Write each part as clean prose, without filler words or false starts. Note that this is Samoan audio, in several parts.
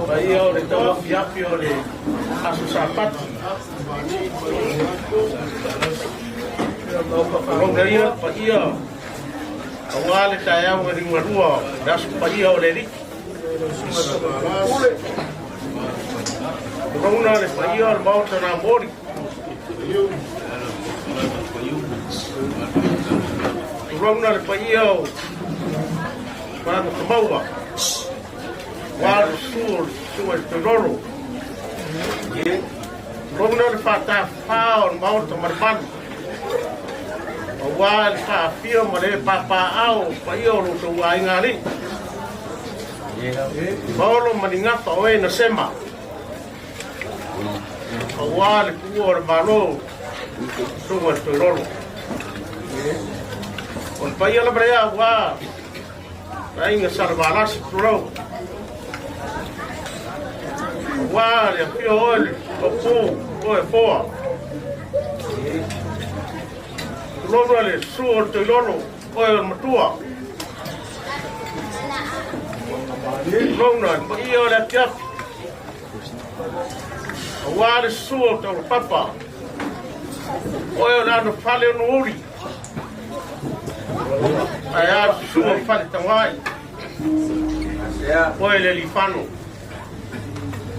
Paia o le tauafiafi o le Aso Sapatu. Tulou ia paia aua le taeao na liugalua le Aso Paia o le Alii. Tulouna le paia o le Maota na Moli. Tulouna le paia o Pātata Maua. Ua le susu o le susuga i le Toilolo. Tulouna le faatafafā o le Maota ma le Malu. Aua le faafia ma le papaaao o paia o lo outou aiga alii. Maolo ma Nigafa o e na sema. Aua le tuua o le Malo, susuga i le Toilolo. O le paia lava lea aua Aiga Salevalasi, tulou. Aua le afio oe le Topu, oe Foa. Tulou le susu o le Toilolo, oe o le Matua. Tulou le paia o le afiafi. Aua le susu o Taulapapa, oe o le anofale o Nuuri. Ae a susu o Faletauai, oe le alifano.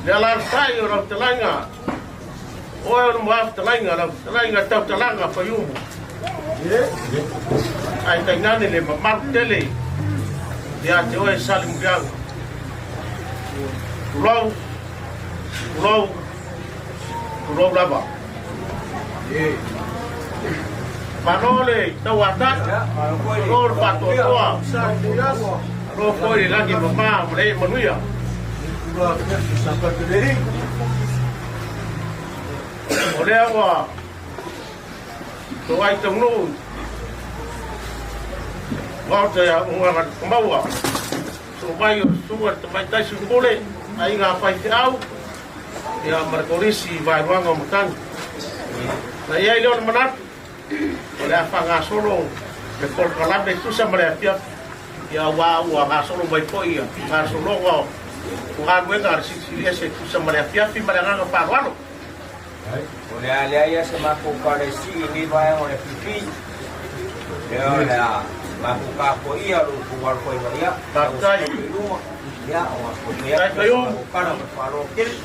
Le alaalatai o lau fetalaiga, oe o le muafetalaiga, lau fetalaiga tautalaga Faiumu. Ae tainane le mamalu tele ia te oe Salemuliaga. Tulou, tulou, tulou lava. Malo le tauatai, malo le faatoatoa, malo foi le lagi mama ma le manuia. O lea ua toai taunuu Maota ia Ungaga Maua, so mai o susuga le tamaitai Sui aiga faifeau, ia ma le kolisi i Vaeluaga o Matagi. Na i ai lea o le manatu, o le a faagasolo le polokalame tusa ma le afiafi, ia aua ua gasolo mai foi ia gasologa o galuega a le Silisili Ese tusa ma le afiafi ma le agaga faaaloalo. O le a leai lava se matou kalesi i lenei vaega o le afifi. Ia o le a matou tapuaia lo outou alofaiva ia. Faafetai. I luma. Ia o Faafetai Faiumu. Kala ma le faaaloalo tele.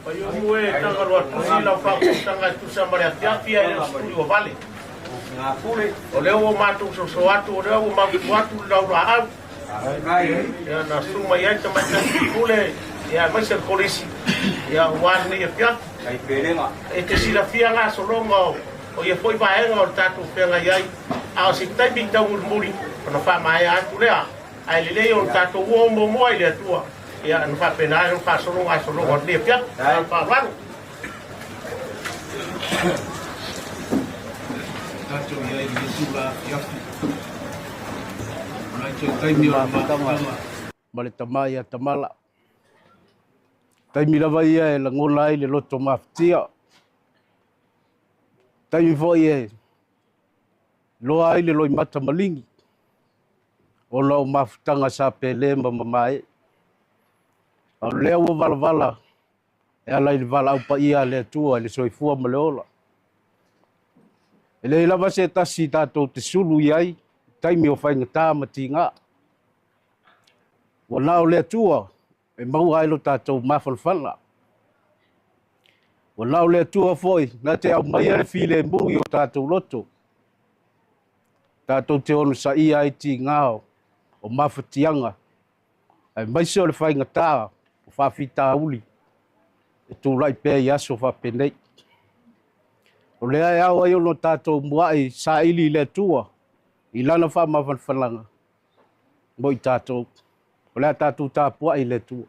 Paiomu e Tagaloa Tusi lau faautautaga e tusa ma le afiafi ae le o se tuli ua vale. O lea ua matou soso atu, o lea ua mautu atu le laulaau. Ia na susu mai ai tamaitai faipule, ia aemaise le kolisi, ia aua lenei afiafi. E te silafia gasologa o ia foi vaega o le tatou feagai ai, a o se taimi taumulimuli ona faamaea atu lea. Ae lelei ona tatou o muamua i le Atua, ia ona faapena ai ona faasolo gasologa o lenei afiafi. Ma le faaaloalo. Tatou i ai i lenei itula afiafi, o nai toe taimi o le mafutaga ma le tama ia Tamala. Taimi lava ia e lagona ai le loto mafatia. Taimi foi e loa ai le loimata maligi ona o mafutaga sa pele ma mamae. A o lea ua valavala e ala i le valaau paia a le Atua i le soifua ma le ola. E leai lava se tasi tatou te sulu i ai i taimi o faigata ma tiga. Ua na o le Atua e maua ai lo tatou mafanafana. Ua na o le Atua foi na te aumaia le filemu i o tatou loto. Tatou te onosaia ai tiga o mafatiaga aemaise o le faigata o faafitauli e tulai pea i aso faapenei. O lea e ao ai ona tatou muai saili i le Atua i lana faamafanafanaga mo i tatou. O le a tatou tapuai i le Atua.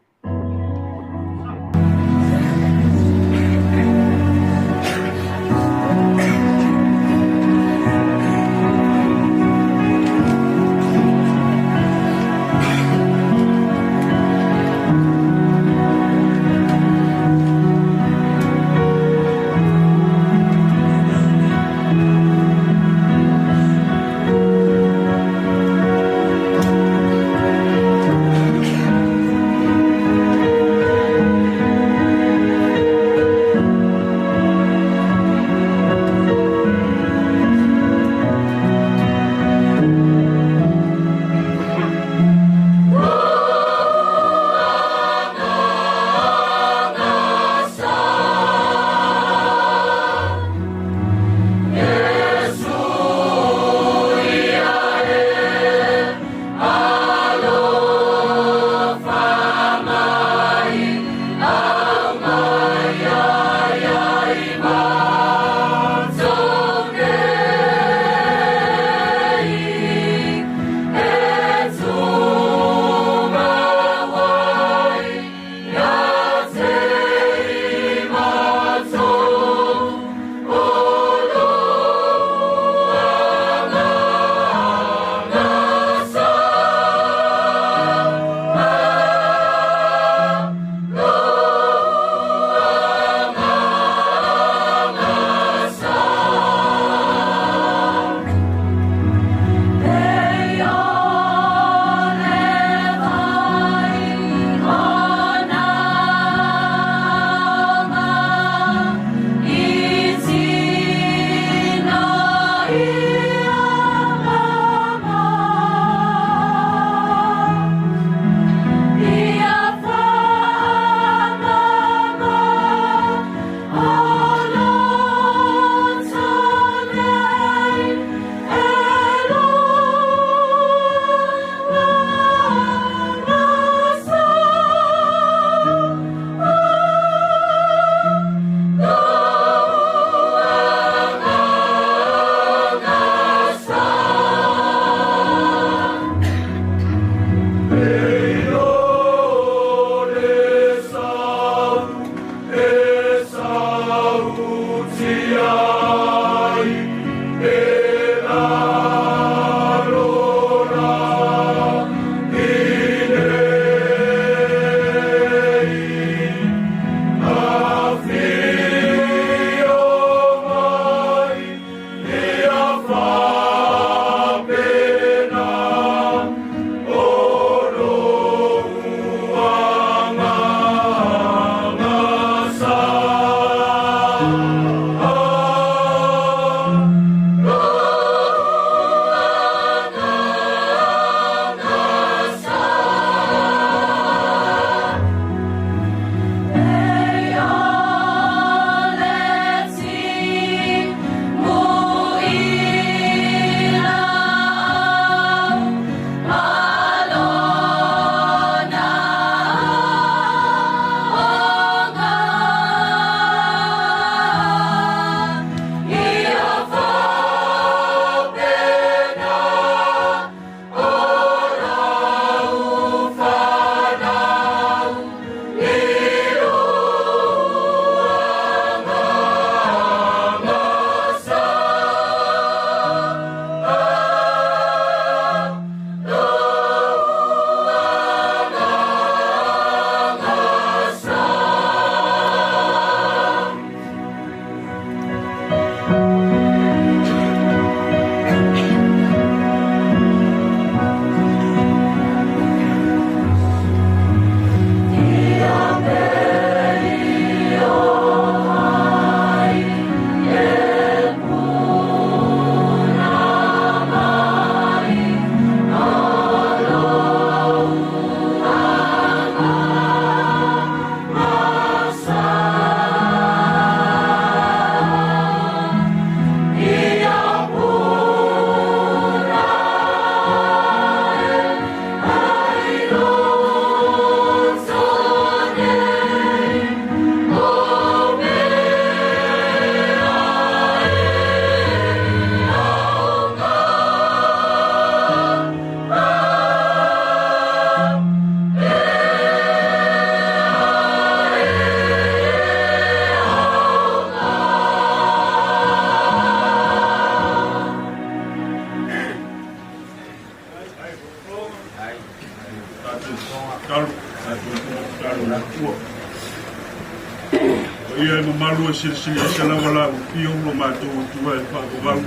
Paia e mamalu e silisili ese lava la ufio lo matou Atua e faavavau.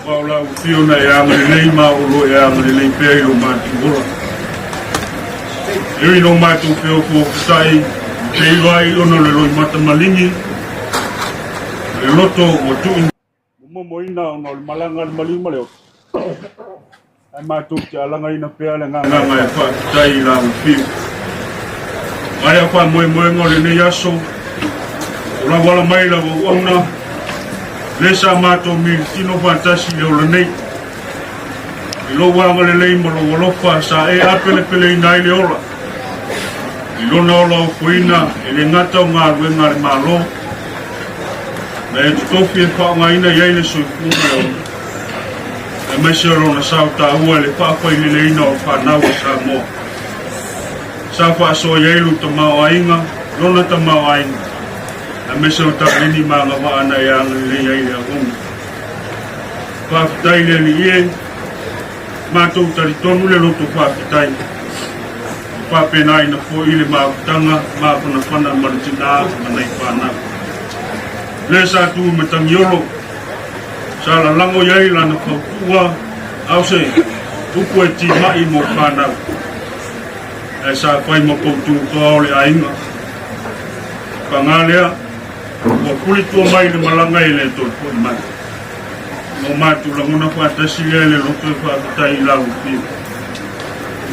Aua o la ufio na e agalelei ma o lo e agalelei pea i lo matou ola. E ui lo matou feofoofosai, feiloai ona o le loimata maligi, le loto ua tuu momoina ona o le malaga a le maliu ma le oto, ae matou te alagaina pea le agaga e faafetai i la Ufio. Ae a faamoemoega o lenei aso, o lau ala mai lau auauna, le sa matou militino faatasi i le ola nei. I lou agalelei ma lou alofa sa e apelepeleina ai le ola, i lona ola ofoina e le gata o galuega a le Malo, na e totofi e faaaogaina i ai le soifua ma le ola, aemaise o lona sao taua i le faafaileleina o fanau a Samoa. Sa faasoa i ai lou tamaoaiga, lona tamaoaiga, aemaise o taleni ma agavaa na e agalelei ai le auauna. Faafetai le Alii e, matou talitonu le loto faafetai. Ua faapena foi le mafutaga mafanafana ma le tinā ma nai fanau. Le sa tu i Matagiolo, sa lalago i ai lana fautuua, a o se upu e timai mo fanau. Ae sa fai ma poutu toa o le aiga. Paga lea, ua pulitua mai le malaga e le toe foi mai. O matou lagona faatasi lea i le loto e faafetai i lau afio.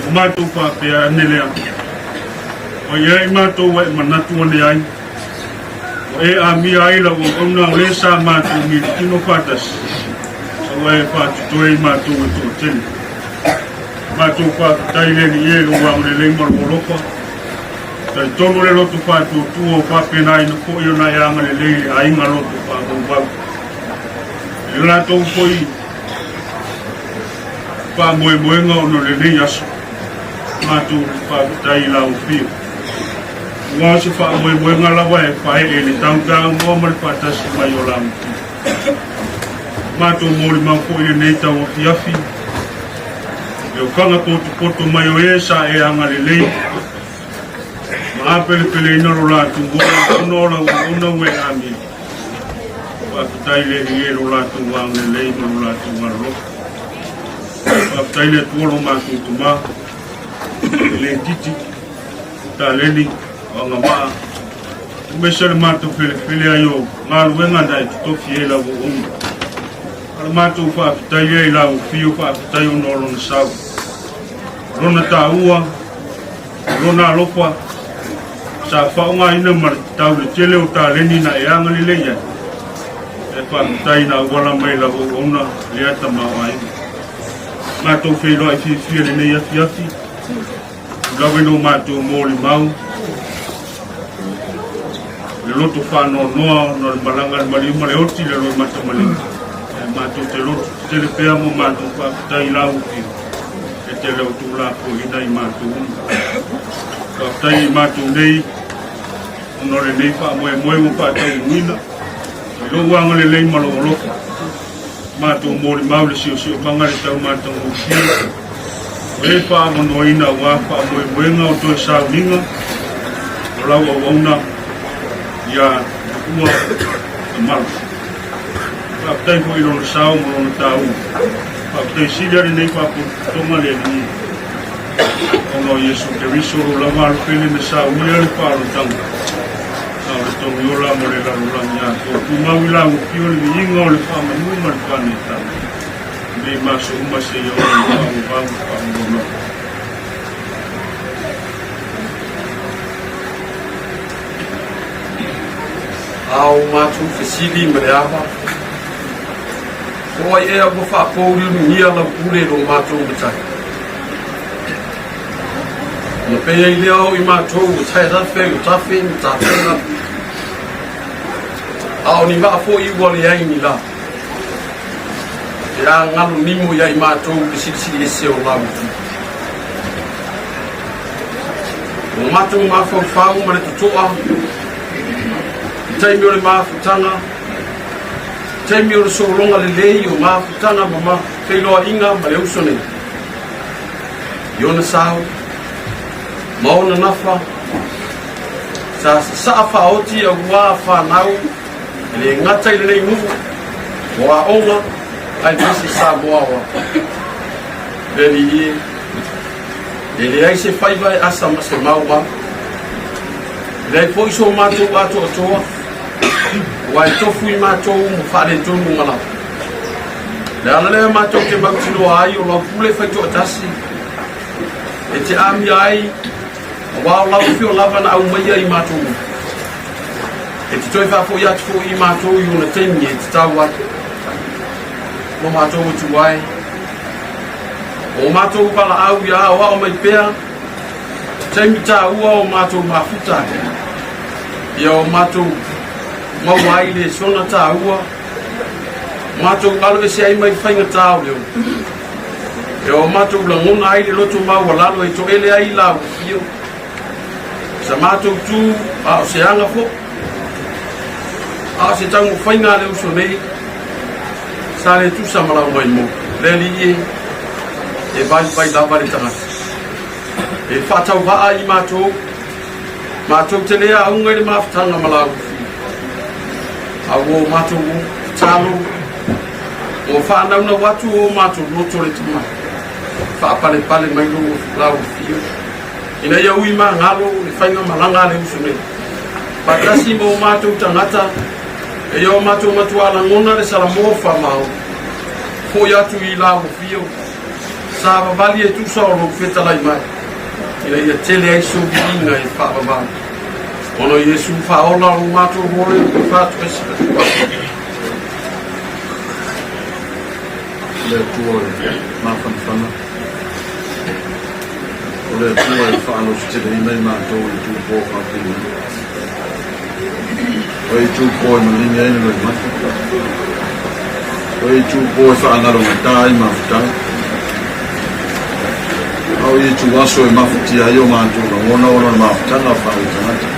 O matou faapea ane lea, o i ai matou ua e manatu ane ai, ua e amia ai lau auauna o le sa matou militino faatasi, sa ua e faatotoe i matou e toatele. Matou faafetai le Alii e i lou agalelei ma lou alofa. Talitonu le loto faatuatua o faapena foi ona e agalelei i le aiga loto faavauvau. I le latou foi faamoemoega ona o lenei aso, matou faafetai i lau afio. Aua o se faamoemoega lava e faee i le tautaunoa ma le faatasi mai o lau afio. Matou molimau foi i lenei tauafiafi, le ofaga potopoto mai o e sa e agalelei ma apelepeleina lo latou ola ona o lau auauna ua e amia. Faafetai le Alii e lo latou agalelei ma lo latou alolofa. Faafetai le Atua lo matou Tama, e le titi, taleni, o agavaa, aemaise le matou felefele ai o galuega na e totofi ai lau auauna. A le matou faafetai lea i lau afio, faafetai ona o lona sau, o lona taua, o lona alofa, sa faaaogaina ma le tatau le tele o taleni na e agalelei ai, e faafetai na auala mai lau auauna lea tamaoaiga. Matou feiloai fiafia lenei afiafi, lava i lo matou molimau, le loto faanoanoa ona o le malaga a le maliu ma le oti le loimata maliu. E matou te loto tetele pea mo matou faafetai i lau afio, e tele o tulafoina i matou uma. Faafetai i matou nei ona o lenei faamoemoe ua faataunuuina i lou agalelei ma lou alofa. Matou molimau le siosiomaga le taumatagofie o e faaavanoaina aua faamoemoega o toe sauniga o lau auauna ia Tuua Tamalu. Faafetai foi i lona sao ma lona taua. Faafetai sili a lenei faapotopotoga le Alii ona o Iesu Keriso lo lava alofele na saunia le faaolataga a o le togiola mo le lalolagi atoa. Tumau i lau afio le viiga o le faamanu ma le faanetaga nei ma aso uma seia oo i le faavavau ma faanoanoa. A o matou fesili ma le ava, O ai ea ua faapouliuligia lau pule i lo matou matai? Ona pei ai lea o i matou ua taerafe o tafe ma tafega, a o ni vaa foi ua leai ni la. E agalo nimo ia i matou le silisili ese o lau afio. O matou mafaufau ma le totoa, i taimi o le mafutaga, taimi o le sologa lelei o mafutaga ma feiloaiga ma le uso nei, i ona sao ma ona nafa, Sa sasaa faaoti auā fanau e le gata i lenei nuu o aoga aemaise Samoa aoao. Le Alii e, e leai se faiva e asa ma se maumau. E leai foi so matou atoatoa, aua e tofu i matou ma faaletonu ma lava. Le ala lea matou te mautinoa ai o lau pule faitoatasi e te amia ai Aua o lau afio lava na aumaia i matou uma. E te toe faafoi atu foi i matou i ona taimi e tatau ai. Lo matou Atua e, o matou valaau ia aoao mai pea taimi tāua o matou mafuta ai. Ia o matou maua ai le sona tāua, matou alo ese ai mai faigata o le ola. E o matou lagona ai le loto maualalo e toele ai lau afio. Sa matou tu a o se aga fo. A o se taumafaiga a le uso nei, sa le tusa ma lau maimou. Le Alii e, e vaivai lava le tagata. E faatauvaa i matou, matou te le auga i le mafutaga ma lau afio. A ua o matou tatalo, ua faanaunau atu o matou loto le tamai. Faapalepale mai lou lau afio, ina ia ui magalo le faiga malaga a le uso nei. Faatasi ma o matou tagata, e ia o matou matuā lagona le Salamoa faamao. Foi atu i lau afio, savavali e tusa o lou fetalai mai, ina ia tele ai sou viiga e faavavau. Ona o Iesu faaola o lo matou hole o faatoese atu ai. O le Atua e mafanafana, o le Atua e faalototeleina i matou i itupo faapenei. O itupo e maligi ai le loimata, o itupo e faagalogata ai mafutaga, a o ituaso e mafatia ai o matou lagona ona o le mafutaga faaletagata.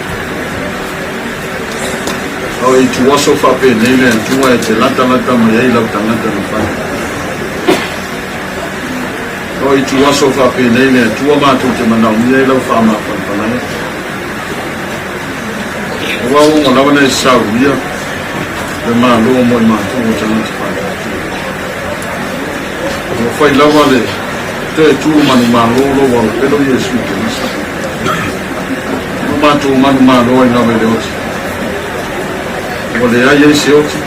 A o ituaso faapenei le Atua e te latalata mai ai lau tagata na fai. A o ituaso faapenei le Atua matou te manaomia ai lau faamafanafanaga. Aua ua uma lava na e sauia le Malo mo i matou o tagata faatautua. Ua fai lava le toe tu manumalo lou alopelo Iesu Keriso. Ua matou manumalo ai lava i le oti. Ua leai ai se oti,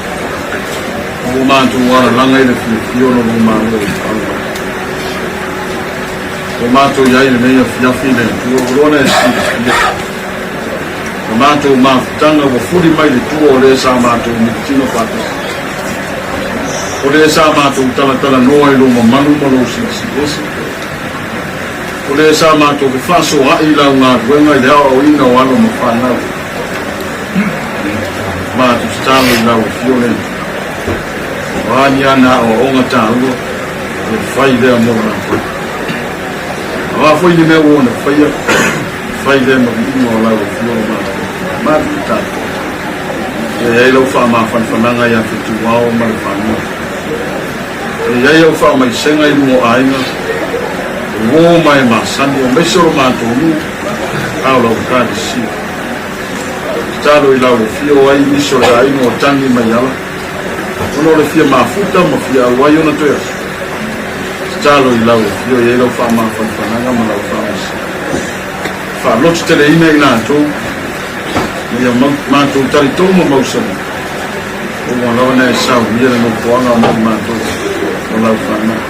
ua matou alalaga i le fiafia o lou malo i le Ua matou i ai i lenei afiafi i le Atua, ua loa na e silafia. Ua matou mafutaga ua fuli mai le tua o le sa matou militino faatasi. O le sa matou talatalanoa i lou mamalu ma lou silisiliese. O le sa matou fefaasoaai i lau galuega i le aoaoina o alo ma fanau. Matou tatalo i lau afio le Atua. O a ni ana aoaoga taua, e fai lea mo latou. O a foi ni mea ua ona faia, fai lea ma viiga o lau afio o matou. Matou tatalo. Ia i ai lau faamafanafanaga ia Fetuao ma le fanua. Ia i ai au faamaisega i luga o aiga, o uo ma e masani, aemaise o lo matou nuu, a o lau Ekalesia. Tatalo i lau afio ai nisi o le aiga o Tagi Maiala, ona o le fia mafuta ma fia auai ona toe aso. Tatalo i lau afio i ai lau faamafanafanaga ma lau faamaisega. Faalototeleina i latou, ma ia matou talitonu ma mausali, ua lava na e saunia le nofoaga mo i matou o lau fanau.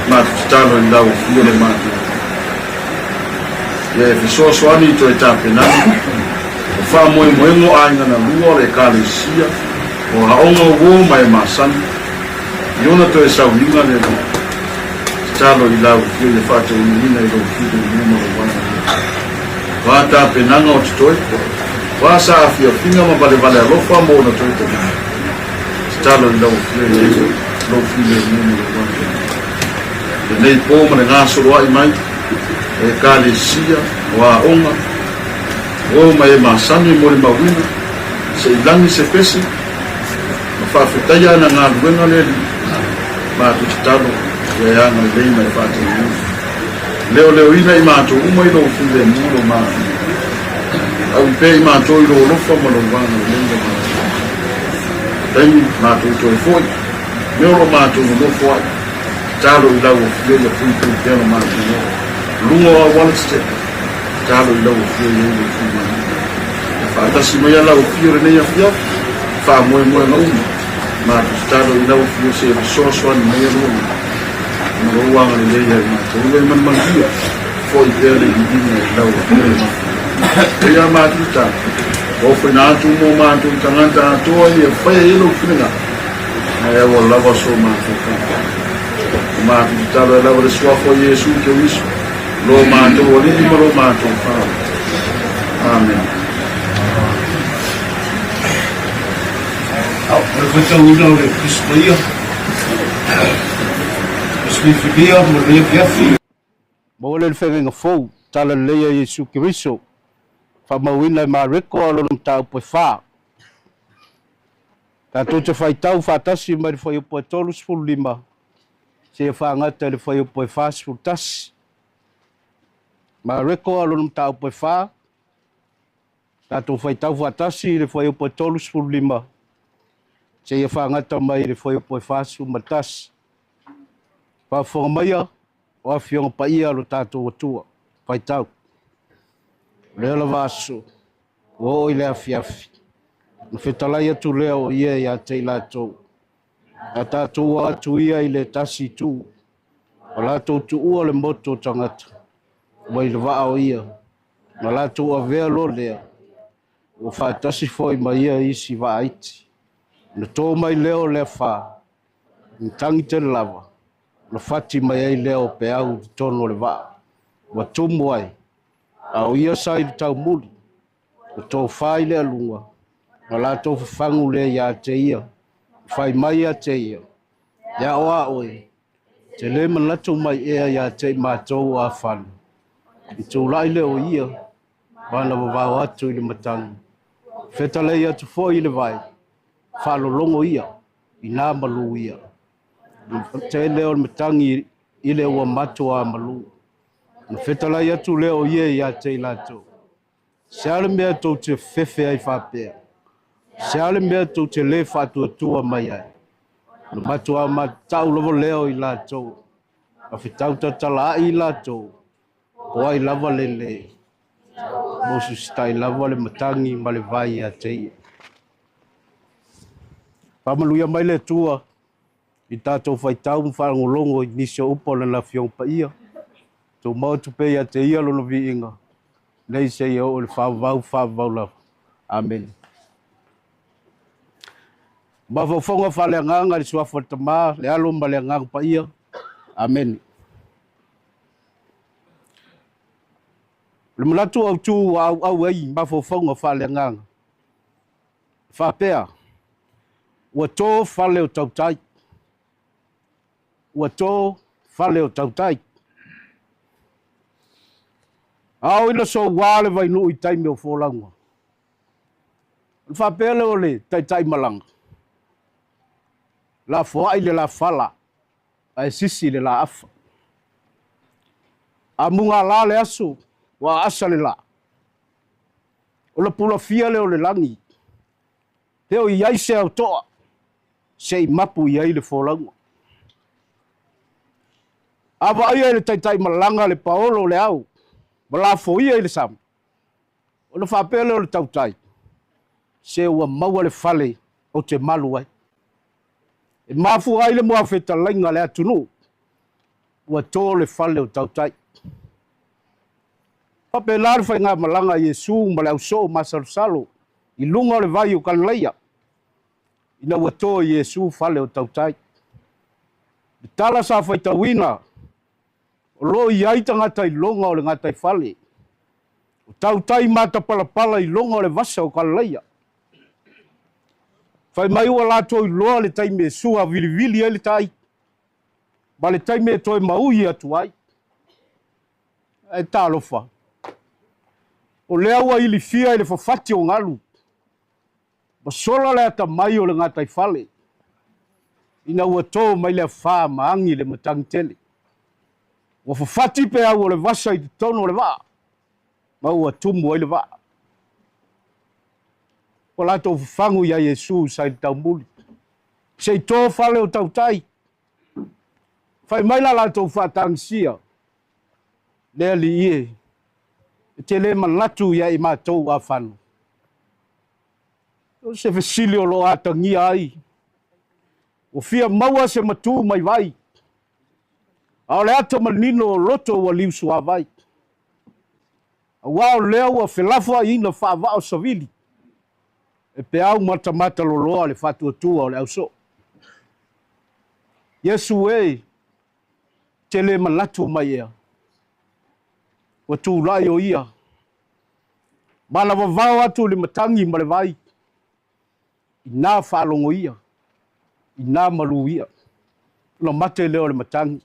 Matou tatalo i lau afio le matou. Ia e fesoasoani i toe tapenaga o faamoemoega o aiga na lua o le Ekalesia o aoga uo ma e masani i ona toe sauniga le Alii. Tatalo i lau afio ia faataunuuina i lou filemu ma lou agalelei. O a tapenaga o totoe, o a sa afiafiga ma valevale alofa mo ona toe taliga. Tatalo i lau afio ia i lou filemu ma lou agalelei. Lenei po ma le gasoloai mai o Ekalesia, o aoga, o ma e masani mo le mauina, se i lagi se pese, ma faafetaia ana galuega le Alii, matou tatalo ia e agalelei ma e faataunuuina. Leoleoina i matou uma i lou filemu lou mafilemu. pea i matou i lou alofa ma lou agalelei le matou taimi matou toe foi mea o lo matou nonofo ai. Tatalo i lau afio ia puipui pea lo matou ola. Luga o auala tetele, tatalo i lau afio ia i lou filemu. Ia faatasi maia lau afio lenei afiafi, faamoemoega uma, matou tatalo i lau afio se e fesoasoani maia lou ma lou agalelei ia i matou. Ia e manumanuia foi pea le viiga i lau afio le matou. Ia matou tatalo, ofoina atu mo matou tagata atoa ia faia i ai lou finagalo. Ae aua lava so matou faamoemoe. O matou tatalo ai lava le Suafa o Iesu Keriso, lo matou Alii ma lo matou Faaola. Amene. O le faitauina o le Tusi Paia, Tusi Filifilia mo lenei afiafi. Maua lea le feagaiga fou, Tala Lelei a Iesu Keriso, faamauina e Mareko a lona mataupu e fa. Tatou te faitau faatasi mai le fuaiupu e 35 seia faagata i le fuaiupu e 41. Mareko a lona mataupu e fa, tatou faitau faatasi i le fuaiupu e 35 seia faagata mai i le fuaiupu e 41. Faafofoga maia o Afioga Paia a lo tatou Atua. Faitau. O lea lava aso, ua oo i le afiafi, ona fetalai atu lea o ia ia te i latou. Na tatou o atu ia i le tasi itu, ua latou tuua le motu o tagata, ua i le vaa o ia, na latou avea loa lea, ua faatasi foi ma ia isi vaa iti. Ona to mai lea o le afa, Matagi tele lava, ona fati mai ai lea o peau i totonu o le vaa, ua tumu ai, a o ia sa i le taumuli, ua tofa i le aluga, ona latou fafagu lea ia te ia, fai mai ia te ia, Ia o a oe, te le manatu mai ea ia te i matou o afana? I tulai lea o ia, ma na vavao atu i le matagi, fetalai atu foi i le vai, faalologo ia, inā malū ia. Ona tele o le matagi i le ua matua malū. Ona fetalai atu lea o ia ia te i latou, Se a le mea tou te fefe ai faapea? Se a le mea tou te lē faatuatua mai ai? Ona matua matau lava lea o i latou, ma fetau tatalaai i latou, po ai lava le lē mosusitai lava le matagi ma le vai ia te ia. Faamanuia mai le Atua i tatou faitau ma faalogologo i nisi o upu o Lana Afioga Paia. Tumau atu pea ia te Ia Lona viiga, nei seia oo i le faavavau faavavau lava. Amene. Mafaufauga faaleagaga i le Suafa o le Tama, le Alo ma le Agaga Paia. Amene. O le manatu autu ua auau ai mafaufauga faaleagaga, faapea, ua to fale o tautai, ua to fale o tautai. Ao ina soua le vainuu i taimi o folauga. Ona faapea lea o le taitai malaga, lafoai le lafala ae sisi le laafa. A mugala le aso, ua aasa le la. Ona pulafia lea o le lagi, pe o i ai se aotoa se i mapu i ai le folauga. A vaaia e le taitai malaga le paolo o le ao ma lafoia i le sami, ona faapea lea o le tautai, se ua maua le fale ou te malu ai. E mafua ai le muafetalaiga a le atunuu, ua to le fale o tautai. Faapena le faigamalaga a Iesu ma le ausoo masalosalo i luga o le vai o Galilaia, ina ua to e Iesu fale o tautai. Le tala sa faitauina, o lo o i ai tagata i loga o le gataifale, o tautai matapalapala i loga o le vasa o Galilaia. Fai mai ua latou iloa le taimi e sua vilivili ai le tai, ma le taimi e toe maui atu ai. Ae talofa, o lea ua ilifia i le fafati o galu, ma sola le atamai o le gataifale, ina ua to mai le afa ma agi le matagi tele. Ua fafati peau o le vasa i totonu o le vaa, ma ua tumu ai le vaa. Ua latou fafagu ia Iesu sa i le taumuli, se i to fale o tautai. Fai mai la latou faatagisia, Le Alii e, e te le manatu ia i matou afanu. O se fesili o lo o atagia ai, ua fia maua se matu mai vai, a o le ata manino o loto ua liusuavai. Aua o lea ua felafoaiina faavaa o savili, e peau matamata loloa le faatuatua o le ausoo. Iesu e, te le manatu mai ea, ua tulai o ia, manavavao atu i le matagi ma le vai, ina faalogoia, ina maluia, ona mate lea o le matagi,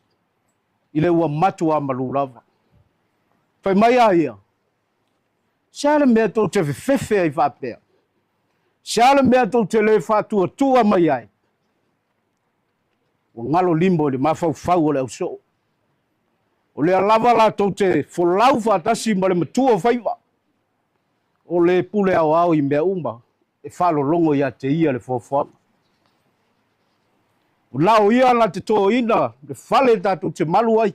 i le ua matua malu lava. Fai mai a ia, se a le mea tou te fefefe ai faapea? Se a le mea tou te le faatuatua mai ai? Ua galo limo i le mafaufau o le ausoo. O lea lava latou te folau faatasi ma le matua o faiva, o le pule aoao i mea uma, e faalologo ia te ia le foafoaga. O na o ia na te toina le fale tatou te malu ai,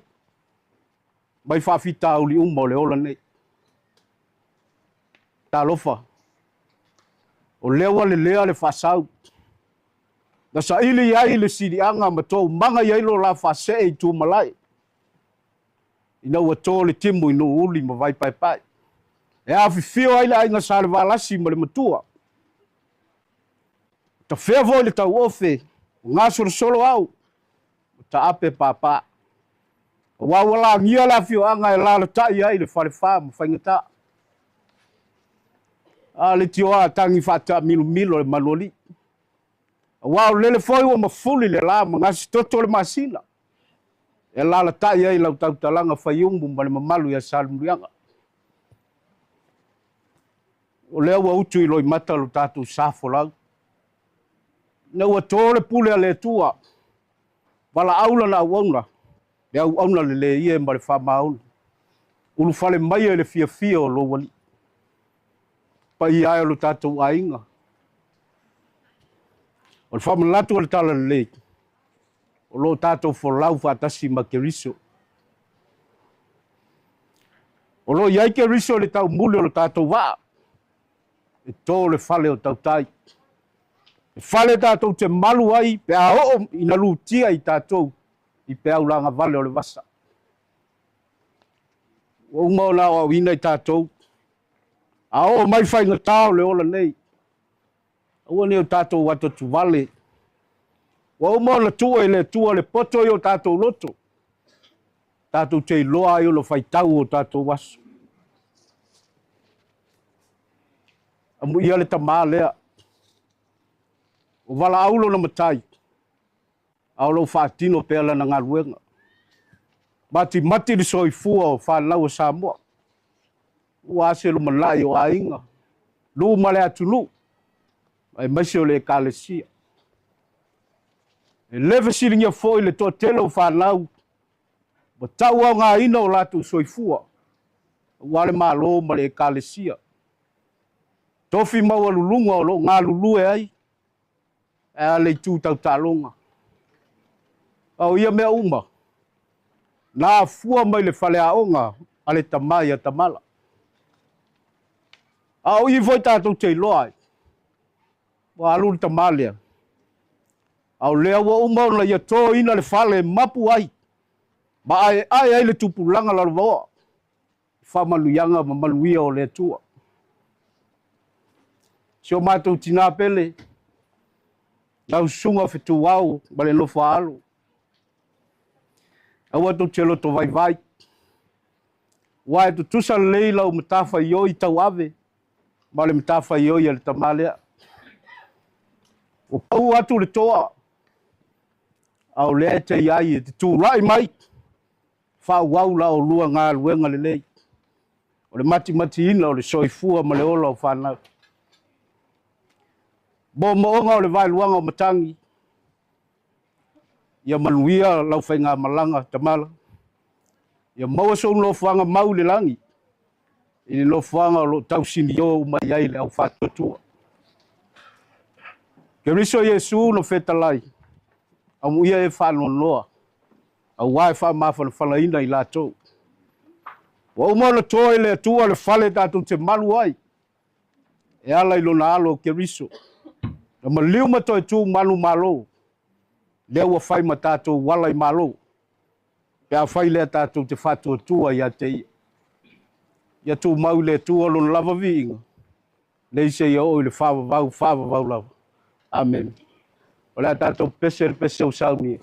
mai faafitauli uma o le ola nei. Talofa, o lea ua lelea le faasau, na saili ai le siliaga ma toumaga i ai lo la faasee i Tumalae, ina ua to le timu i Nuuuli ma Vaipaepae. E afifio ai le aiga Salevalasi ma le matua. Tafea foi le tauofe, o gasolosolo au, o taape pāpā. Aua ua lagia le afioaga e lalatai ai le falefa ma faigata. A le tioa tagi faataamilomilo le manualii. Aua o lele foi ua mafuli le la ma gasitoto le masina e alalatai ai lau tautalaga faiumu ma le mamalu ia Salemuliaga. O lea ua utu i loimata lo tatou sa folau. Ina ua to le pule a le Atua, valaau lana auauna, le auauna lelei e ma le faamaoni. Ulufale mai e le fiafia o lou alii. Paia e o lo tatou aiga. O le faamanatu o le Talalelei, o lo o tatou folau faatasi ma Keriso. O lo o i ai Keriso i le taumuli o lo tatou vaa, e to le fale o tautai. E fale tatou te malu ai pe a oo ina lutia i tatou i peau lagavale o le vasa. Ua uma ona aoaoina i tatou, a oo mai faigata o le ola nei, aua ne i o tatou atuatuvale. Ua uma ona tuu e le Atua le poto i o tatou loto, tatou te iloa ai ona faitau o tatou aso. Amuia le tama lea, ua valaau lona matai, a o lo o faatino pea lana galuega. Matimati le soifua o fanau a Samoa, ua se lumanai o aiga, lu ma le atunuu, aemaise o le Ekalesia. E le fesiligia foi le toatele o fanau ua tauaogaina o latou soifua aua le Malo ma le Ekalesia. Tofi maualuluga o lo o galulue ai ae a le itu tau taaloga. A o ia mea uma, na afua mai le faleaoga a le tama ia Tamala. A o i foi tatou te iloa ai, ua alu le tama lea, a o lea ua uma ona ia toina le fale e mapu ai ma aeae ai le tupulaga lalovaoa i faamanuiaga ma manuia o le Atua. Si o matou tinā pele, lau susuga Fetuao ma le nofo a alo, aua tou te loto vaivai, aua e tutusa lelei lau matafaioi tauave ma le matafaioi a le tama lea. Ua pau atu le toa, a o lea e te i ai e te tulai mai, faaauau la oulua galuega lelei o le matimatiina o le soifua ma le ola o fanau. Moomooga o le vaeluaga o matagi, ia manuia lau faigamalaga Tamala, ia maua sou nofoaga mau i le lagi, i le nofoaga o lo o tausinio uma i ai le au faatuatua. Keriso Iesu na fetalai, amuia e faanoanoa, auā e faamafanafanaina i latou. Ua uma ona toa e le Atua le fale tatou te malu ai, e ala i lona Alo o Keriso, na maliu ma toe tu manumalo, lea ua fai ma tatou ala i malo, pe afai lea tatou te faatuatua ia te ia. Ia tumau i le Atua lona lava viiga, nei seia oo i le faavavau faavavau lava. Amene. O le a tatou pese le pese o saunia.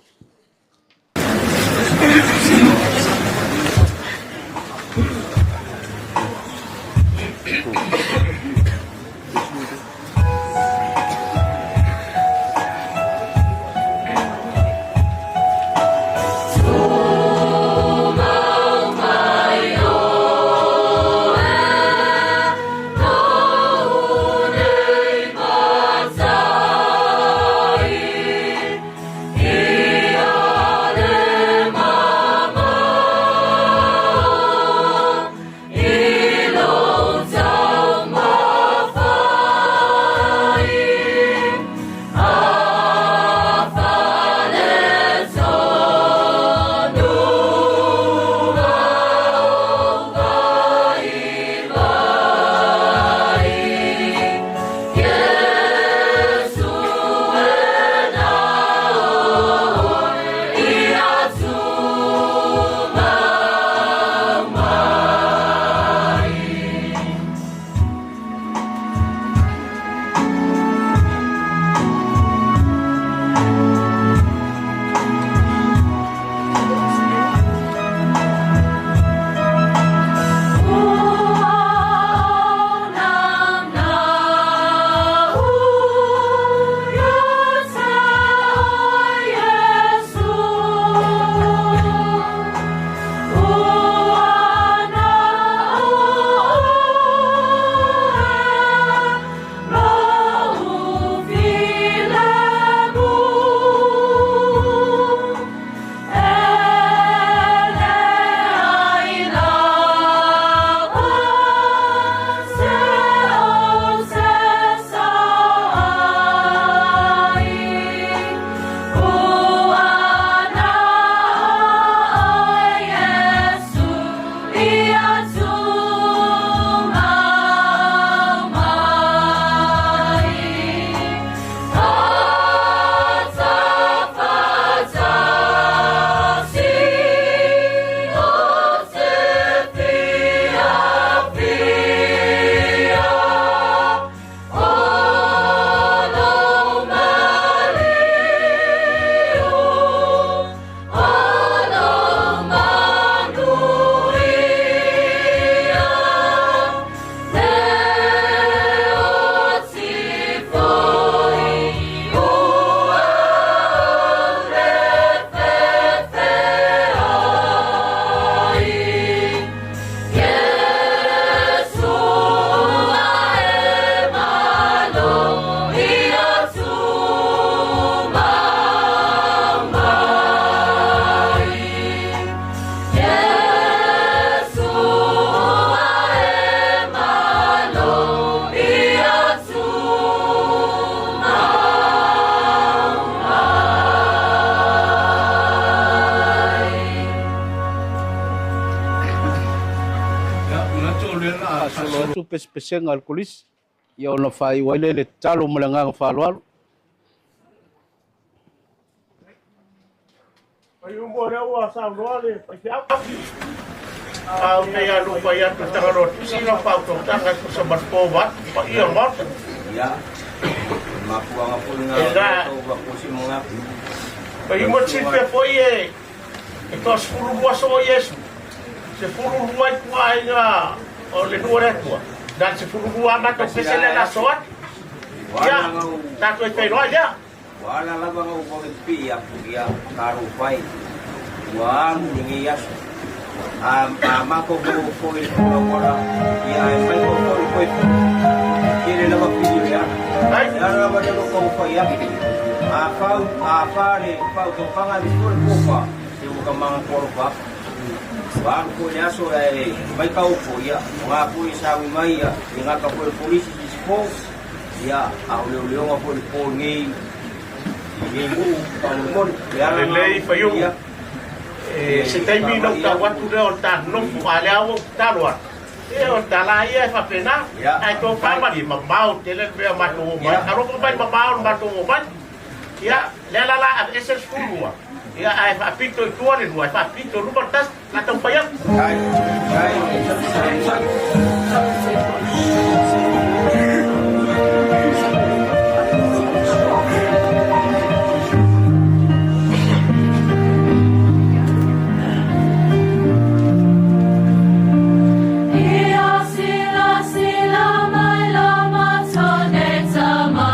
Faasolo atu pesepesega a le Kolisi, ia ona faaiu ai lea i le tatalo ma le agaga faaaloalo. Paiumu o lea ua saunoa le faifeau. A o nei alu fai atu i Tagaloa Tusi na faautautaga e tusa ma le pova atu i paia o le Maota. Ia, mafuaaga foi lena E o la, tatou vakusi ma ga. Paiumu e silafia foi e e toasefulu lua aso o Iesu, 12 ituaiga o le nuu o le Atua, na o le 12 lava matou pese lea na aso atu. Ia, tatou e feiloai lea. Ua ala lava na ou vave pipii aku ia Talofa e, ua alu lenei aso. A, a matou maua foi i le auala, ia ae fai mau foi le koe. Tele lava pili o le ala. Le ala lava lea o lo o taumafai atu. A fau, a fa le faautautaga e foi le pofa, se ua ka maga alofa aku. Ua alu foi le aso ae mai ka ofo, ia, o nga foi e saui mai, ia, e gata foi le polisi i isi po. Ia, a o leoleoga foi i le po lenei, i lenei nuu, faamolemole. O le ala lena Lelei Faiumu. Ia. E, se taimi ona ou tau atu lea o le ta nofo, a o lea ua ou tatalo atu, e o le tala ia e faapena, ae tofa malie, mamao tele le mea matou o mai. Alofa mai mamao le matou o mai. Ia, lea la la aveese le 12, ia ae faapito i tua le lua, ae faapito i luma le tasi, o le a taumafai atu. Ia silasila mai la matonetama.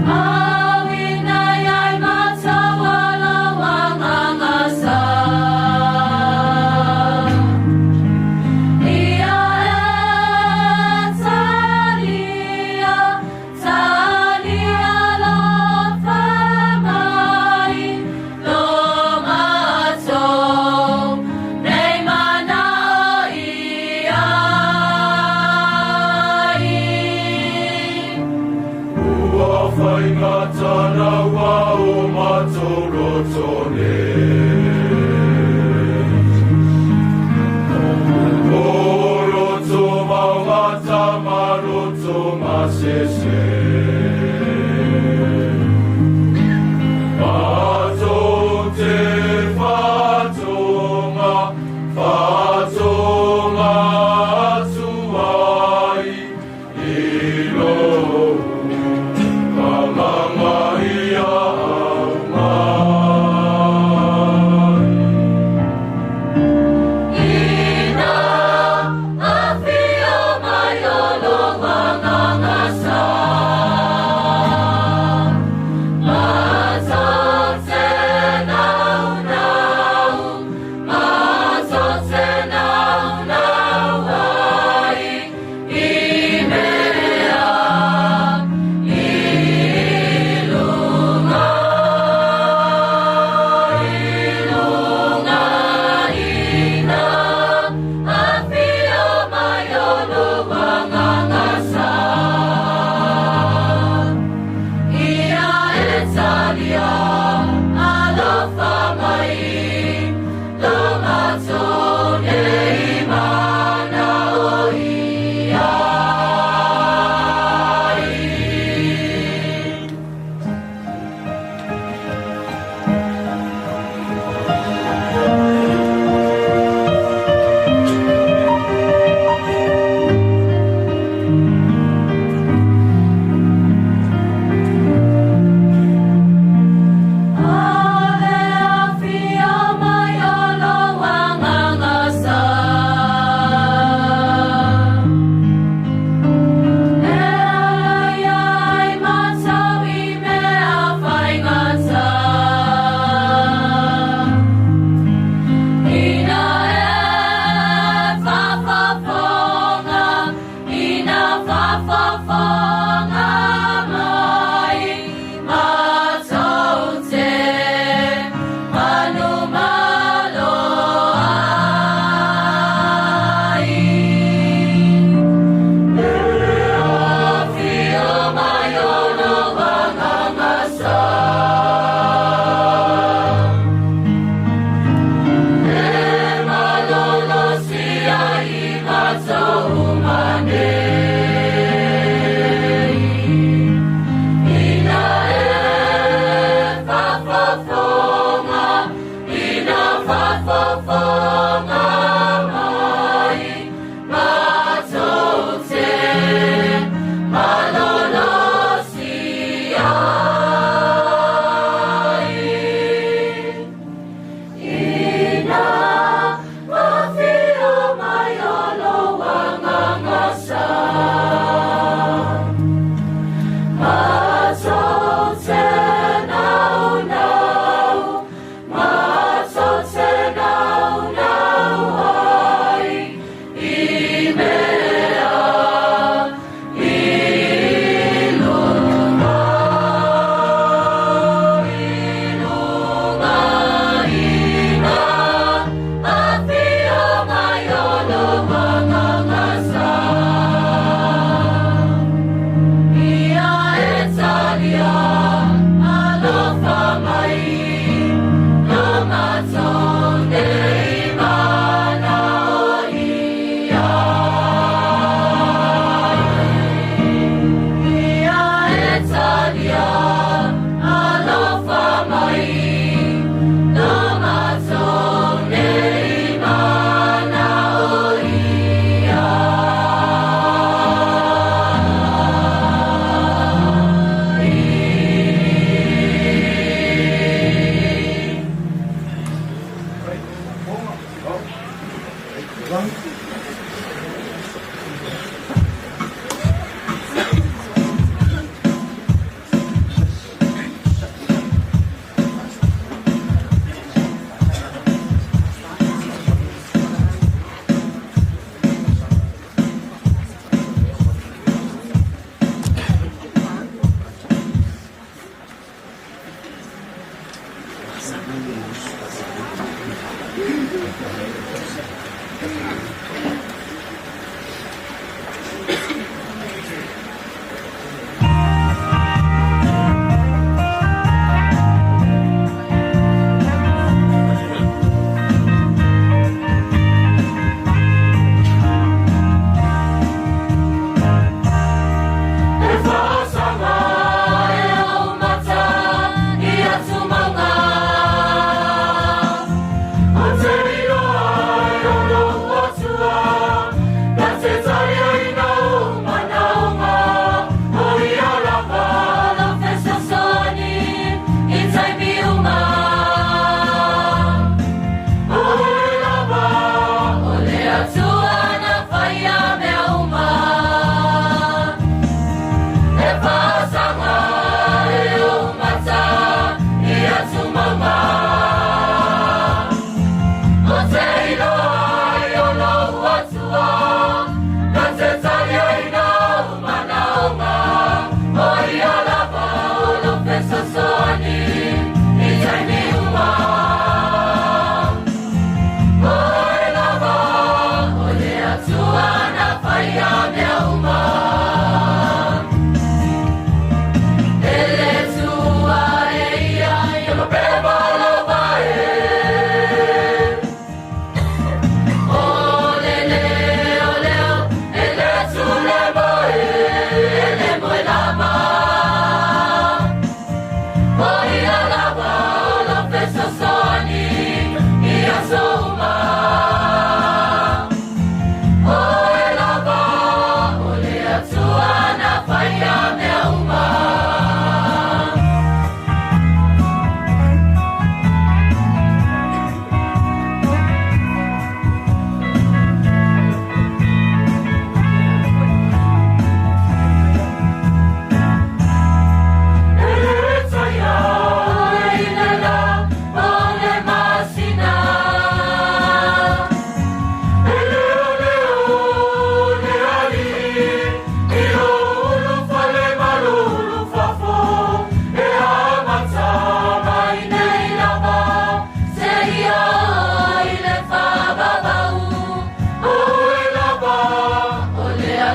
Awina iai matawala wangangasa.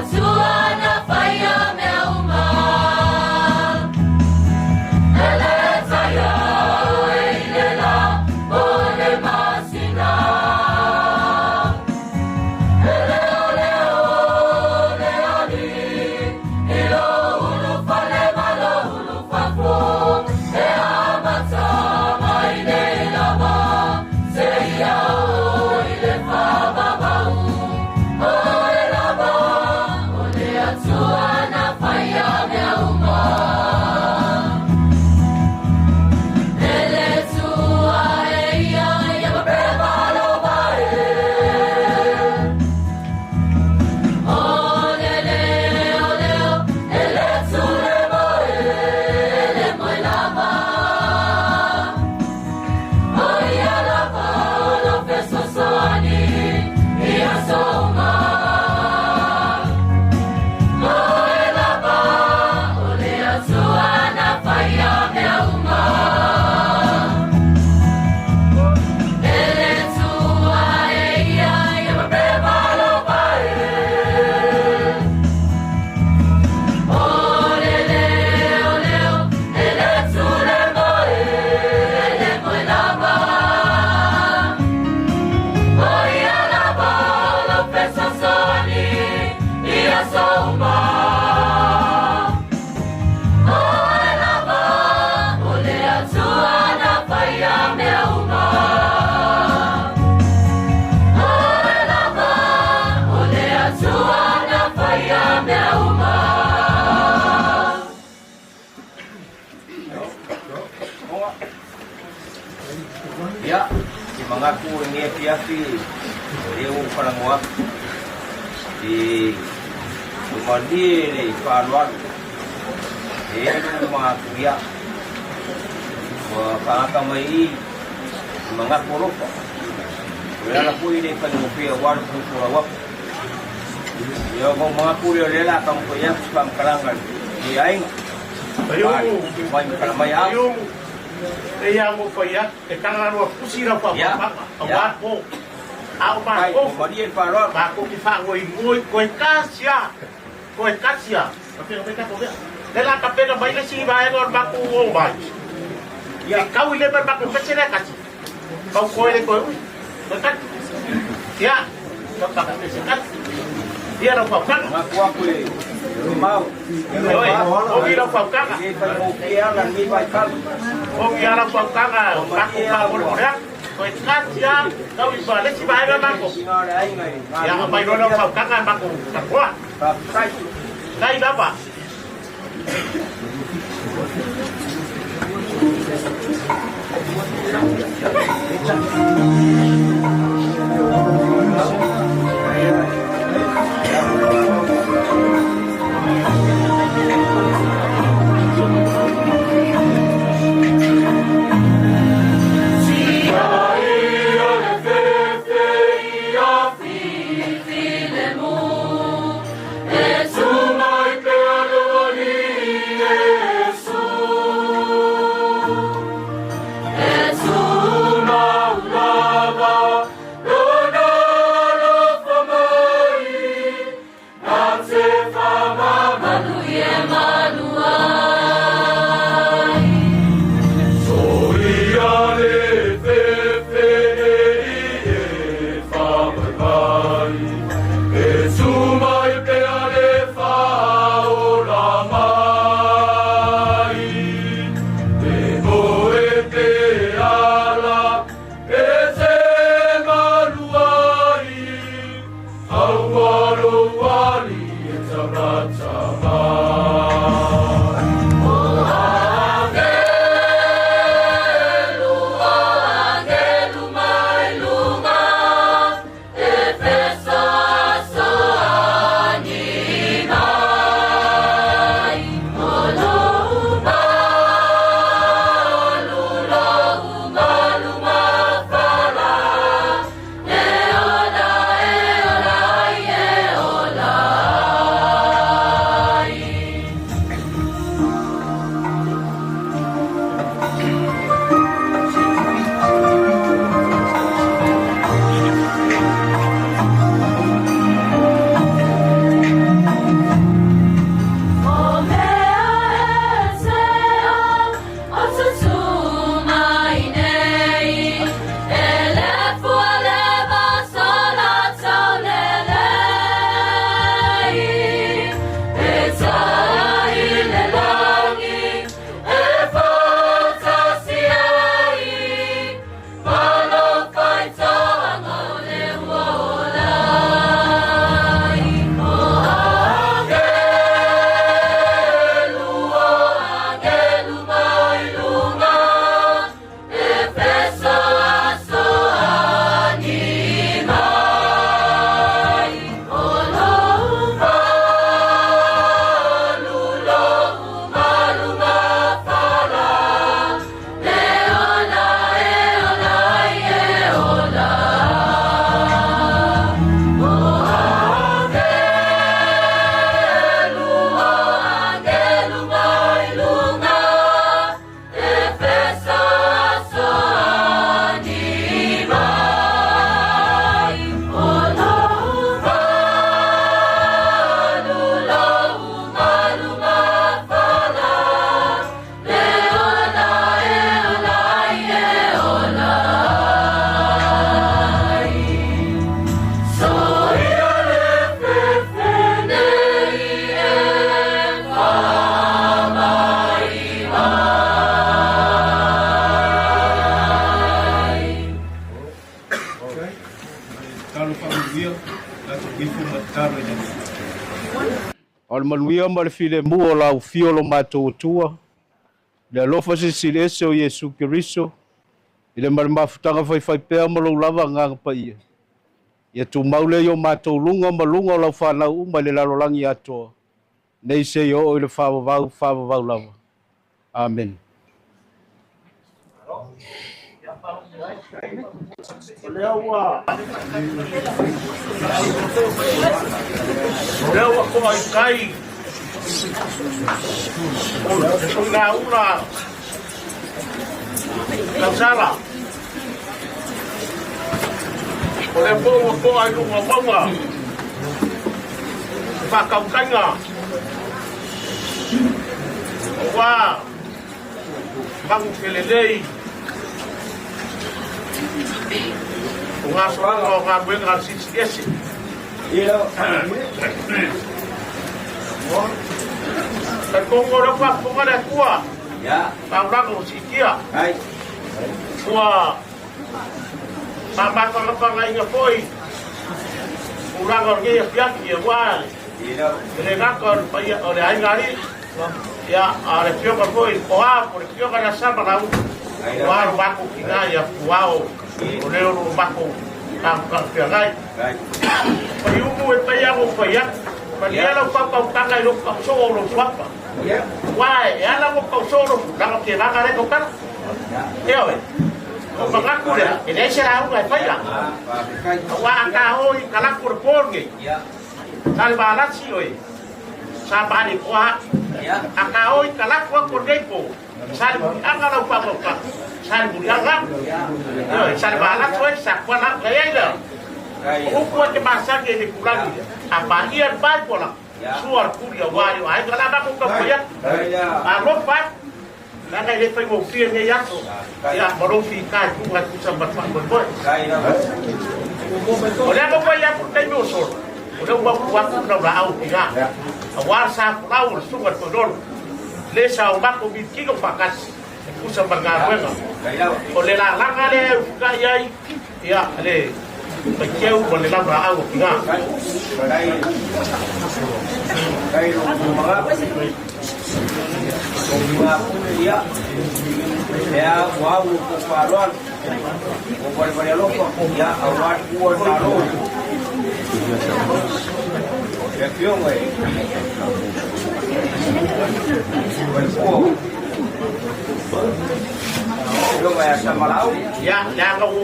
Atua na faia mea uma. E le taiao e i le la po o le masina. E leoleo le alii i lou ulufale ma lou ulufafo. E amata mai nei lava seia oo i le faavavau. O Oe lava o le Atua na faia mea uma. E le tua e ia ia ma peva lova e. O le leo leo e le tule moe le moe lava. O ia lava o lou fesoasoani i aso uma. O Oe lava o le Atua na faia mea uma. E le tua e ia ia ma peva lova e. O le leo leo e le tule moe le moe lava. O ia lava o lou fesoasoani i aso uma. O Oe lava o le Atua na faia mea uma. O Oe lava o le Atua na faia mea uma. Ia, te manatu i lenei afiafi o lea ua ou falagoa atu i ua malie le faaaloalo e i ai lou manatu ia ua faagata mai i i manatu alofa. O le ala foi lea i faigofie aua le folau atu. Ia ona ou manatu lea o lea o le a taumafai atu se faamatalaga i lenei aiga. Mai matala mai au. Eia mo fai atu, e tanga loa pusi lau faapapaga, aua po. A o matou, matou te faamoemoe toe tasi lava, toe tasi lava. Tapena mai tatou mea. Lea la tapena mai le isi vaega o le matou o mai. E tau i le ma le matou pese lea tasi. Pau koe le toe ui. Toe tasi. Ia, tau matou pese tasi. Ia lau fautuaga. Manatu atu e mau. Oi, ogi lau fautuaga. E le faigofie ala lenei vaitau. Ogi ala fautuaga, matou faamolemole atu. Toe tasi lava, tau i le isi vaega matou. Ia, aumai loa lau fautuaga matou talanoa. Tai lava. ma tatalo i le Alii. O le manuia ma le filemu o lau afio o lo matou Atua, le alofa silisili ese o Iesu Keriso, i le ma le mafutaga faifaipea ma lou lava Agaga Paia, ia tumau lea i o matou luga ma luga o lau fanau uma i le lalolagi atoa, nei seia oo i le faavavau faavavau lava. Amene. O lea ua toa i tai o le suigaula tausala. O lea foi ua toa i luga o mauga faatautaiga aua manufelelei o gasologa o galuega a le Silisili Ese. Talitonu o lea ua faafofoga le Atua, taulaga ua siitia, ua faamafanafanaina foi tulaga o lenei afiafi aua e le gata o le paia o le aiga alii, ia, a o le afioga foi o a po o le afioga ia Samalau, aua lo matou tina ia Puao, o le o lo matou talafeagai. Faiumu e paia ua fai atu, malie lau fautautaga i lou tausoo o lou suafa. Aua e ala lou tausoo o lou tulaga o telaga lea tautala. Ioe. O manatu lea, e leai se lauga e faia. Aua a ta o i kalapu o le po lenei, sa le valasi oe, sa malie koa atu. A ta o i kalapu atu o lenei po, sa le muliaga lau faatautaga, sa le muliaga atu. Ioe, sa le valasi oe, sa kuala atu. E ai lea, o upu e te masani e le tulagi lea, a paia le Bible, sua le tuli aua e o aiga la matou taumafai atu. Alofa atu. Leaga e le faigofie lenei aso, ia, ma lou fita i luga e tusa ma le faamoemoe. O lea ua fai atu le taimi ua sola, o lea ua mapu atu le laulaau o tina, aua le sa folau o le susuga i le Toilolo, le sa o matou militino faatasi e tusa ma le galuega. O le lalaga lea e usutai ai, ia, le faiteu ma le laulaau o tina. Ia, leaga ua ou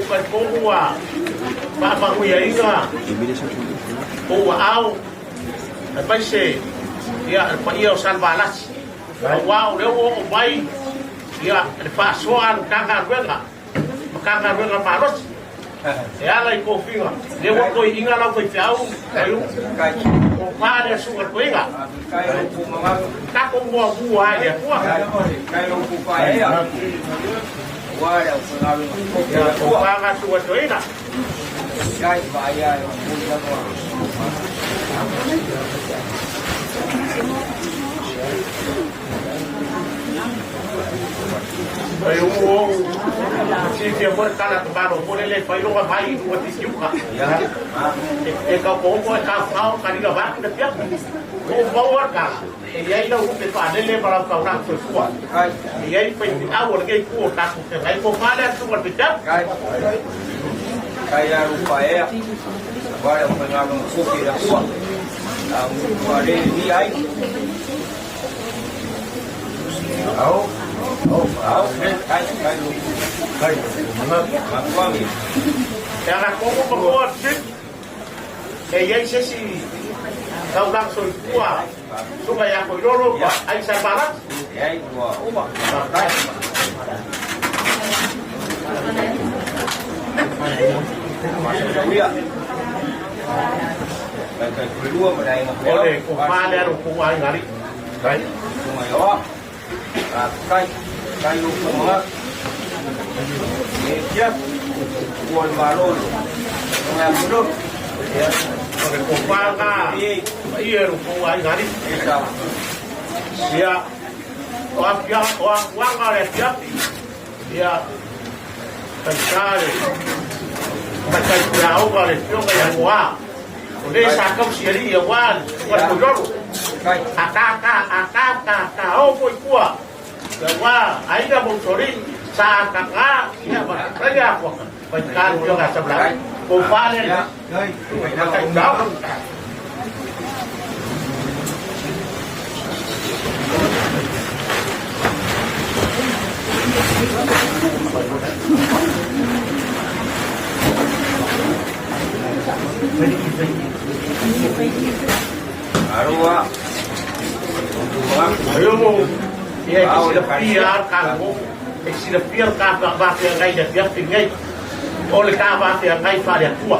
talitonu ua faamanuiaina ou aao aemaise ia le paia o Salevalasi, aua o lea ua oo mai ia le faasoa a le Matagaluega, Matagaluega malosi e ala i tofiga, lea ua toeaina lau faifeau o pa le susuga i le toeaina. Tatou muamua ai le Atua. O pa nga susuga i le toeaina. Pai o ou silafia foi le tala a te Malo foi lele e fai loa mai i luga titiuka. E tau popo e tau fao ka lila vaku le piaku. O maua le tala, e i ai lau lupe faalele ma lau taulaga soifua. E i ai faifeau o lenei itu o tatou feagai po fa lea susuga i le faifeau. Kai a rupa ea, wale o whangaronga koke la kua, a ua re ni ai. Ao, ao, ao, kai, kai, kai, matuangi. E ala komo ma koa trip, e i ai se isi taulaga soifua susuga ia Koilolo ma Aisa Balasi. Ai, ua uma. O le kofa lea lo kou aiga alii. Kai. Kai. Kai o kuma. E tia. Ua le malo. Nga kulo. O le kofa nga paia e lo kou aiga alii. Ia, o afia, o afuaga o le afiafi. Ia, taita le tamaitai puleaoga o le afioga ia Moa. O le sa tausi alii aua le susuga i le Koilolo. A ka ka a ka ka ka o foi tua aua aiga ma usoalii sa ataga ia ma raia afuaga faigata le afioga ia Samalaai. Ua ou fale le mataitao. Ia e te silafia lava le tatou e te silafia le ta faafeagai i le afiafi lenei, o le ta faafeagai faale-Atua.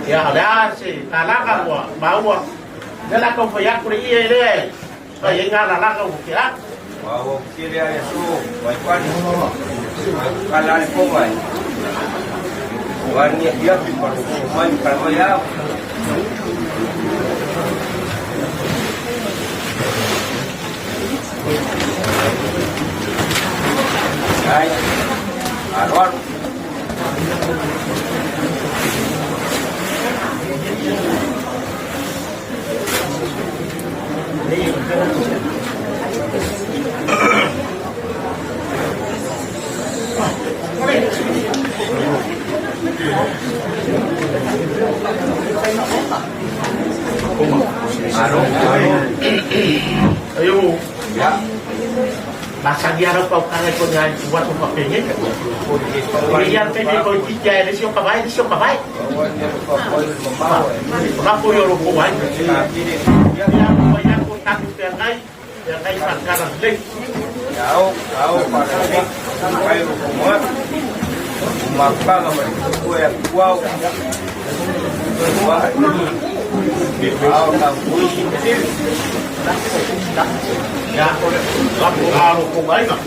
Ia, o le a se lalaga ua maua, o lea o le a taumafai atu le ie lea e fai ai ngā lalaga ua tea atu. Ua tele a le aso, vaifale, kala le poga e. Ua ni afiafi pa lo mai kala mai au. Ai, alo alo. Ayo. Masani ara pau kanga ko ngai ua to papenge. Ia te me ko ti kia le sio kavai le sio kavai. Ma ko yo ro ko ai. Ia ko ia ko taku te ngai te ngai whakara lei. Ao ao para kai ro ko mo. Mapanga ma ko ya kuau. Ao ka Ia ko le ko aro ko mai na.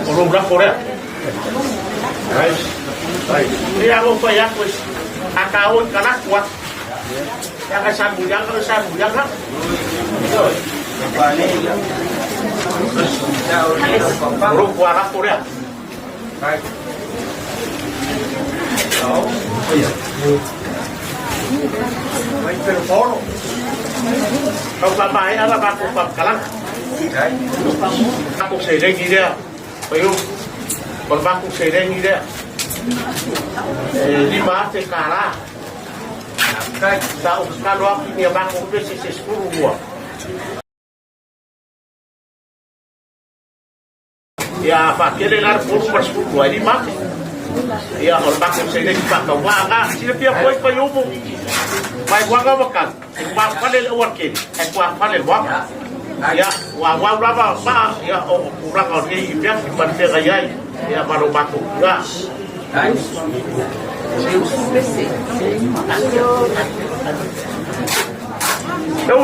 O lou lafo lea. Ia lou fai atu a tāua i ka lafo atu. Ia ka sa muliaga ka sa muliaga. O lou kua lafo lea. Tau faamaea la matou faamatalaga. Matou seleni lea, Paiu, o le matou seleni lea, e $5,000. Sa ou tatalo atu i ni a matou pese se 12. Ia faatele la le 3 ma le 12 e 5,000. Ia o le matou seleni faatauvaa na. Silafia foi Paiumu, mai uaga ma kau, e tuafale le aualatele, ae tuafale le moana. Ia ua auau lava maa, ia o tulaga o lenei afiafi ma le feagai ai, ia ma lo matou tina. Eu,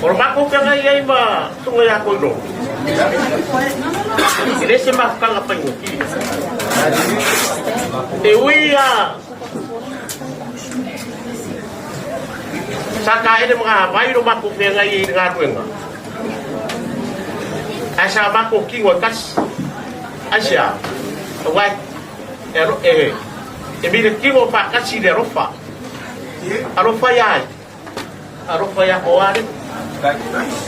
O le matou feagai ai ma susuga ia Koilolo, e le se mafutaga faigofie. E ui a sa taele ma gavai lo matou feagai ai i le galuega, ae sa matou kino e tasi. Aisea? Aua e, e milikino faatasi le alofa. Alofa ia ai? Alofa ia Koare.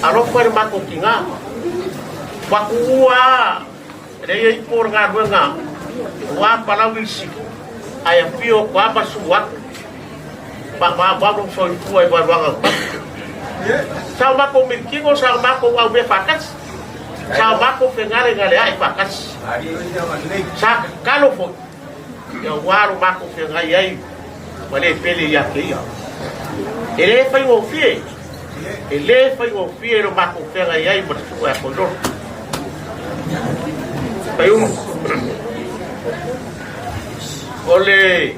Alofa i le matou tina. Ua tuua le ia ipo o le galuega ua Palauli le Sili, ae afio atu lava su atu faamaumau lou soifua i vaevaga o tapu. Sa o matou militino, sa o matou aumea faatasi, sa o matou fegalegaleai faatasi. Sa tatalo foi Ia ua lo matou feagai ai ma le pele ia te ia. E le faigofie, e le faigofie lo matou feagai ai ma le susuga ia Koilolo. Paiumu, o le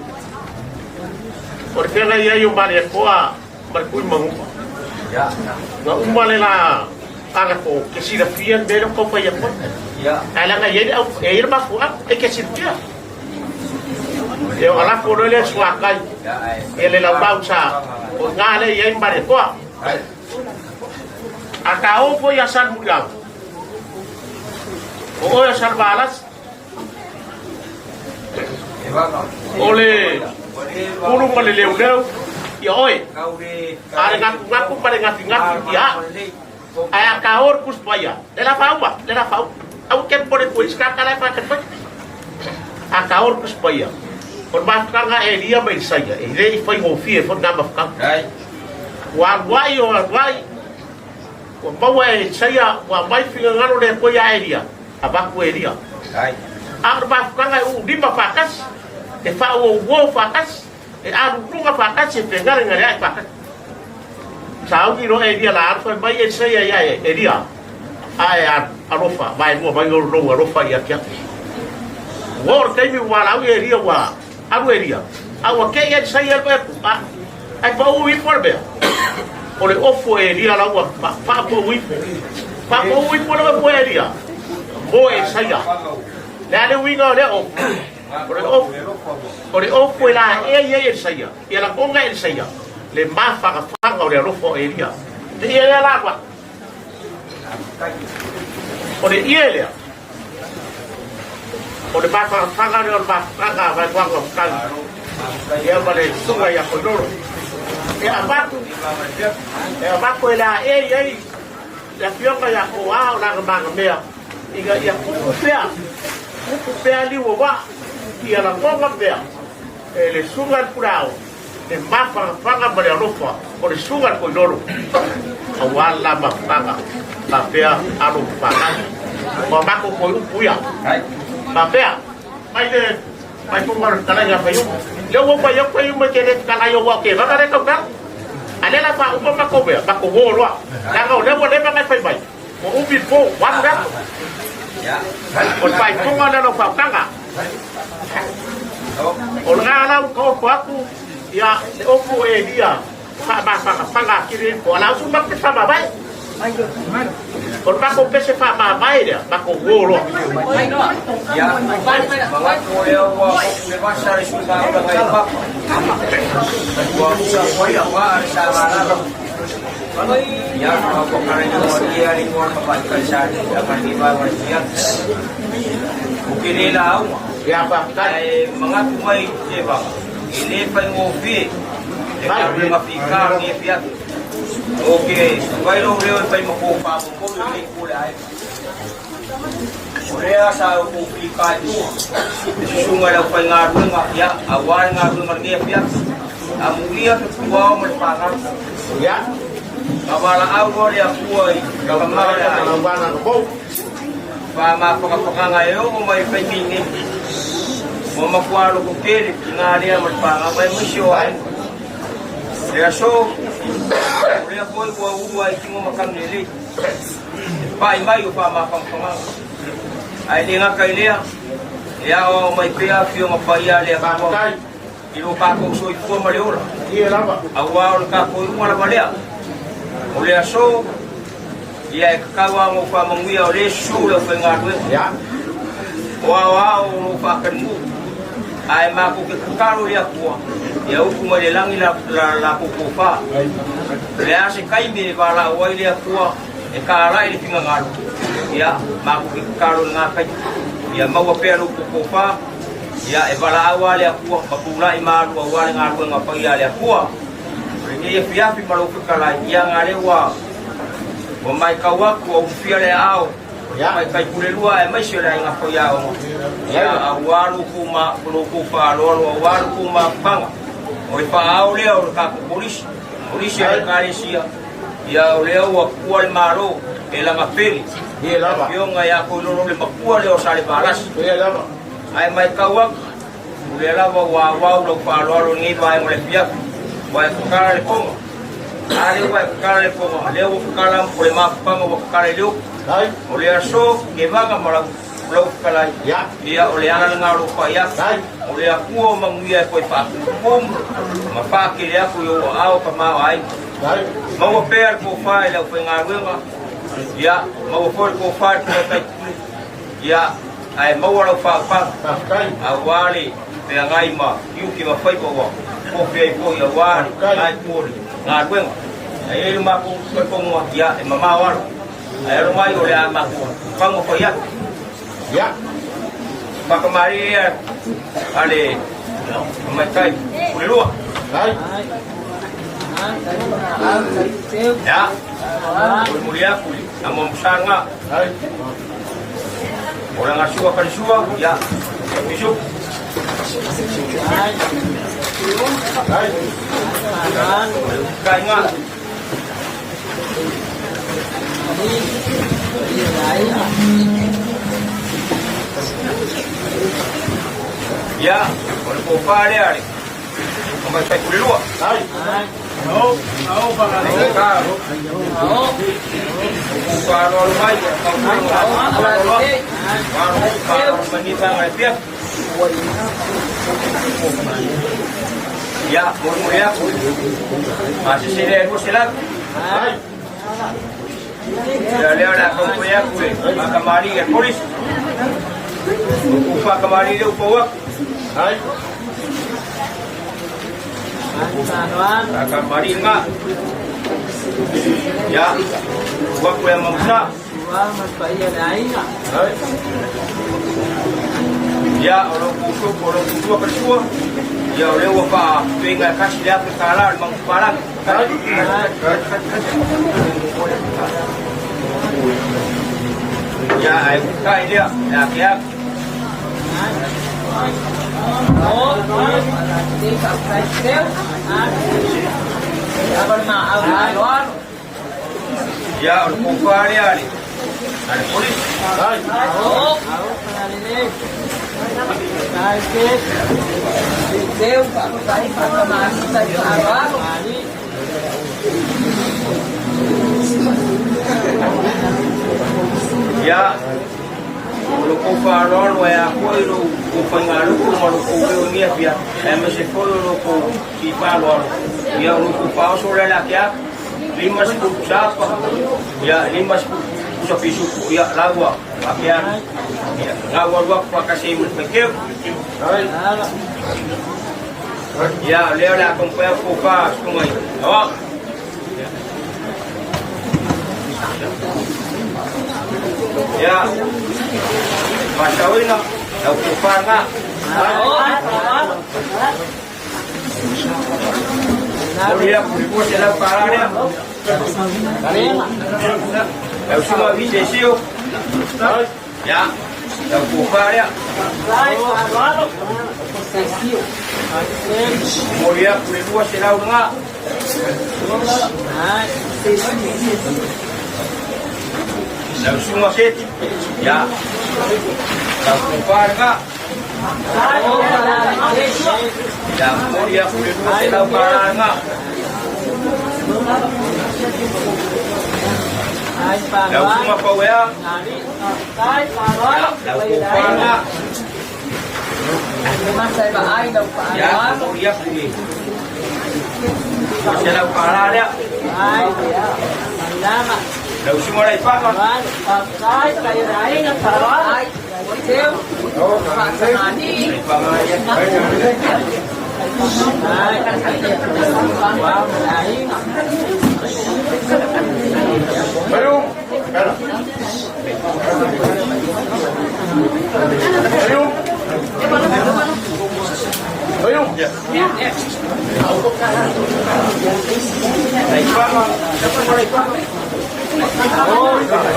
o le feagai ai o Malietoa ma le Tuimanu'a. Na uma le la anapo ke silafia le mea lea o tau fai atu ai. Ae leaga e i ai le au, e i ai le mafuaaga, e ke silafia. Ia ona lafo loa lea suakai ia le laumau sa o i ina lea e i ai Malietoa. A ta o foi ia Salemuliaga, o oe o Salevalasi, o le pulu ma le leuleu ia oe, a le gatugaku ma le gafigafi ia au. Ae a ta o le Tusi Paia, le la faauma, le la faauma. Aua ke pole pui ska kala fa ke pai. A ta o le Tusi Paia, o le mafutaga a Elia ma Isaia, e le i faigofie foi lena mafutaga. Ua alu ai o alu ai, ua maua e Isaia, ua aumai finagalo le Atua ia Elia, avatu Elia. A o le mafutaga e uulima faatasi, e faauouo faatasi, e aluluga faatasi, e fegalegaleai faatasi. Sauni loa Elia la alu fai mai Elisaia ia Elia, Ae alofa, vaelua mai lou alofa ia te atu. Ua oo le taimi ua valaaulia Elia ua alu Elia, a ua kei Elisaia e atu, a, ae pau ifo le mea. O le ofo e Elia la ua faapau ifo. Faapau ifo le ofo e Elia, mo Elisaia. Le a le uiga o lea ofo? O le ofo, o le ofo e laea i ai Elisaia, ia lagona e Elisaia le mafagafaga o le alofa o Elia. Te ia lea la alu atu. O le ie lea, o le mafagafaga lea o le mafutaga a Vaevaga o Matagi, ia ma le susuga ia Koilolo. E avatu, e avatu e laea i ai le afioga ia Koa o Lagamagamea, ina ia kupu pea, kupu pea liu o waa, ia lagona pea e le susuga i le Pulao, le mafanafana ma le alofa o le susuga i le Koilolo, aua le la mafutaga faapea alo ma fanau. Ua matou toe upu ia. Faapea, mai le faaipuga o le fetalaiga a Faiumu. Lea ua uma i au Faiumu e te le fetalai aua o Kevaga lea e tautala. A lea la faauma matou mea, matou o loa. Leaga o lea ua leva ona e fai mai, ua umi le po, ua alu le aso. O le faaipuga lea o lau faautaga. O lena la ua taoto atu ia le ofu o Elia faamafagafaga atili ai po o la usu matou te faamavae. O le matou pese faamavae lea, matou uo loa. Ia, manatu o lea ua motu le vasa le sui maulaga i papa. Ua ua foi a waa le sagalala. Ia, ua kala i ua ia le ingoa tamaitai sa le amani vae ia. O ke le lauga. Ia, faafetai. Ae manatu mai Tevaga, e le faigofie le galuega fika lenei afiafi. O ke vai lou leo e fai ma fofamomoli o lenei itu o le aiga. O lea sa outou fika i tua, le susuga i le aufaigaluega, ia, aua le galuega o lenei afiafi. Amuia ke puao ma le fanau. Ia. Na valaau loa le Atua i tama o le aiga. Faamafakafakaga e oo mai i le taimi nei, ua matua loko tele i ngā lea ma le fanau aemaise o aiga. Le aso, o lea foi ua ulu ai tino matagi lelei, e pa'i mai o faamafakafakaga. Ae le gata i lea, e aoao mai pea Afioga Paia a le Atua i lo tatou soifua ma le ola, aua o le tatou iuga lava lea. O le aso, Ia e tatau lava ona ou faamanuia o lea e susu le aufaigaluega. O aoao o lo o faatalimuu, ae matou te tatalo i le Atua ia utu mai le lagi la latou tofa. O le a se taimi e valaau ai le Atua e talai le finagalo, ia matou te tatalo i lena taimi. Ia maua pea lo outou tofa, ia e valaau lava le Atua ma tulai ma alu aua le galuega paia a le Atua. O lenei afiafi ma lou fetalai, ia na lea ua Ua matau atu ua ulufia le aao o tamaitai pulelua aemaise o le aiga faiaoga, ia aua lo outou faaaloalo aua lo outou mafutaga. O le faaao lea o le tatou kolisi, kolisi a le Ekalesia, ia o lea ua tuua le Malo e lana pele, le Afioga ia Toilolo le matua lea o Salevalasi. Ae matau atu, O lea lava ua auau lau faaaloalo i lenei vaega o le afiafi, ua e tatala le fono. A lea ua e tatala le fono, lea ua tatala o le mafutaga ua tatala i le upu. O le aso kevaga ma lau lau fetalai, ia o le ala lena o lou pai atu. O le Atua o manuia e toe faatumutumu ma faatele atu i ou aao tamaoaiga. Maua pea le tofa i le aufaigaluega, ia maua foi le tofa i le tamaitai pule, ia. ae maua lau faautaga aua le feagai ma tiute ma faiva ua tofi ai foi aua le gaetu o le galuega. Ae i ai le matou talitonuga, ia, e mamao alo, ae alo mai o le a matou taumafai atu. Ia. Faakamalie ia a le tamaitai Pulelua. Ia, mulimuli atu i le amuamusaga. O lana sua kalisua, ia, pisupu. Kaiga. Ia, o le tofa lea a le tamaitai Pulelua. Ia, mulimuli atu, pasese lea e 200. Ia lea o le a taumafai atu le faatamalii a le polisi. O faatamalii lea ua pau atu. Faatamalii lena. Ia, ua atu ia Mamusa. Ia, o lo tou o lo tou sua kalisua. Ia, o lea ua faafeiga e tasi le $1,000 o le manupapalagi. Ia, ae utai lea, e ake atu. Ia, o le tofa lea a le polisi. Ia, o lo kou faaaloalo ae a foi lo kou faigaluku ma lo kou leo i lenei afiafi, aemaise foi o lo kou faaaloalo. Ia, o lo kou faaoso lea le akeake, 50 pusapa, ia, 50 pusa pisuku, ia, la ua akeake. Ia, na ua alu atu faatasi ai ma le faiteu. Ia, o lea o le a taumafai atu tofa susuga i Aoao. Ia, faasaoina, lau tofa lena. Momoli atu le $200 lea. Lau susuga Visesio. Ia, lau tofa lea. Momoli atu le 200 lena. Lau susuga Seti. Ia, lau tofa lena. Ia, momoli atu le $200 lena. Lau susuga Pauea. Ia, lau tofa lena. Ia, momoli atu le $200 lea. Lau susuga Laipaga. Laipaga ia. Laipaga, lau susuga Laipaga.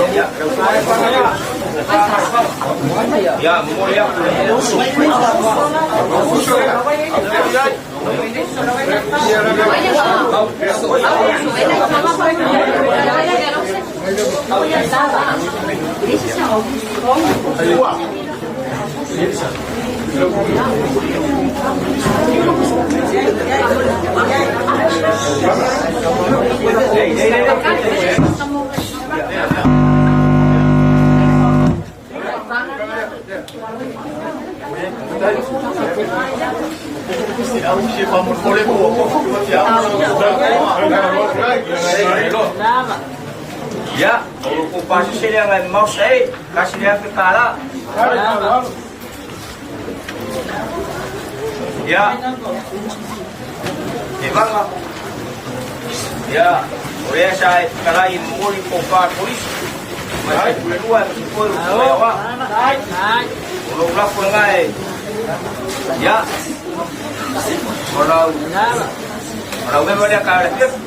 Ia, lau susuga Laipaga ia. Ia, momoli atu le Ia, o lo kou pasese lea ngai mamao sa e, tasi le $1,000. Ia, e vaga. Ia, o lea sa e fetalai e momoli tofa a le Kolisi, mai sai Pulelua e foi o Puleoa. O lou lafo lena e, ia, o lau, o lau mema lea ka le fiafi.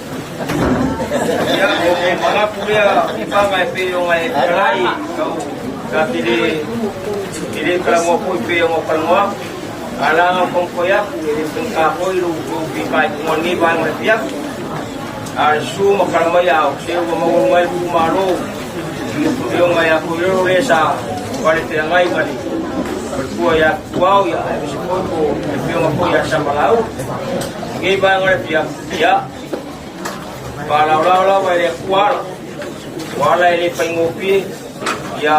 Ia, o le manatu lea i vaga e pei ona e fetalai, tau, ta te le, te le talanoa foi pei ona talanoa atu. A la na taumafai atu, e le faigata foi lou pika i luga o lenei vaega o le afiafi. A le susu ma tala mai a o se ua maua mai le itumalo i le afioga ia Toilolo lea sa pale feagai ma le faletua ia Tuau, ia aemaise foi po le afioga foi ia Samalaau. I lenei vaega o le afiafi, ia, faalaolao lava e le Atua ala. O ala e le faigofie, ia,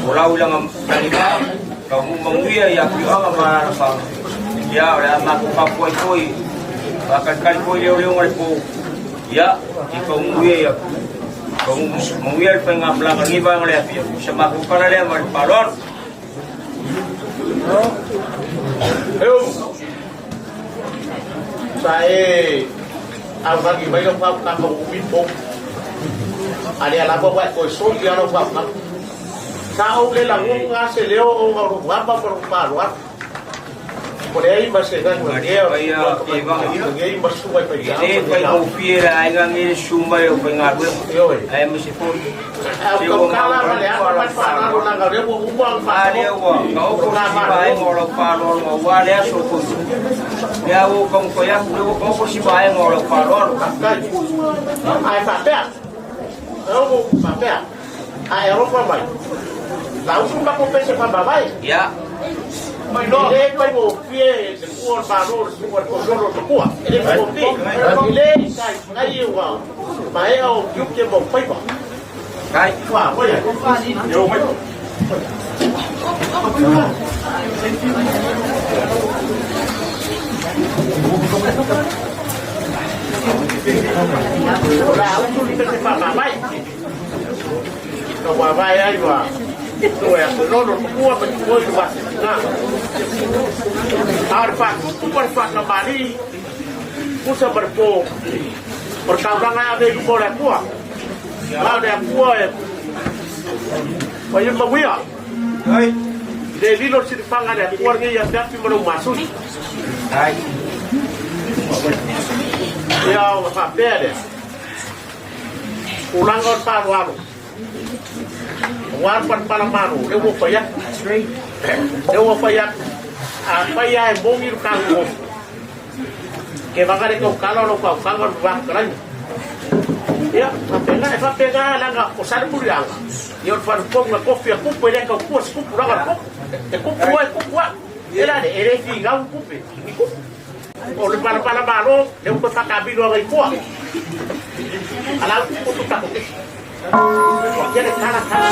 o lau i lana tagivaa, taunuu manuia i afioaga ma alaalafaga. Ia, o le a matou tapuai foi, faatalitali foi leoleoga le po, ia, i taunuu ia, ia, taunuu manuia le faigamalaga i lenei vaega o le afiafi. O se matou tala lea ma le faaaloalo. Eu, sa e augani mai lau faautaga ua umi pou. A lea lava ua e toe soli lava lau faautaga. Sa ou le lagona se leo ona o lou ama ma lou faaaloalo. Ua leai ma se galuega o lenei ma susuga i faifeau. E le faigofie le aiga nei le susu mai o faigaluega. Aemaise foi se ua A lea ua taoto se isi vaega o lau faaaloalo aua le aso foi. Lea ua ou taumafai atu, lea ua taoto se isi vaega o lau faaaloalo. Ae faapea, faapea, a e alofa mai, lausu matou pese faamavae. Ia. E le faigofie le pua o le Malo o le susuga i le Toilolo le Matua. E le faigofie. E le taitai ua maea ou tiute ma ou faiva. Kai. Ua, foi ai. Eu mai. O le a utu le pese faamavae. Ka wavae ai ua toe a Toilolo le Matua ma tuoi le vasitina. A o le faatupu ma le faatamalii, pusa ma le po, o le taulaga e ave i luma o le Atua. A o le Atua e fai ai mauia. E le lilo le silifaga a le Atua lenei ia te afi ma lou masui. Ia ona faapea lea. Tulaga o le faaaloalo, aua le palapala malo, lea ua fai atu. Lea ua fai atu, afai lava e moni le tagu ke vaga le tautala o lau faautaga o le vavafetalaiga. Ia, faapena, e faapena leaga o Salemuliaga, ia o le faletonu na tofi a tupu e le tautua se tupu leaga o le tupu. E tupu oe, tupu au. E la le, e le finau ni tupe, ni tupu. O le palapala malo, lea ua toe faataamilo agai i tua. A la ua tupu tatou kesi. Ua tele tala tala.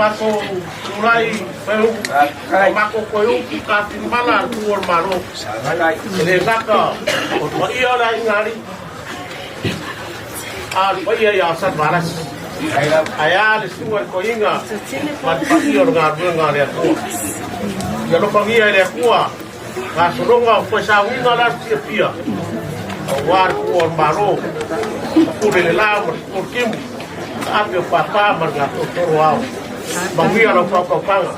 matou tulai fai upu, ua matou toe upu tatimala a le Tupu o le Malo. E le gata o le paia o le aiga alii, a o le paia ia Salevalasi. Ae a le susuga i le toeaina ma le paia o le galuega a le Atua. Ia alofagia e le Atua gasologa o toe sauiga la le fiafia aua le Tupu o le Malo, pule le la ma le pule timu, taape o papa ma le gatotoro ao. Manuia lau faatautaga.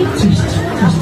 Test, test.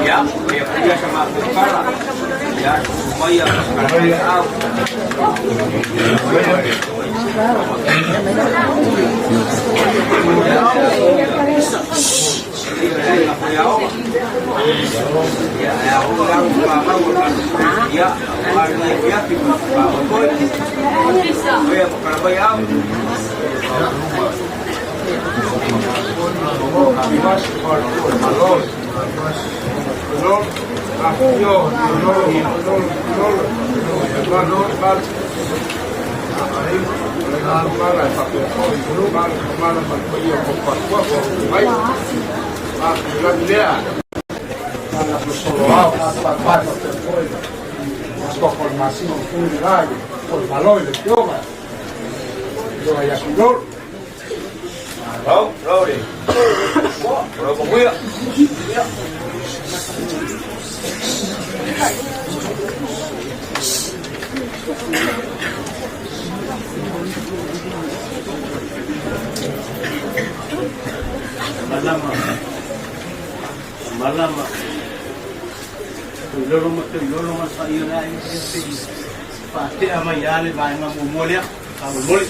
Ia, ia puia sa matou pala. Ia, maia au. Malama malama Tuilolo ma tuilolo ma sa ia la ia se i faatea mai lava le vaega muamua lea faamolemole.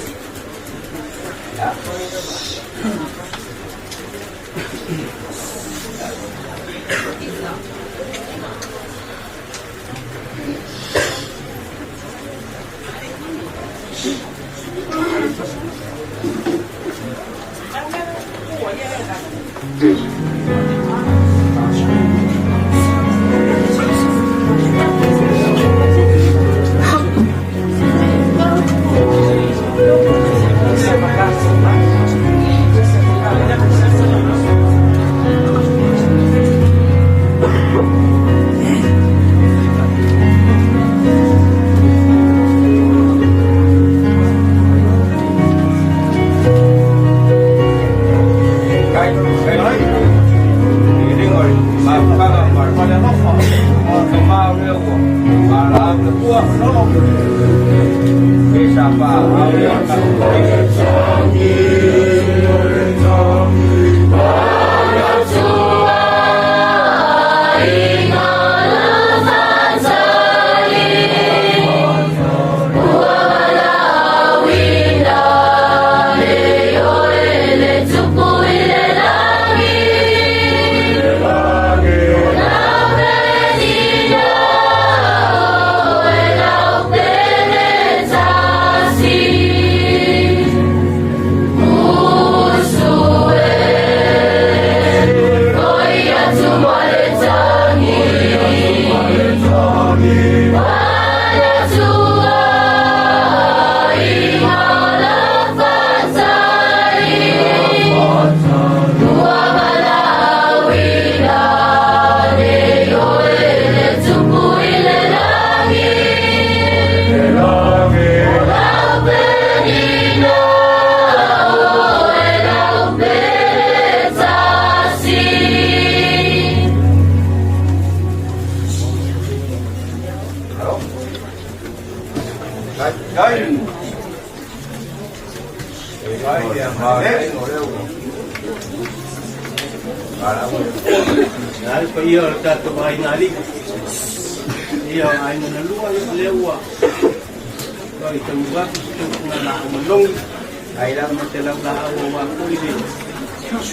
lea ua Ia le paia o le tatou aiga alii, ia o aiga na lua, ia lea ua toi taunuu atu se tautuga laau manogi, ai lava ma se laulaau aua foi le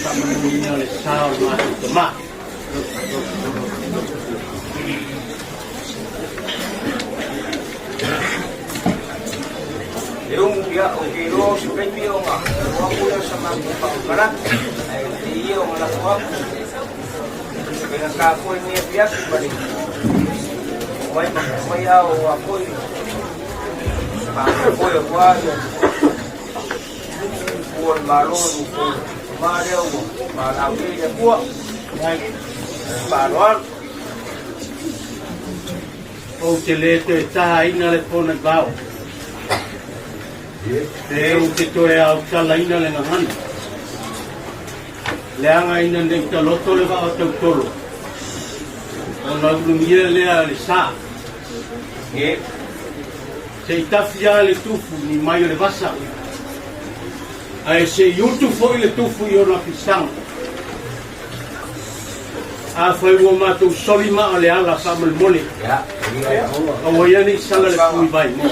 faamanuiina o le sa o le matou tama. E umu ia o ke iloa o se taimi ona o aku lea o sa matou faamatalaga, ae lelei ia ona lafo atu faigata foi lenei afiafi ma le omai ma omai a o a foi faamoemoe aua ia fua o le Malo i lo outou tama lea ua valaau i ai le Atua. Faaaloalo. Ou te lē toe taina le pona i vao, pe ou te toe aotalaina le gagana. Leaga ina ne i taloto le vaa o tautolo, ona ulugia lea e le sa. Se i tafi lava le tufu ni mai o le vasa, ae se i utu foi le tufu i ona fisaga. Afai ua matou soli maa o le ala faamolemole, aua ia ne i sala le pui vaimoa.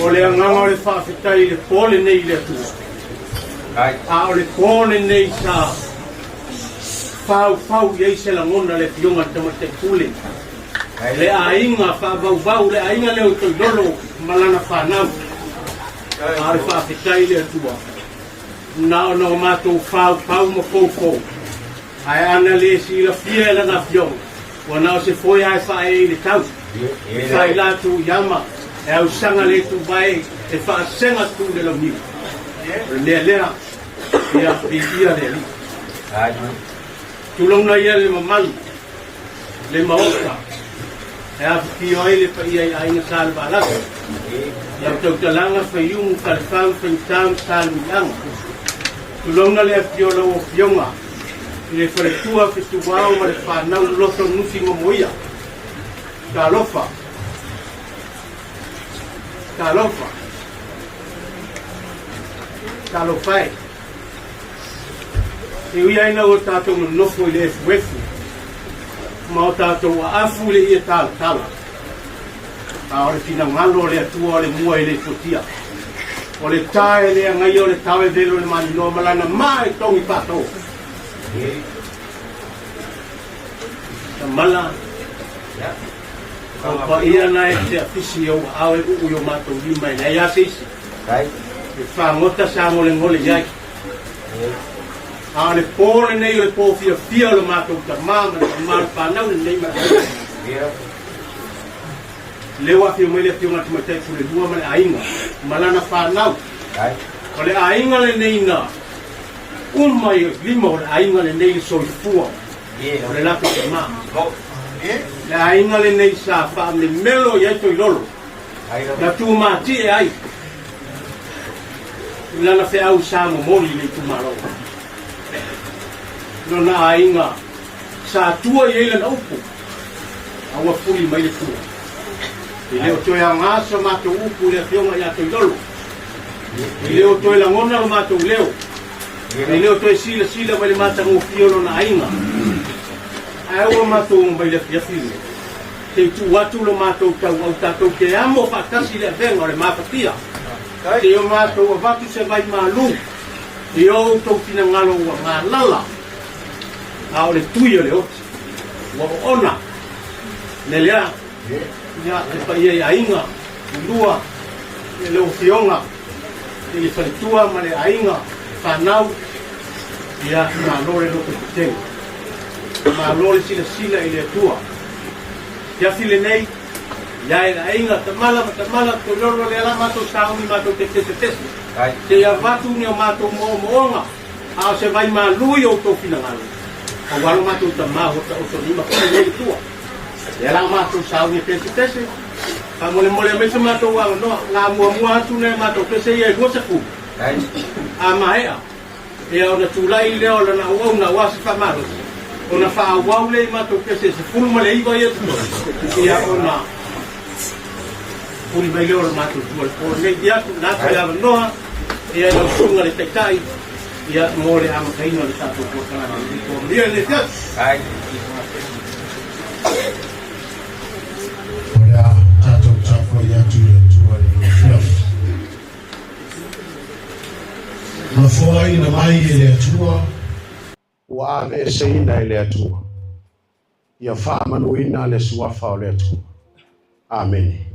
O le agaga o le faafetai i le po lenei i le Atua, a o le po lenei sa faufau i ai se lagona le Afioga i le Tamaitai Pule, le aiga faavauvau, le aiga lea o Toilolo ma lana fanau. A o le faafetai i le Atua, Na ona o matou faufau ma foufou, ae ana le silafia e lana afioga, ua na o se foe lava e faaee i le tau, e fai latou i ama, e ausaga le tuvae, e faasega tu le launiu. O le mea lea, ia viia le Alii. Tulouna ia le mamalu, le Maota, e afifio ai le paia i Aiga Salevalasi, lau tautalaga Faiumu, Falefau, Faigata ma Salemuliaga. Tulouna le afifio o lau Afioga i le faletua Fetuao ma le fanau Loto Nusi Momoia. Talofa! Talofa! Talofa e! E ui ai ina ua tatou nonofo i le efuefu ma o tatou aafu i le ie talatala, a o le finagalo o le Atua o le mua e le fuatia. O le ta e le agaia o le tavevelo o le maninoa ma lana maa e togi faato. Tamala, o paia na e te afisi i ou aao e uu i o matou lima e leai a se isi. E fagota sa ngolegole i ai. A o le pō lenei o le pō fiafia o le matou tama ma le tama o le fanau lenei ma le aiga. Lea ua afio mai le Afioga i le Tamaitai Pulelua ma le aiga ma lana fanau. O le aiga lenei na uma i lima o le aiga lenei le soifua o le latou tama. Le aiga lenei sa faamemelo i ai Toilolo. Na tumatie ai i lana feau sa momoli i le itumalo. Lona aiga sa tua i ai lana upu, a ua fuli mai le tua. E le o toe aoga sa matou upu i le afioga ia Toilolo. E le o toe lagona lo matou leo. E le o toe silasila mai le matagofie o lona aiga. Ae ua matou omai i le afiafi lenei. Se i tuu atu lo matou tauau tatou te amo faatasi i le avega o le mafatia. Se i o matou avatu se vai malu i o outou finagalo ua galala, a o le tui o le oti ua oona. Le lea, ia, le paia i aiga, lua, i le afioga i le faletua ma le aiga, fanau, ia, malo le loto tetele. Malo le silasila i le Atua. Te afi lenei, ia e le aiga, tamala ma tamala, toilolo lea la matou sauni matou te tesetese. Se i avatu ni o matou moomooga, a o se vai malu i outou finagalo, aua lo matou tama ua taoto lima foi nei le tua. Lea la matou sauni e tesetese, faamolemole mai se matou avanoa, la muamua atu nai matou pese ia e 20. A maea, Ia ona tulai lea o lana auauna aua se faamalosi, ona faaauau lea i matou pese e 19 ia totoe, ia ona puli mai lea o le matou tua i le po lenei. Ia tuuina atu le avanoa. Ia lau susuga le Taitai ia mo le amataina o le tatou polokalame. Ia le afiafi. O le a tatou tapuai atu i le Atua i lenei afiafi. Na foaina mai e le Atua. Ua aveeseina e le Atua. Ia faamanuina le Suafa o le Atua. Amene.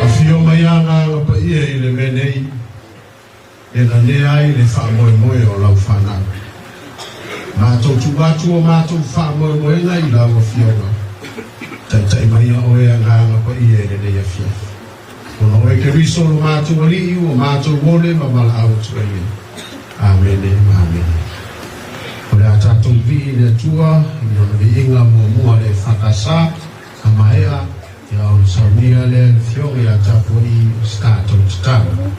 Afio mai Agaga Paia i le mea nei e nanea ai le faamoemoe o lau fanau. Matou tuu atu o matou faamoemoega i lau Afioga. Taitai maia oe Agaga Paia i lenei afiafi. Ona oe Keriso lo matou Alii ua matou ole ma valaau atu ai nei. Amene ma amene. O le a tatou vii i le Atua i Lona viiga muamua le EFKS a maea ia ona saunia lea e le Afioga ia tapuai o se tatou tatalo.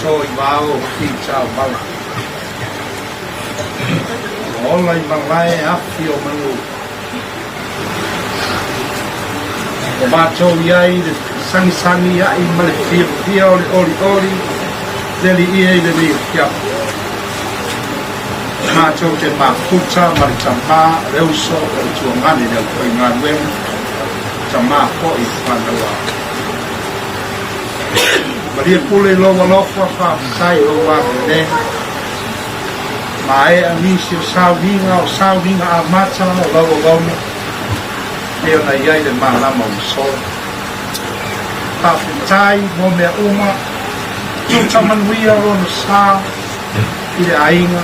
to i vao o Fitaumala. Ua ola i malae afi o manu. Ua matou i ai i le sagisagi aʻi ma le fiafia o le olioli le Alii i lenei afiafi. Matou te mafuta ma le tamā o le uso o le tuagane le aufaigaluega, tamā foi o fanau a. Malie pule i lou alofa, faafetai i lou agalelei. Maea nisi o sauniga o sauniga amata o lau auauna, pei ona i ai le malama ua sola. Faafetai mo mea uma, tuta manuia lona sa i le aiga.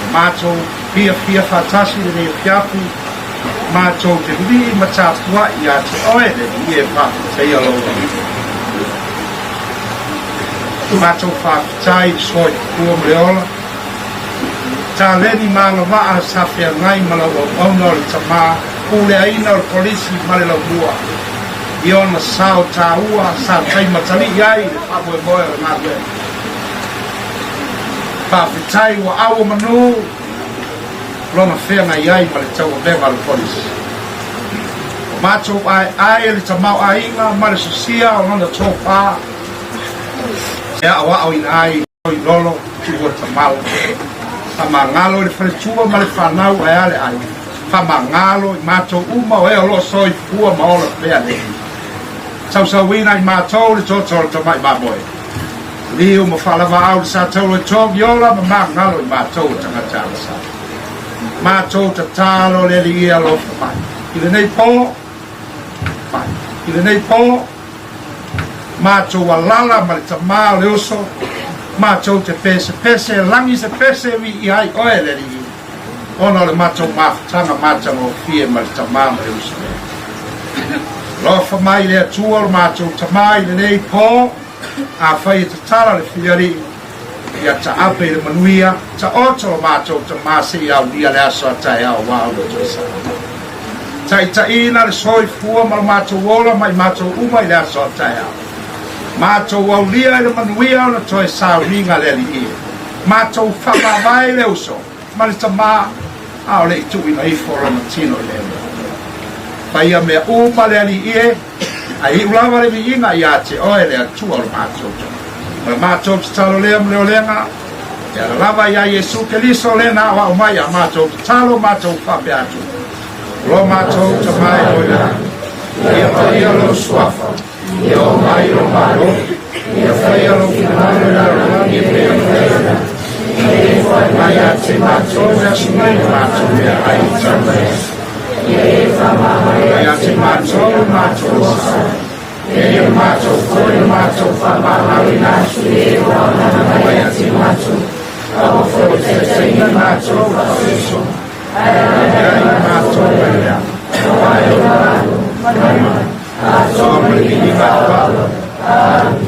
Ua matou fiafia faatasi i lenei afiafi, matou te lii ma tapuai ia te oe le Alii e faafetaia lou alofa. Matou faafetai i le soifua ma le ola, taleni ma agavaa sa feagai ma lau auauna o le tama puleaina o le Kolisi ma le Laumua i ona sao taua sa taimatalii ai le faamoemoe o le galuega. Faafetai ua aua manu lona feagai ai ma le tauavega o le Kolisi. Ua matou aeae le tamaoaiga ma le sosia o lona tofa e aoaoina ai i lolo tuua tamala. Faamagalo i le faletua ma le fanau ae a le aiga. Faamagalo i matou uma o e o lo o soifua ma ola pea nei. Sausauina i matou le toto o le tamai mamoe. Liu ma faalavaau le satauro e togi ola ma magalo i matou o tagata alasa. Matou tatalo le Alii e alofa mai i lenei po, mai i lenei po, matou alala ma le tamā o le uso, matou te pesepese lagi se pese viia ai oe le Alii, ona o le matou mafutaga matagofie ma le tamā ma le uso lea. Alofa mai le Atua o le matou tamā i lenei po, afai e tatala le filialii, Ia taape i le manuia, taoto lo matou tamā seia aulia le aso a taeao aua o lo toe sa. Taitaiina le soifua ma lo matou ola ma i matou uma i le aso a taeao. Matou aulia i le manuia ona toe sauniga le Alii e. Matou faavaavae i le uso ma le tamā, a o le i tuuina ifo lona tino i le Atua. Faia mea uma le Alii e. Ae iu lava le viiga ia te oe le Atua o le matou Tama. O le matou tatalo lea ma le olega, e ala lava iā Iesu Keliso lea na aoao mai a matou tatalo matou faapea atu, O lo matou Tama e o i lagi, ia paia lou suafa, ia oo mai lou Malo, ia faia lou finagalo i lalolagi e pei ona fai i lagi. Mai ia te matou le aso nei le matou meaai i tauga aso. Ia te matou le matou osa, e ia matou foi le matou faamagaloina atu i e ua amata mai ia te matou, aua foi e taitaiina matou faasoiso, ae i matou mai le ama. Aua e o Malo, atoa ma le viiga atoa. Amene.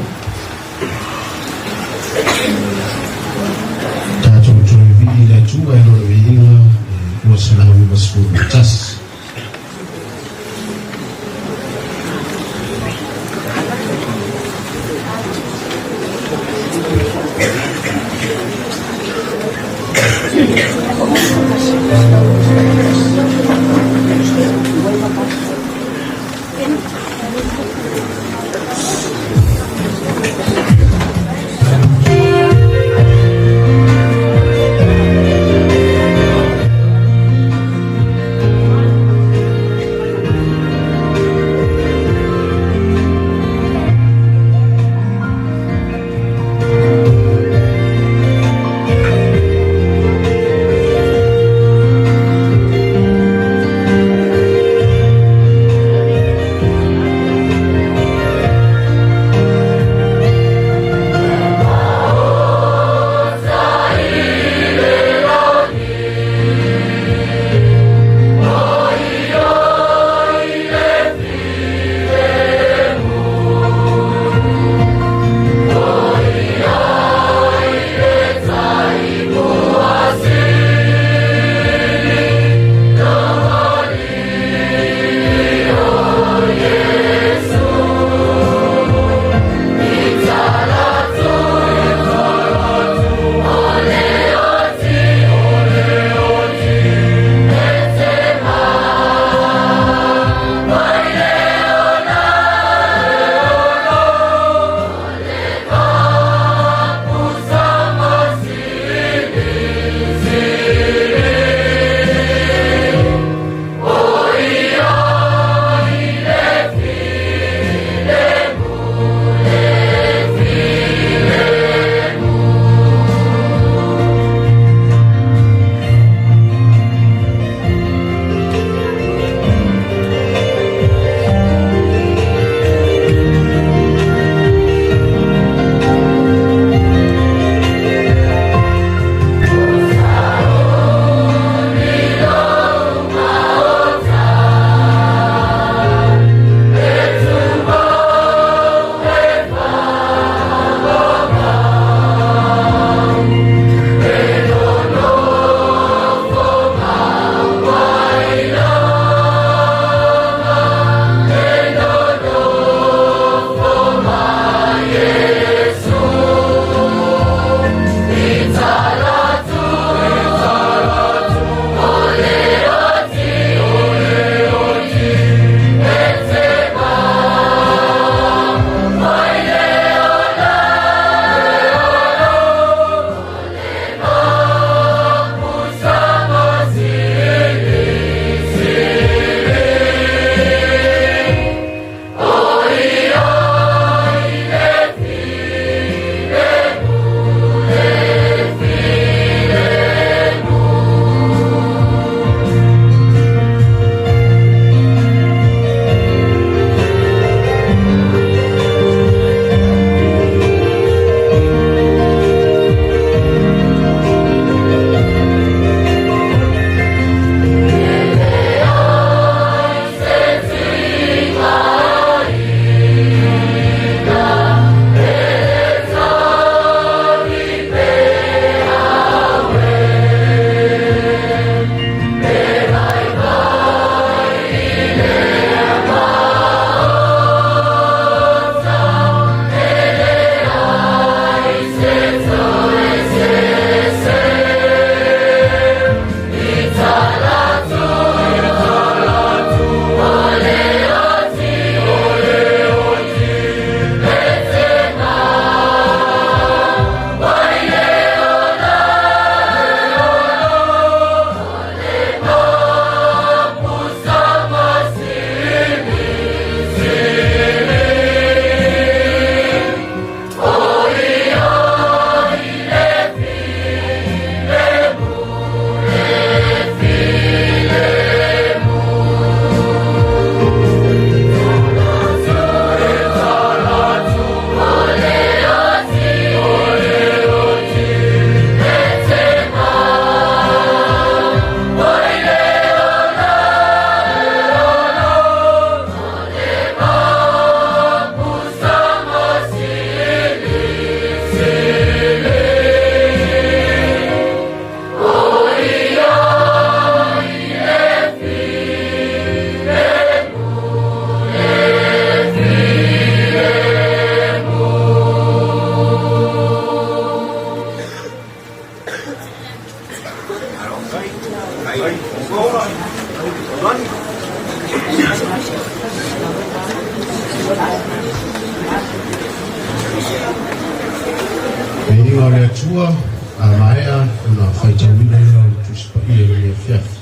Tatou toe vii i le Atua i Lona viiga e 291. Viiga o le Atua, a maea ona faitauina lea o le Tusi Paia i lenei afiafi.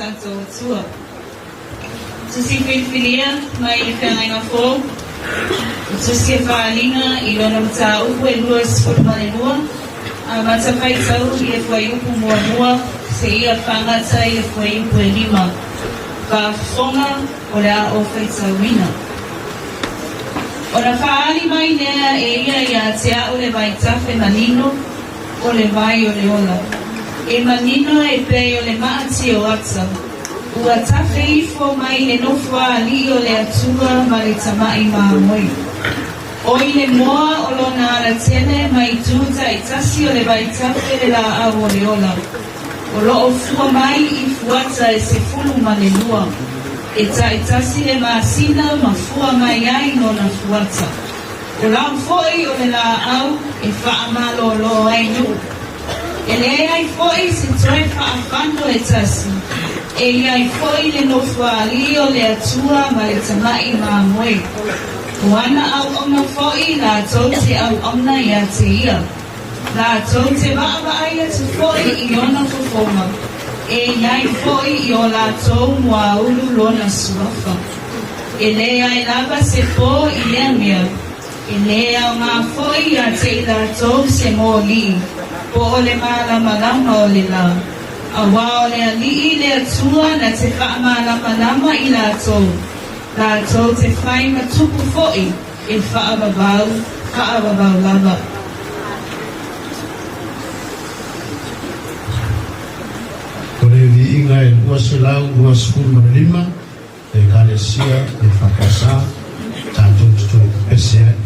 tatou Atua. Tusi filifilia mai le Feagaiga Fou, o tusi e faaaliga i lona mataupu e 22, amata faitau i le fuaiupu muamua seia faagata i le fuaiupu e lima. Faafofoga o le a ou faitauina. Ona faaali mai lea e ia ia te a'u le vaitafe manino o le vai o le ola, e manino e pei o le maati o ata, ua tafe ifo mai le nofoaali'i o le Atua ma le Tama'i Mamoe. Oi le moa o lona alatele ma itu ta'itasi o le vaitafe le lā'au o le ola, o lo'o fua mai i fuata e 12, e ta'itasi le masina ma fua mai ai lona fuata. O lau foi o le lā'au e fa'amalōlō ai nu'u. E leai foi se toe fa'afano e tasi, e i ai foi le nofoaali'i o le Atua ma le Tama'i Mamoe. O ana auauna foi latou te auauna ia te ia. Latou te vaavaai atu foi i ona fofoga, e i ai foi i o latou muaulu lona suafa. E leai lava se pō i lea mea, e lē aogā foi ia te i latou se mōlī, po o le mālamalama o le lā. Auā o le Aliʻi le Atua na te faamalamalama i latou, latou te fai ma tupu foi e faavavau, faavavau lava. O le viiga e 225. Ekalesia EFKS tatou te toe pepese ai.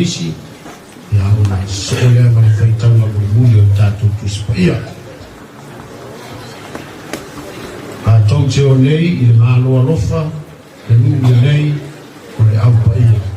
Kolisi, ia ona sosoo lea ma le faitauga mulimuli o le tatou Tusi Paia. Matou te o nei i le Malo alofa, le nuu lelei o le Au Paia.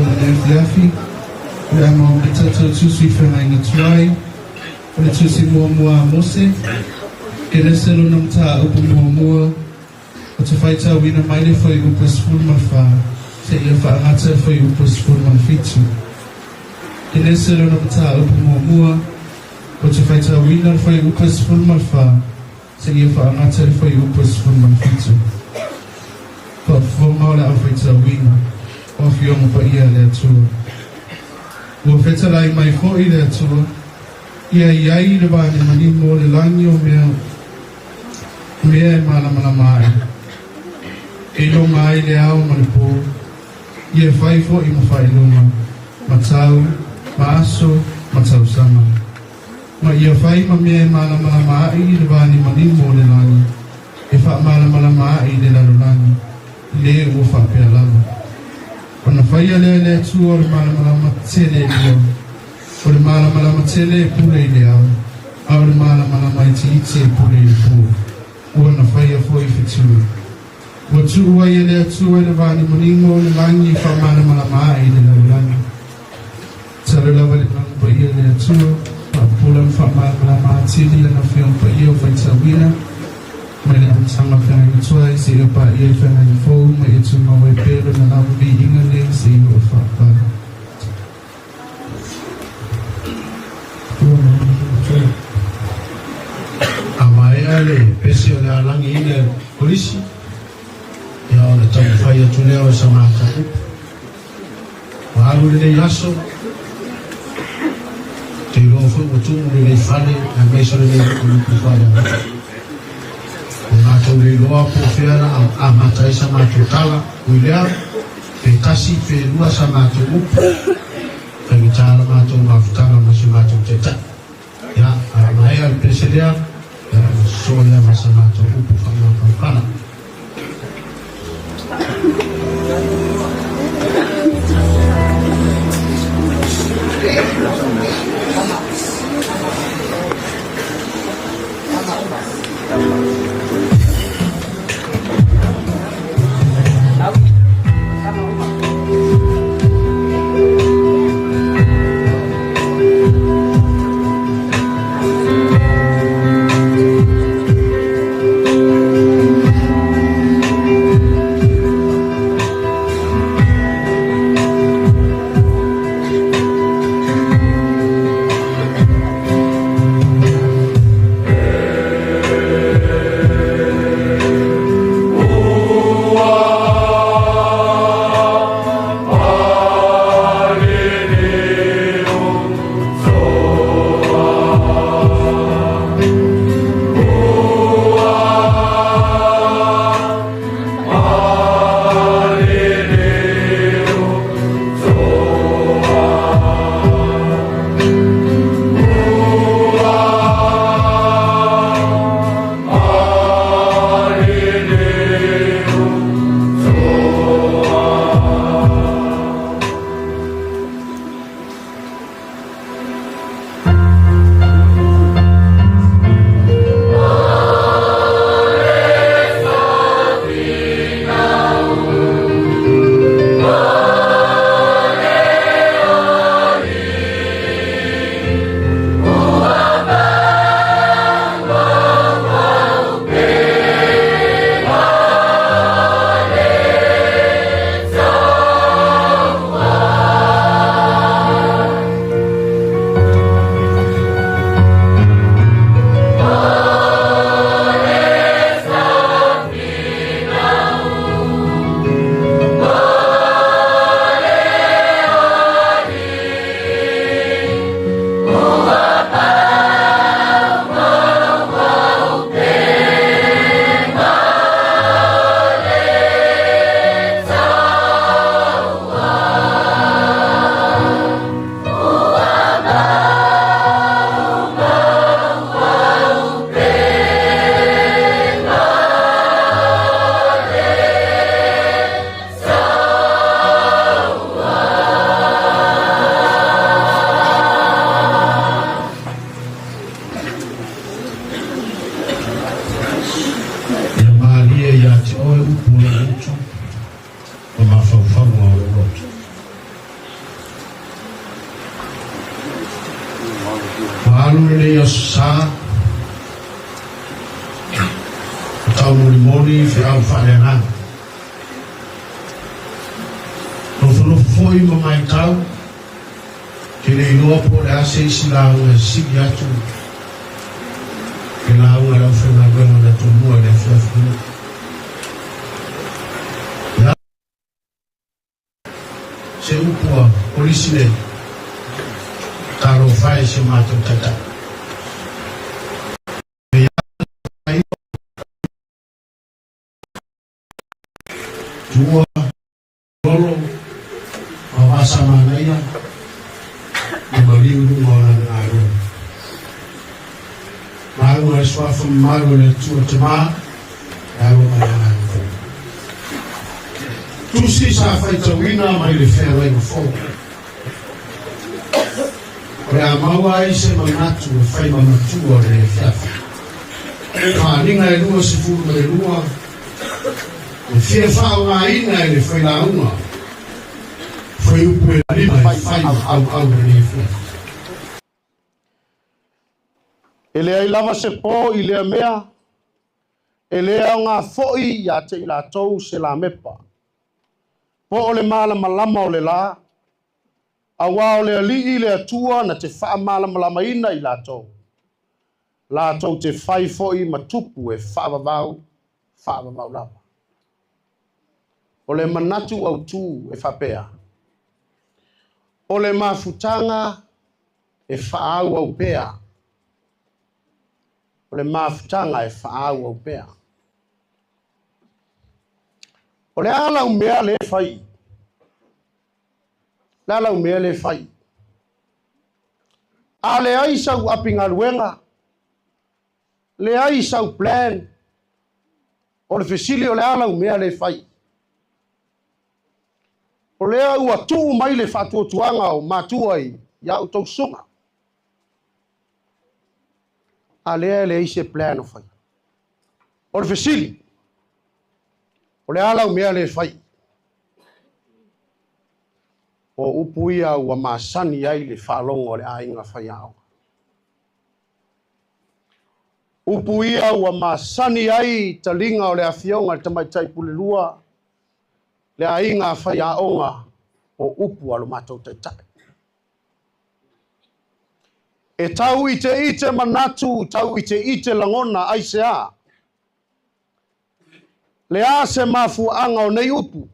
Atua i lenei afiafi, o le a maua mai tatou tusi feagaiga tuai, o le tusi muamua a Mose, Kenese lona mataupu muamua, ou te faitauina mai le fuaiupu e 14 seia faagata le fuaiupu e 17. Kenese lona mataupu muamua, ou te faitauina le fuaiupu e 14 seia faagata le fuaiupu e 17. Faafofoga o le aufaitauina o Afioga Paia a le Atua. Ua fetalai mai foi le Atua, ia i ai le vanimonimo o le lagi o mea, mea e malamalama ai, e iloga ai le ao ma le po, ia fai foi ma faailoga, ma tau, ma aso, ma tausaga. Ma ia fai ma mea e malamalama ai le vanimonimo o le lagi, e faamalamalama ai le lalolagi, le ua faapea lava. Ona faia lea e le Atua o le malamalama tele e lua, o le malamalama tele e pule i le ao, a o le malamalama itiiti e pule i le po. Ua na faia foi fetu. Ua tuu ai e le Atua i le vanimonimo o le lagi e faamalamalama ai le lalolagi. Tatalo lava le Agaga Paia i le Atua, faapupula ma faamalamalama atili Lana Afioga Paia o faitauina mai le amataga o le Feagaiga Tuai seia paia i le Feagaiga Fou, ma ia tumau ai pea Lona lava viiga nei seia oo faapala. A maea le pese o le a lagiina e le Kolisi, ia ona taumafai atu lea o sa matou upu. Ua alu lenei aso, ou te iloa foi ua tumu lenei fale aemaise o lenei lupulupu faaleagafa. Ua matou le iloa po o fea la a amata ai sa matou tala, ui lea, pe tasi pe lua sa matou upu, faigata la matou mafutaga ma si matou taitai. Ia, a maea le pese lea, ia ona sosoo lea ma sa matou upu faamamafaufala. Ua alu lenei Aso Sa o taumolimoli feau faaleagaga. Nofonofo foi ma maitau, ke le iloa po o le a se isi lauga e sili atu le lauga a le aufaigaluega na tomua i le afiafi nei. Se upu a Kolisi nei, Talofa e si o matou taitai. Tua, Lolo, ma Vasamanaia, ma maliu i luga o lana galuega. Lauga i le suafa mamalu o le Atua Tama, le Alo ma le Agaga Paia. Tusi sa faitauina mai le feagaiga fou. O le a maua ai se manatu e fai ma matua o le afiafi. Faaaliga e 22 e fia faaaogaina e le failauga fuaiupu e 5 e fai ma auau lenei afiafi. E leai lava se po i lea mea, e le aoga foi ia te i latou se lamepa, po o le malamalama o le la, auā o le Alii le Atua na te faamalamalamaina i latou, latou te fai foi ma tupu e faavavau, faavavau lava. O le manatu autū e faapea, o le mafutaga e faaauau pea. O le mafutaga e faaauau pea. O le a lau mea lea e fai? O le a lau mea lea e fai? A leai sau api galuega, leai sau plan, o le fesili o le a lau mea lea e fai? O lea ua tuu mai le faatuatuaga o matua i a outou susuga. A lea e leai se plan o faia. O le fesili, o le a lau mea lea e fai? O upu ia ua masani ai le faalogo a le aiga faiaoga. Upu ia ua masani ai taliga o le afioga i le Tamaitai Pulelua, le aiga faiaoga o upu a lo matou taitai. E tau iteite manatu, tau iteite lagona, aisea? Le a se mafuaaga o nei upu?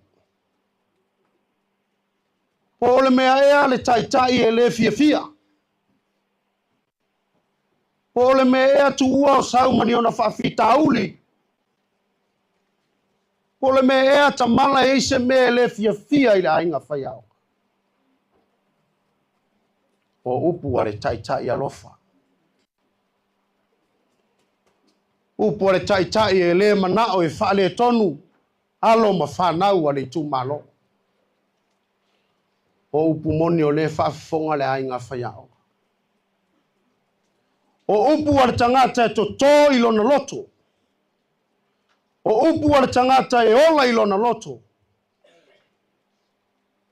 Po o le mea ea le taitai e le fiafia? Po o le mea ea tuua o sau ma ni ona faafitauli? Po o le mea ea tamala e i ai se mea e le fiafia i le aiga faiaoga? O upu a le taitai alofa. Upu a le taitai e le manao e faaletonu alo ma fanau a le itumalo. O upu moni o lea e faafofoga le aiga faiaoga. O upu a le tagata e totō i lona loto. O upu a le tagata e ola i lona loto.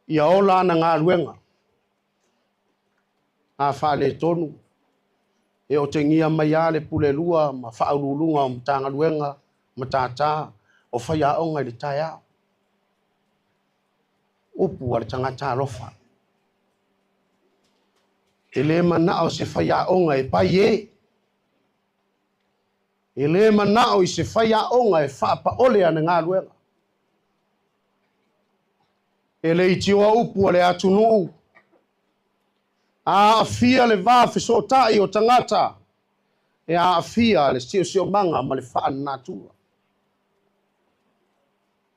Ia ola ana galuega. A faaletonu, e otegia mai lava le Pulelua ma Faauluuluga o Matagaluega ma Tātā o Faiaoga i le taeao. Upu a le tagata alofa. E le manao se faiaoga e pai e. E le manao i se faiaoga e faapaole ana galuega. E leitioa upu a le atunuu, a aafia le va fesootai o tagata, e aafia le siosiomaga ma le faalenatura.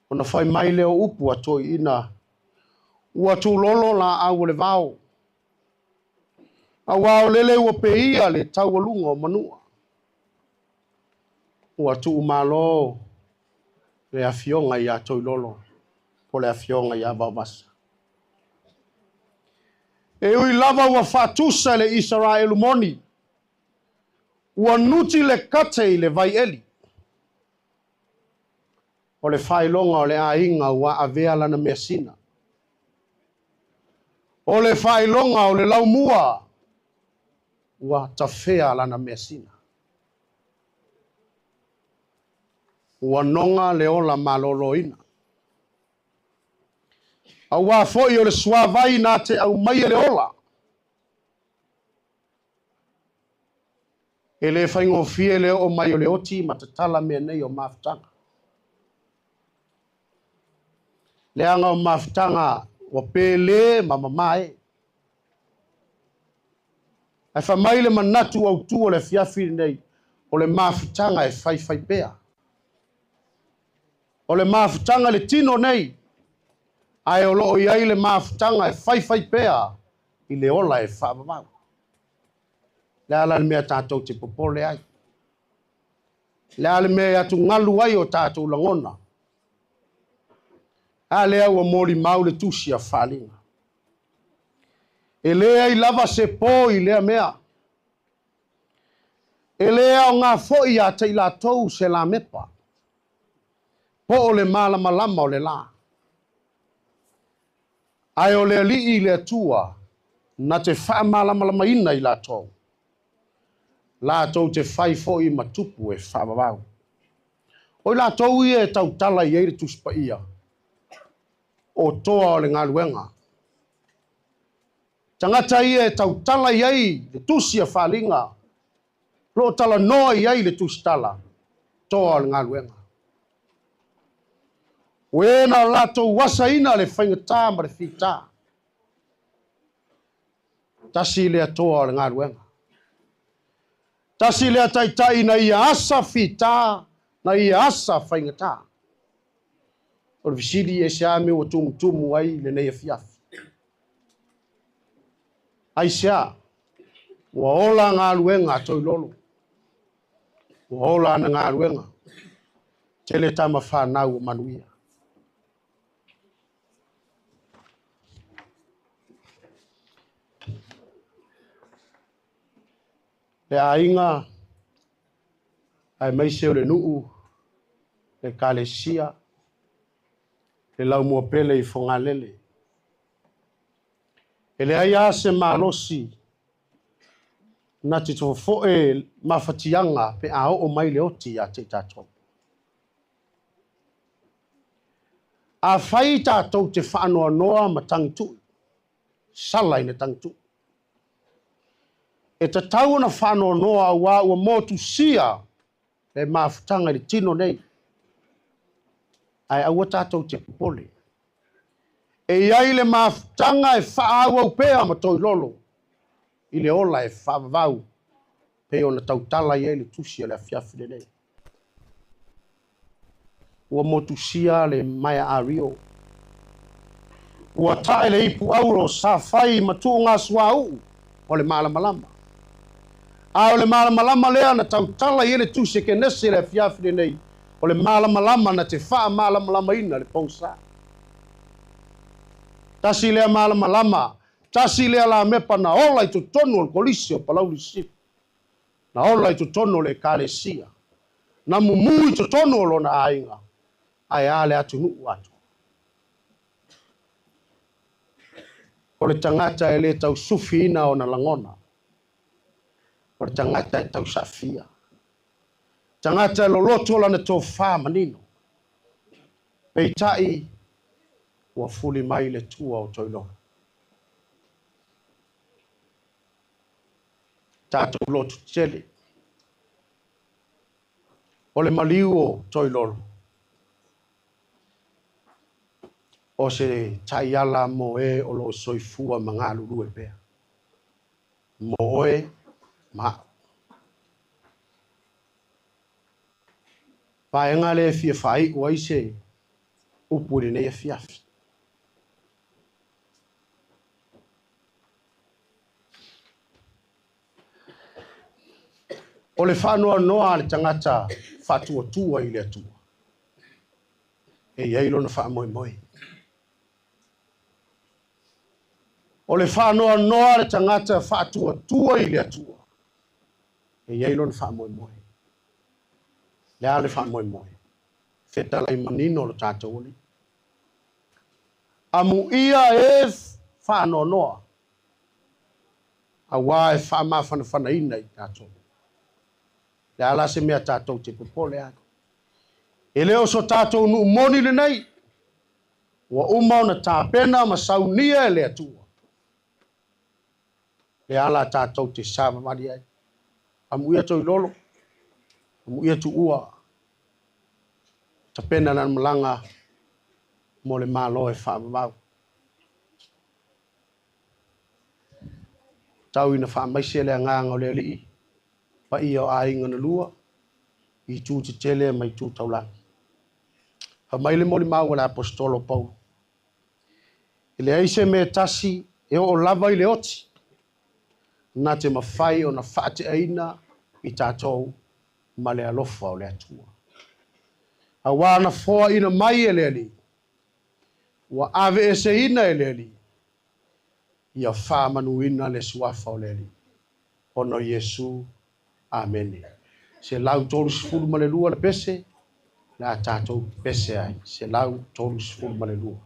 Ona fai mai lea o upu a toeaiina, Ua tūlolo laau o le vao, aua o lele ua peia le taualuga o Manua. Ua tuumalo le afioga ia Toilolo po o le afioga ia Vaovasa. E ui lava ua faatusa le Isaraelu moni, ua nuti le kate i le vaieli. O le faailoga o le aiga ua avea lana measina. O le faailoga o le laumua. Ua tafea lana measina. Ua noga le ola maloloina. Aua foi o le suavai na te aumaia le ola. E le faigofie le oo mai o le oti ma tatala mea nei o mafutaga. Leaga o mafutaga ua pele ma mama e. Ae fai mai le manatu autu o le afiafi lenei, o le mafutaga e faifai pea. O le mafutaga i le tino nei, ae o lo o i ai le mafutaga e faifai pea i le ola e faavavau. Le a la le mea tatou te popole ai? Le a le mea e atugalu ai o tatou lagona? A lea ua molimau le tusi a Faaliga. E leai lava se po i lea mea. E le aoga foi ia te i latou se lamepa, po o le malamalama o le la. Ae o le Alii le Atua na te faamalamalamaina i latou, latou te fai foi ma tupu e faavavau. O i latou ia e tautala i ai le Tusi Paia, o toa o le galuega. Tagata ia e tautala i ai le tusi a Faaliga, lo o talanoa i ai le tusitala, toa o le galuega. O e na latou asaina le faigata ma le fita. Tasi lea toa o le galuega. Tasi lea taitai na ia asa fita, na ia asa faigata. O le fesili e se a mea ua tumutumu ai lenei afiafi. Aisea? Ua ola galuega a Toilolo. Ua ola ana galuega. Tele tama fanau ua manuia. Le aiga aemaise o le nuu, le ekalesia, le laumua pele i Fogalele. E leai lava se malosi na te fofoe mafatiaga pe a oo mai le oti ia te i tatou. Afai tatou te faanoanoa ma tagitu'i, sala ina tagitu'i. E tatau ona faanoanoa aua ua motusia le mafutaga i le tino nei. Ae aua tatou te popole. E i ai le mafutaga e faaauau pea ma toilolo i le ola e faavavau pei ona tautala i ai le tusi o le afiafi lenei. Ua motusia le maea ario. Ua tae le ipu auro sa fai ma tuugasuauu o le malamalama. A o le malamalama lea na tautala i ai le tusi a Kenese i le afiafi lenei, o le malamalama na te faamalamalamaina le pogisa. Tasi lea malamalama, tasi lea lamepa na ola i totonu o le Kolisi o Palauli Sisifo, na ola i totonu o le Ekalesia, na mumu i totonu o lona aiga, ae a le atunuu atoa. O le tagata e le tausufiina ona lagona, o le tagata e tausaafia. Tagata e loloto lana tofa manino. Peitai, ua fuli mai le tua o Toilolo. Tatou lotu tele. O le maliu o Toilolo, o se taiala mo e o lo o soifua ma galulue pea. Mo oe ma au. Vaega lea e fia faaiu ai se upu i lenei afiafi. O le faanoanoa a le tagata faatuatua i le Atua, e i ai lona faamoemoe. O le faanoanoa a le tagata faatuatua i le Atua, e i ai lona faamoemoe. Le a le faamoemoe? Fetalai manino lo tatou Alii. Amuia e faanoanoa. Auā e faamafanafanaina i tatou. Le a la se mea tatou te popole ai? E le o so tatou nuu moni lenei, ua uma ona tapena ma saunia e le Atua. Le a la tatou te savavali ai? Amuia Toilolo, amuia Tuua, tapena lana malaga mo le Malo e faavavau. Tau ina faamaise le agaga o le Alii, paia o aiga na lua, i itu tetele ma itu taulagi. Fai mai le molimau a le Aposetolo o Paulo, E leai se mea e tasi e oo lava i le oti, na te mafai ona faateaina i tatou ma le alofa o le Atua. Auā na foaina mai e le Alii, ua aveeseina e le Alii, ia faamanuina le Suafa o le Alii, ona o Iesu. Amene. 132 le pese, le a tatou pese ai. 132.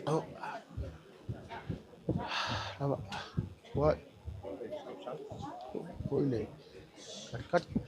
Oh. Lava. What? Foi le. Katikati.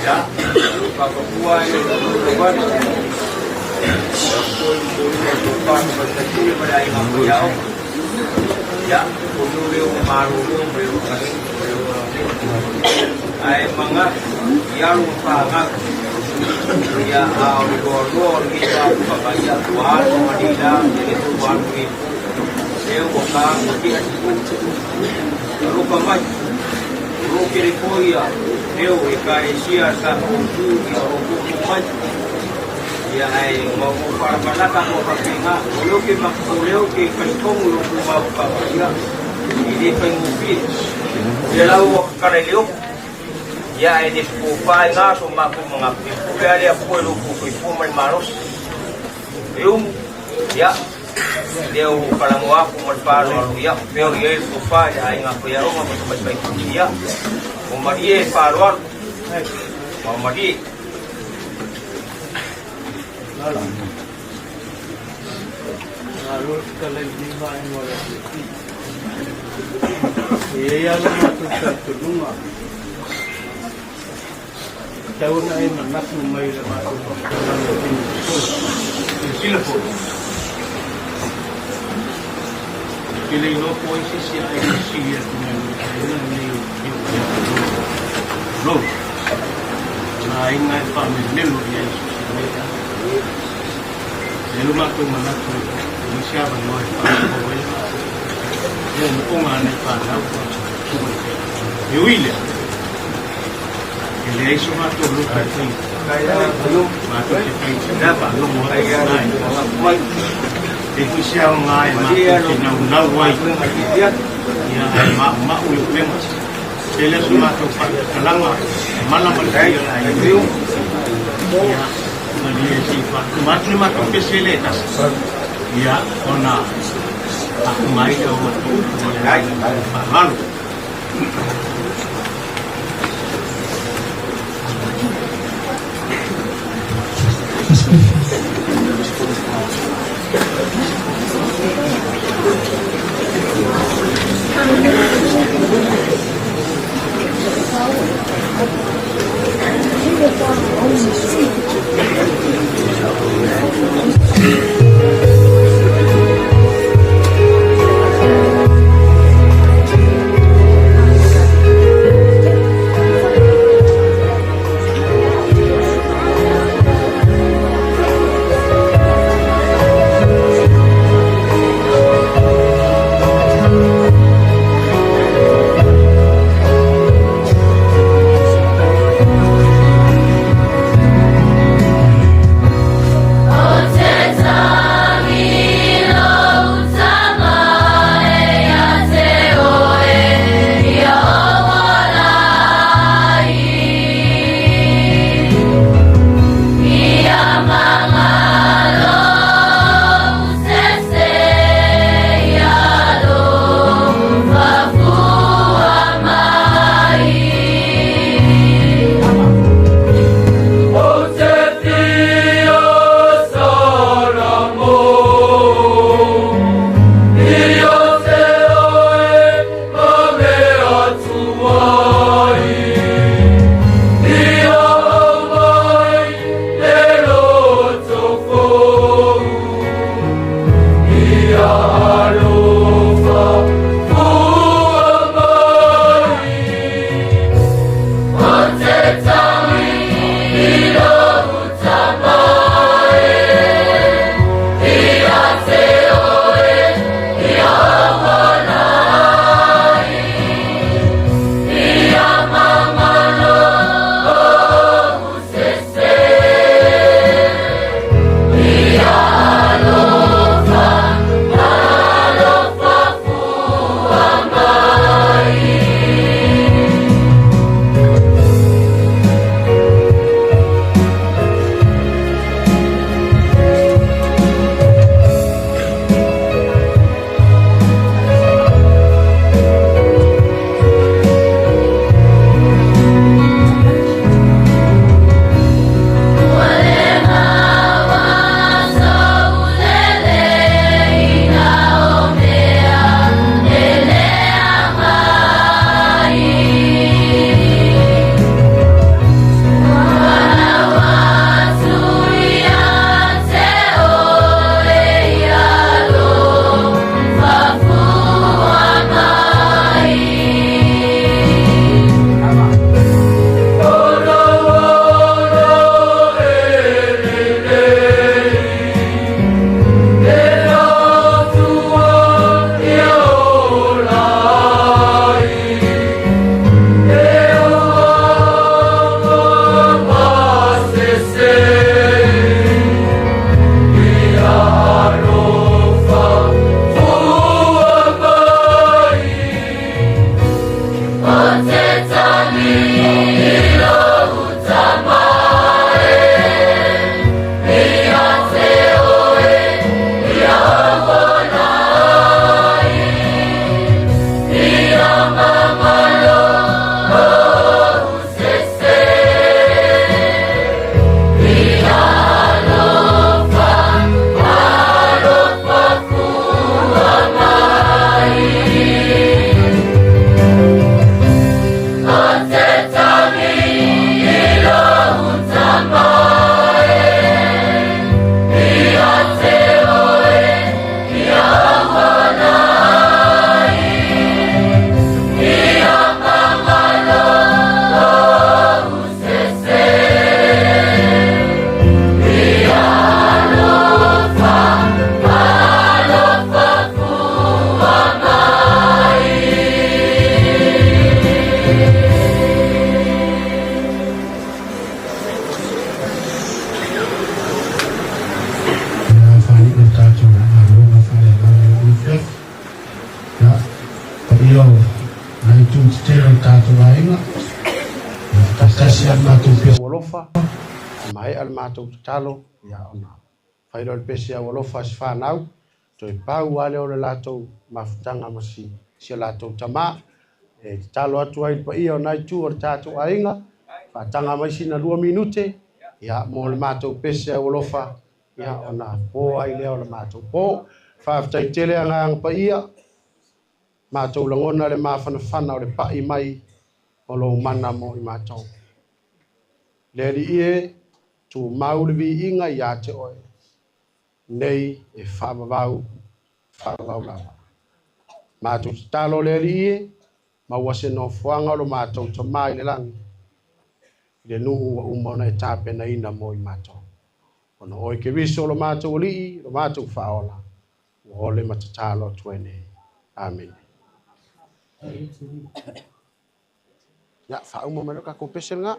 Ya, papapua e le Ya, ae maga i alu ma fagaga ia a o le loaloa o lenei faapukaga ia ua alu ma lila ia le foi ua alu lenei lea ua ka ua tea se pu alofa mai o loo tele foi ia leo e ekalesia sa faautu ia o loo foufou mai ia ae maumau faalamalaka ma faapena o leo ke o leo ke talitonu i lou mafukaga ia e le faigofie ia la ua kakala i le ofu ia ae le tofa ai gā so matou manatu e pule a le Atua i lo outou soifua ma le malosi e umu ia lea ua ou talanoa atu ma le faaaloalo ia o fea o i ai le tofa i le aiga faiaoga ma tamaitai ia ua malie e faaaloalo ua malie. Malo le fetalai i lenei vaega o le afiafi. E i ai lava lo matou talitonuga, e tatau ona e manatu mai i le matou faamatalaga i taimi ua sola. Silasila foi, ou te le iloa po o ai se isi aiga e sili atu nai lo le aiga lenei o le Afioga ia Rose. O le aiga e faamelomelo i ai so o se mea. E lo matou manatu e leai se avanoa e faaauau ai le matou moomooga a nai fanau ma susuga i pea. E ui i lea, e leai so matou loto e fai matou te fai i se faalogo atu i ina e e foi se aoga e matou te naunau ai ia ae maumau i upega. Tele so matou faamatalaga mala ma le paia o le aiga. Ia, malie se i faatuma atu le matou pese lea e tasi. Ia, ona faauma ai lea o matou upu ma le agaga faaaloalo. Tasi lava le matou pese alofa, a maea le matou tatalo, ia ona fai lea o le pese aualofa a si fanau, toe pau lava lea o le latou mafutaga ma si si a latou tama. E tatalo atu ai i le paia o na itu o le tatou aiga, faataga mai sina 2 minute, ia mo le matou pese aualofa, ia ona po ai lea o le matou po. Faafetai tele Agaga Paia, matou lagona le mafanafana o le pai mai o lou mana mo i matou. Le Alii e, tumau le viiga ia te oe, nei e faavavau, faavavau lava. Matou tatalo le Alii e, maua se nofoaga o lo matou Tama i le lagi, i le nuu ua uma ona e tapenaina mo i matou. Ona oe Keriso lo matou Alii, lo matou Faaola, ua ole ma tatalo atu ai nei. Amene. Ia, faauma mai loa le tatou pese lena.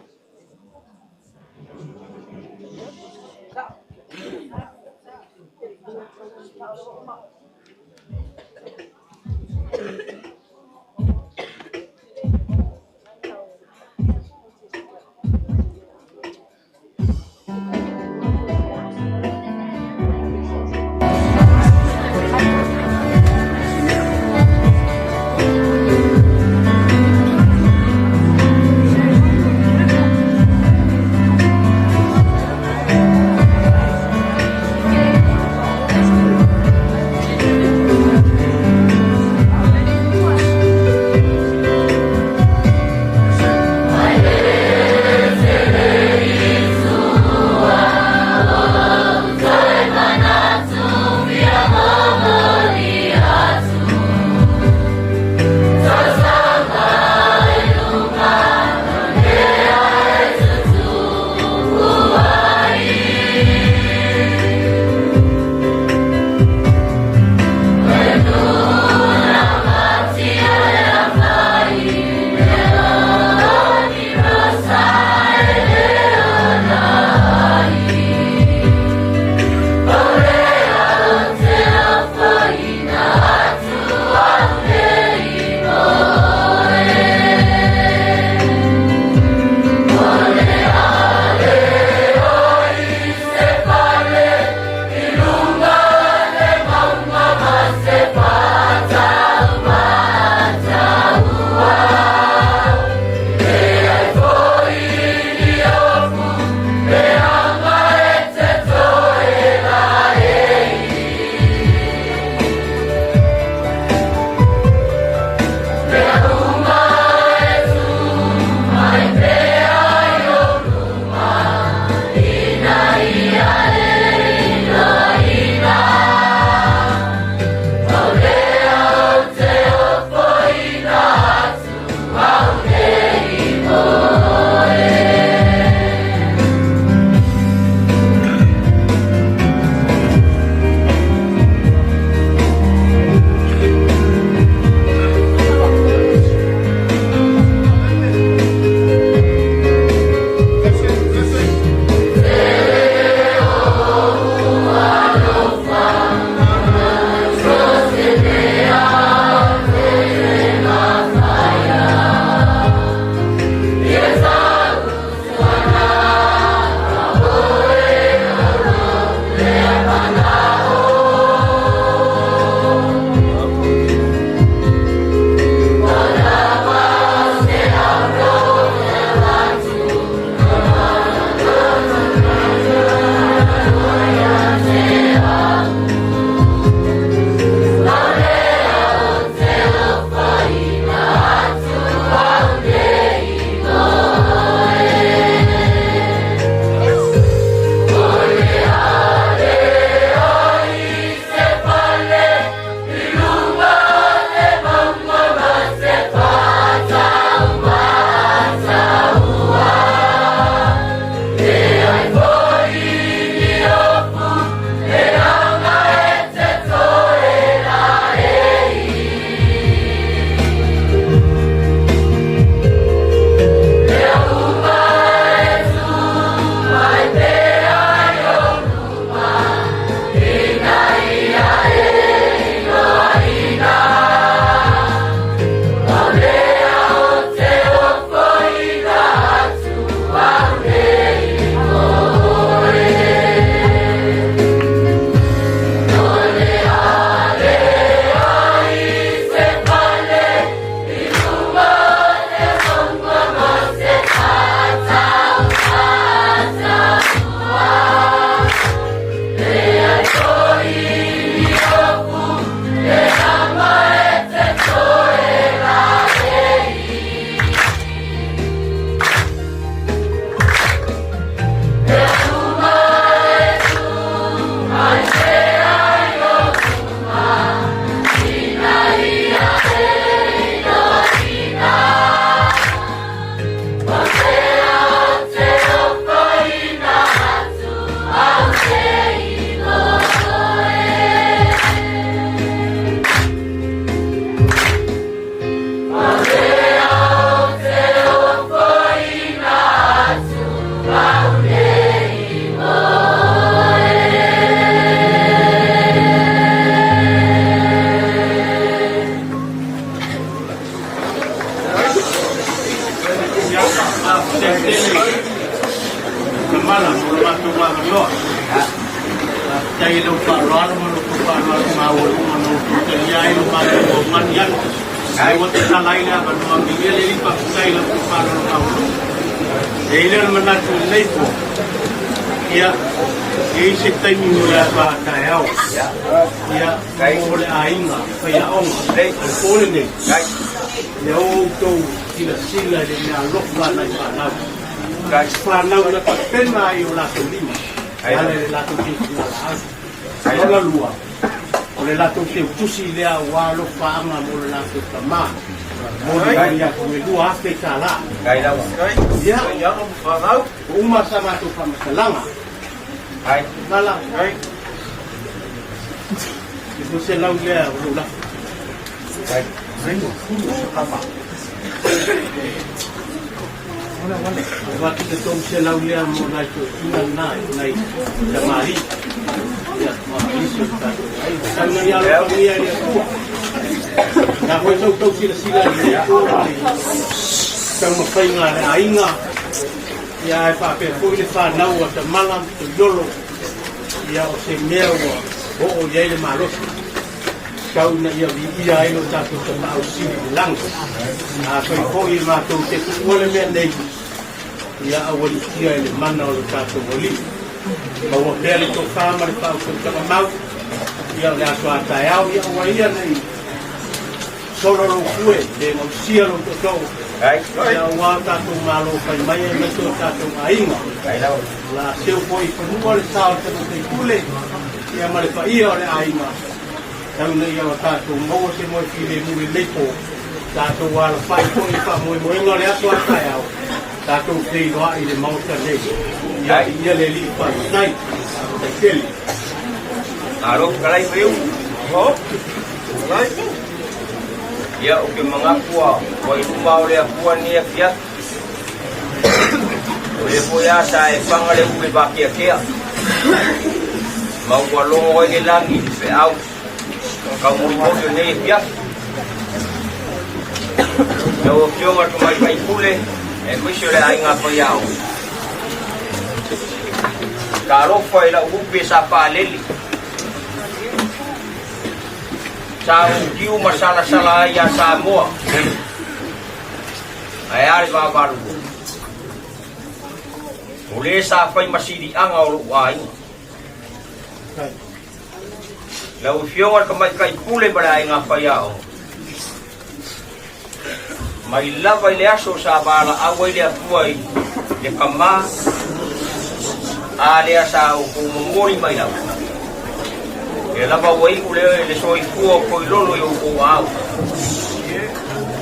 Tamala mo le matou avanoa. Faafetai i lou faaaloalo ma lo outou faaaloalo maualuga na outou talia ai lo matou augani atu. Lea ua tatala ai le avanoa, viia le Alii, faafetai i la outou faaaloalo maualuga. E i ai lea o le manatu i lenei po, ia, e i ai se taimi mo le aso a taeao, ia, mo le aiga faiaoga, a le po lenei, ia o outou silasila i le meaalofa a nai fanau. Fanau na tapena ai o latou lima e ala i le latou silasila laau. Lona lua, o le latou teutusi lea aua alofaaga mo le latou tama, molimoli atu e $2,000. Ia, ua uma sa matou faamatalaga. Mala, e 200 lea o lou lafo. Avatu le 300 lea mo nai toeaiina na, nai tamalii. Ia, ma nisi o le tatou aiga. Tau ina ia alofagia e le Atua. Na foi sa outou silasila i lenei po ma le taumafaiga a le aiga, ia ae faapea foi le fanau a Tamala ma Toiolo, ia o se mea ua oo i ai le malosi. Tau ina ia viia ai lo tatou Tapaau Sili i le lagi. Afai foi e matou te tuua le mea nei, ia aualiitia e le mana o lo tatou Alii. Maua pea le tofa ma le faautautaga mau, ia o le aso a taeao, ia aua ia ne i solo lou fue, pe gausia lou tootoo, ia aua o tatou malo fai mai aemaise o tatou aiga. O le a seu foi i fanua le sa o le Tamaitai Pule, ia ma le paia o le aiga. Tau ina ia tatou maua se moe filemu i lenei po, tatou alafai foi i faamoemoega o le aso a taeao, tatou feiloai i le Maota nei. Ia viia le Alii faafetai, faafetai tele. Malo fetalai Maiu. Ia ou te manatu ua i luma o le Atua lenei afiafi. O lea foi a sa e faga le ulu i vakeakea. Ma ua logo ai le lagi i le feau taumolimoli o lenei afiafi. Lau Afioga i le Tamaitai Pule, aemaise o le aiga faiaoga. Talofa i lau upe sa faalele. Sa ou tiu ma salasala ai iā Samoa. Ae a le vaavaalua? O le sa fai ma siliaga o lou aiga. Lau Afioga i le Tamaitai Pule ma le Aiga Faiaoga, mai lava i le aso sa valaau ai le Atua i le tama a lea sa outou momoli mai lava, e lava ua iu le, le soifua o Toilolo i outou aao.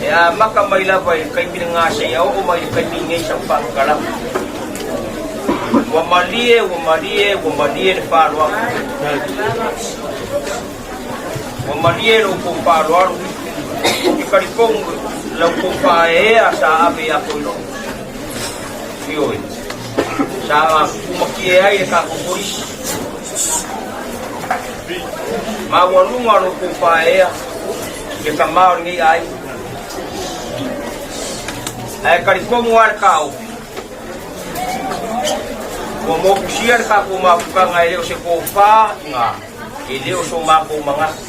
E amata mai lava i le taimi lena seia oo mai i le taimi nei sau faamatalaga. Ua malie, ua malie, ua malie le faaaloalo. Ua malie lo outou faaaloalo. Ou te talitonu la outou faaeaea sa ave ia Toilolo. Ioe. Sa kumatie ai le tatou polisi. Maualuga lo outou faaeaea le tama o lenei aiga. Ae talitonu lava le taofi, ua motusia le tatou mafutaga e le o se tofa i ina, e le o so matou manatu.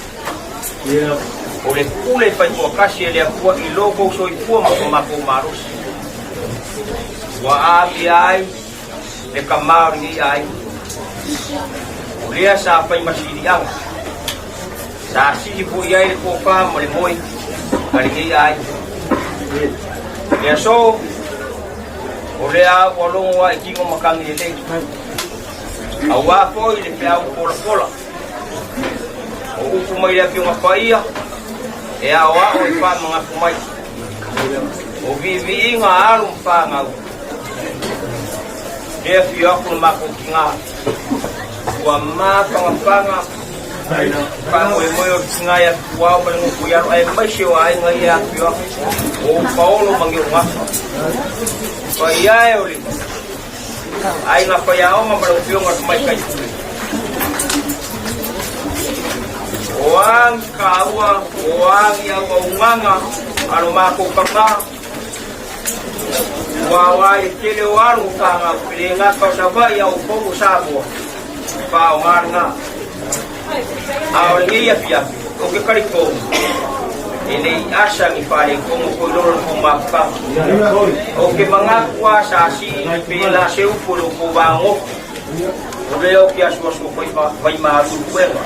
O le pule faitoatasi e le Atua i lo tou soifua ma so matou malosi. Ua amia ai le tama o lenei aiga. O lea sa fai ma siliaga. Sa sili foi ai le tofa ma le moe a lenei aiga. Le aso, o lea ua logo lava i tino matagi lelei. Aua foi le feau polapola. O upu mai le Afioga Paia, e aoao e faamanatu mai. O viiviiga a alo ma fanau, lea afio atu le matou tina, ua mafanafana faamoemoe o le tina ia Tutuao ma le nofo i alo aemaise o aiga ia afio atu o Paolo ma Neogafa. Paia e o le aiga faiaoga ma lau Afioga i le Tamaitai Pule. O a ni kāua, o a ni auaunaga a lo matou tama. Ua aoga i le tele o alo ma fanau e le gata o Savaii a o Upolu o Samoa, e faaaoga lena. A o lenei afiafi, ou te talitonu, e le i asa ni faaletonu foi lolo le tou mafutaga. Ou te manatu lava sa sii pe la se upu i lo outou vaganofo, o lea ou te asuasua vaimalu i puega.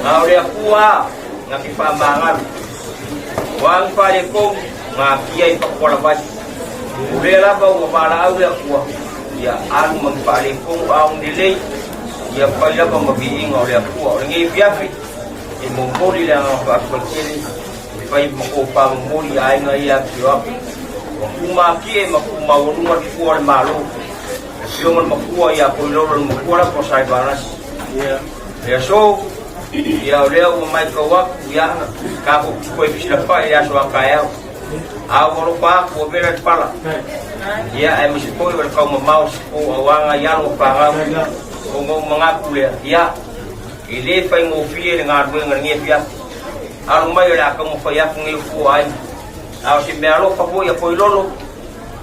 A o le Atua lava na te faamagalo. O a ni faaletonu, na atia i Patualavai. O lea lava ua valaau le Atua, ia alu ma ni faaletonu a o ni lelei, ia fai lava ma viiga o le Atua. O lenei afiafi, e momoli le agaga faafetai tele e fai ma tofa momoli i aiga ia afifio atu. Ua tumatie ma tumaualuga le fua o le Malo, le afioga i le Matua ia Toilolo le Matua lava o Saivalasi. Le aso, ia o lea ua matau atu, ia tatou toe fesilafa'i i le aso a taeao. A ua alofa atu ua vela le pala. Ia aemaise foi o le taumamao se po auaga i alo o fanau. Ona ou manatu lea, ia, e le faigofie le galuega i lenei afiafi. Alo mai o le a taumafai atu nei fua ai. A o se meaalofa foi a Toilolo,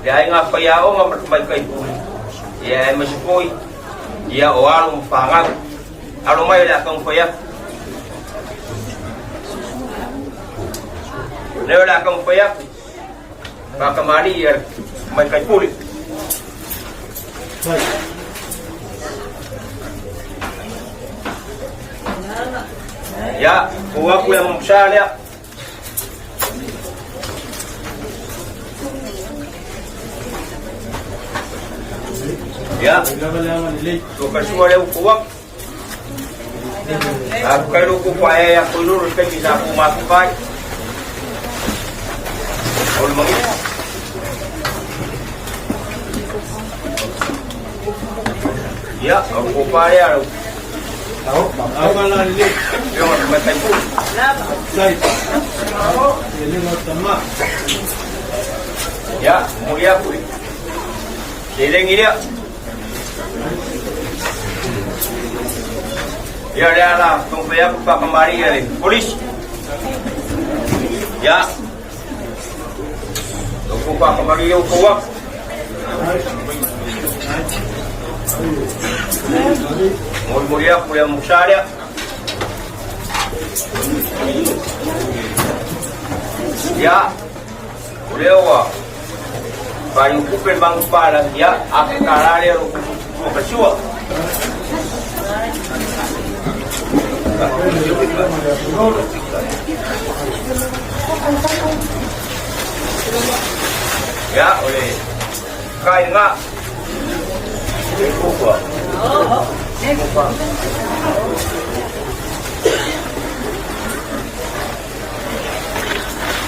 le aiga faiaoga ma le tamaitai pule, ia aemaise foi ia o alo ma fanau. Alo mai o le a taumafai atu. Lea o le a taumafai atu. Faatamalii ia le tamaitai pule. Ia, tuu atu ia Mamusa lea. Ia, tua lea ua atu. A ku kai loko pa e a ko loro te ki sa ku ma ku pai. O le mangi. Ia, o ko pa le aro. Ia, muli aku. Selegi lea. Ia, lea la, taumafai atu faakamali'i a le Kolisi. Ia, outou faakamali'i outou atu. Molimoli atu le amusa lea. Ia, o lea ua faaiukupe le manupapalagi, ia, $1,000 lea lo tua fasua. Ia, o le kai lena. E kukua. Kukua.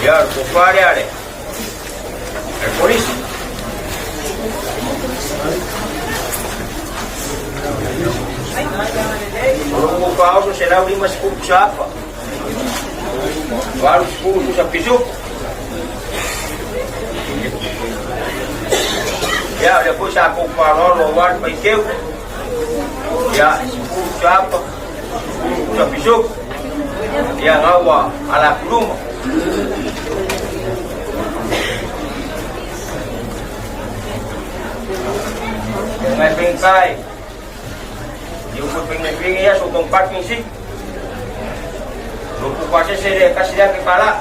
Ia, o le tofa lea le. Le polisi. O lo o faaoso 150 pusa afa. 80 pusa pisuku. Ia, o lea foi sa kou faaaloalo aua le faiteu. Ia, 10 pusa afa, 10 pusa pisuku. Ia, nga ua ala atu luma. Ngai pengkai. Iu ko pengi ya so tong parking si. Lupu kuasa se kasih dia ke pala.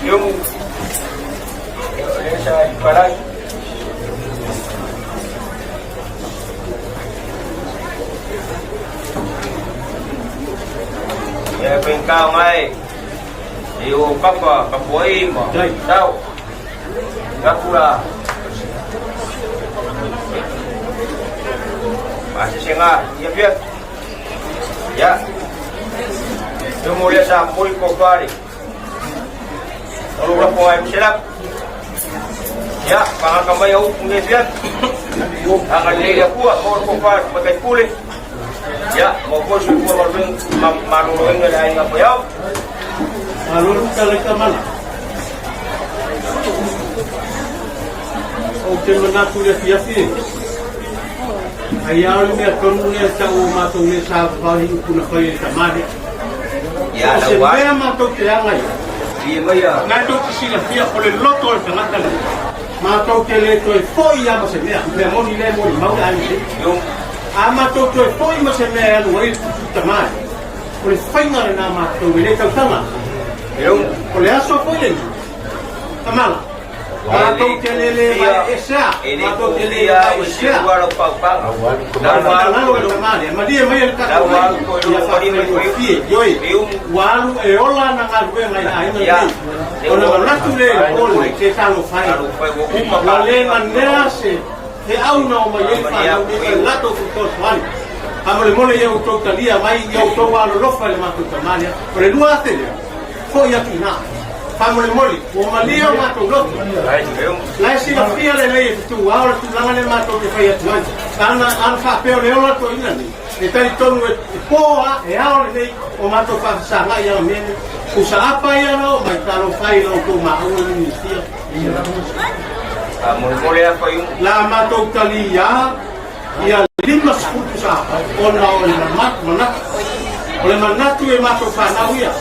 Yung sa palay. Ia pengkau ngai. Iu kapa kapuai ma. Tau. Ngakula. Masih singa, ya pia. Ya. Yung muli sa puli ko pari. Olo la po ay selap. Ya, pangakamay au pungi pia. Ang alili aku mo ko pa makai puli. Ya, mo ko su ko malung maluluin nga dahil nga payaw. Malulu talaga mana. Ou te manatu le afiafi. Ai a o le mea tonu lea e tau o matou lea sa vavao i upu na fai e le tama lea. Ia, O se lau a. mea matou te aga i ai. Ia mai a. Na tou te silafia o le loto o le tagata lenei. Matou te le toe foi lava ma se mea. O le mea moni lea e molimau le aiga nei. A matou toe foi ma se mea e alu ai le tama lea, o le faiga lena a matou e le tautaga. O le aso foi lenei, Tamala, matou te le le vaeesea, matou te le vaeesea. O le finagalo o le tama lea, malie maia le tatou nei, ia faafaigofie, ioe, ua alu e ola ana galuega i le aiga lenei. Ona manatu lea i le po lenei, se talofa e, ua le nanea se feau na omai ai le fanau nei ma le latou fesoasoani. Faamolemole ia outou talia mai ia outou alolofa i le matou tama lea. O le 2000 lea, foi atu i ina. Faamolemole, ua malie o matou loto. La e silafia lelei e fetuao le tulaga lea matou te fai atu ai. Ana, ana faapea o le ola toeaina nei, e talitonu e, e po a, e ao lelei o matou faafesagai a mea nei. Pusa apa ia na oo mai, talofa e i la outou maua le Minisia. Faamolemole a fai La matou talia ia 50 pusa apa ona o le manatu. O le manatu e matou fanau ia.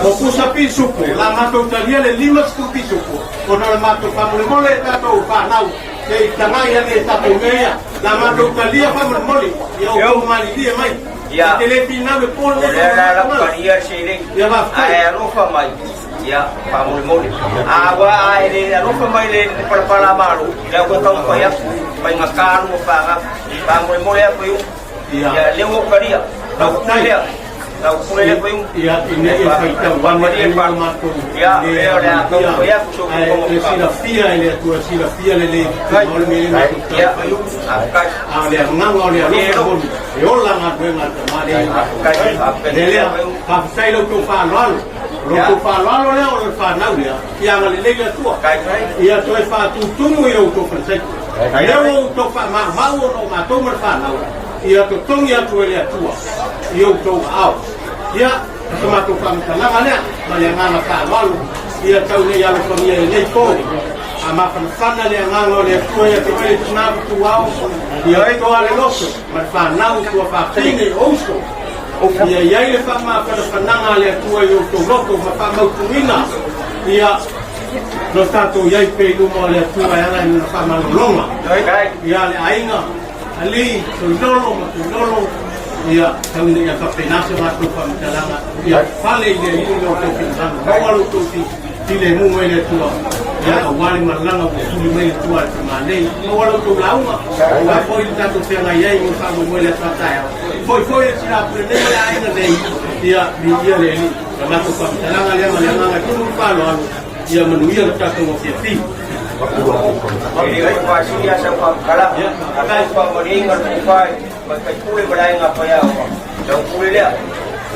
O pusa pisupo, la matou talia le 50 pisupo ona o le matou faamolemole e tatou fanau se i tagai ane e tatou mea ia. La matou talia faamolemole ia outou malilie mai. Ia. E te le finau le po O lea la lau talia le seleni. Ia faafetai. Ae alofa mai. Ia, faamolemole. A ua a e le alofa mai le palapala malo, lea ua taumafai atu, faigata lua paga. Faamolemole atu i upu. Ia. Ia, lea ua ou talia. Lau pule lea. Lau pule lea fai upu. Ia, ina ia faitau ane ai o matou Ia, lea o le a taumafai atu so Ae e silafia e le Atua, silafia lelei o le mea e matou Ia, taumafai. faafetai. A o le agaga o le alofa moni, e ola galuega a le tama lea i o matou. Faafetai. Le lea, faafetai i lo outou faaaloalo. O lo outou faaaloalo lea, o le fanau lea, ia agalelei le Atua. Ia toe faatutumu i lo outou falesaito. Lea ua outou faamaumau ona o matou ma le fanau, ia totogi atu e le Atua i outou aao. Ia, o se matou faamatalaga lea, ma le agaga faaaloalo, ia tau nei alofagia i lenei po. A mafanafana le agaga o le Atua ia te oe le tina ma tuao, ia toa le loto ma le fanau tua faafine o uso. Ia i ai le faamafanafanaga a le Atua i outou loto ma faamautuina ia lo tatou i ai pea i luma o le Atua e ala i lona faamalologa. Ia le aiga, alii, Toilolo ma Toilolo, ia tau ina ia faapena se matou faamatalaga, ia fale i le Alii lo outou finagalo, maua lo outou filemu mai le Atua, ia aua le malaga ua tuli mai le tua a le tama nei, maua lo outou lauga, aua foi le tatou feagai ai mo le faamoemoe i le aso a taeao. Foi foi le sina pule nei ma le aiga nei, ia viia le Alii. La matou faamatalaga lea ma le agaga e tumu i le faaaloalo, ia manuia le tatou afiafi. E le faasili lava sau faamatalaga, a tau faamalieina le tofa i ma le faipule ma le aiga faiaoga, lau pule lea.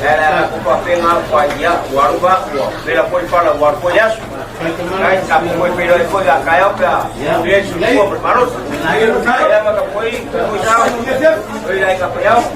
Ae la tatou faapena atu ai, ia, ua alu ba, ua vela foi le fala, ua alu foi le aso. Ai, tatou toe feiloai foi a taeao pe a lea le soifua ma le malosi. Ia ma tapuai, tapuai sao, oi le aiga faiaoga.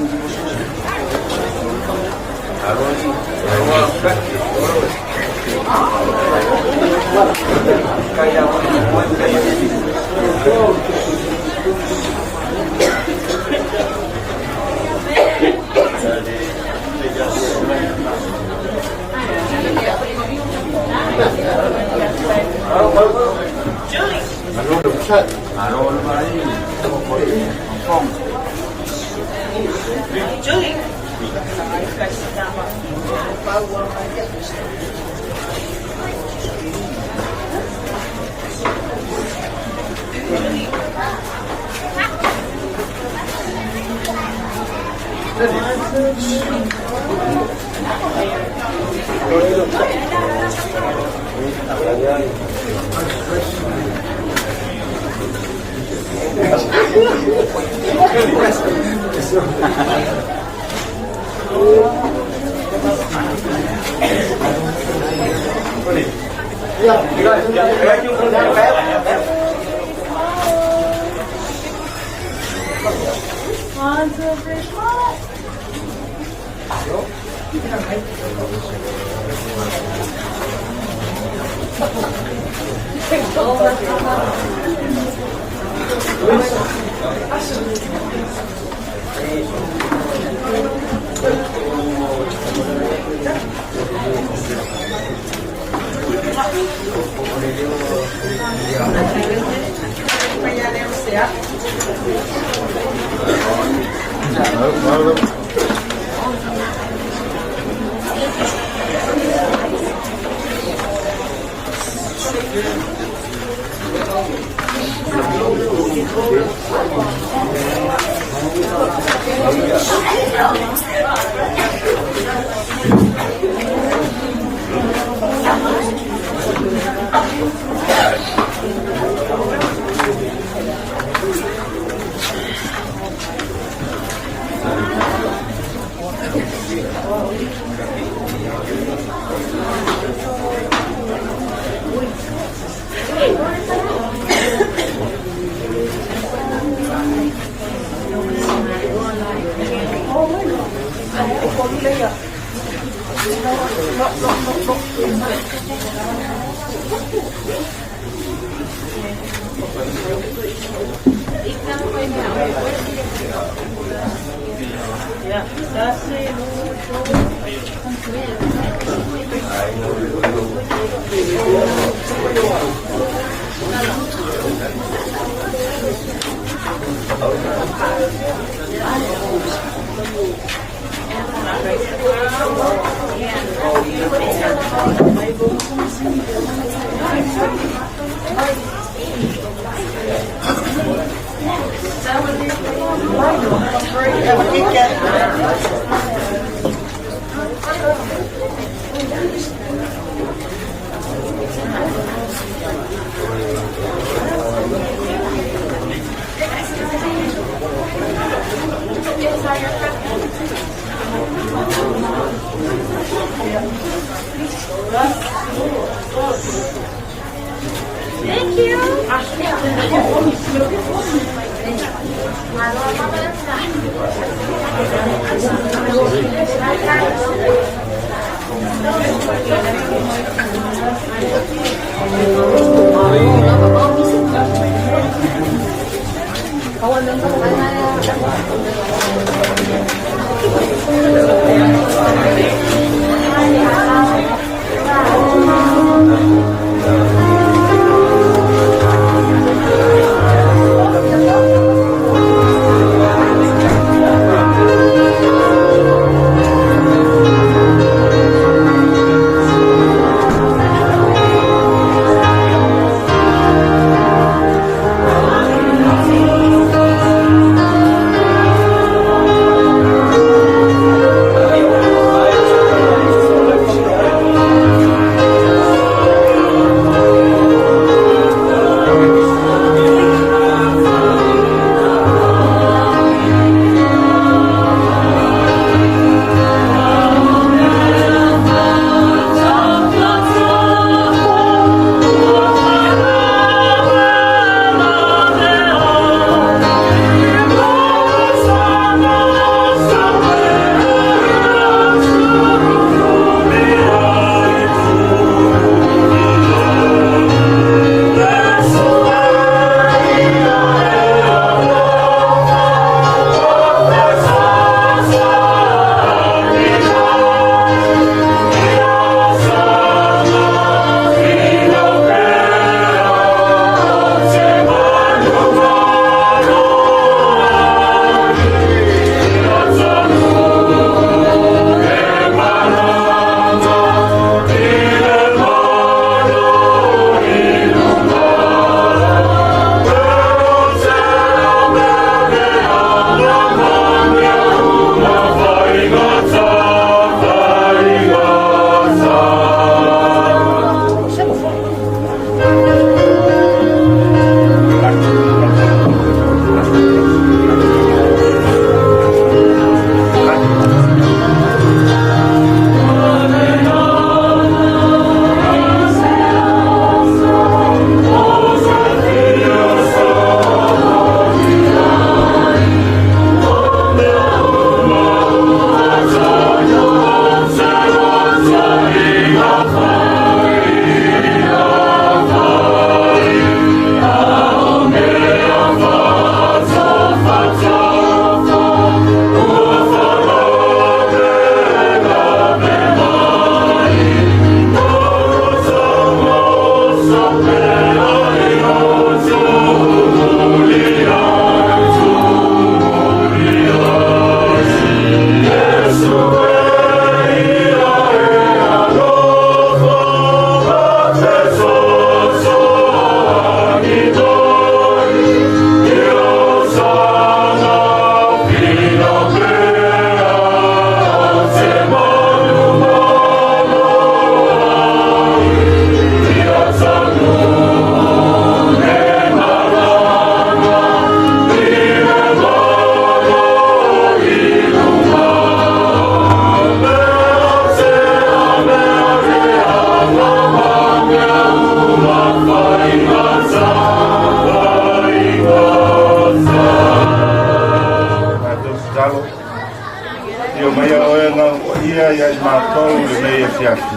Afio maia oe Agaga Paia ia i matou i lenei afiafi.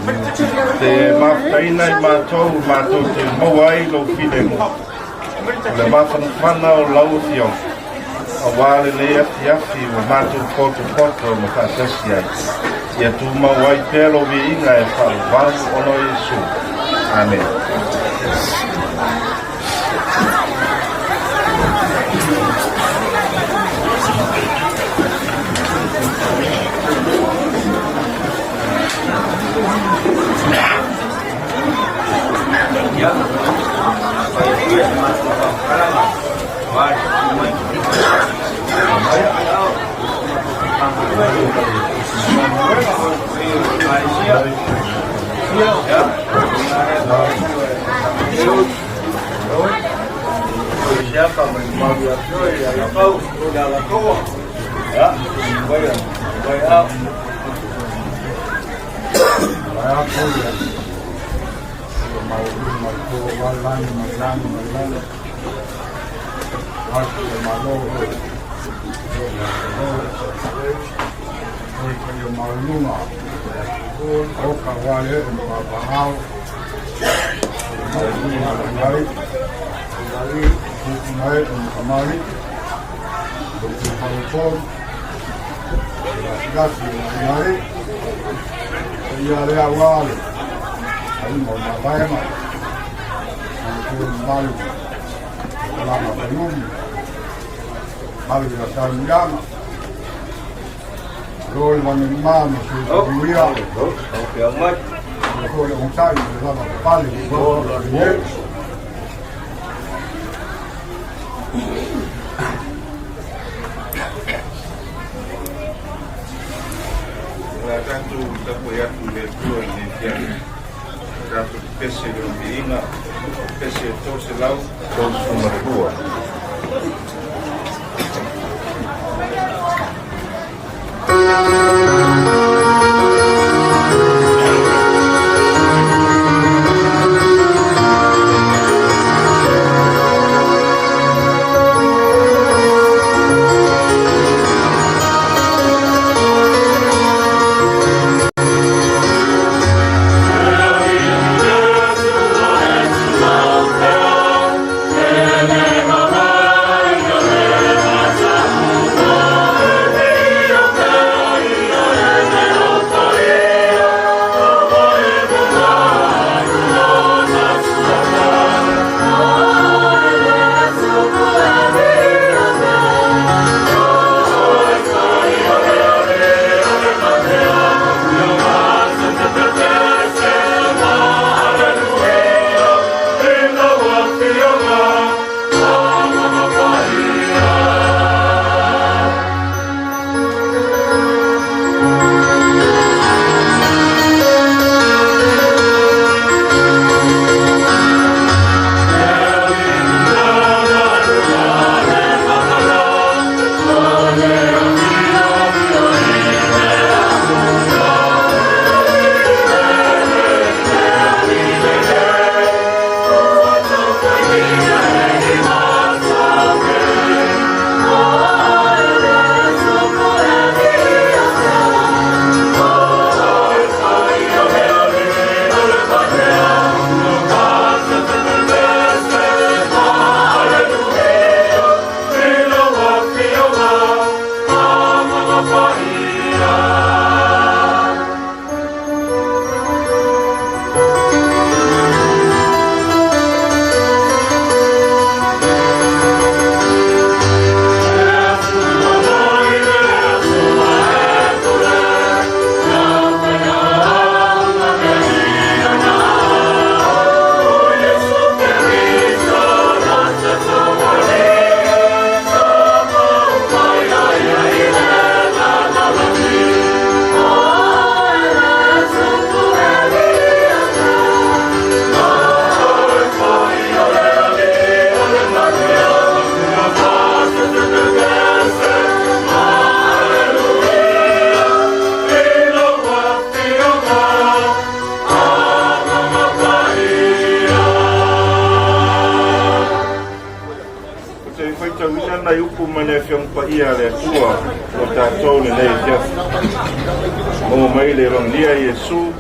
Te mafutaina i matou matou te maua ai lou filemu. O le mafanafana o lau afioga, aua lenei afiafi ua matou potopoto ma faatasi ai. Ia tumau ai pea lou viiga e faavavau ona o Iesu. Amene. Ia, fai atu ia se matou faamatalaga, aua le tutu mai. O le a tatou tapuai atu i le Atua i lenei afiafi. Tatou te pese i Lona viiga, pese e 332. Ou te faitauina nai upu mai le Afioga Paia a le Atua mo tatou lenei afiafi. Maua mai le Evangelia a Iesu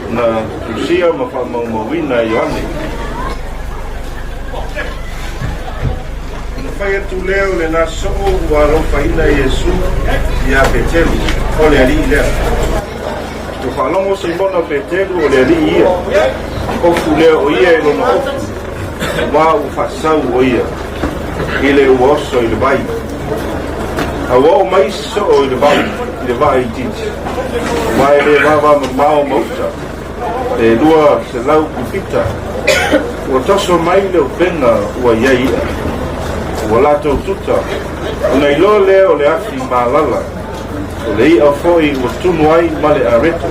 na tusia ma faamaumauina e Ioane. Ona fai atu lea o lena soo ua alofaina Iesu ia Petelu, o le Alii lea. Ua faalogo Simona Petelu o le Alii ia, ofu lea o ia i lona ofu, aua ua faasau o ia i le ua oso i le vai. A ua oo mai isi soo i le vai, i le vaa itiiti, aua e le vavamamao ma uta, e 200 kupita, ua toso mai le upega ua i ai i'a, ua latou tuta, ona iloa lea o le afi malala, O le i'a foi ua tunu ai ma le areto.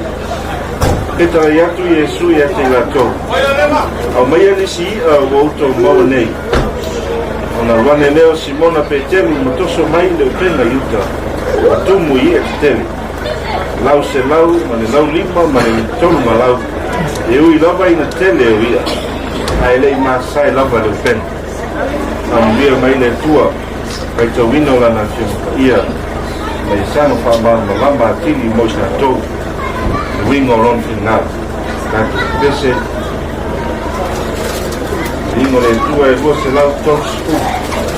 Fetalai atu Iesu ia te i latou, Aumaia nisi i'a ua outou maua nei. Ona alu ane lea o Simona Petelu ma toso mai le upega i uta, ma tumu i i'a tetele, 105 ma le 300, e ui lava ina tele o i'a, ae le i masae lava le upega. Faamanuia mai le Atua. Faitauina o Lana Afioga Paia ma ia saga faamalamalama atili mo i tatou le uiga o Lona finagalo. Tatou pepese, Viiga o le Atua e 230.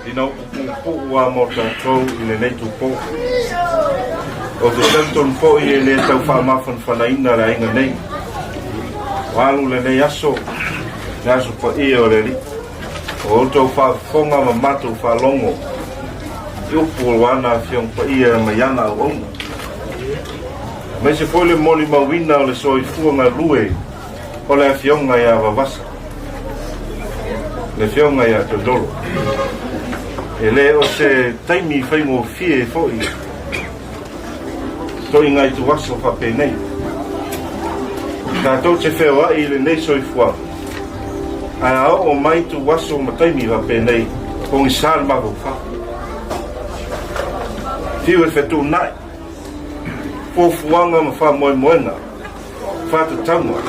Ina upu puupuu a mo tatou i lenei tupou. Ou te talitonu foi e le tau faamafanafanaina le aiga nei. Ua alu lenei aso, le aso paia o le Alii. O outou faafofoga ma matou faalogo i upu o ana Afioga Paia mai ana auauna. Aemaise foi le molimauina o le soifua galue o le Afioga ia Vavasa, le Afioga ia Toilolo. E le o se taimi faigofie foi toiga ituaso faapenei. Tatou te feoai i lenei soifuaga, ae a oo mai ituaso ma taimi faapenei, pogisa le mafaufau. Fiu e fetuunai, fuafuaga ma faamoemoega faatatauga.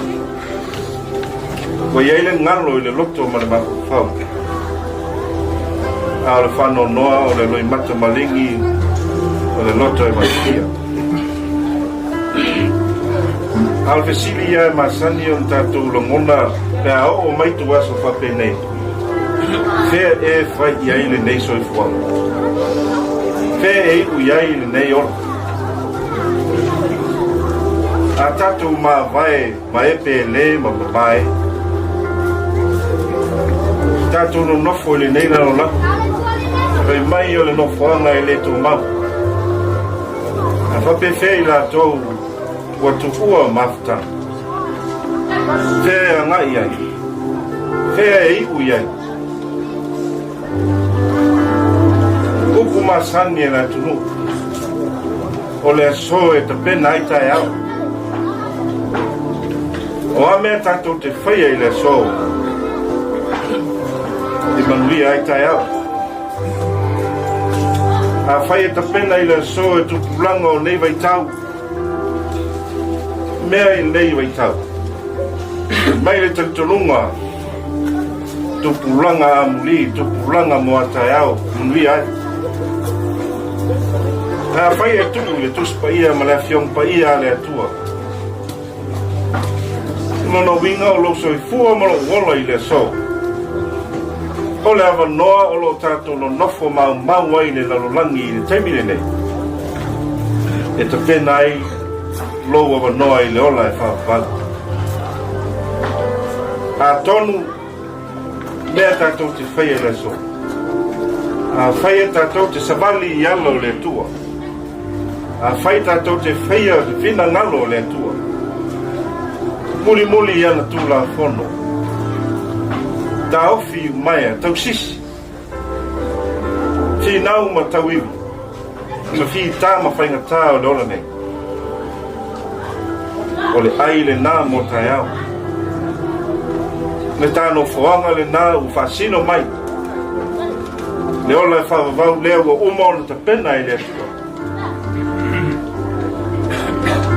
Ua i ai le galo i le loto ma le mafaufau, a o le faanoanoa o le loimata maligi o le loto e malutia. A o le fesili ia e masani ona tatou lagona pe a oo mai ituaso faapenei, Fea e fai i ai lenei soifuaga? Fea e iu i ai lenei ola? A tatou mavae ma e pēlē ma mamae, tatou nonofo i lenei lalolagi, fai mai o le nofoaga e le tumau. A faapefea i latou ua tuua mafutaga? Fea e agai ai? Fea e iu i ai? Upu masani e le atunuu, o le aso e tapena ai taeao. O a mea tatou te faia i le aso e manuia ai taeao? Afai e tapena i le aso e tupulaga o nei vaitau, mea i lenei vaitau, mai le talitonuga tupulaga amuli, tupulaga mo a taeao, manuia ai. Ae afai e tuu i le Tusi Paia ma le Afioga Paia a le Atua, o lona uiga o lou soifua ma lou ola i le aso, o le avanoa o lo o tatou nonofo maumau ai i le lalolagi i le taimi lenei, e tapena ai lou avanoa i le ola e faavavau. Atonu mea tatou te faia i le aso, afai e tatou te savali i ala o le Atua, afai tatou te faia le finagalo o le Atua, mulimuli i ana Tulafono, taofi iumaea, tausisi, Finau ma tauivi, ma fita ma faigata o le ola nei. O le ai lenā mo taeao. Le tā nofoaga lenā ua faasino mai. Le ola e faavavau lea ua uma ona tapena e le Atua.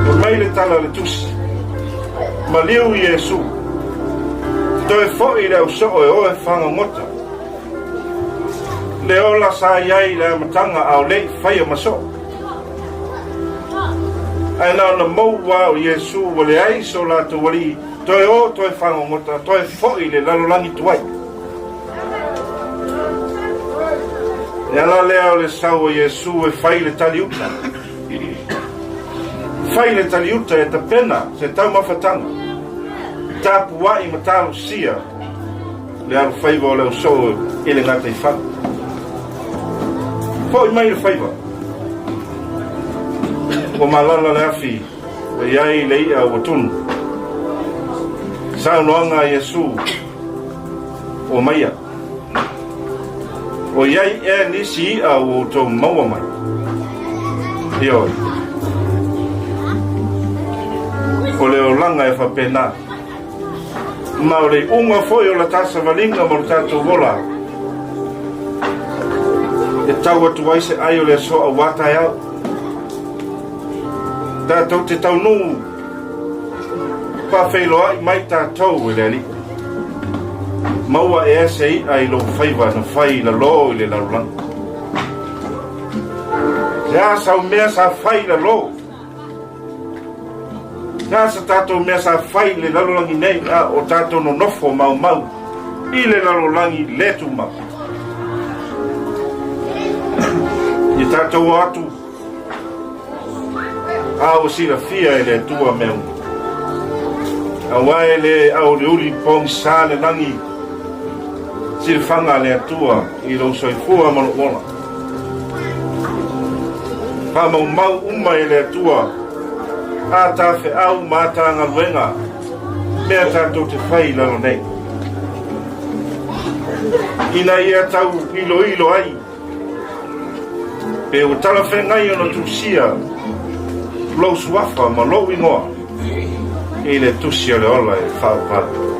Fai mai le tala a le Tusi, Maliu Iesu, toe foi le ausoo e o e fagogota. Le ola sa i ai i le amataga a o le i faia ma soo. Ae na ona mou a o Iesu ua leai so latou alii, toe o toe fagogota, toe foi i le lalolagi tuai. E ala lea o le sau o Iesu e fai le taliuta. Fai le taliuta e tapena se taumafataga, tapuai ma talosia le alofaiva o le ausoo i le gataifale. Foi mai le faiva. Ua malala le afi, ua i ai le i'a ua tunu. Saunoaga a Iesu, Omaia. O i ai ea nisi i'a ua outou maua mai? Ioe. O le olaga e faapena. Ma o le iuga foi o la ta savaliga ma lo tatou ola, e tau atu ai se ai o le aso auā taeao. Tatou te taunuu faafeiloai mai tatou e le Alii. Maua ea se i'a i lou faiva na fai i lalō i le lalolagi? Se a sau mea sa fai i lalō? Se a sa tatou mea sa fai i le lalolagi nei a o tatou nonofo maumau i le lalolagi le tumau? Ia tatou o atu A ua silafia e le Atua mea uma. Aua e le auliuli pogisa le lagi. silafaga a le Atua i lou soifua ma lou ola. Faamaumau uma e le Atua a ta feau ma a ta galuega mea tatou te fai i lalo nei. Ina ia tau iloilo ai pe ua talafeagai ona tusia lou suafa ma lou igoa i le tusi o le ola e faavavau.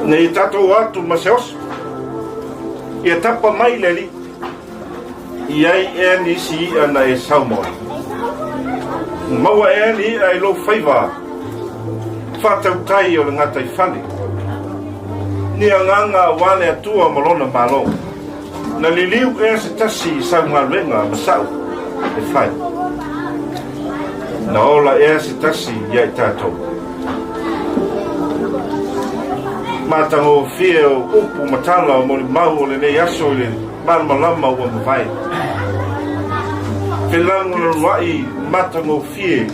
Nei tatou atu ma se oso, ia tapa mai le Alii, i ai ea nisi i'a na e saumoa. Maua ea ni i'a i lou faiva faatautai o le gataifale, ni agaga aua le Atua ma Lona Malo. Na liliu ea se tasi i sau galuega ma sa'u e fai. Na ola ea se tasi ia i tatou. Matagofie o upu ma tala o molimau o lenei aso i le malamalama ua mavae. Felagolaloa'i matagofie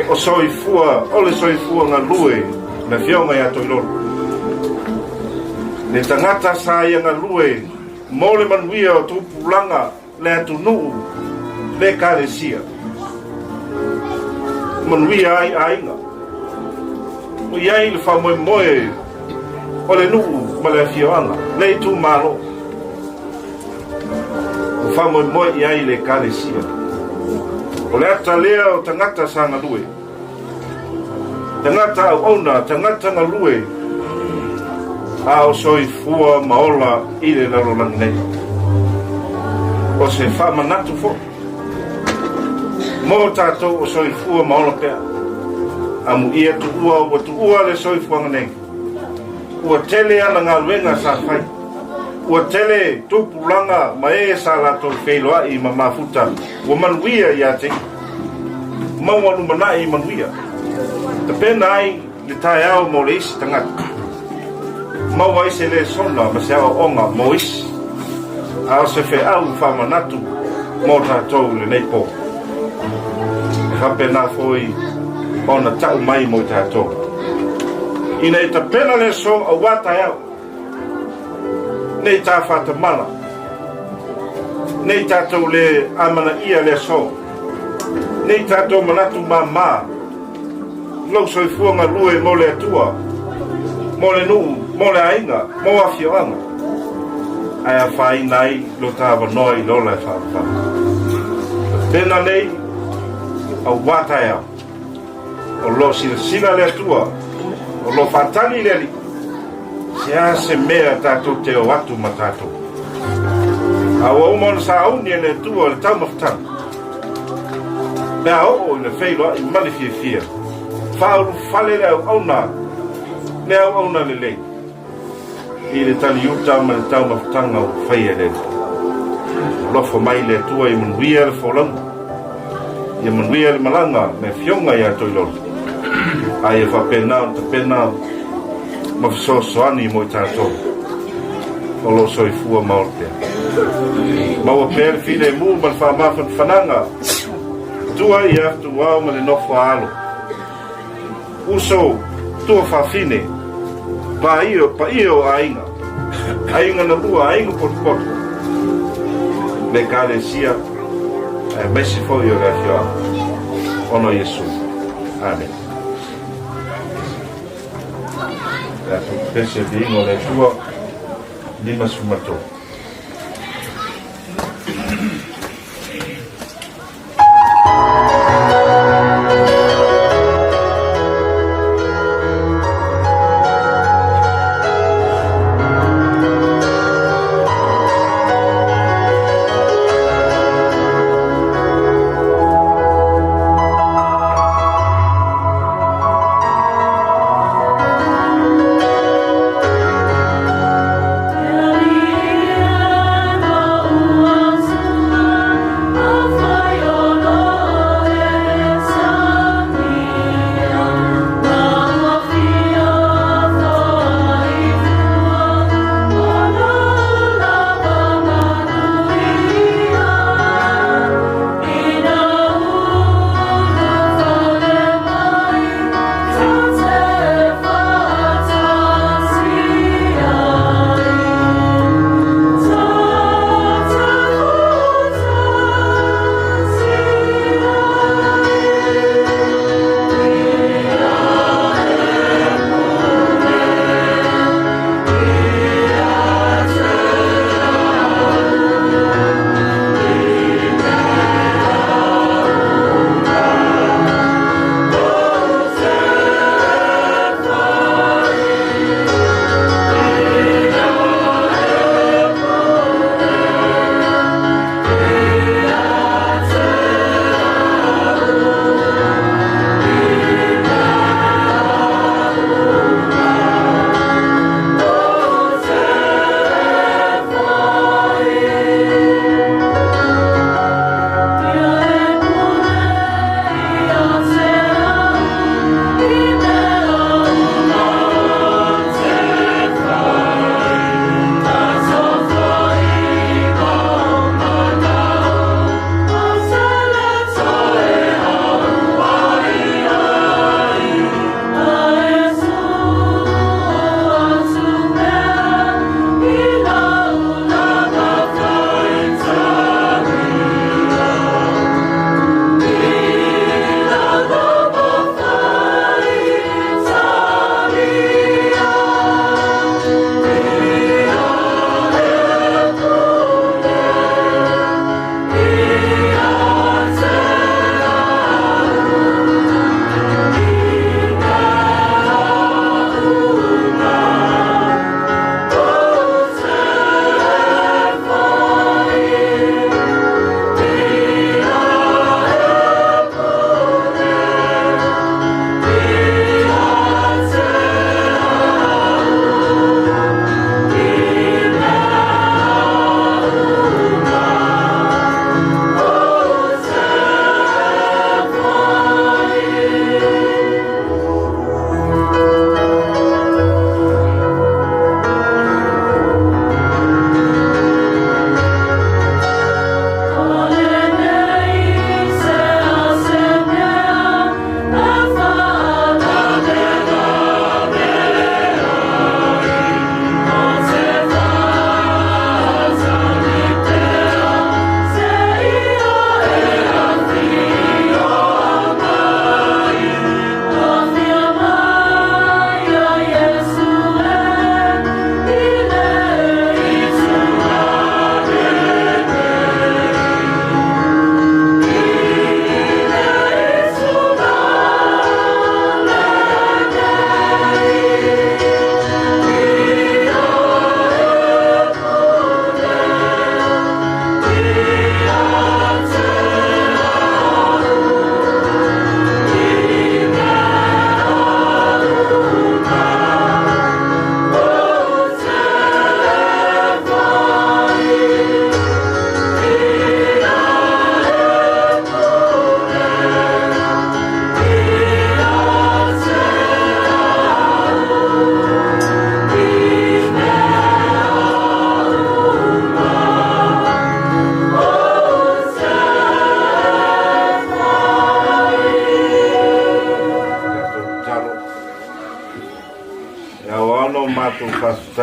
o soifua o le soifua galue le Afioga ia Toilolo. Le tagata sa ia galue mo le manuia o tupulaga le atunuu le Ekalesia. Manuia ai aiga. O i ai le faamoemoe o le nuu ma le afioaga, le itumalo. Ua faamoemoe i ai le Ekalesia. O le ata lea o tagata sa galue, tagata auauna, tagata galue, a o soifua ma ola i le lalolagi nei. O se faamanatu foi mo tatou o soifua ma ola pea. Amuia tuua ua tuua le soifuaga nei. Ua tele ana galuega sa fai. Ua tele tupulaga ma e sa latou feiloai ma mafuta ua manuia ia te ia. Maua lumanai manuia. Tapena ai le taeao mo le isi tagata. Maua ai se lesona ma se aoaoga mo isi, a o se feau faamanatu mo tatou i lenei po. E faapena foi ona tau mai mo i tatou. Ina ia tapena le aso aua taeao, nei ta faatamala, nei tatou le amanaia le aso, nei tatou manatu māmā, lou soifua galue mo le Atua, mo le nuu, mo le aiga, mo afioaga, ae afaina ai lo ta avanoa i le ola e faavavau. Tapena nei aua taeao, o lo silasila le Atua, o lo faatali le Alii, se a se mea tatou te o atu ma tatou. A ua uma ona sauni e le Atua le taumafataga, Pe a oo ina feiloai ma le fiafia, faaulufale le auauna, le auauna lelei, i le taliuta ma le taumafataga ua faia e le Alii. Alofa mai le Atua ia manuia le folauga, ia manuia le malaga me Afioga ia Toilolo, a ia faapena ona tapena ma fesoasoani mo i tatou o lo o soifua ma ola pea. Maua pea le filemu ma le faamafanafanaga, tua i atuao ma le nofo a alo. Uso, tuafafine, paia, paia o aiga, aiga na lua, aiga potopoto, le Ekalesia, aemaise foi o le afioaga, ona o Iesu. Amene. Le atu pese viiga o le Atua, 53.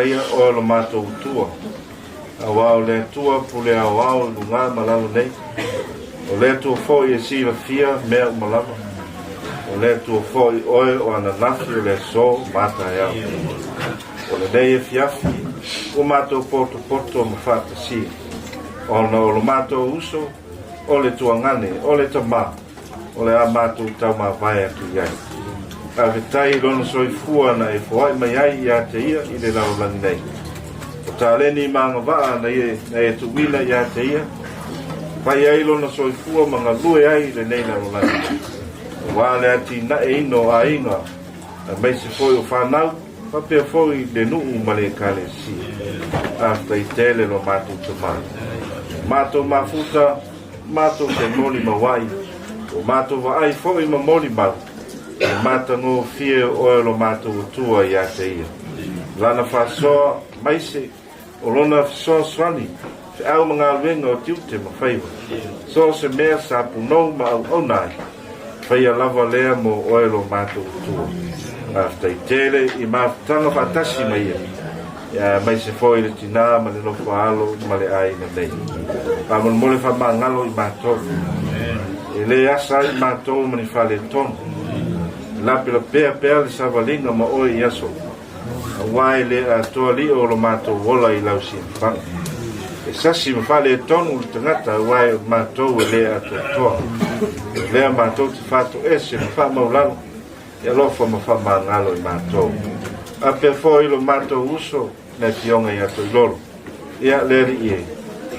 faafetaia oe o lo matou Atua, auā o le Atua pule aoao i lugā ma lalo nei, o le Atua foi e silafia mea uma lava, o le Atua foi oe o ananafi o le aso ma taeao. O lenei afiafi ua matou potopoto ma faatasia, ona o lo matou uso, o le tuagane, o le tamā, o le a matou taumavae atu i ai. Faafetai i lona soifua na e foai mai ai ia te ia i le lalolagi nei. O taleni ma agavaa na e, na e tuuina ia te ia, fai ai lona soifua ma galue ai i lenei lalolagi. Aua le atinaeina o aiga, aemaise foi o fanau, faapea foi le nuu ma le ekalesia. Faafetai tele lo matou Tamā. Matou mafuta, Matou te molimau ai, ua matou vaai foi ma molimau, i le matagofie o oe lo matou Atua ia te ia. Lana faasoa, maise, o lona fesoasoani, feau ma galuega o tiute ma faiva, so o se mea sa punou ma auauna ai, faia lava lea mo oe lo matou Atua. Faafetai tele i mafutaga faatasi ma ia. Aemaise foi le tinā ma le nofo a alo ma le aiga nei. Faamolemole faamagalo i matou. E le asa ai matou ma ni faaletonu. E lapelapea pea le savaliga ma oe i aso uma, aua e le atoa lio o lo matou ola i lau silafaga. E sasi ma faaletonu le tagata aua e o matou e le atoatoa. O lea matou te faatoese ma faamaulalo. E alofa ma faamagalo i matou. Faapea foi lo matou uso le Afioga ia Toilolo. Ia, le Alii e,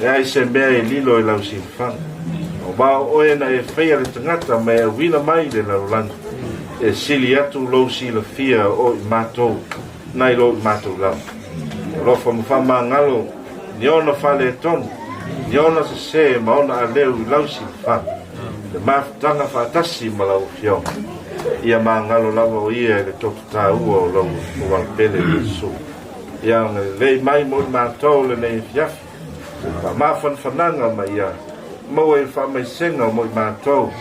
leai se mea e lilo i lau silafaga. Aua o oe na e faia le tagata ma e auina mai i le lalolagi, e sili atu lou silafia o i matou nai lo i matou lava. E alofa ma faamagalo ni ona faaletonu, ni ona sesē ma ona aleu i lau silafaga, le mafutaga faatasi ma lau Afioga. Ia magalo lava o ia i le toto taua o lou auala pele o Iesu. Ia agalelei mai mo i matou lenei afiafi, faamafanafanaga ma ia maua i le faamaisega mo i matou,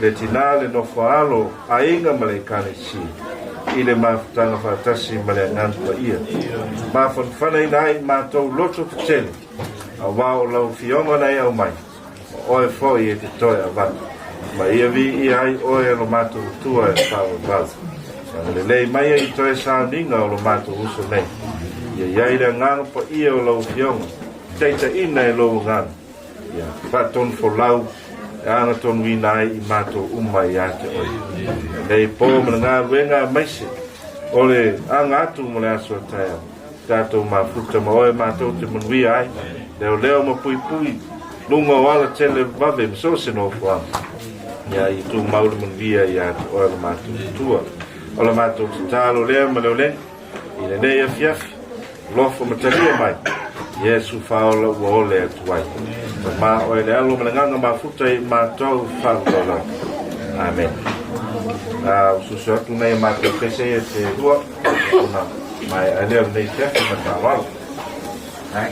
le tinā, le nofo a alo, aiga ma le Ekalesia, i le mafutaga faatasi ma le Agaga Paia. Mafanafanaina ai i matou loto tetele, auā o lau Afioga na e aumai, o oe foi e te toe avatu, ma ia viia ai oe e lo matou Atua e faavavau. Agalelei mai ai i toe sauniga o lo matou uso nei. Ia i ai le Agaga Paia o lau Afioga, taitaiina e lou Agaga, ia faatonufolau e agatonuina ai i matou uma ia te oe. Lenei pō ma le galuega aemaise o le aga atu mo le aso a taeao, tatou mafuta ma oe matou te manuia ai, leoleo ma puipui, luga o ala tele vave ma so o se nofoaga. Ia ia tumau le manuia ia te oe lo matou Atua. O la matou tatalo lea ma le olega i lenei afiafi, Alofa ma talia mai, Iesu faaola ua ole atu ai. Tama oe le Alo ma le Agaga mafuta i matou faavavau. Amen. A ususu atu nei a matou pese ia te lua, ona mai a lea o lenei afiafi ma le faaaloalo. Ai.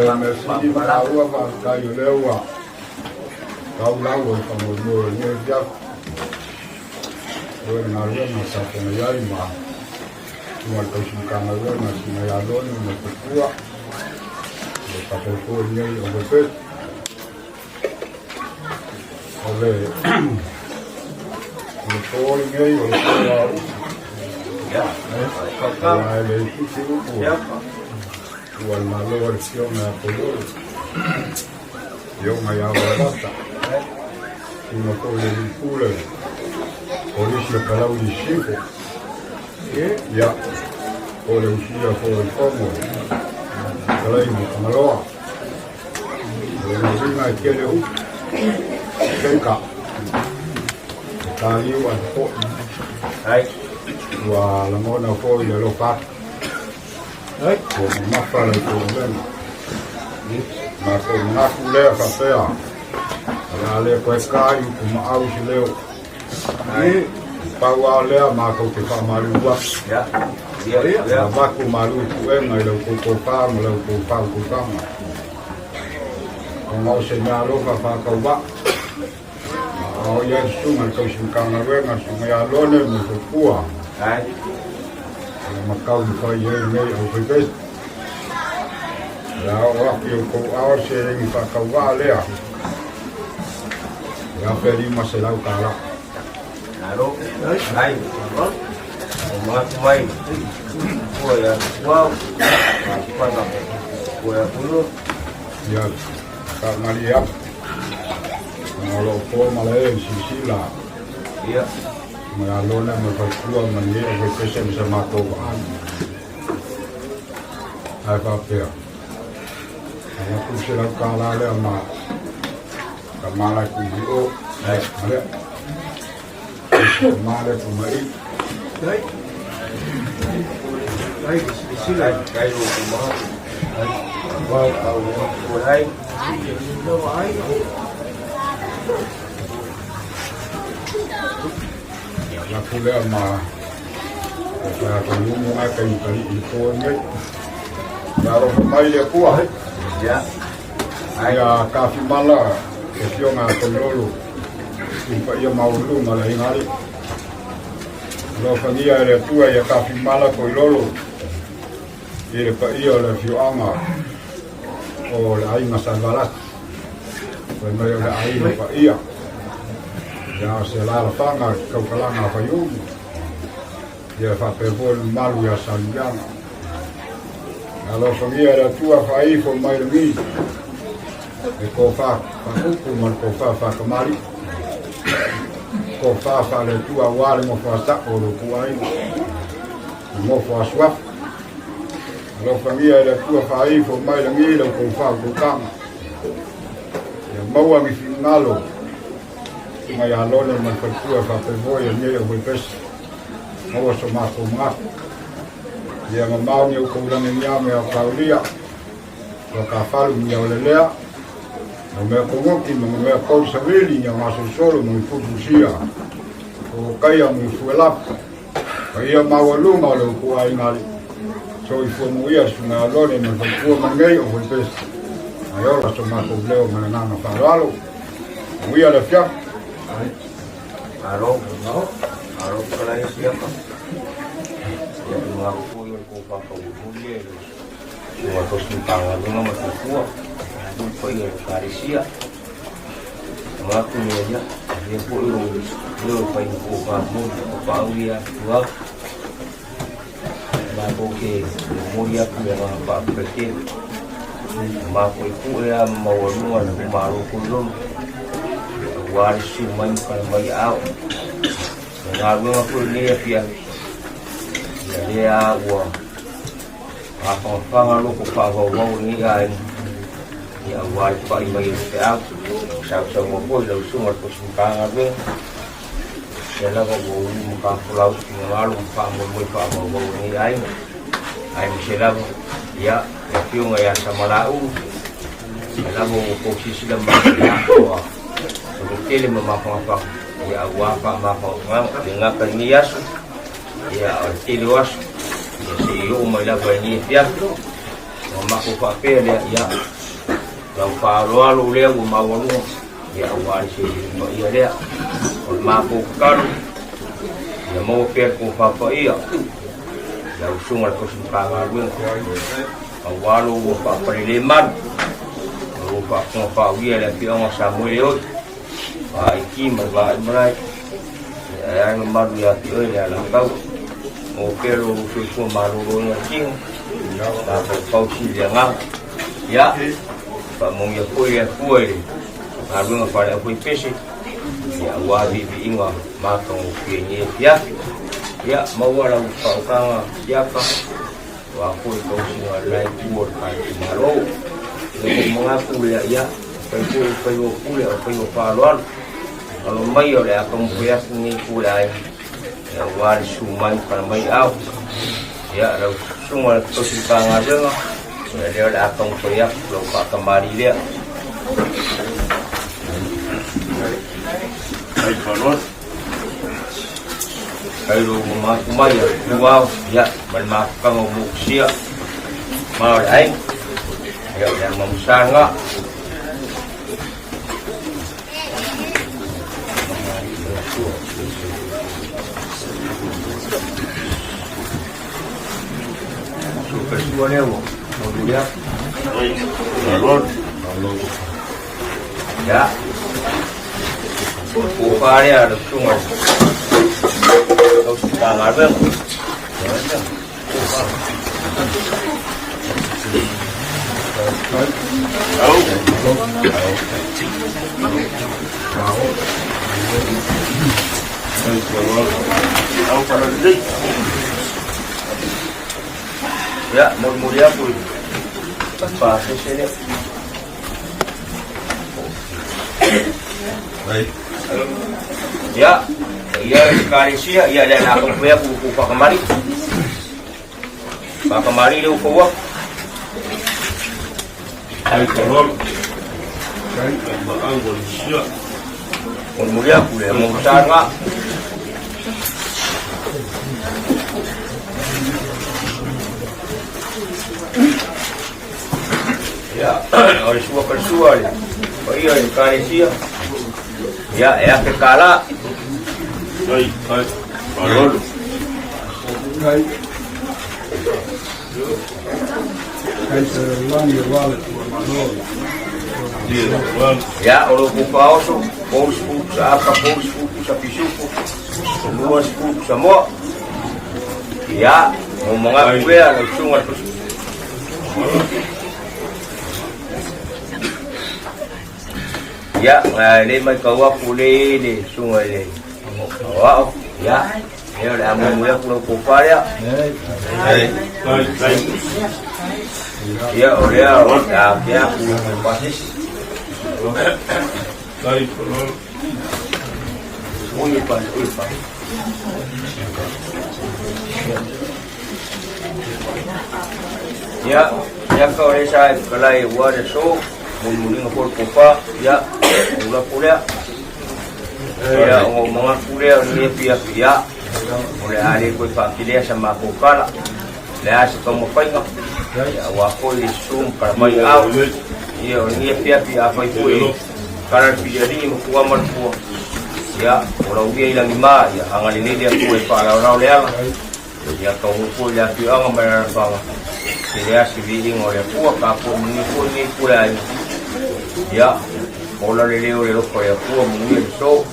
le mea sili ma taua, faafetai o lea ua tau lau o le faamoemoe o lenei afiafi. O le galuega sa feagai ai ma susuga i le tausi Matagaluega, susuga ia Loni ma le faletua, le faapea foi lenei o Roberto. O le o le po lenei o le po a upu. Aua e le itiiti upu ua le Malo a le Afioga ia Toilolo, Afioga ia Vailata, Susuga foi i le Alii Pule, Kolisi o Palauli i Sisifo, ia, po o le usuia foi o le Fono, Fetalaiga o Fagaloa. O lona uiga e tele upu, peka, e taliu ae popoe. Ua lagona foi le alofa atu. Ua mamafa la outou avega. Matou manatu lea faapea, o le a le toe ka i upu maau se leo. Pau lava lea matou te faamalulu atu. Avatu malu puega i la outou tofa ma la outou faautautaga. Ona o se mea alofa faatauvaa. A o i ai le susuga i le tausi Matagaluega, le susuga ia Lone ma le faletua. O le matau na fai ai lenei aufaipese. O le a oo atu i outou aao le seleni faatauvaa lea. E $1,500. Malo. Ai. O manatu mai. Ua ia ua. Pana. Ua ia pulo. Ia, faamalie atu. Ona o lo o po malae i silasila. Ia. Ma ia lona ma le faletua ma lenei aufaipese ma sa matou vaai. Ae faapea, avatu le $100 lea ma tama la e tu mai o. Ai. Ma lea. Tama lea tu mai. Ai. Ai, silasila. Ai, lo ku ma. Ai. Wau au ko ai. Ia laku lea ma o ka ka lumu a kai kai i po nei. Ia alofa mai le Atua. Ia. Ia kafimala e fioga a Toilolo i paia maualuga le aiga alii. Alofagia e le Atua ia kafimala Toilolo i le paia o le afioaga o le aiga Saivalasi. Fai mai o le aiga paia. Ia o se alaalafaga i tautalaga a Faiumu. Ia faapea foi le mamalu ia Saliuiaga. Ia alofagia e le Atua faaifo mai lagi le tofa faakuku ma le tofa faatamalii. Tofa faale-Atua aua le nofo a sa'o o le outou aiga, le nofo a suafa. Alofagia e le Atua faaifo mai lagi la outou faautautaga. Ia maua ni finagalo mai ia Lone ma le faletua faapea foi e lenei aufaipese. Maua so matou manatu. Ia mamao ni outou lagenia me Aokaolia, Tuakafalu ni Aolelea, ma mea kogoki ma mea pou savili ni gasolosolo ma ni fufusia, o kaia ma ni fuelapu. Paia maualuga o le outou aiga alii. Soifua muia le susuga ia Lone ma le faletua ma lenei aufaipese. Ae ola so matou leo ma le agaga faaaloalo. Manuia le afiafi. Malo, malo fetalai siaka. Ia tulaga foi o le tou faataulimuli e le susuga tausi Matagaluega ma faletua, le paia o le Ekalesia. Manatu mea ia, lea foi o leo e fai ma toafamuli o paau ia atu au. Matou te momoli atu le agaga faafetai tele. Matou i pue a ma maualuga le malo Toilolo aua le susu mai ma tala mai aao. O le galuega foi lenei afiafi, ia lea ua mafangafaga loko faavauvau o lenei aiga, ia aua le pa'i mai o le feau, sausaunoa foi lau susuga i le Tausi Matagaluega, lea lava ua ulu ma tafolau finagalo ma faamoemoe faavauvau o lenei aiga, aemaise lava ia le afioga ia Samalaulu, lea lava ua outou silasila mai, ia ua tele ma mafangafaga, ia aua faamafangafagaga, e le gata i lenei aso, Ia, o le tele o aso, ia se i oo mai lava i lenei afiafi. Ona matou faapea lea, ia, lau faaaloalo lea ua maualuga, ia aua le seleni paia lea. O le matou tatalo, ia maua pea le tofa paia i lau Susuga i le Tausi Matagaluega, aua lo ua faapalele malu, ma lo faafofoga faauia i le afioaga o Samuele oi, Vaaiti ma le Vaaimalae, ae a le mamalu ia te oe le Alataua. Maua pea lo soifua maloloina o le tino, mafaufau sili le agaga. Ia, faamanuia foi le Atua i le galuega faale-aufaipese, ia aua viiviiga matagofie i lenei afiafi. Ia, maua lau faautaga siaka, aua foi le tausiga o lena itu o le tatou Malo. Ia, ua ou manatu lea, ia, fai foi o faiva o pule a o faiva faaaloalo. Alo mai o le a taumafai atu lenei itu o le aiga, ia aua le susu mai ma pala mai ao. Ia, lau susuga i le tausi Matagaluega, ia lea o le a taumafai atu lau faakamali lea. Kai lo mafu mai a tuau, ia, ma le mafutaga o Mokusia, ma o le aiga, ia, o le a mamusanga. Ya. O pare a le sunga. O se galuega. Ia, molimoli atu i pasese lea. Ia, ia ekalesia, ia lea na taumafai atu ku whakamari. Whakamari le ufaua. Ai kalolo. Kai ma ango sia. Molimoli atu le mo tanga. Ia, o le sua kalsua le paia i le ekalesia. Ia, e ake kālā. Ai, ai, malolo. Kai. Kai te langi o wale tua malolo. Ia, o lo kupaoso, pou sipuku sa aka, pou sipuku sa pisuku, lua sipuku sa moa. Ia, mo mga kuea, lau sunga Ia, le mai kau aku le le sunga le wao. Ia, ia le amu mu aku lau kopa lea. Ia, o lea o le a ke aku le pasis. Ui pa, ui pa. Ia, ia ka o le sa e kalai ua le so, mulimuliga foi le kopa, ia, o ulapo lea. Ia, o mangaku lea o lenei afiafi, ia, o le a le toe faapilea sa matou tala. O le a se taumafaiga, ia, aua foi le susu ma kalamai ao. Ia, o lenei afiafi afai foi e kala le pilialii ma tua ma le tua. Ia, o lau ia i lagima, ia, agalelei le Atua e faalaolao le ala. Ia taunuu foi le afioaga ma le alafaga, e leai se viiga o le Atua, tapuai manuia foi lenei pule aiga. Ia, ola le leo o le alofa o le Atua, manuia le aso.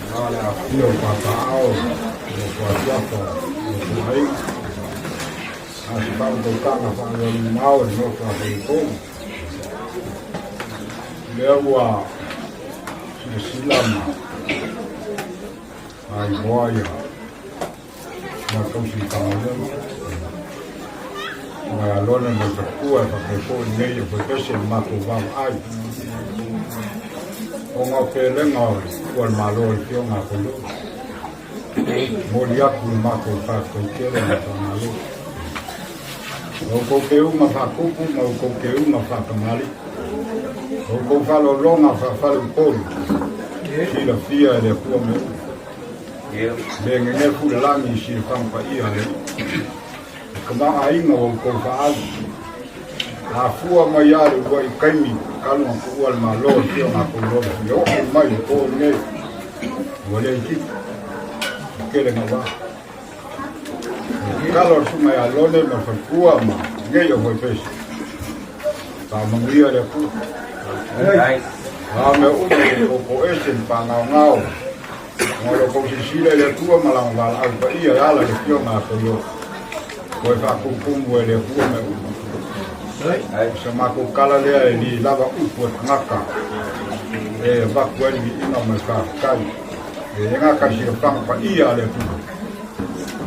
Na le afifio o Papaaao, o Fuafiafa, o Puaiga, a se faautautaga faalealimao i le nofo a Faletolu. Lea ua silasila ma ailoa ia ma tausi Matagaluega ma Alona ma Tapua e faapea foi lenei o Faipese le matou vaavaai ona o pelega o le ua le Malo o le Afioga a Failolo. Momoli atu le matou faafetai tele ma faamalo. O outou keuga faakupu ma outou keuga faatamalii. O outou faalologa faafaleupolu, silafia e le Atua mea uma. Le gegefu le lagi i silafaga paia a le Alii. Le tamaoaiga ua outou faaali. Afua mai lava le uluai taimi talu ona tuua le Malo e Afioga a Toilolo seia oo mai le po lenei, ua le itiiti, ua tele naua. O le tatalo a le Susuga ia Lone ma le faletua ma lenei aufaipese, faamanuia le Atua. A mea uma ua outou toese ma paagaogao, ona o lo outou silasila i le Atua ma Lana valaau paia e ala i le Afioga a Toilolo, toe faatumutumu e le Atua mea uma. O sa matou tala lea e le lava upu a le tagata e avatu ai le viiga ma le faafetai. E le gata i le silafaga paia a le Atua,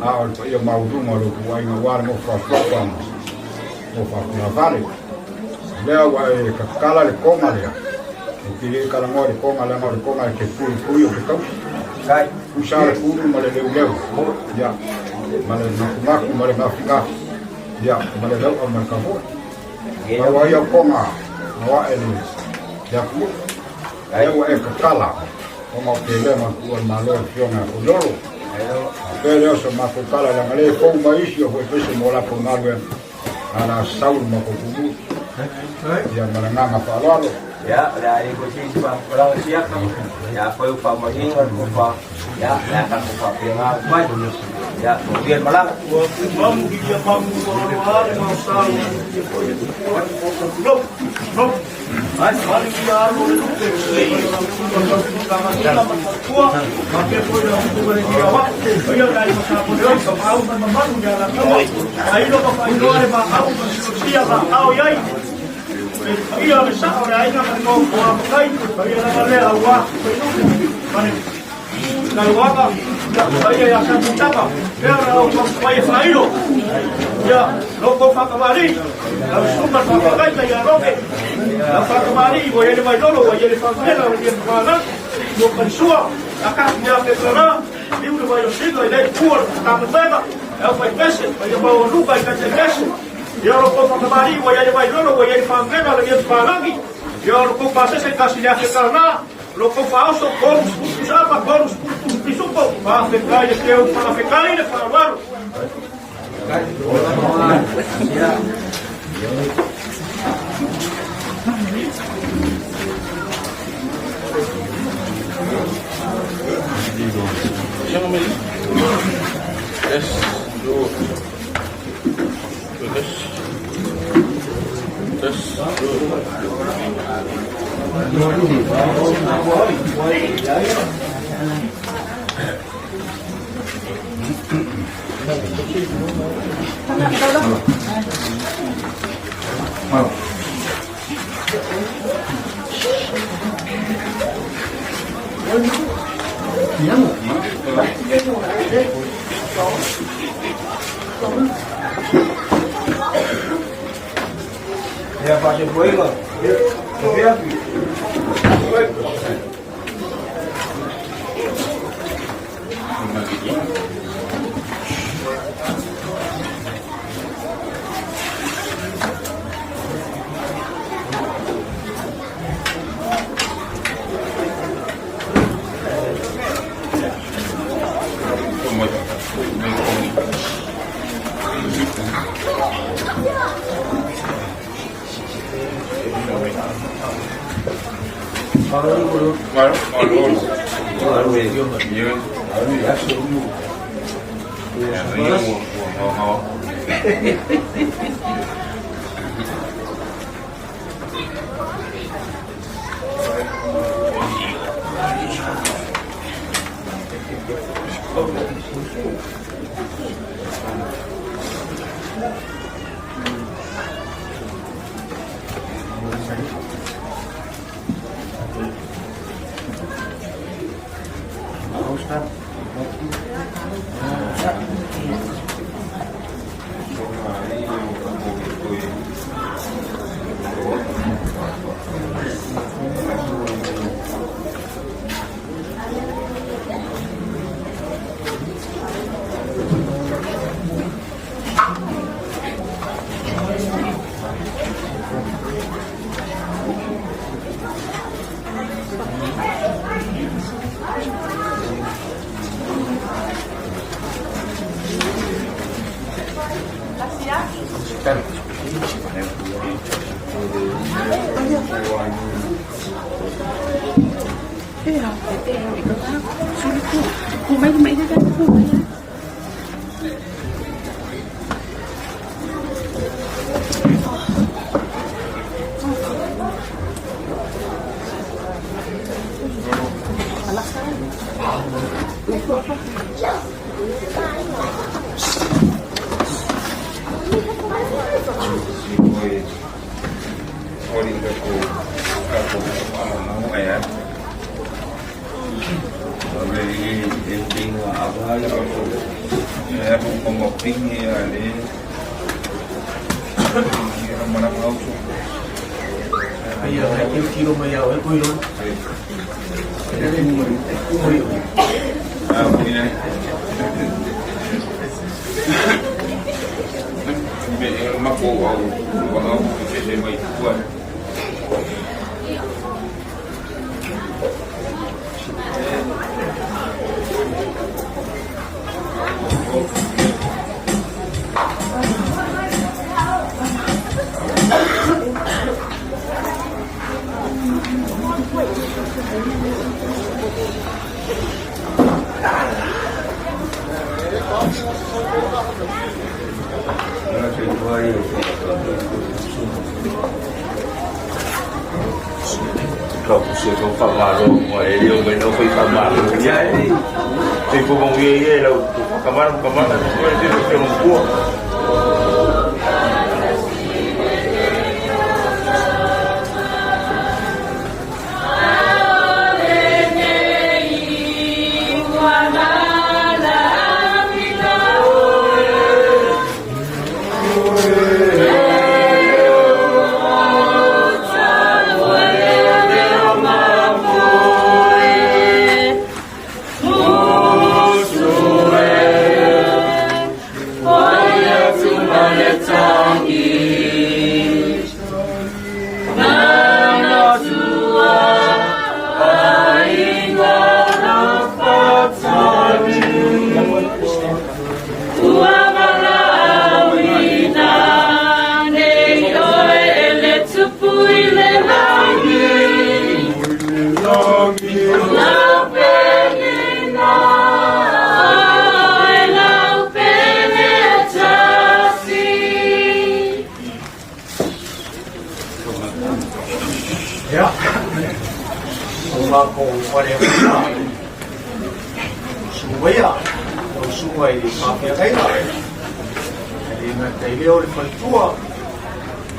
a o le paia maualuga o lo outou aiga aua le nofo asuafa ma nofo atunafale. O lea ua e tatala le toga lea, ou te le talanoa i le toga leaga o le toga e te puipui o te tausi. Tusa le pulu ma le leuleu, ia, ma le natunatu ma le gafigafī, ia, ma le lau'a ma le tamoe. Pau lava ia o toga na ae le atunuu. Lea ua e tatala ona o telema o tuua le Malo e Afioga ia Toilolo. Faapea lea o so matou tala leaga le fou mai isi o fuaipese mo latou galuega a la sau le matou tumu. Ia ma le agaga faaaloalo. Ia, o le a le foi se isi faamatalaga siaka. Ia, afai ua faamanuiaina le tofa, ia, o le a tatou faapena atu ai. Ia, manuia le malaga. Ua mamu ia mamu ua le maosao ia foi le tupua o tulou. Lo kou faaoso, 30 tusama, 30 tusi pisupo, faafetai le teu, faafetai le faaaloalo. Yes, dua, tes, tes, dua. Ia, faasepoiga. Ia, Ia, o mākou whare atu rā. Suaia, lau suga i faafeagaiga. E le gata i lea o le faletua,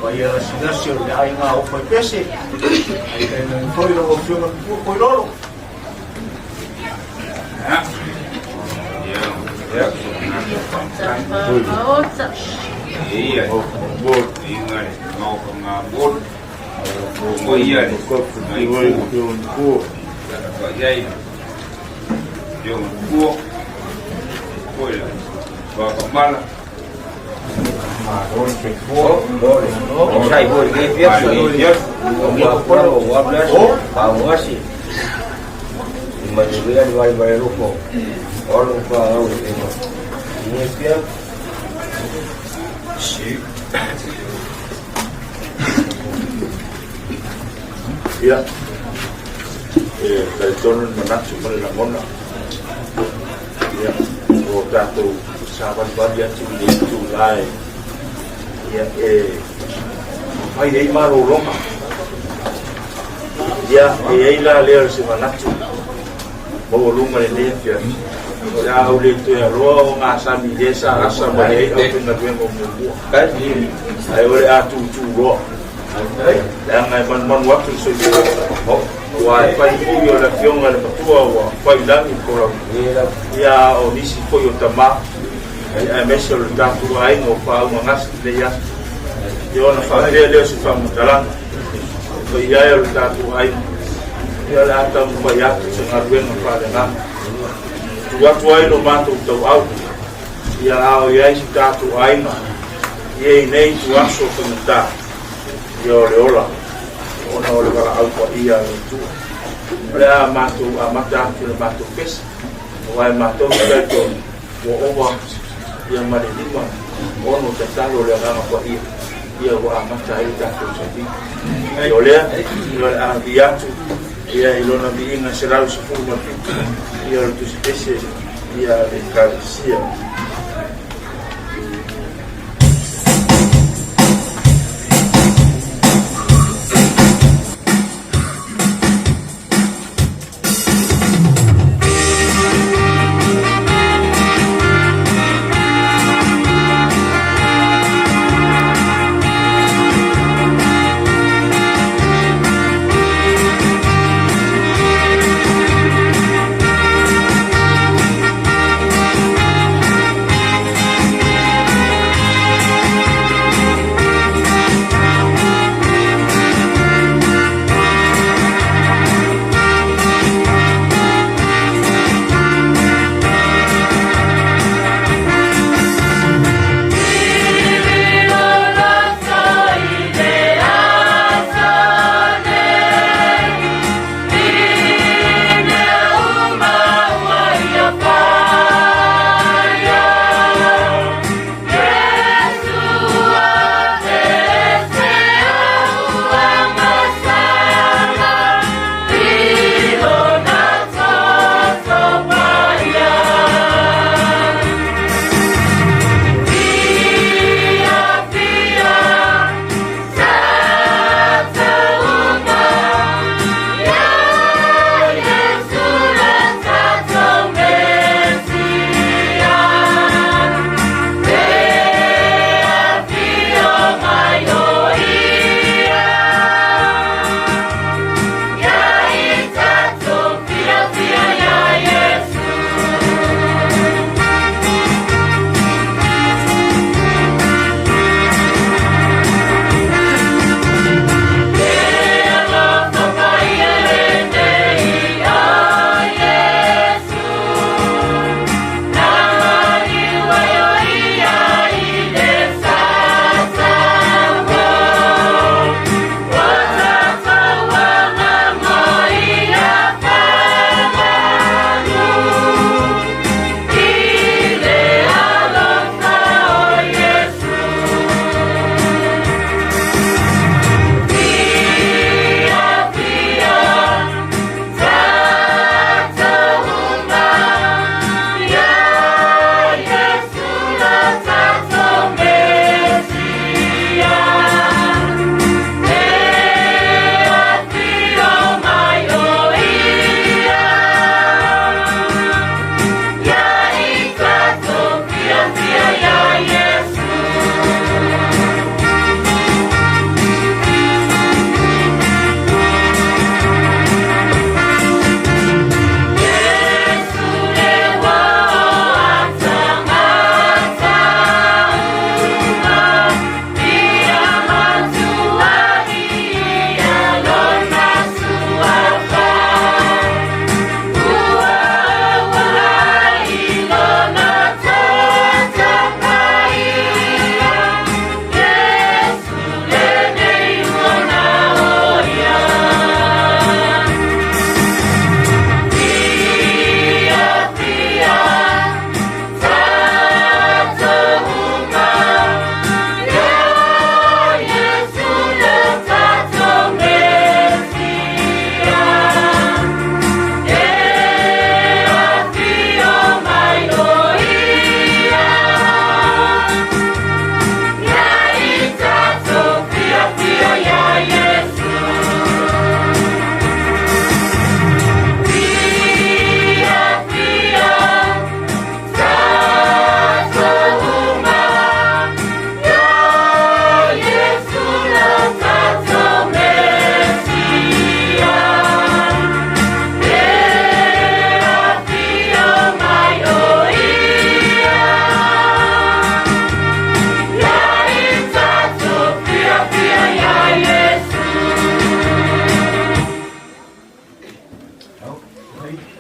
paia lasilasi o le aiga o Faipese, ae tainane foi lau Afioga Matua Koilolo. Ia, e talitonu le manatu ma le lagona. Ia, o tatou savalivali atu i le itulā e, ia, e fai ai malologa. Ia, e i ai la lea o se manatu maualuga lenei afiafi. O le a ou le toe aloa o gasami i lea sa asa mai ai aufaigaluega o muamua. Ae o le a tūtū loa. Leaga e manumanu atu le soifua. Aua e fai foi o le afioga i le matua ua fai i lagi le folauga. Ia o nisi foi o tama, aemaise o le tatou aiga o faaugagasi i lenei aso. Ia ona faapea lea o se faamatalaga, e paia ai o le tatou aiga, ia o le a taumafai atu se galuega faaleagaga. Tuu atu ai lo matou tauau, ia a o i ai si tatou aiga, ia i nei ituaso faigata, ia o le ola, ona o le valaau paia a le Atua. O le a matou amata atu le matou pese, aua e matou te talitonu ua ova ia ma le 56 tatalo o le Agaga Paia, ia ua amata ai le tatou savili. Ia o lea, ia o le a vi atu Ia i lona viiga 117, ia o le Tusi Pese ia a le Ekalesia.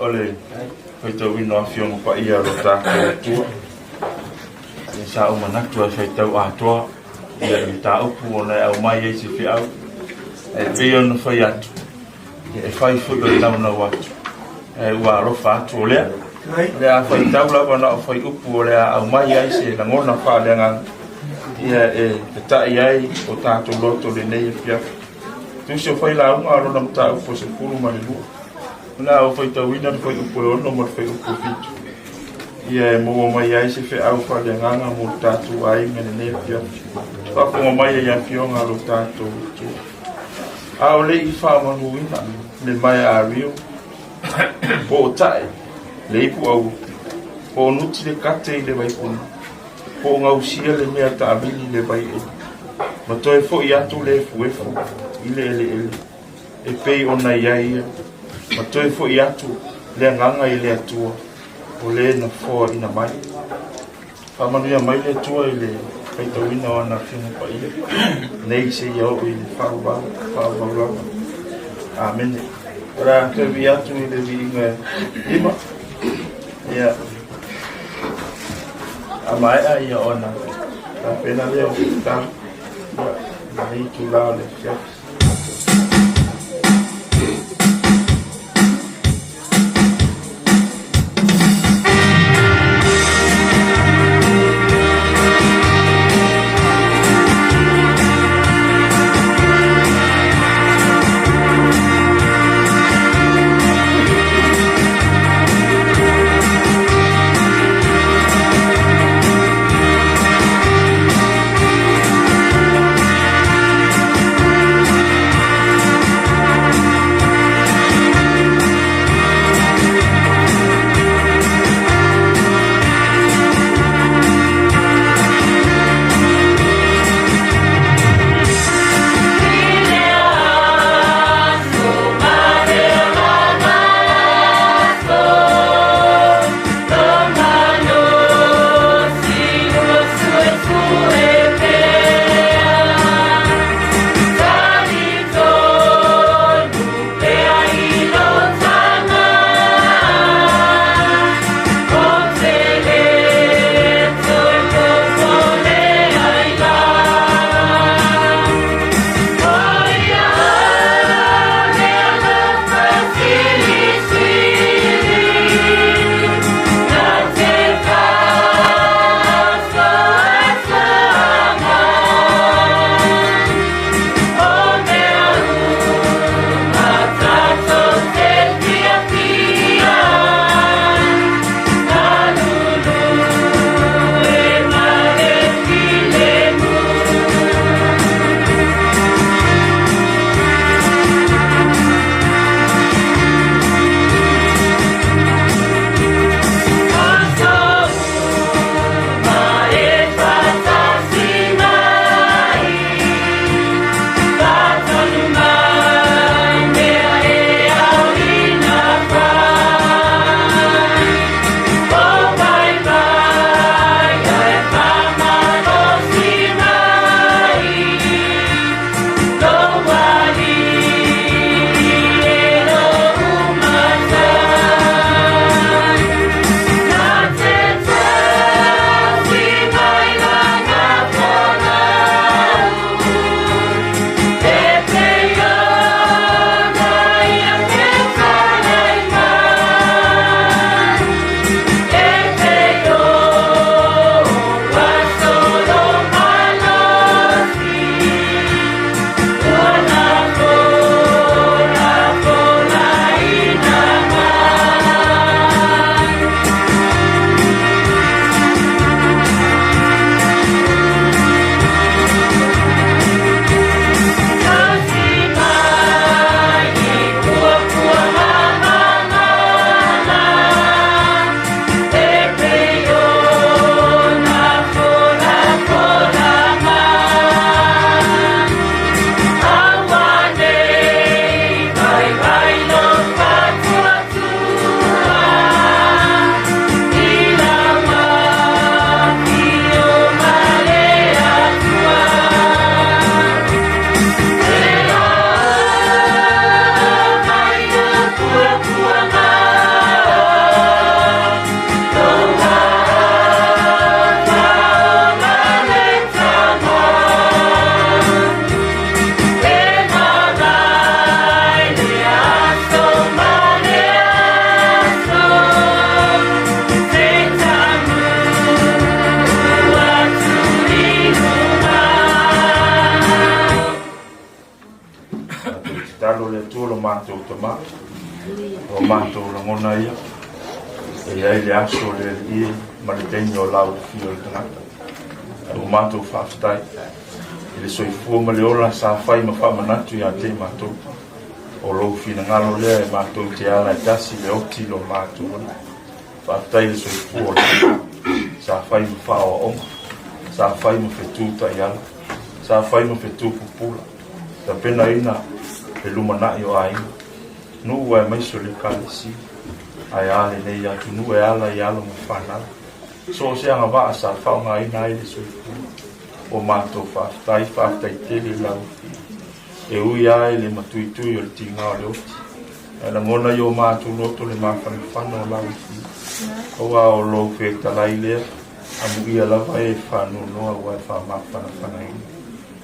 O le faitauina o Afioga Paia o lo tatou Atua. Ia sa ou manatu e faitau atoa ia le mataupu ona e aumai ai se feau. Ae pei ona fai atu, ia e fai foi o le naunau atu. Ae ua alofa atu o lea. O le a faitau lava na o fuaiupu o le a aumai ai se lagona faaleagaga ia e feta'i ai o tatou loto lenei afiafi. Tusi o Failauga o lona mataupu e 12. O le a ou faitauina le fuaiupu e 6 ma le fuaiupu e 7. Ia e maua mai ai se feau faaleagaga mo le tatou aiga i lenei afiafi. Faafofoga mai ai afioga a lo tatou Atua. A o le i faamanuina le maea a Rio, po o tae le ipu aua, po o nuti le kate i le vaipuna, po o gausia le mea taavili i le vaieli, ma toe foi atu le efuefu i le eleele e pei ona i ai ia, ma toe foi atu le agaga i le Atua o le na foaina mai. Faamanuia mai le Atua i le faitauina o ana Afioga Paia nei seia oo i le faavavau, faavavau lava. Amene. O le a toe vi atu i le viiga e lima. Ia, a maea ia ona tapena lea o tatalo. Ia, lenei itula o le afiafi. Tatalo le Atua lo matou Tama, o matou lagona ia, e i ai le aso o le Alii e ma le taimi o lau afio o le tagata. Ae ua matou faafetai i le soifua ma le ola sa fai ma faamanatu ia te matou. O lou finagalo lea e matou te ala e tasi le oti lo matou ola. Faafetai i le soifua o le Tama sa fai ma faaoaoga, sa fai ma fetu taiala, sa fai ma fetu pupula, tapenaina le lumanai o aiga, nuu aemaise o le Ekalesia, ae a lenei atunuu e ala i alo ma fanau. So o se agavaa sa faaaogaina ai le soifua. O matou faafetai, faafetai tele i lau Afioga. E ui lava i le matuitui o le tiga o le oti, ae lagona i o matou loto le mafanafana o lau Afioga. Aua o lou fetalai lea, amuia lava e faanoanoa ua e faamafanafanaina.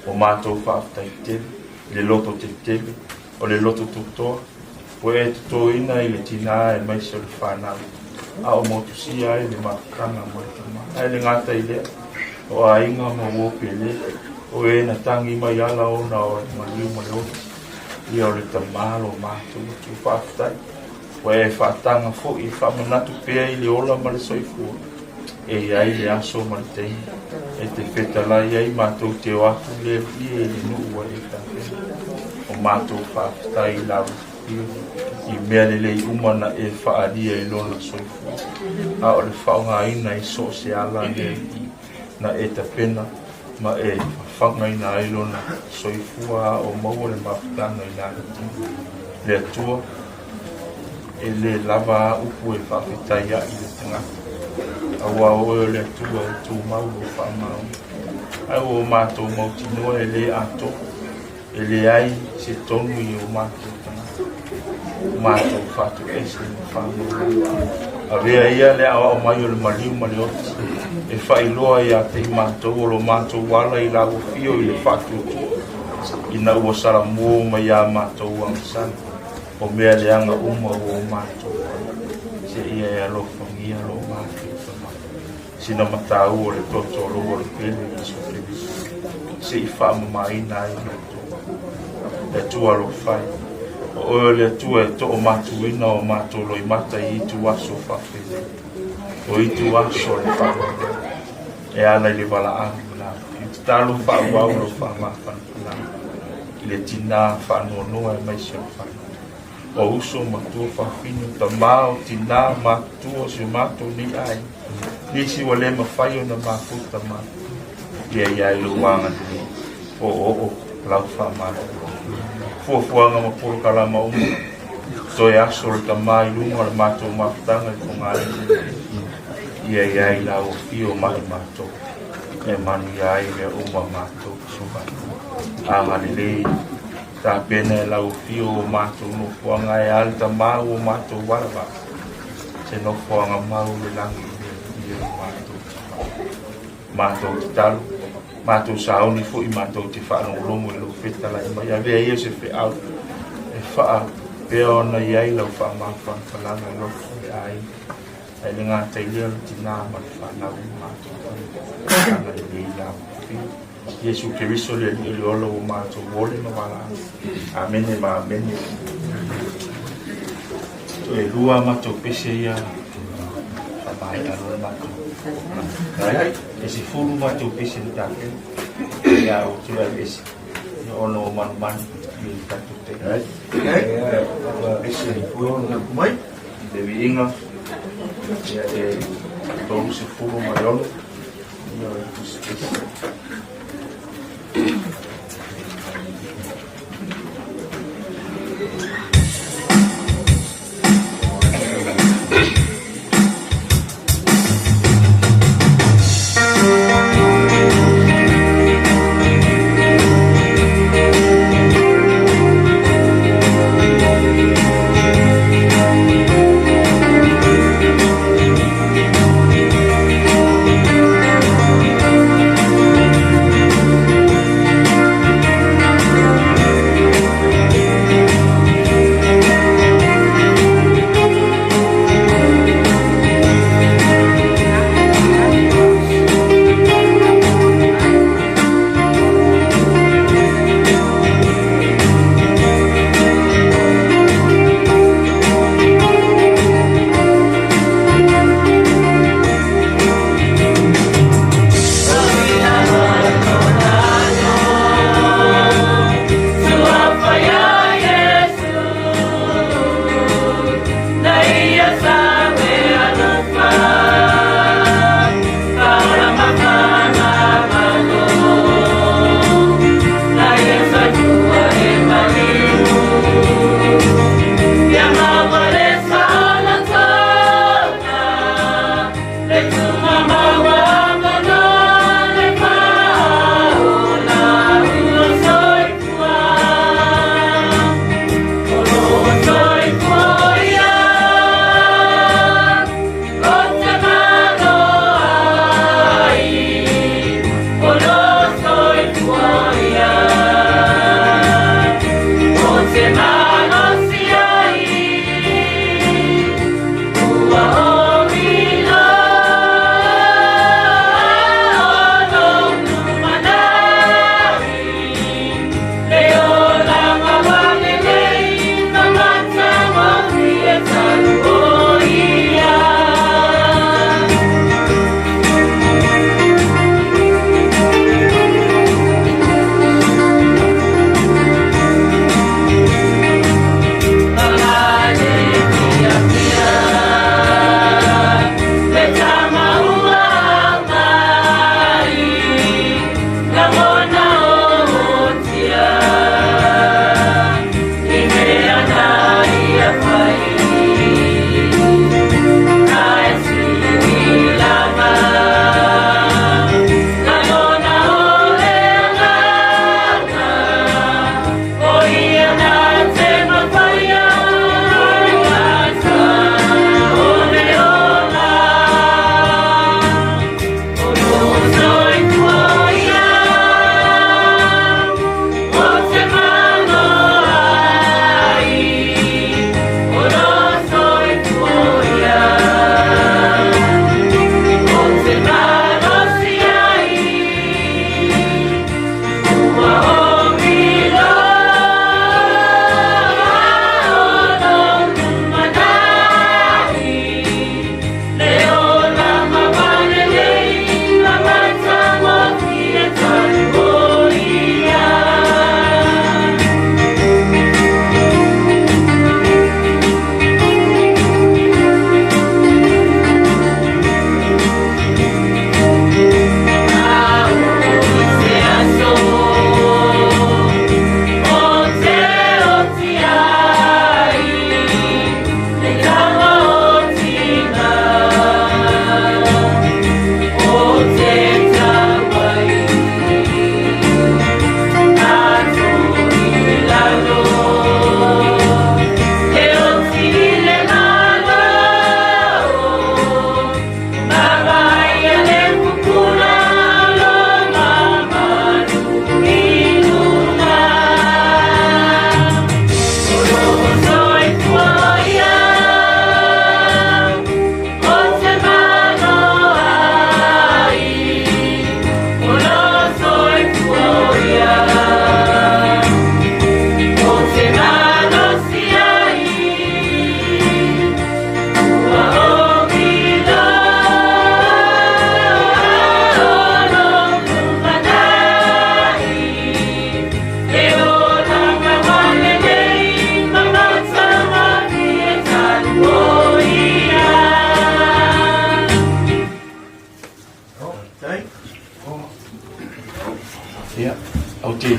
O matou faafetai tele i le loto tetele, o le loto totoa, ua e totoina i le tinā aemaise o le fanau, a o motusia ai le mafutaga ma le tama. Ae le gata i lea, o aiga ma uo pele, o e na tagi mai ala ona o le maliu ma le oti, ia o le tama lo matou Atua. Faafetai, ua e faataga foi e faamanatu pea i le ola ma le soifua, e i ai le aso ma le taimi e te fetalai ai matou te o atu le Alii i le nuu ua e tapena. O matou faafetai i lau Afio i mea lelei uma na e faaalia i lona soifua, a o le faaaogaina i so o se ala le Alii na e tapena ma e fafagaina ai lona soifua a o maua le mafutaga i lana tino. Le Atua, e le lava a upu e faafetai ai i le tagata, aua o oe o le Atua e tumau lou faamaoni. Ae ua o matou mautinoa e le atoa, E leai se tonu i o matou tagata, o matou faatoese ma faanoanoa. Avea ia le aoao mai o le maliu ma le oti, e faailoa ia te i matou o lo matou ala i lau afio i le faatuatua, ina ua salamuo mai iā matou agasala, o mea leaga uma ua o matou faia. Seia e alofagia lo matou Tama. Sina matau o le toto o lou alopele Iesu Keriso, se i faamamaina ai matou. Le Atua alofa e, o oe o le Atua e toomatuina o matou loimata i itu aso faapenei, o itu aso o le faamoemoe, e ala i le valaau ma la afio. Tatalo faaauau lou faamafanafanaga i le tinā faanoanoa aemaise o le fanau. O uso, matua, fafine, tama, o tinā, matutua o si o matou nei aiga, nisi ua le mafai ona mafuta mai, ia i ai lou agalelei, oooo lau faamalolo. Fuafuaga ma polokalama uma, toe aso le tama i luga o le matou mafutaga i Fogaale, ia i ai lau afio mai matou, e manuia ai mea uma matou fesoasoani. Agalelei. Tapena e lau afio o matou nofoaga e a le tama ua matou valavala se nofoaga mau le lagi i le Alii o matou tama. Matou tatalo, matou sauni foi matou te faalogologo i lou fetalai mai. Avea ia se feau e faapea ona i ai lau faamafanafanaga i loto o le aiga. Ae le gata i lea o le tinā ma le fanau i matou ai. Agalelei lau afio. Iesu Keriso le Alii o le ola ua matou ole ma valaau. Amene ma amene. Toe lua matou pese ia faamaea loa le matou. Right? E 10 matou pese na tapena. Ia ua toe aveese. Ia ona ua manumanu i le tatou taimi. Right? Pese mai le viiga ia e 36.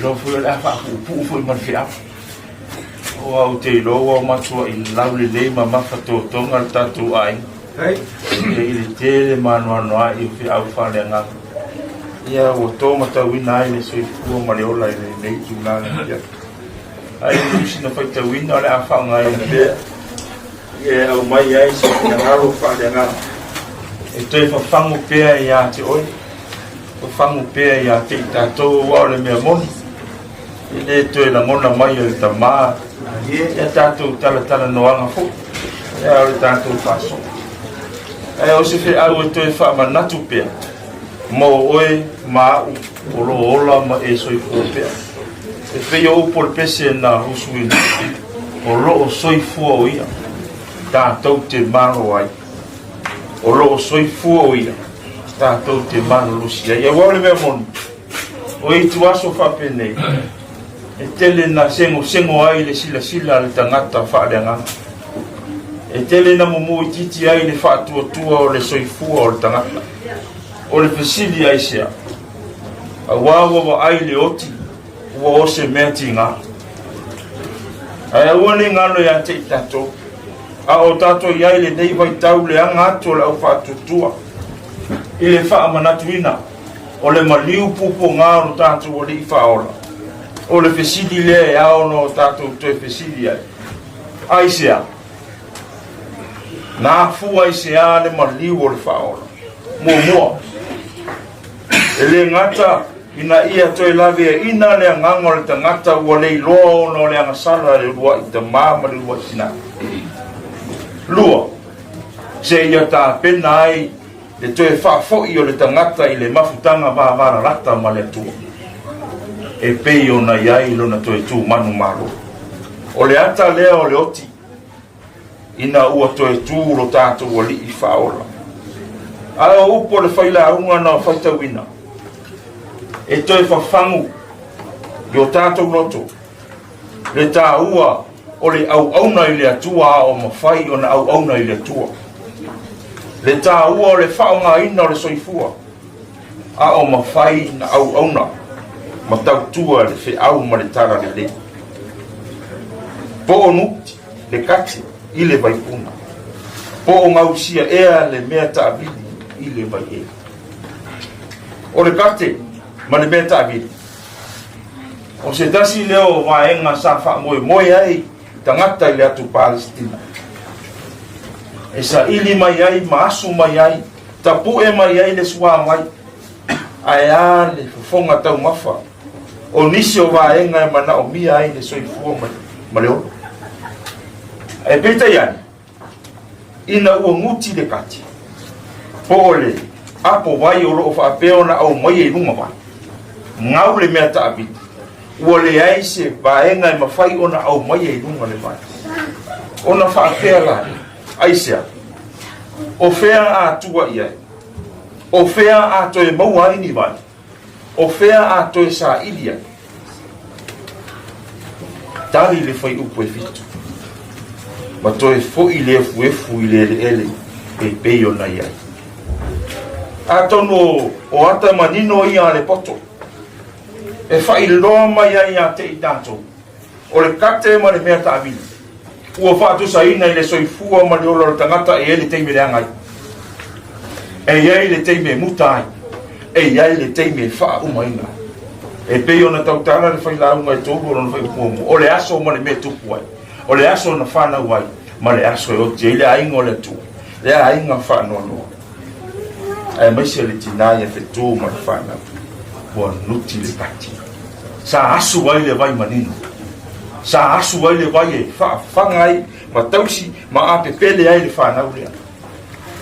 iloa foi o le a faapuupuu foi ma le feau. Aua ou te iloa ua matuai laulelei ma mafatotoga le tatou aiga i le tele ma anoanoai o feau faaleagaga. Ia ua to matauina ai le soifua ma le ola i lenei tulaga afiafi. Ae le o sina faitauina o le a faaaogaina pea e aumai ai se finagalo faaleagaga e toe fafagu pea ia te oe, fafagu pea ia te i tatou, aua o le mea moni e le toe lagona mai e le Tama ia tatou talatalanoaga foi, ia o le tatou faasoa. Ae o se feau e toe faamanatu pea mo oe ma au o lo o ola ma e soifua pea. E pei o upu o le pese na usuina, o lo o soifua o ia, tatou te malo ai. O lo o soifua o ia, tatou te malolosi ai. Aua o le mea moni, o ituaso faapenei, e tele na segosego ai le silasila a le tagata faaleagaga. E tele na mumu itiiti ai le faatuatua o le soifua o le tagata. O le fesili aisea? Aua ua vaai le oti, ua o se mea tiga. Ae aua ne i galo ia te i tatou, a o tatou i ai i lenei vaitau le aga atu o le aufaatuatua i le faamanatuina o le maliu pupuga o lo tatou Alii Faaola. O le fesili lea e ao ona o tatou toe fesili ai, Aisea? Na afua aisea le maliu o le Faaola? Muamua, e le gata ina ia toe laveaina le agaga o le tagata ua le iloa ona o le agasala i le uluai tama ma le uluai tinā. Lua, seia tapena ai le toe faafoi o le tagata i le mafutaga vavalalata ma le Atua, e pei ona i ai lona toe tu manumalo. O le ata lea o le oti, ina ua toe tu lo tatou Alii Faaola. Ae o upu o le failauga na faitauina, e toe fafagu i o tatou loto le taua o le auauna i le Atua a o mafai ona auauna i le Atua. Le taua o le faaaogaina o le soifua a o mafai na auauna ma tautua le feau ma le tala lelei. Po o nuti le kati i le vaipuna, po o gausia ea le mea taavili i le vaiea. O le kate ma le mea taavili, O se tasi lea o vaega sa faamoemoe ai tagata i le atu Palesitina e saili mai ai ma asu mai ai, tapue mai ai le suavai, ae a le fofoga taumafa o nisi o vaega e manaomia ai le soifua ma le ola. Ae peitai ane, ina ua guti le kati, po o le apo vai o lo o faapea ona aumaia i luga vai, gau le mea taavili, ua leai se vaega e mafai ona aumaia i luga le vai. Ona faapea la, aisea? O fea a tua i ai? O fea a toe maua ai ni vai? O fea a toe saili ai? Tali le fuaiupu e fitu, ma toe foi le efuefu i le eleele e pei ona i ai. Atonu o ata manino ia a le poto, e faailoa mai ai ia te i tatou, o le kate ma le mea taavili, ua faatusaina i le soifua ma le ola o le tagata e i ai le taimi e leaga ai, e i ai le taimi e muta ai, e i ai le taimi e faaumaina ai. E pei ona tautala le failauga e tolu o lona fuaiupu muamua, o le aso ma le mea e tupu ai, o le aso na fanau ai, ma le aso e oti ai le aiga o le Atua, le aiga faanoanoa, aemaise le tinā ia Fetu ma le fanau, ua nuti le pati. Sa asu ai le vai manino. Sa asu ai le vai e faafaga ai ma tausi ma apepele ai le fanau lea.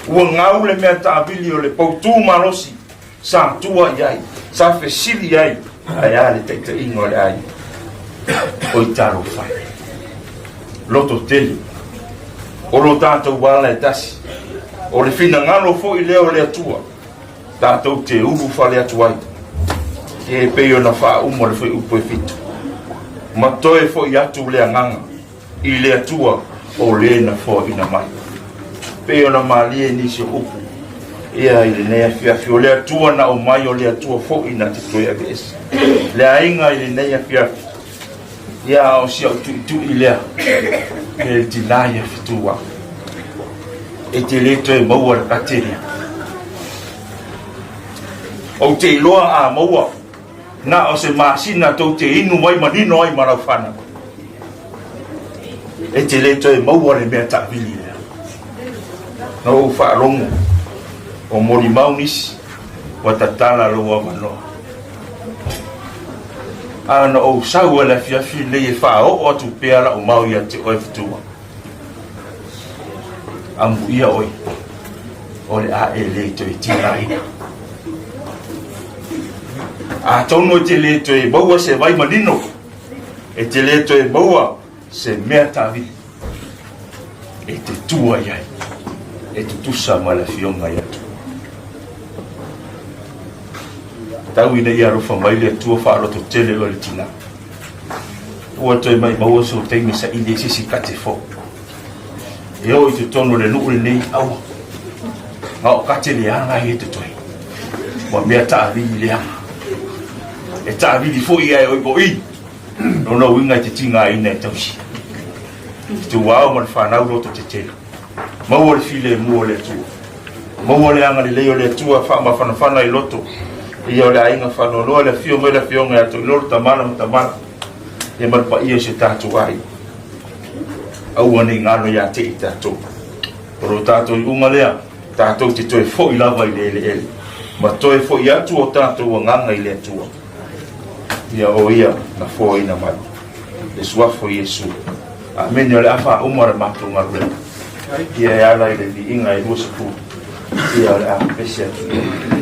Ua gau le mea taavili o le poutū malosi sa tua i ai, sa fesili ai, ae a le taitaiga o le aiga. Oi talofa e, loto tele, o lo tatou ala e tasi, o le finagalo foi lea o le Atua, tatou te ulufale atu ai, e pei ona faauma le fuaiupu e fitu, ma toe foi atu le agaga i le Atua o le na foaina mai. Pei ona malie nisi o upu. Ia i lenei afiafi, o le Atua na aumai, o le Atua foi na te toe aveese. Le aiga i lenei afiafi, ia a o si au tuitui lea, e le tinā ia Fetuao. E te le toe maua le kate lea. Ou te iloa a maua, na o se masina tou te inu mai manino ai ma lau fanau. E te le toe maua le mea taavili lea. Na ou faalogo o molimau nisi ua tatala lou avanoa. A na ou sau ai le afiafi lenei e faaoo atu pea lau mau ia te oe Fetua. Amuia oe, o le a e le toe tigaina. Atonu e te le toe maua se vai manino, e te le toe maua se mea taavili e te tua i ai, e tutusa ma le Afioga i Atua. Tau ina ia alofa mai le Atua faalototele oe le tinā. Ua toe maimau sou taimi saili ai se isi kate fou. E oo i totonu o le nuu lenei, aua. Na o kate leaga ia e totoe. Ua mea taavili leaga. E taavili foi ae oi o i. Lona uiga e te tigaina e tausi. Tuau ma le fanau loto tetele. Maua le filemu o le Atua. Maua le agalelei o le Atua faamafanafana i loto. Ia o le aiga faanoanoa le afio mai le afioga ia Toilolo Tamala ma Tamala. Ia ma le paia o si o tatou aiga. Aua ne i galo ia te i tatou. O lo tatou iuga lea, tatou te toe foi lava i le eleele. Ma toe foi atu o tatou agaga i le Atua. Ia o ia na foaina mai. Le suafa o Iesu. Amene, o le a faauma le matou galuega. Ia e ala i le viiga e 20. Ia o le a pese atu ia.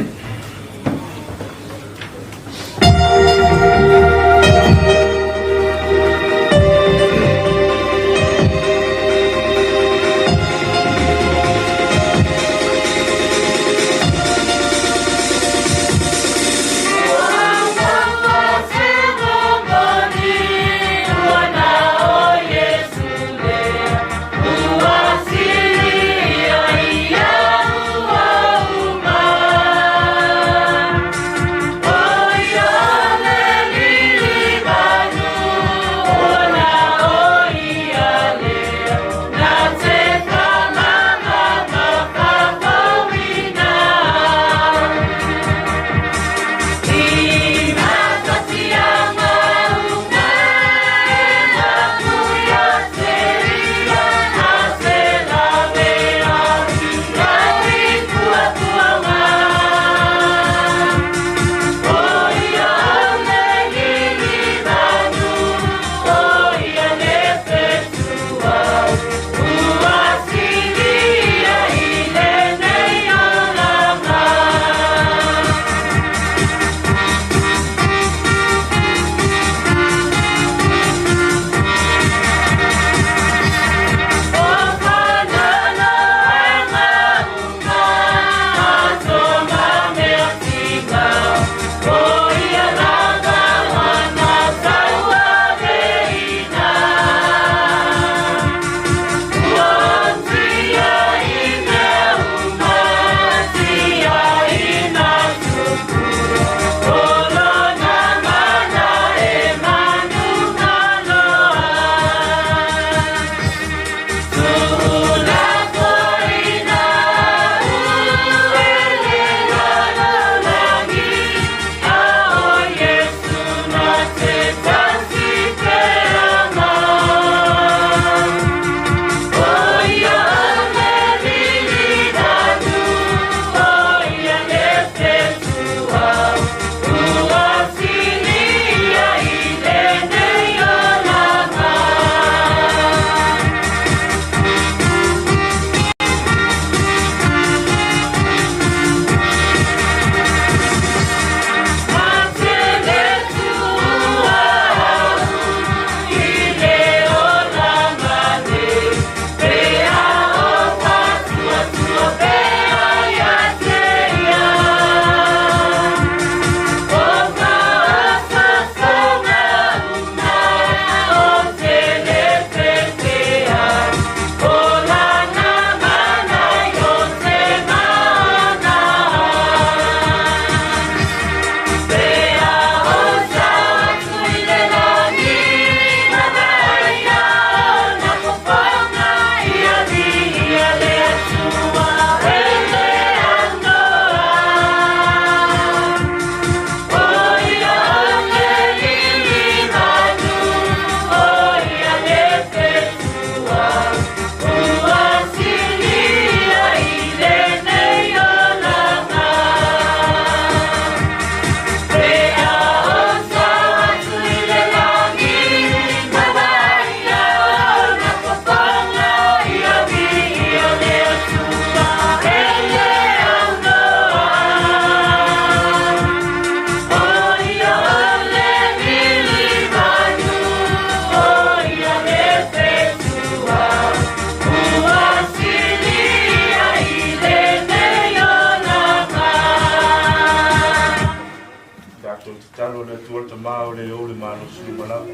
Tama o le ou le malosi uma lava.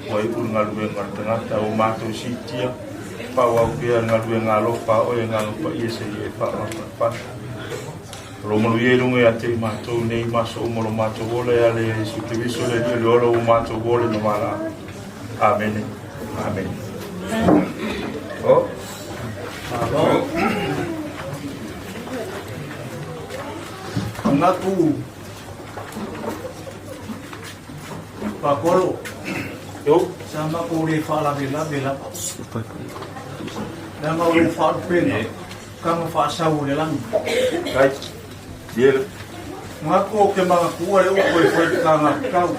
Ua iu le galuega a le tagata ua matou siitia, faaauau pea le galuega alofa a oe Agaga Paia seia e faamafanafana. O lou manuia i luga ia te i matou nei ma aso uma o lo matou ola e ala ia Iesu Keriso le Alii o le ola ua matou ola ma valaau. Amene. Amene. Oh. Malo. Manatu Pakolo. Yo. Sa matou le faalavelave lava. Leaga o lou faalupega, kaga faasau o le lagi. Kai. Yele. Manatu ou te manatua le upu e fai i kagatau.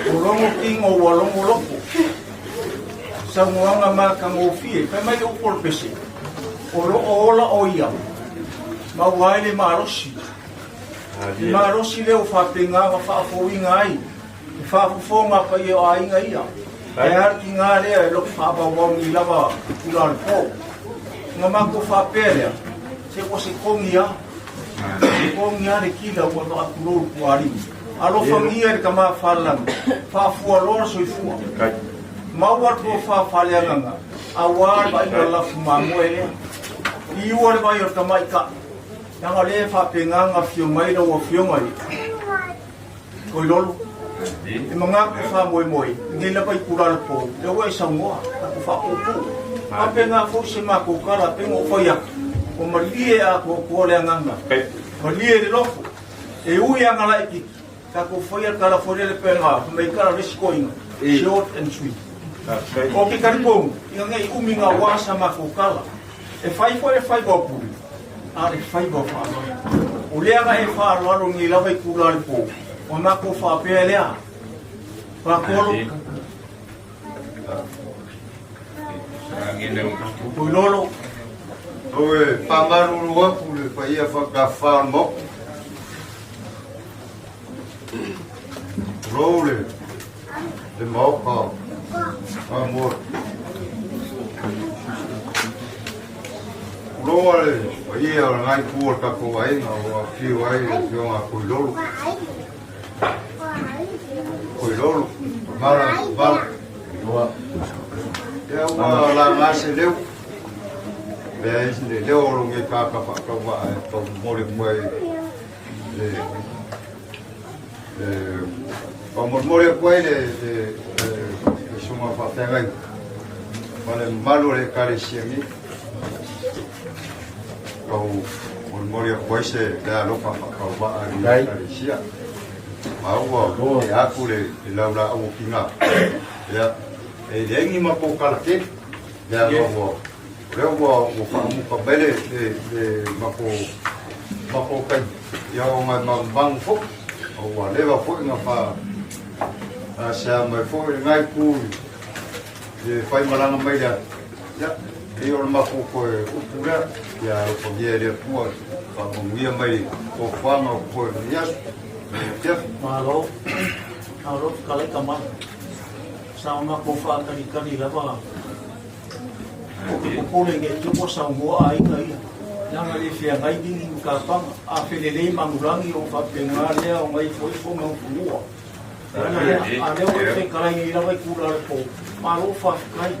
O logo tino ua logo loko. Saunoaga matagofie, fai mai le upu o le pese, o lo o ola o ia, maua ai le malosi. Le malosi lea ua faapena ona faafouina ai le faafofoga a paia o aiga ia. Ae a le tiga lea e loto faavauvau nei lava tula o le po. Ona matou faapea lea, se ua se kogi a, se kogi a le kila ua avatu lou le puaalii. Alofagia le tama falelagi, faafualoa le soifua. Maua le tofa faaleagaga, aua le vaaiga lafu mamoe lea. Liua le vai o le tamaitai. Leaga o lea e faapena ona afio mai lau Afioga i Toilolo. E manatu faamoemoe lenei lava itula o le po, lea ua e saunoa, tatou faapuupuu. Faapena foi se matou tala pei ona ou fai atu, ua malie atoatoa le agaga, malie le loto, e ui lava ina laitiiti, Tatou faia le tala foi lele pe na fai mai tala le isi toeaina, short and sweet. O ke talitonu, ina nei umi na aua sa matou tala. E fai foi le faiva o pule, a le faiva o faaaloalo. O lea na e faaaloalo nei lava i tula o le po, ona matou faapea lea, Pakolo, Puilolo. Oe, faamalulu atu le paia faatafafa o le Maota. Tulou le le Maota o Samoa. Tulou le paia o lena itu o le tatou aiga o afifio ai le Afioga a Puilolo. Puilolo, mala, mala. Ia ua laga se leo. Lea le leo o lo nge kaka whaakawa e tau mole mai le faamolemole atu ai le susuga faafeagai ma le mamalu o le Ekalesia nei. Tau molemole atu ai se le alofa faatauvaa i le Ekalesia. Ma ua e atu le laulaau o Kina. Ia, e leai ni matou tala tele. Lea ua lea ua ua faamuta mai le le le matou matou taimi ia ona e magumagu foi a ua leva foi na fa asea mai foi lenā itu i le faimalaga mai le atu ia pei o le matou toe upu lea ia alofagia e le Atua faamanuia mai tofaga o totoe o lenei aso. Afiafi. Malo, malo fetalai tama. Sa o matou faatalitali lava o ke popole nei te ua saunoa aiga ia. Leaga le feagai ligi ma kapaga, a felelei manulagi o faapena lea o gaifoifo ma ufunua. Leaga lea, a lea ua e fetalai nei lava i tula o le po, malo faafetai.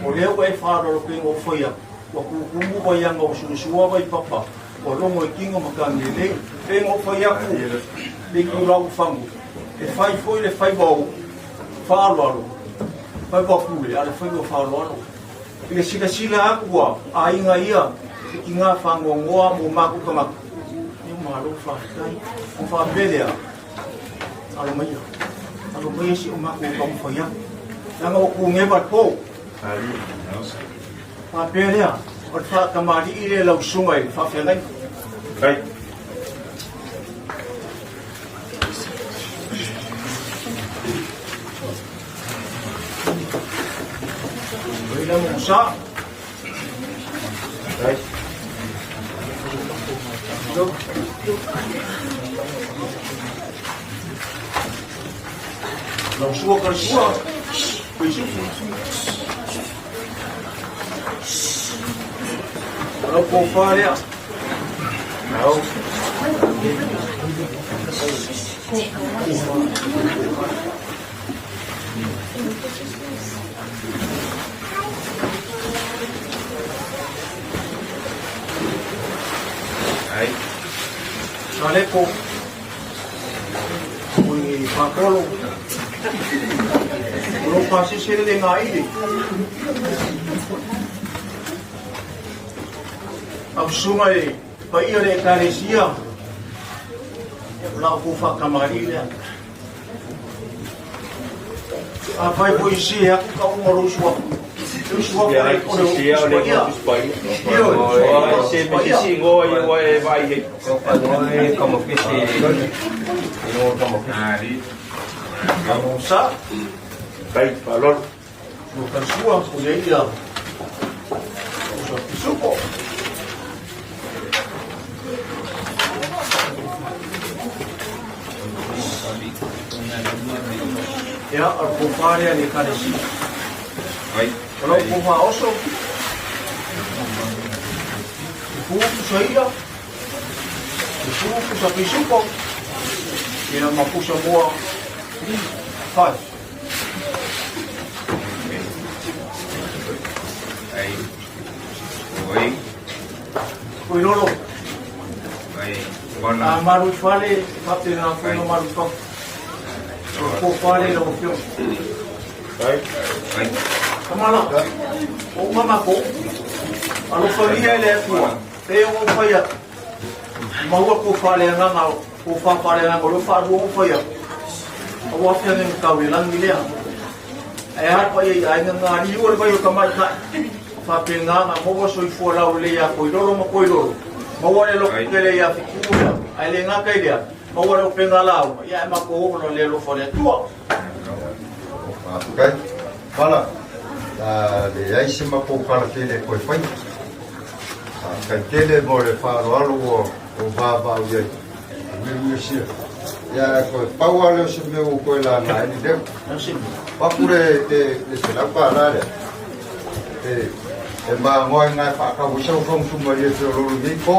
O lea ua e faaaloalo pei ona ou fai atu, ua tutumu vaiaga ua suasua vaipapa, ua logo i tino ma tagi lelei. Pei ona ou fai atu i tula ua fagu, e fai foi le faiva o faaaloalo, faiva pule, a o le faiva faaaloalo. I le silasila atu a aiga ia i tiga faanoanoa mo matou tagata, ia malo faafetai. Ona faapea lea, alo maia, alo maia si o matou taumafai atu. Leaga ua kugeva le po. Faapea lea, o le faatamalii lea lau susuga i le faafeagaiga. Lau sua ka sua. Lau kofa lea. Lau. Ai. Saleko, o i Pakolo, o lo pasese le ngā ili. Au sunga e paia le ekalesia, o lau kou whakamari lea. A fai foi si he aku ka uma lou suafa. Lou suafa le o le Tusi Paia. Ioe, Se me sisi ngoa i ua e vai hei. Ko e kama pese. I kama pese. Sa. Kai palol. No kan sua ko ia ia. O sa pisupo. Ia, o le kofa lea le ekalesia. O lau kofa oso, e pu pusa ia, e pu pusa pisupo, ia ma pusa moa fai. Ai. Oi. Oi lolo. Ai. A malu i fale, e faapena foi ona malu i fafo. O le kofa lea i lau afioga. Ai. Tamala, o uma matou, alofagia e le Atua, pe o ou fai atu, maua kou faaleagaga, kou faafaaleagaga o lea ua faalua ou fai atu, aua feagaiga tau i le lagi lea. Ae a le paia i aiga galiu o le vai o tamaitai, faapena ona maua soifua laulelei ia Koilolo ma Koilolo, maua le loto tele ia Fetu'u lea, ae le gata i lea, maua le upega lauga, ia ae matou oo ona le alofa o le Atua. Faafetai. Pala, a leai se matou tala tele e toe faia. Faafetai tele mo le faaaloalo ua ou vaavaau i ai. Uiuiusia. Ia, ae toe pau lava lea o se mea ua toe laga ai le leo. Papu le, le, le $100 lea. E, e magoa i ngā whaakau i sau whangu sumaria te ololo nei pō.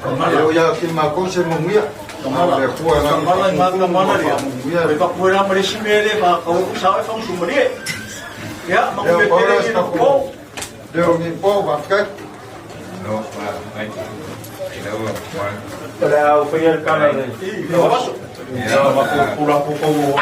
E o ia ki mākou se manuia. Kamala, kamala i ngā kamala lea. E papu e rā ma le isi mea lea, whaakau e kusa e whangu sumaria. Ia, ma kupe pere i le pō. Leo ni pō, whakakai. No, ai. O le a ou faia le tala le. Ia, ma ko pula ko ko mo ko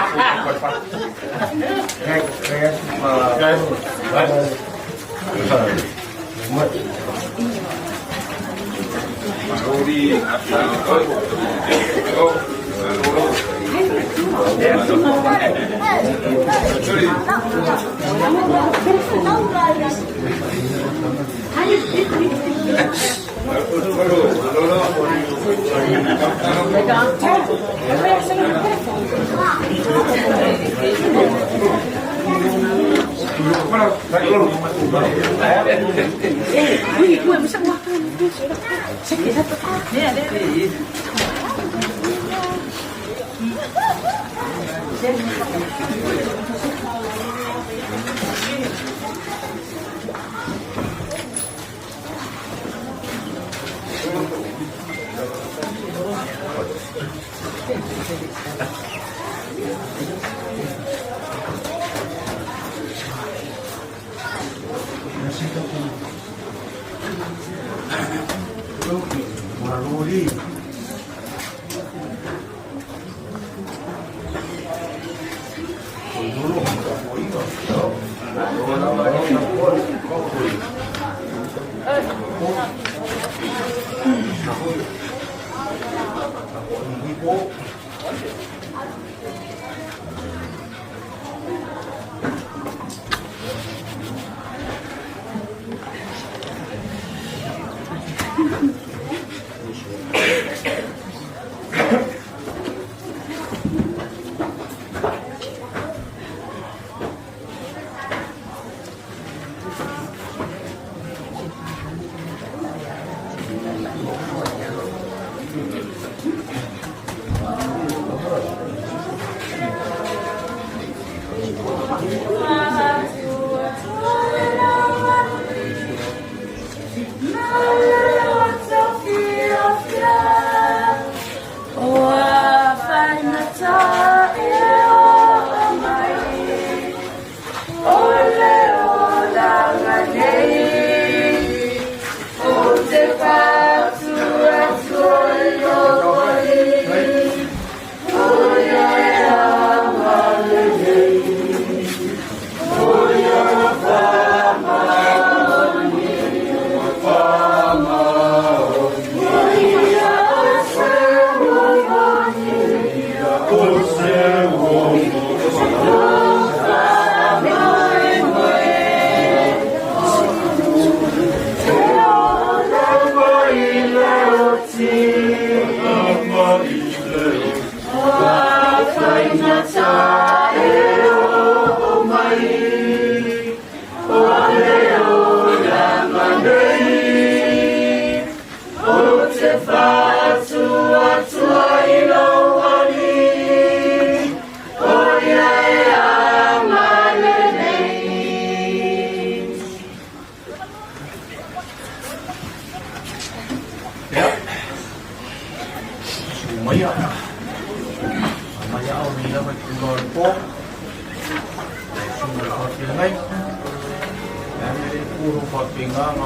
o lo o faapena ona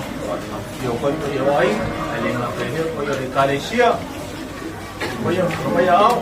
afifio foi paia o aiga, ae le gata i lea o paia o le Ekalesia, paia o paia ao.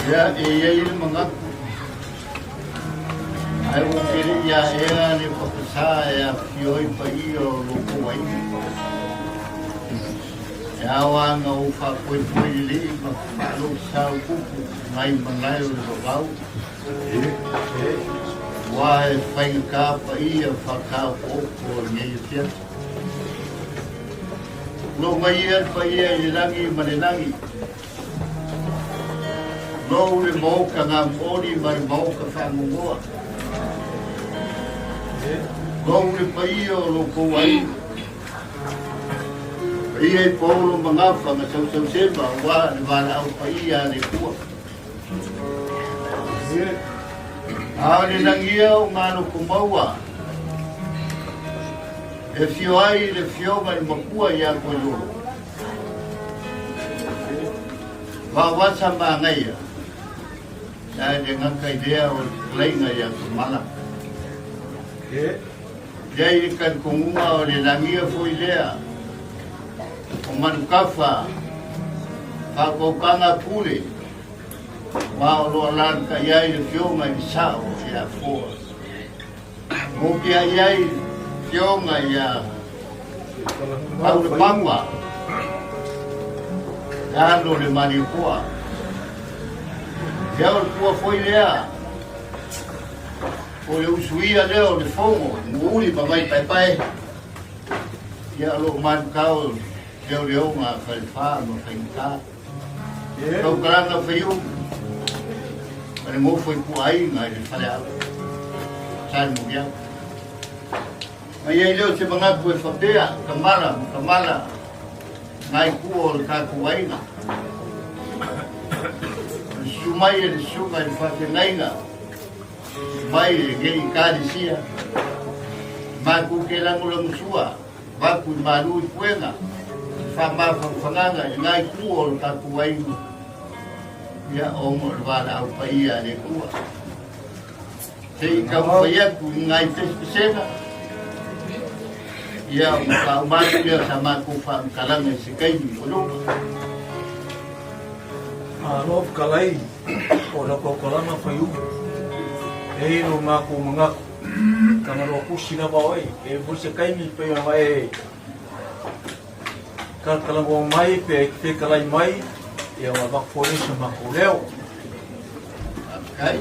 Ia, e i ai le manatu, ae ua te le i aea le papasā e afifio ai paia o lo outou aiga. E ao lava ona ou faapoepoe lelei ma faalosaupupu nai malae o le vavau, aua e faigata paia faataopooko o lenei afiafi. Tulou mai ia le paia i le lagi ma le lagi, tulou le maota gamooli ma le maota faagogoa, tulou le paia o lo outou aiga, paia i Paulo ma Gafa ma Sausausema aua le valaau paia a le Atua. A o le lagia o Maloko Maua e afio ai le Afioga i le Makua ia Toilolo, Vaovasa ma Agaia, sa le gata i lea o le fetalaiga ia Tamala. I ai le talitonuga o le lagia foi lea o Manukafa, faautautaga pule, aua o lo o alalatai ai le Afioga i le Sao ia Foa. Mopiai ai le Afioga ia Paulepaua, le alo o le Malietoa. Ia o le pua foi lea, o le usuia lea o le fono, Nuuuli ma Vaipaepae, ia o lo o manukau leoleoga a Falefa ma Faigata. Taukalanga faiumu ma le nofo i puaaiga i le faleaau Salemuliaga. Ma i ai lea o se manatu e faapea, Kamala ma Kamala, ngai kua o le tatou aiga. O le susu mai e le susuga i le faafeagaiga mai lenei Ekalesia, matou te lagolagosua avatu i malu i puega, se faamafanafanaga i lena itu o le tatou aiga, ia ona o le valaau paia a le Atua. Se i taumafai atu i nai pesepesega, ia ona faauma atu lea o sa matou faamatalaga i se taimi o luma. Malo fetalai o lau tautalaga faiumu. E i ai lo matou manatu, Tagaloa tusi lava oe, e foi se taimi pei ona e talatalanoa mai pe e fetalai mai, ia ua avatu foi se matou leo. Faafetai.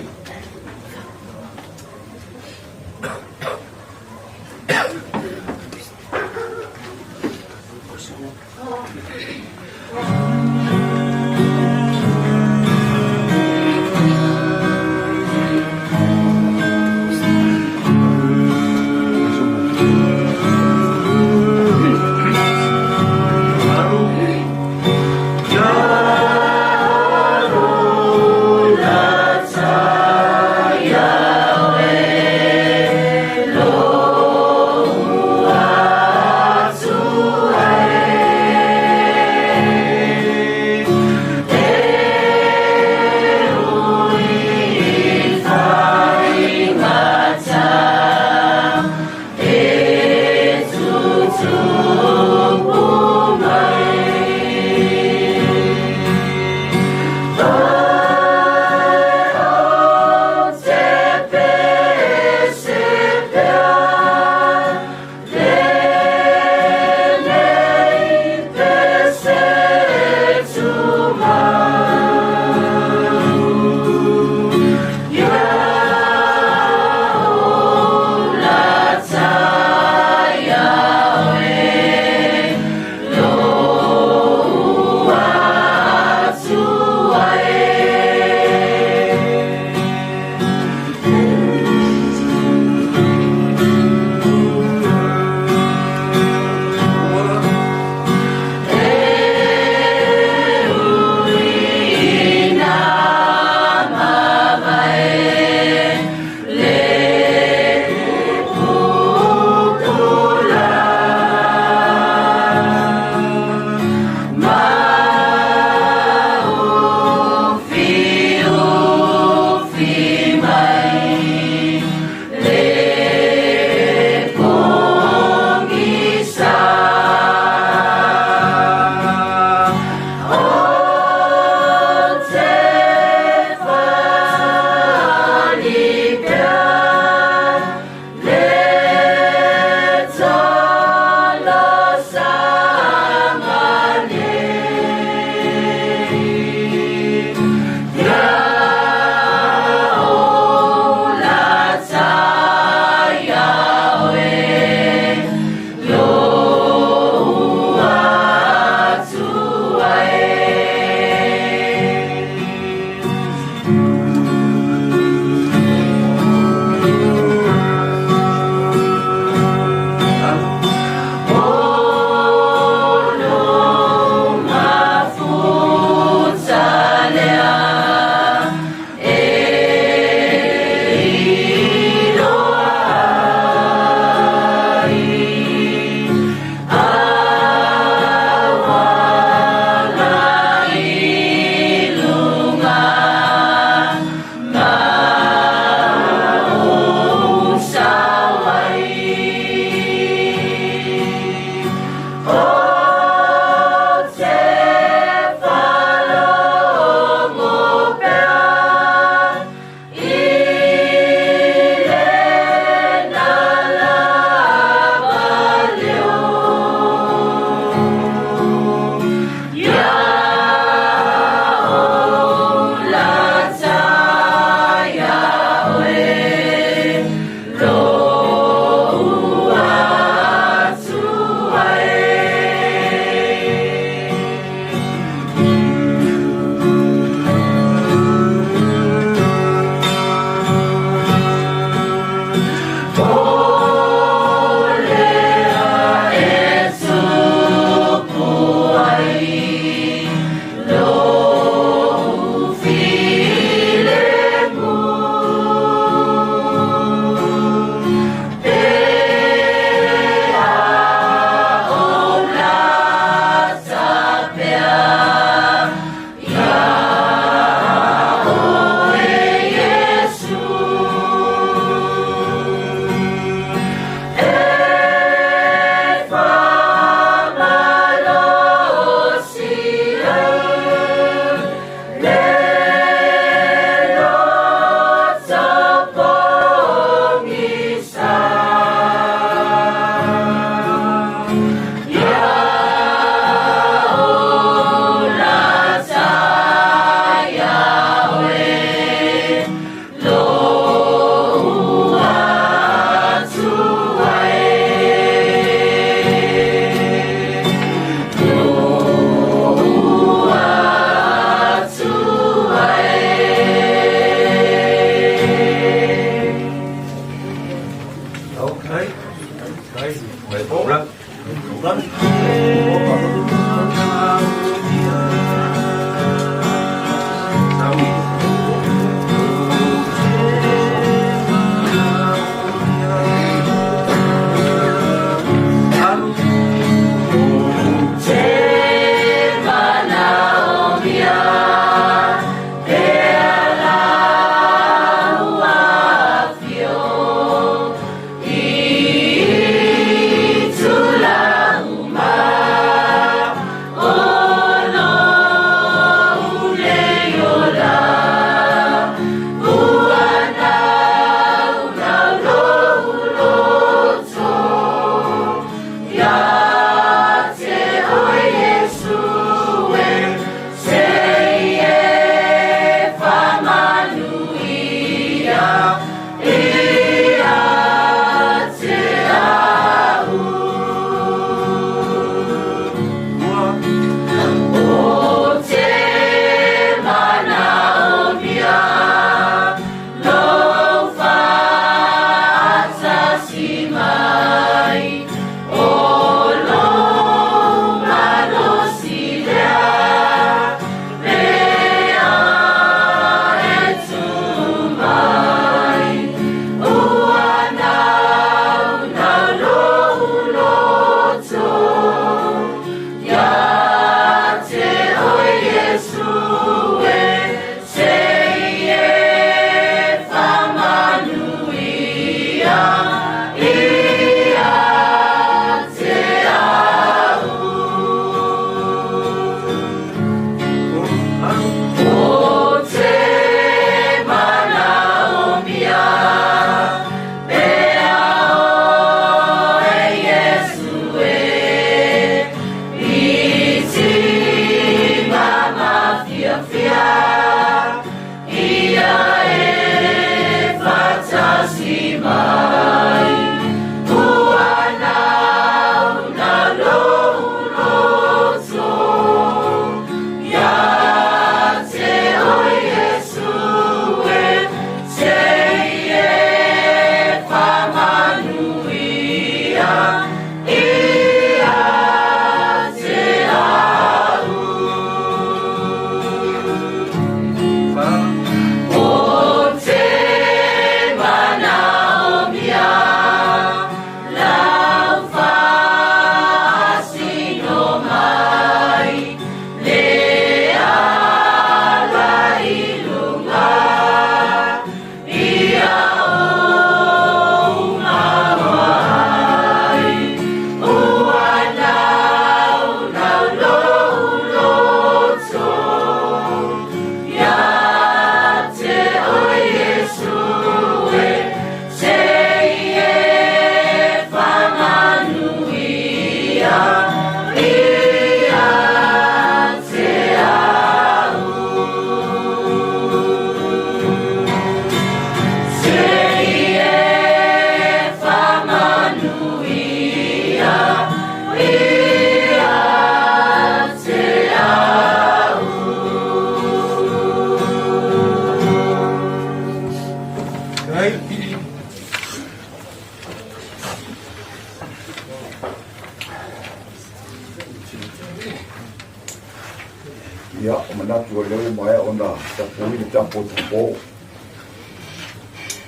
ua maea ona tapui le tapu o Tupo.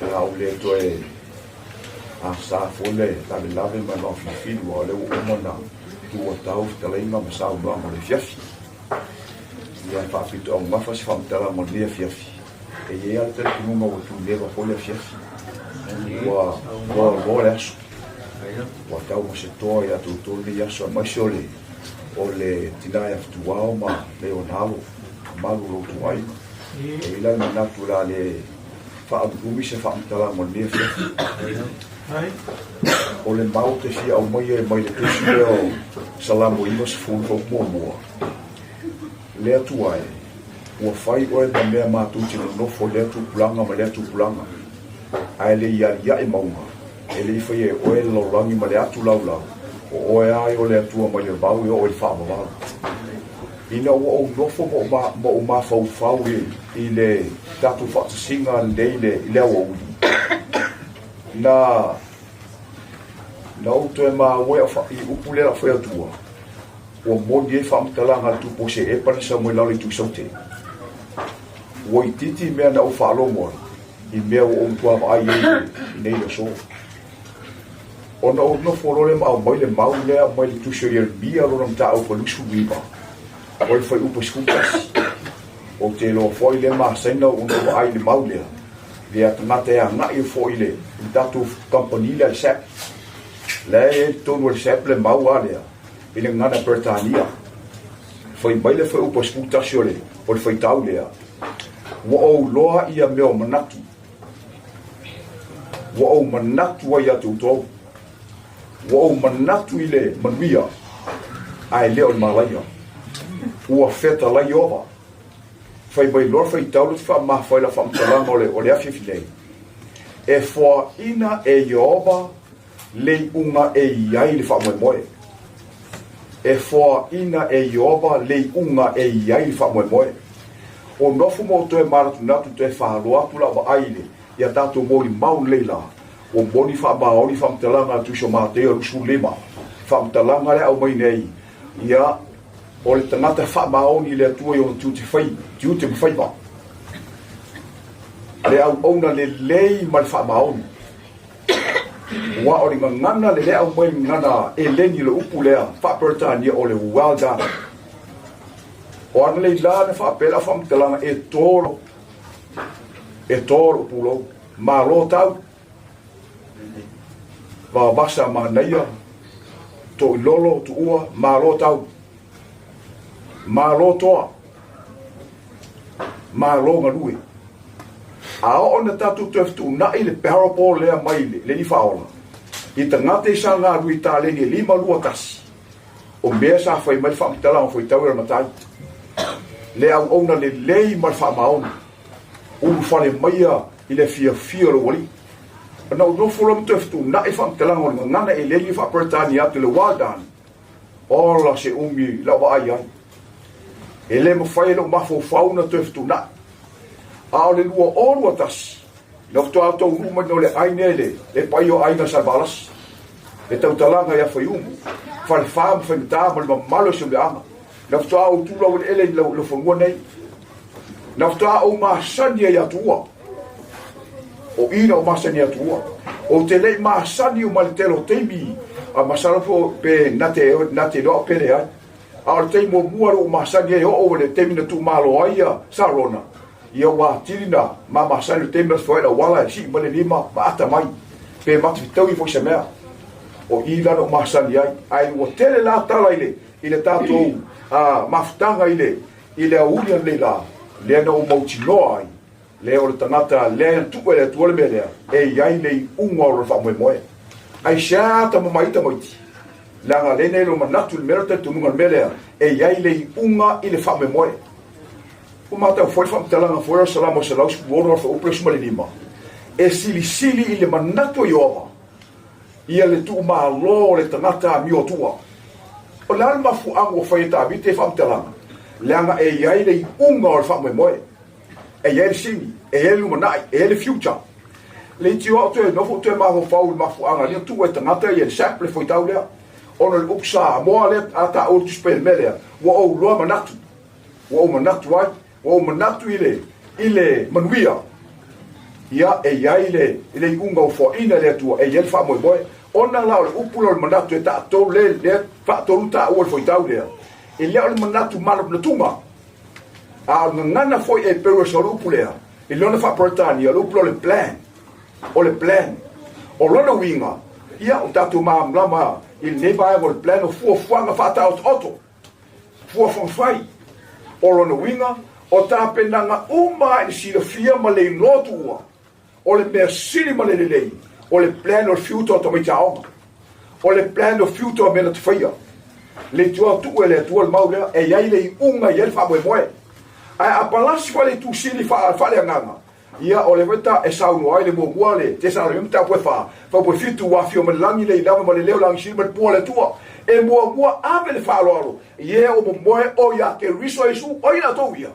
O le a ou le toe asa foi le lavelave ma le maufilifili aua o lea ua uma ona tuuatau fetalaiga ma saunoaga o le afiafi. Ia e faapitoaugafa se faamatalaga o lenei afiafi. E i ai lava le talitonuga ua tuileva foi le afiafi. Ua loaloa le aso. Ua tau ma se toa ia te outou lenei aso aemaise o le o le tina ia Fetuao ma le ona alo, mamalu o lo outou aiga. E i ai la le manatu o le a le faaumiumi se faamatalaga o lenei afiafi. O le mau te fia aumaia mai le tusi lea o Salamo 90 fuaiupu muamua, Le Atua e, ua fai oe ma mea matou te nonofo i lea tupulaga ma lea tupulaga, ae le i aliae mauga, e le i faia e oe le lalolagi ma le atu laulau, o oe lava o le Atua mai le vau e oo i le faavavau. Ina ua ou nofo ma ou mafaufau i le tatou faatasiga lenei i le aoauli, na na ou toe maua i upu lea o lau fai Atua, ua moni ai faamatalaga a le tupu o Seepa na sau mai lalo i Tuisaute. Ua itiiti mea na ou faalogo ai i mea ua ou matua vaai ai i nei aso. Ona ou nofo loa lea ma aumai le mau lea mai le tusi o Ieremia lona mataupu e 29, o le fuaiupu e 11. Ou te iloa foi lea masani na ou vaai i le mau lea, lea tagata e agai foi i le tatou kamupani lea a le SAP. La e i ai i totonu o le SAP le mau a lea i le gagana Peretania. Fai mai le fuaiupu e 11 o le, o le faitau lea, Ua ou loa ia mea o manatu, ua ou manatu ai ia te outou, ua ou manatu i le manuia, ae le o le malaia. Ua fetalai Ieova. Fai mai loa le faitau lea te faamamafa ai lau faamatalaga o le, o le afiafi nei, E foaina e Ieova le iuga e i ai le faamoemoe. E foaina e Ieova le iuga e i ai le faamoemoe. O nofo ma ou toe manatunatu toe faaloa atu lau vaai i le i a tatou molimau lelei la, ua moni faamaoni faamatalaga a le Tusi o Mateo 25, faamatalaga lea aumai nei, ia, o le tagata faamaoni i le Atua i ona tiute fai, tiute ma faiva. Le auauna lelei ma le faamaoni. Aua o le gagana le lea aumai le gagana eleni le upu lea faa-Peretania o le well done. O ana lei la na faapea lau faamatalaga e to e to lou pulou. Malo tau. Vavasa manaia, toilolo tuua, malo tau. Malo toa. Malo galue. A oo ina tatou toe fetuunai le parable lea mai le Alii Faaola i tagata i sa galue i taleni e 5, 2, 1, o mea sa fai mai le faamatalaga o fuaitau e le matai, le auauna lelei ma le faamaoni, ulufale maia i le fiafia o lou alii. Ona ou nofo loa ma toe fetuunai le faamatalaga o le gagana eleni e faa-Peretania atu le well done, Ola se umi lau vaai ai. E le mafai e lou mafaufau ona toe fetuunai. A o le 2021, na faatoa taunuu mai o le aiga i le le paia o aiga Salevalasi, le tautalaga ia Faiumu, Falefa ma Faigata ma le mamalu o si ou leaga. Na faatoa ou tu laueleele i lau fanua nei. Na faatoa ou masani ai ia Tuua. O i na ou masani ia Tuua. Ou te le i masani uma i le tele o taimi, a masalo po pe na te, na te iloa au pe leai. A o le taimi muamua lea ua ou masani ai, oo i le taimi na tuumalo ai ia Sarona, ia ua atili na ma masani i le taimi na feoai le auala e sii mai le lima ma ata mai, pe matafitaui foi se mea. O i la na ou masani ai. Ae ua tele la tala i le, i le tatou mafutaga i le, I le aoauli anei lā, lea na ou mautinoa ai, lea o le tagata lea e tuu e le Atua le mea lea, e i ai le iuga o lona faamoemoe. Aisea a tama mai tamaiti? Leaga lea nei lou manatu i le mea lea o le talitonuga o le mea lea, e i ai le iuga i le faamoemoe. Ua matau foi le faamatalaga foi o le Salamo 116 fuaiupu 15, e silisili i le manatu o Ieova, ia le tuumalo o le tagata amio atua. O le a le mafuaaga ua fai e Tavita ia faamatalaga? Leaga e i ai le iuga o le faamoemoe, e i ai le sini, e i ai le lumanai, e i ai le future. Le iti o au toe nofo toe mafaufau i le mafuaaga lea tuu e tagata ia le sap le fuaitau lea. Ona o le upu Samoa lea a taua i le Tusi Paia i le mea lea, ua ou loa manatu, ua ou manatu ai. Ua ou manatu i le, i le manuia, ia, e i ai le, i le iuga ua foaina e le Atua, e i ai le faamoemoe. Ona la o le upu lea o le manatu e taatolu, le, le faatolu taua i le fuaitau lea, e le o le manatu manatunatuga, a o le gagana foi e peris o le upu lea, i lona faa-Peretania, o le upu lea o le plan, o le plan. O lona uiga, ia, o tatou malamalama i lenei vaega o le plan, o fuafuaga faataotooto. Fuafuaga fai. O lona uiga, o tapenaga uma i le silafia ma le iloa tuua, o le mea sili ma le lelei, o le plan o le future o tamaiti aoga. O le plan o future o mea na te faia. Le itioa tuu e le Atua le mau lea, e i ai le iuga, e i ai le faamoemoe. Ae a palasi foi le itu sili faaleagaga, Ia, o le weta e saunoa ai le muamua le Tesalonika mataupu e fa, faupu e fitu, ua afio mai le lagi le ilava ma le leo lagisili ma le pua o le Atua. E muamua ave le faaaloalo i e o momoe o iā Keriso Iesu, o i latou ia.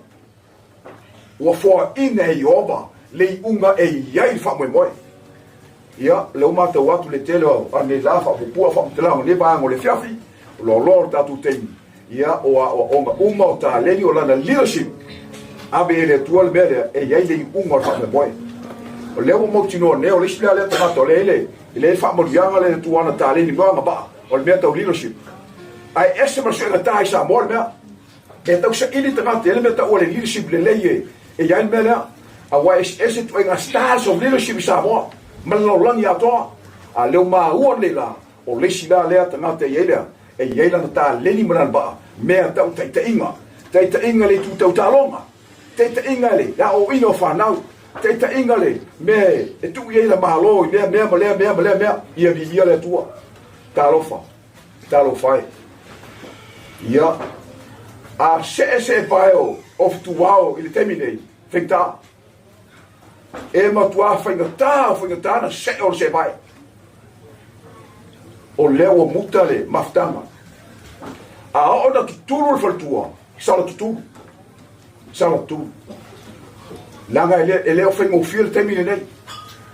Ua foaina e Ieova le iuga e i ai le faamoemoe. Ia, lea ua matau atu le tele o anei la faapuapua faamatalaga o lenei vaega o le afiafi, o loaloa o le tatou taimi. Ia, o aoaoga uma o taleni o lana leadership, ave e le Atua le mea lea e i ai le iuga o le faamoemoe. O lea ua mautinoa nei, o le isi lea lea tagata o lea i le, i le faamanuiaga lea le Atua ana taleni mo agavaa o le mea tau leadership. Ae ese ma le suega ta i Samoa le mea. E tau saili tagata e le mea taua le leadership lelei e, e i ai le mea lea. Aua e eseese ituaiga styles of leadership i Samoa ma le lalolagi atoa. A lea ua maua nei la, O le isi la lea tagata e i ai lea, e i ai lana taleni ma lana vaa, mea tau taitaiga, taitaiga le itu tau taaloga, taitaiga le aoaoina o fanau, taitaiga le mea e tuu i ai le Malo i lea mea ma lea mea ma lea mea, ia viia le Atua. Talofa, talofa e. Ia, a seese pae o, o fetuao i le taimi nei, faigata. E matuā faigata o faigata na see o le seevae. O lea ua muta le mafutaga. A oo na tutulu le faletua, sala tutulu. Sala tutulu. Leaga e le, e le o faigofie le taimi lenei.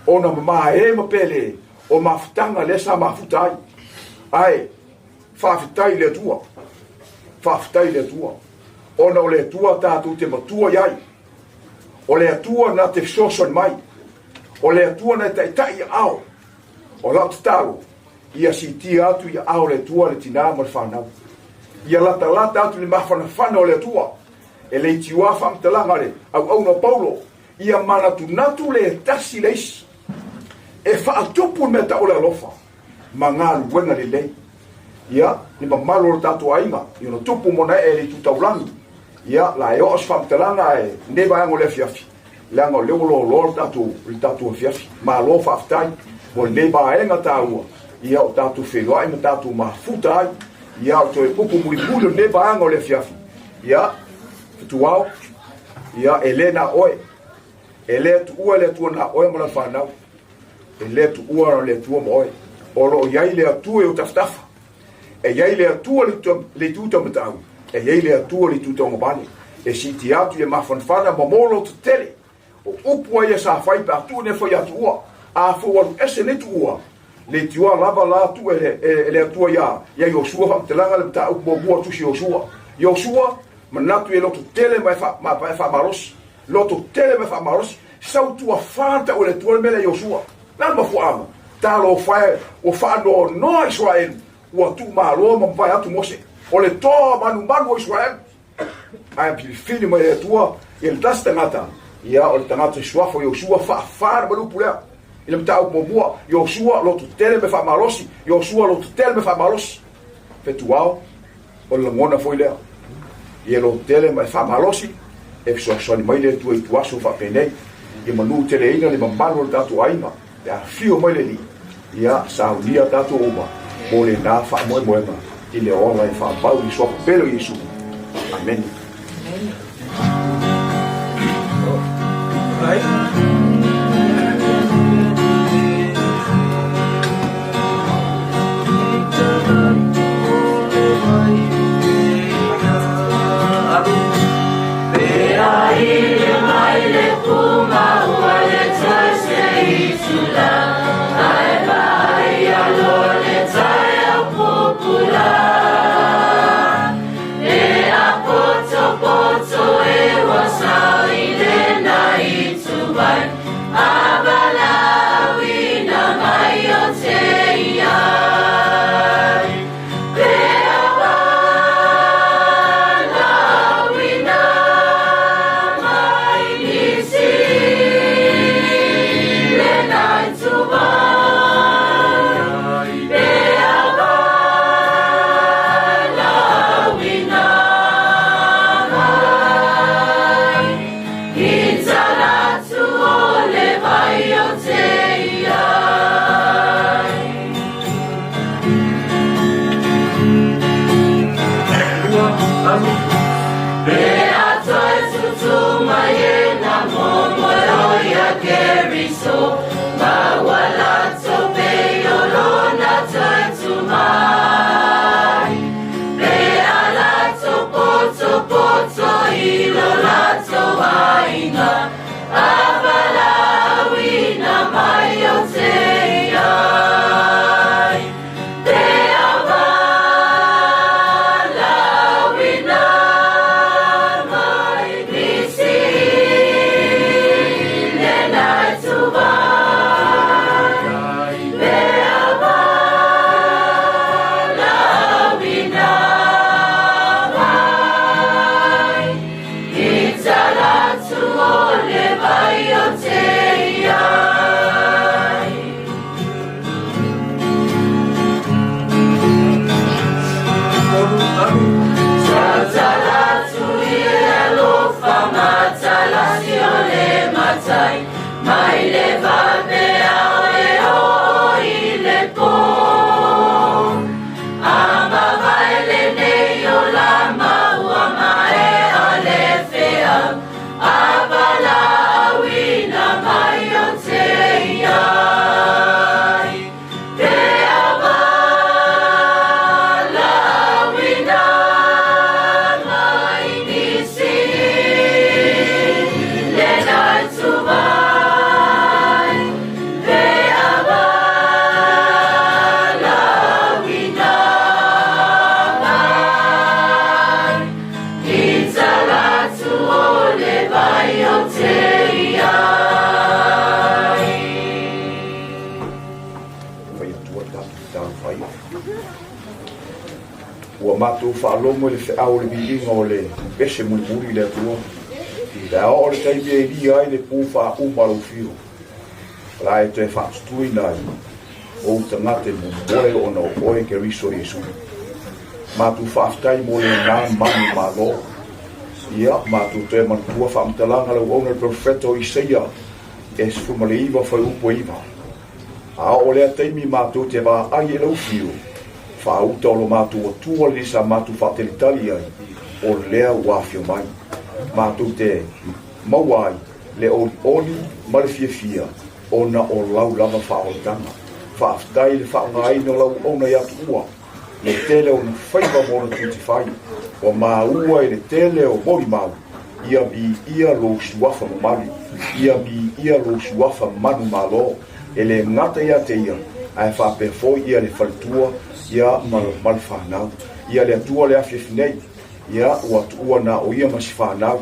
Ona mamae ma pele o mafutaga lea sa mafuta ai. Ae, faafetai i le Atua. Faafetai i le Atua. Ona o le Atua tatou te matua i ai. O le Atua na te fesoasoani mai. O le Atua na e taitai i aao. O lau tatalo, ia siitia atu i aao o le Atua le tinā ma le fanau. Ia latalata atu le mafanafana o le Atua. E leitioa faamatalaga a le auauna o Paulo, ia manatunatu le tasi i le isi. E faatupu le mea tau o le alofa ma galuega lelei. Ia, le mamalu o le tatou aiga, i ona tupu ma ona ee i le itu taulagi. Ia, la e oo se faamatalaga ae lenei vaega o le afiafi, leaga o lea ua loaloa le tatou, le tatou afiafi. Malo faafetai mo lenei vaega taua, ia o tatou feiloai ma tatou mafuta ai. Ia, o toe upu mulimuli o lenei vaega o le afiafi, ia, fetuao, ia, e le na oe, e le tuua le Atua na oe ma lau fanau, e le tuua le Atua ma oe. O lo o i ai le Atua i ou tafatafa. E i ai le Atua le itu taumatau, e i ai le Atua le itu taugavale, e siitia atu ia mafanafana ma mo loto tele. O upu a ia sa fai pe a tuu nei fai atu ua, a fou alu ese nei tuua, leitioa lava la tuu e le, e, le Atua ia, ia Iosua faamatalaga le mataupu muamua tusi Iosua. Iosua, manatu e loto tele ma e, fa, ma, ma e faamalosi. Loto tele ma e faamalosi. Sau tua fā tau e le Atua le mea lea Iosua. Le a le mafuaaga? Talofa e, ua faanoanoa Isaraelu, ua tuumalo ma mavae atu Mose, o le toa manumanu o Isaraelu. Ae filifili mai le Atua ia le tasi tagata, ia o le tagata i suafa o Iosua, faafa le malupu lea. I le mataupu muamua, Iosua loto tele me faamalosi, Iosua loto tele me faamalosi. Fetuao, O le lagona foi lea, ia lototele ma e faamalosi, e fesoasoani mai le Atua i tuaso faapenei, ia manuteleina le mamalu o le tatou aiga, pe afifio mai le Alii, ia saunia tatou uma mo lena faamoemoega i le ola e faamau i le Suafa pele o Iesu. Amene. Matou faalogo i le feau o le viiga o le pese mulimuli i le Atua, pe a oo le taimi e ilia ai le pu faauma a lou fio, o le a e toe faatutuina ai ou tagata e momoe ona o oe Keriso Iesu. Matou faafetai mo lena manu malo. Ia, matou toe manatua faamatalaga a le auauna le perofeta o Isaia e 19 fuaiupu e 9. A oo lea taimi matou te vaai i lau fio, faauta o lo matou Atua lenei sa matou faatalitali ai, o lea ua afio mai. Matou te maua ai le olioli ma le fiafia ona o lau lava faaolataga. Faafetai i le faaaogaina o lau auauna ia Tuua, le tele o ona faiva ma ona tiute fai. Ua maua i le tele o molimau, ia viia lou suafa mamalu, ia viia lou suafa manumalo, e le gata ia te ia, ae faapea foi ia le faletua, ia ma le fanau. Ia le Atua le afiafi nei, ia ua tuua na o ia ma si fanau,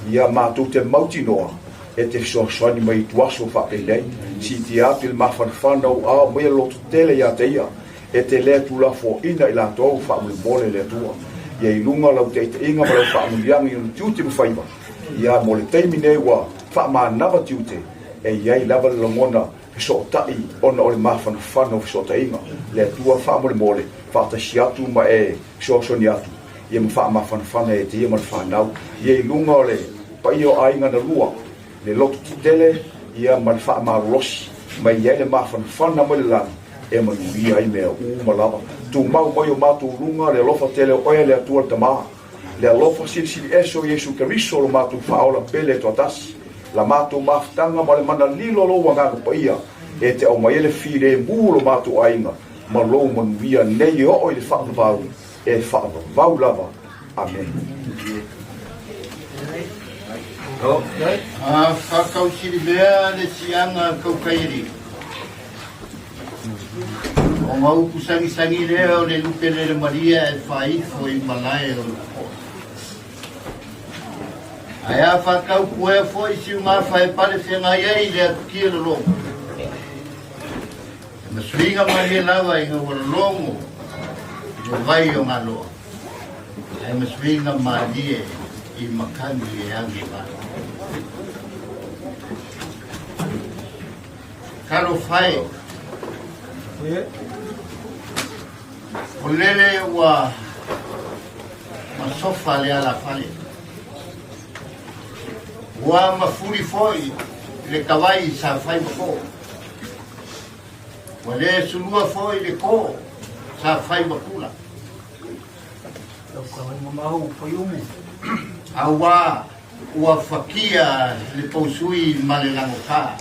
ia matou te mautinoa e te fesoasoani mai i tuaso faapenei, siitia atu i le mafanafana o ao maia loto tele ia te ia, e te le tuulafoaina i latou faamolemole le Atua. Ia i luga lau taitaiga ma lau faamanuiaga i ona tiute ma faiva, ia mo le taimi nei ua faamanava tiute, e i ai lava le lagona fesootai ona o le mafanafana o fesootaiga. Le Atua faamolemole, faatasi atu ma e fesoasoani atu, ia ma faamafanafana e te ia ma le fanau. Ia i luga o le paia o aiga na lua, le loto tetele ia ma le faamalolosi mai i ai le mafanafana mai le lagi e manuia ai mea uma lava. Tumau mai o matou luga le alofa tele o oe le Atua le Tama, le alofa silisili ese o Iesu Keriso lo matou Faaola pele e toatasi, la matou mafutaga ma le mana lilo o lou Agaga Paia e te aumai ai le filemu o lo matou aiga ma lou manuia nei e oo i le faavavau e faavavau lava. Amene. A faakausilimea le siaga kaukaialii, o gaupu sagisagi lea o le lupe lelemalie ae faaifo i malae o le popoe. Ae a faakaupuea foi siugafa e pale feagai ai le atukia lologo, e masuiga malie lava ina ua lologo i le vai o galoa, ae masuiga malie i makani e age vale. Talofa e, o lele ua masofa le alafale, ua mafuli foi le tavai sa fai ma koo, ua le sulua foi le koo sa fai ma kula. Auā ua fakia le pousui ma le lagotā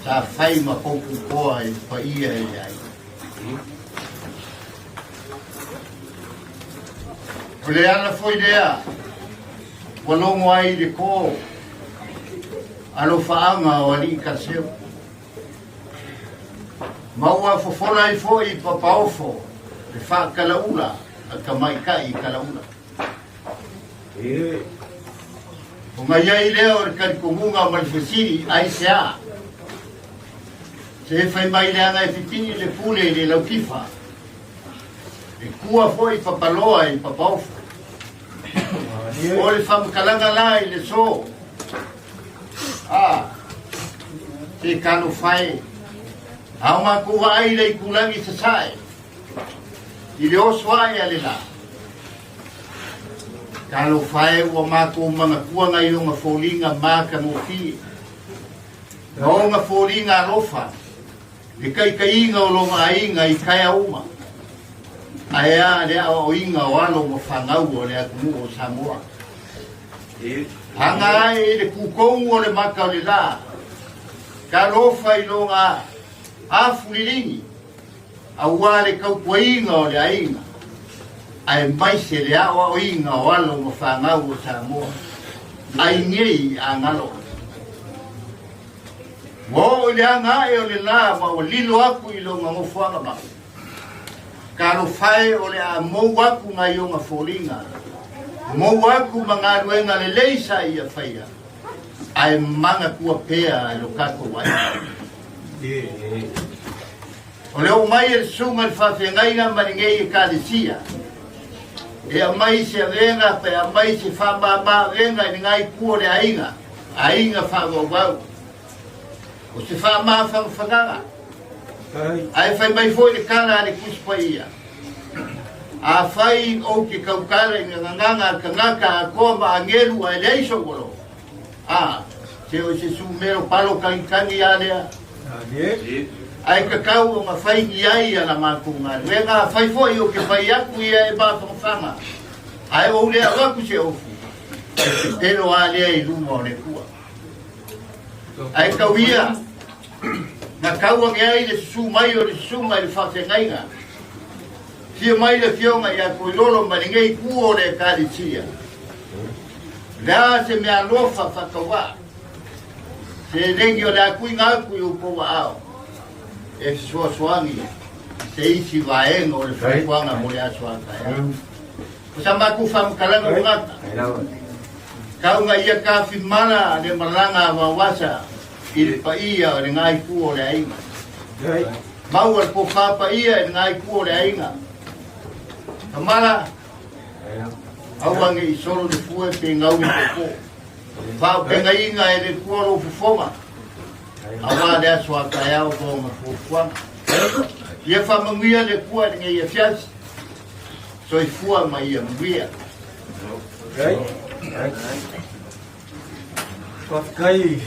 sa fai ma poupupoa i le paia i le aiga. O le ala foi lea ua logo ai le kō alofaaga o alii Kaseu. Ma ua fofola ai foi papaofo le faakalaula a tamaitai kalaula. Ona i ai lea o le talitonuga ma le fesili, Aisea? Se fai mai leaga e pipii le pule i le laukifa, e kua foi papaloa i papaofo. O le faamatalaga la i le so, a, se talofa e, a o matou vaai i le itulagi sasae, i le oso ae a le la. Talofa e ua matou manatua nai ona foliga matagofie, ma ona foliga alofa, le taitaiga o lona aiga i taeao uma, ae a le aoaoina o alo ma fanau o le atunuu o Samoa. Aga ae i le kukougu o le mata o le la, talofa i lona afuliligi, aua le tautuaina o le aiga, aemaise le aoaoina o alo ma fanau o Samoa, ai nei a galo. Ua oo i le aga ae o le la ma ua lilo aku i lona nofoaga mau. Talofa e o le a mou aku nai ona foliga, mou aku ma galuega lelei sa ia faia, ae manatua pea e lo tatou aiga. O le oo mai e le susuga i le faafeagaiga ma lenei Ekalesia, E aumai se avega pe aumai se faamama avega i lena itu o le aiga, aiga faavauvau. O se faamafagafagaga. Ae fai mai foi le tala a le Tusi Paia, Afai ou te tautala i na gagana a le tagata atoa ma agelu ae leai sou alofa, a, se o se sumelo palo tagitagi a lea. Ae tatau ona fai i ai a la matou galuega, afai foi ou te fai atu ia e mafagafaga, ae ou le avatu se ofu, e pepelo a lea i luma o le Atua. Ae tau ia na tau ane ai le susu mai o le susuga i le faafeagaiga. Fia mai le afioga ia Toilolo ma lenei itu o le Ekalesia. O le a se mea alofa faatauvaa? Seleni o le a tuuina atu i outou aao e fesoasoani i se isi vaega o le fuafuaga mo le aso a taeao. O sa matou faamatalaga ua gata. Tau na ia tafimala le malaga a Vauasa i le paia o lena itu o le aiga. Maua le tofa paia i lena itu o le aiga. Tamala, aua ne i solo le fue pe gau le popo. Faaupegaiga e le Atua lou fofoga, aua le aso a taeao ma ona fuafuaga. Ia faamanuia le Atua i lenei afiafi. Soifua ma ia manuia. Faafetai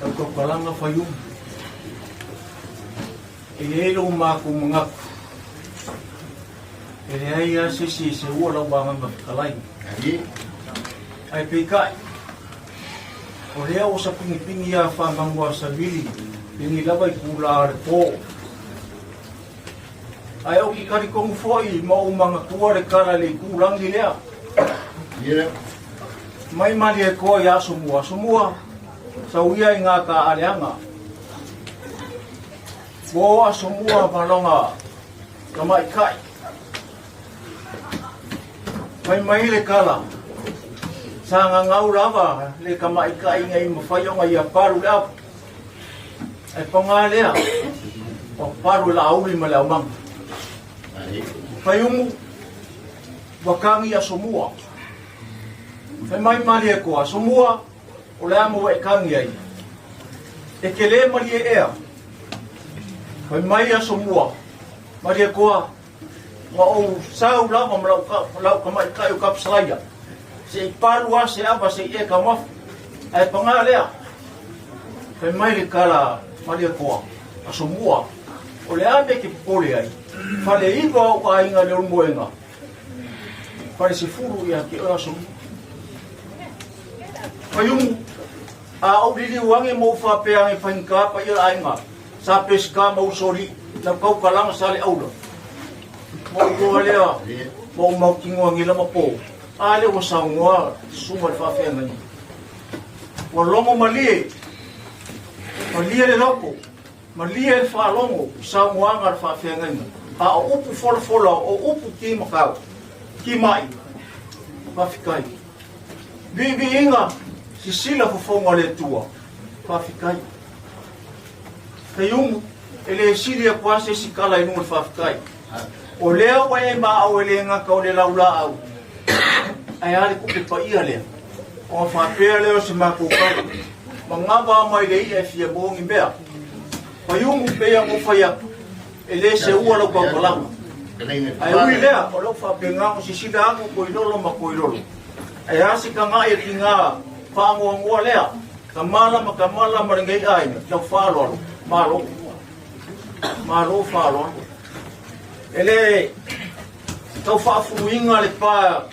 lau tautalaga Faiumu. E i ai lou matou manatu, e leai lava se isi e seua lau agaga fetalai. Ae peitai, o lea ua sapigipigi a faamanu a savili pigi lava i pulā o le po. Ae ou te talitonu foi ma ou manatua le tala i le itulagi lea. Mai Malietoa i Asomua. Asomua, sau ia i ngā taaleaga. Ua o Asomua ma lona tamaitai. Fai mai le tala, sa gagau lava le tamaitai ina ia mafai ona ia palu le ava. Ae paga lea, ua palu e Laauli ma le aumaga. Faiumu, ua tagi Asomua. Fai mai Malietoa, Asomua, o le a mo e tagi ai? E te lē malie ea. Fai mai Asomua, Malietoa, ua ou sau lava ma lau tamaitai o Kapsalaia, se i palu lava se ava se i e taumafa. Ae paga lea, fai mai le tala Malietoa, Asomua, o le a mea e te popole ai? Fale iva ou aiga i le Ulumoega, fale 10 ia te oe Asomua. Faiumu, a ou liliu age ma ou faapea age faigata paia aiga, Sa Pesika ma Usoalii, lau taukalaga sa le aula. Ma ou iloa lea, ma ou mautinoa nei lama po, a lea ua saunoa susuga i le faafeagaiga. Ua logo malie, malie le loto, malie le faalogo i saunoaga a le faafeagaiga, a o upu folafola, o upu ki matau, ki mai. Faafetai. Viiviiga, sisila fofoga o le Atua. Faafetai. Taiumu, e le sili atu lava se isi tala i luga o le faafetai. O lea ua e maau e le gata o le laulaau, ae a le tupe paia lea? Ona faapea lea o se matou tala, manava mai le i'a e fia maua ni mea. Faiumu, pei ona ou fai atu, e le seua lau tautalaga. Ae ui lea, o lau faapena ona sisila atu Toilolo ma Toilolo. Ae a se taga'i e tiga faanoanoa lea? Tamala ma tamala ma lenei aiga, lau faaaloalo, malo. Malo faaaloalo. E le tau faafuluina le pa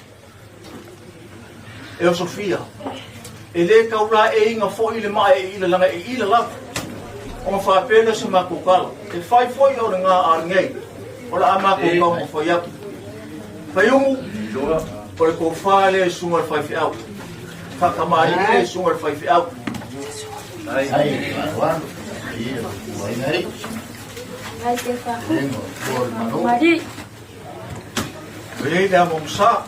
e osofia. E le tau laeiina foi le maa e ila laga e ila lava. Ona faapea lea o se matou tala. E fai foi o le ga a lenei, o le a matou taumafai atu. Faiumu, o le tofa lea i susuga i le faifeau. Faatamalii lea i susuga i le faifeau. Oi le amo sa.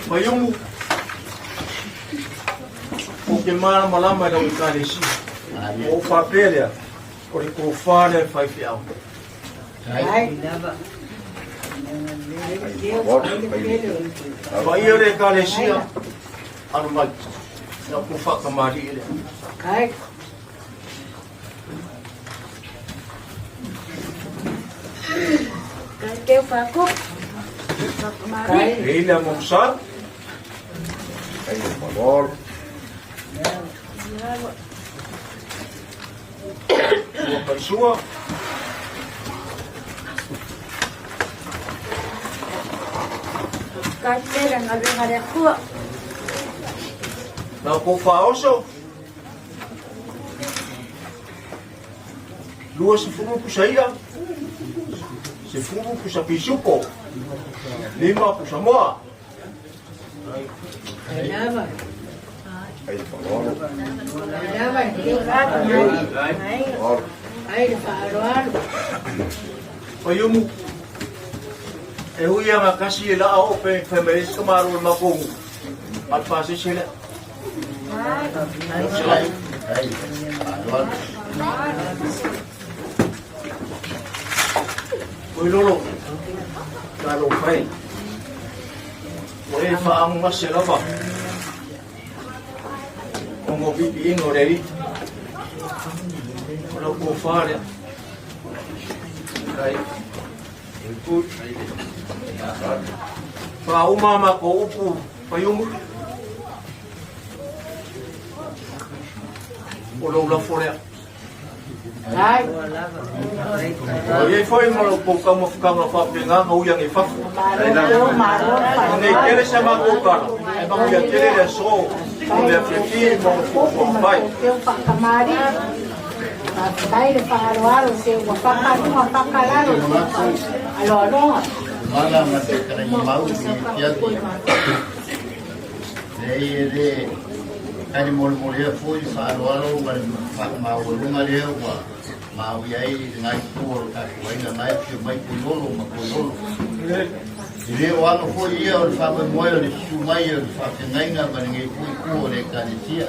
Faiumu. Ou te malamalama i lau Ekalesia. Ua ou faapea lea, o le tofa lea a le faifeau. Paia o le Ekalesia, alo mai, lau kou faatamalii lea. E ile mo sa. Ua paisua. Na ko faaoso. 20 pusa ia, 10 pusa pisupo, 5 pusa moa. Faiumu, e ui aga kasi e laa o pe fai mai isi ka malo le makongu, a le pasese lea. Oi lolo, talofa e. Ua e faagugase lava ona o piipiiga o le Alii. O lau tofa lea. Faauma a matou upu Faiumu. O lou lafo lea. O iai foi ma lou taumafataga faapena na ui ane i fafo. Nei tele sa matou tala, ae manuia tele le aso o mea fiafia ma o fuafuaga fai. Faafetai le faaaloalo se ua fakalua fakalalo aloaloa. Mala ma te tarangi mau i fiafi. Leai e le tali molemoleina foi le faaaloalo ma le faamaualuga lea ua maui ai lena itu o le tatou aiga na e afio mai Koilolo ma Koilolo. E le o aga foi ia o le faamoemoe o le susu mai o le faafeagaiga ma lenei foi itu o le Ekalesia.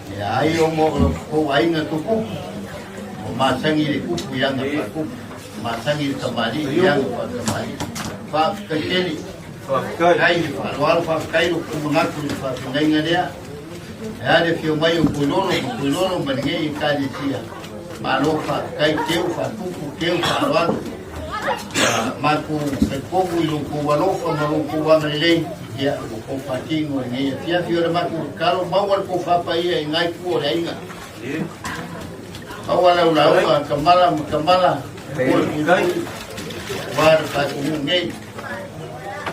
E ai ona o lo tou aiga tupupu, ua masani i le tupu i aga faatupu, masani i le tamalii i aga faatamalii. Faafetai tele. Faafetai i le faaaloalo, faafetai i lou tumanatu i le faafeagaiga lea. E a le afio mai o Koilolo ma Koilolo ma lenei Ekalesia. Malo faafetai, teu faatupu, teu faaaloalo. Matou talitonu i lo outou alofa ma lo outou agalelei, ia, ua tou faatino i lenei afiafi. O le matou tatalo, maua le tofa paia i na itu o le aiga. Maua lau lauga, Kamala ma Kamala, puipuipui, aua le tatou nuu nei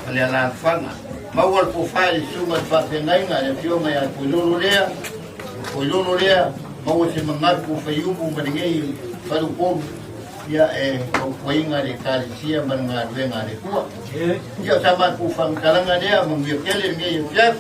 ma le alaalafaga. Maua le tofa i le susuga i le faafeagaiga, le afioga ia Toilolo lea, Toilolo lea, maua se manatu o Faiumu ma lenei faleupolu. Ia e fautuaina le Ekalesia ma le galuega a le Atua. Ia o sa matou faamatalaga lea, manuia tele lenei afiafi.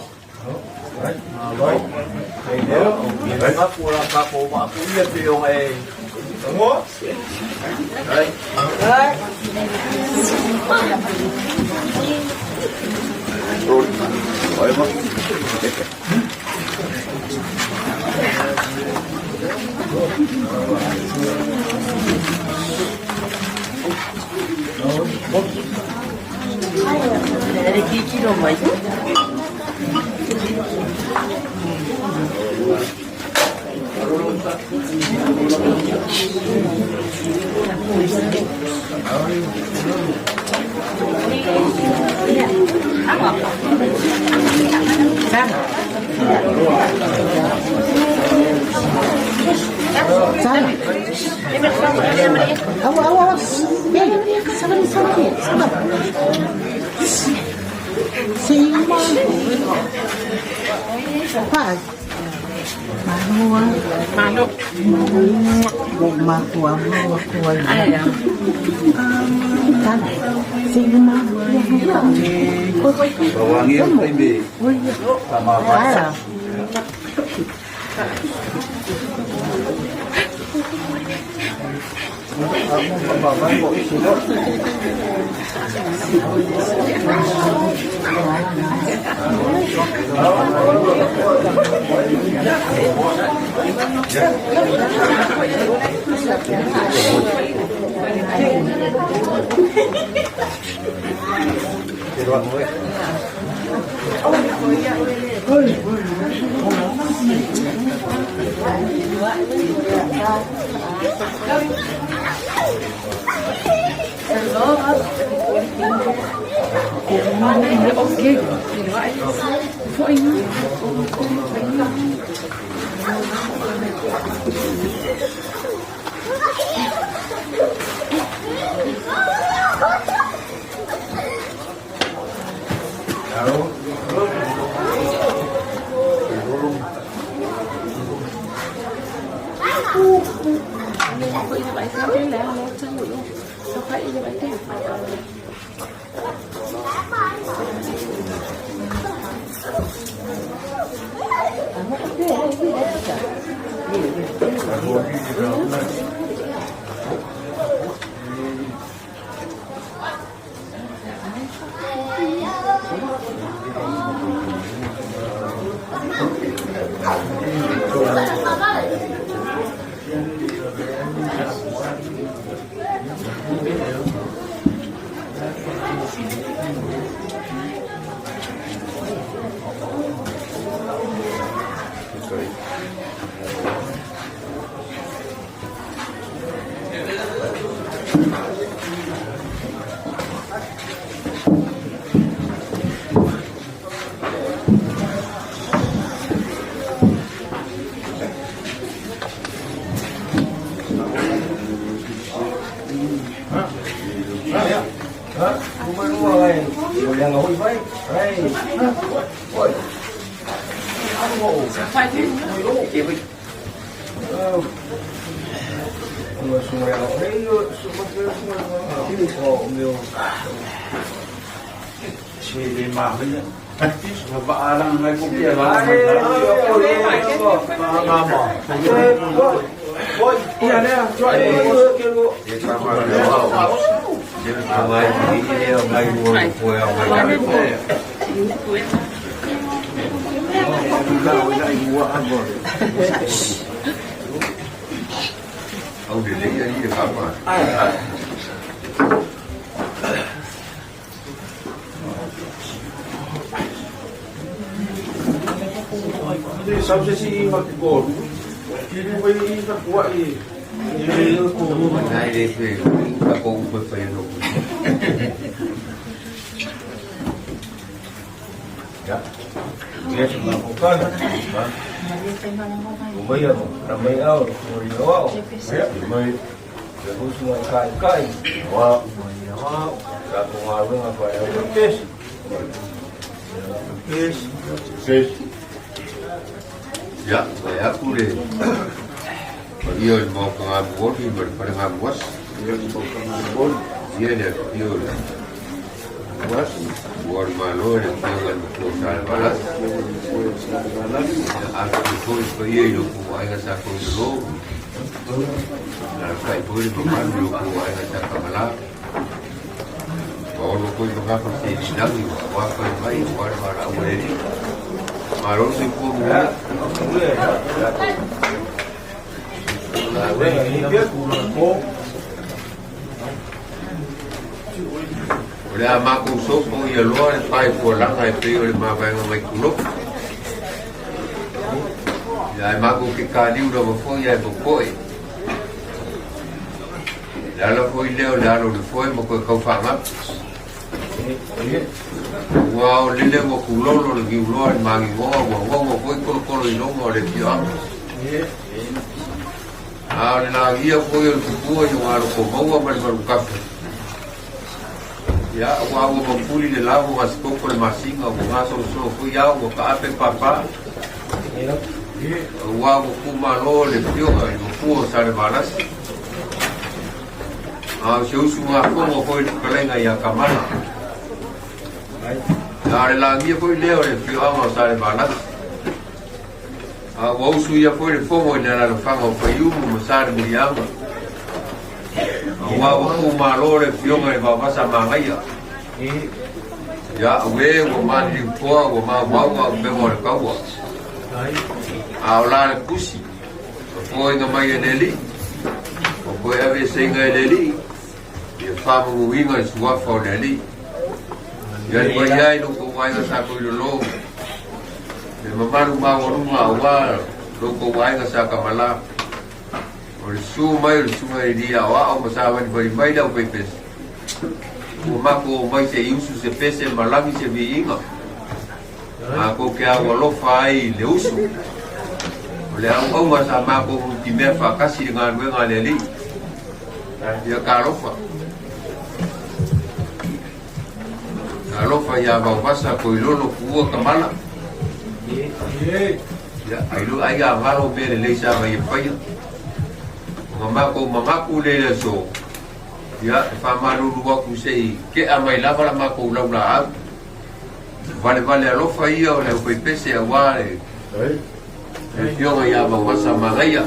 Ia, e aku le paia o le Maota Gamuoli ma le Fale Gamuasi. Ia le afifio o le Ua o le Malo e le Afioga i le Matua Salevalasi. Ia afifio foi le paia i lo outou aiga sa Koilolo. Alaalatai foi le mamalu i lo outou aiga sa Kamalā. Ua ono foi magafa se lilagi ua aua fai mai aua le valaau a le Alii. Malo le soifua manuia. O le a matou sopo ia loa le pae fualaga e pei o le mavaega mai Kuloku. Ia ae matou te kaliu lava foi ae popoe. Le ala foi lea o le alo o le foe ma toe tau faagapu. Ua aolele ua kulolo le niuloa i le magigoa ua gogo foi kolokolo i loma o le afioaga. A o le lagia foi o le tupua i o Alokomaua ma le Malukafa. Ia, ua ua mapuli le lavo gasikoko le masina ua gasolosolo foi ao ua kaape papa. Ua ua kumalo le fioga i mapua o Salevalasi. A o se usugafono foi le fetalaiga ia Kamala. A o le lagia foi lea o le afioaga o Salevalasi. A ua usu ia foi le fono i le alalafaga o Faiumu ma Salemuliaga. Aua ua kumalo le afioga i le Vaovasa Magaia. Ia, auē ua maliliutoa ua maumau auupega o le taua. A o la le tusi, ua foaiga mai e le Alii, ua toe aveeseina e le Alii, ia faamanuiina le suafa o le Alii. Ia le paia ai lo tou aiga sa Toilolo, le mamalu maualuga aua lo tou aiga sa Kamalā. O le susu mai o le susuga i le alii aoao ma savalivali mai le aufaipese, ua matou omai se i usu se pese ma lagi se viiga. Matou te aualofa ai i le usu. O le auauna sa matou nutimea faatasi i le galuega a le Alii. Ia talofa. Talofa ia Vaovasa, Toilolo, Tuua, Tamala. Ia, ai ai a valo mea lelei sa vai e faia. O nga matou manatu le le aso, ia, e faamalulu atu se i tea mai lava la matou laulaau. Valevale alofa ia o le aufaipese aua le afioga ia Vaovasa Magaia.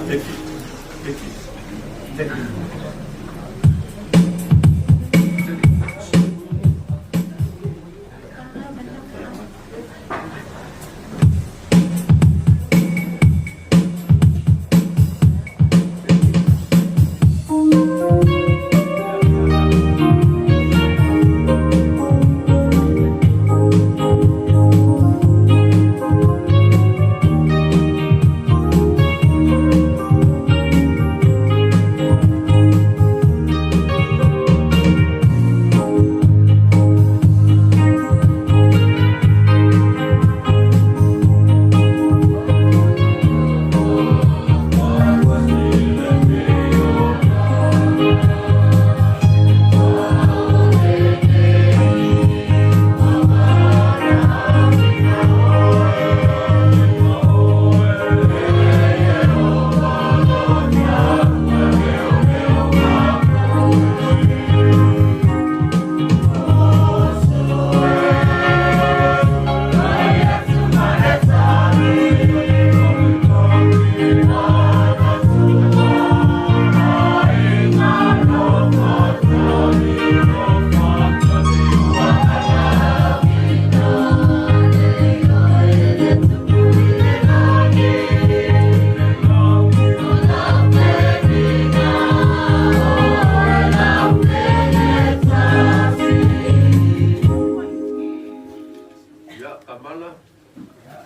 Ia, Kamala,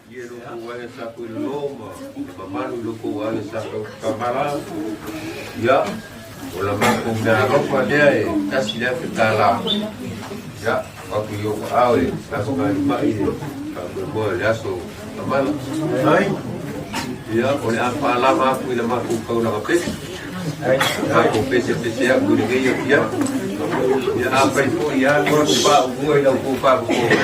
ia lo kou aiga sa koe lolo ma le mamalu i lo kou aiga sa Kamala. Ia, o la matou mea alofa lea e $1,000. Ia, o atu i ou aao e lafagalimai le faamoemoe o le aso Kamala. Ia, o le a faalama atu i la matou taulaga pese. Matou pesepese atu i lenei afiafi. Ia, afai foi ia alu atu paulua i la outou faafofoga,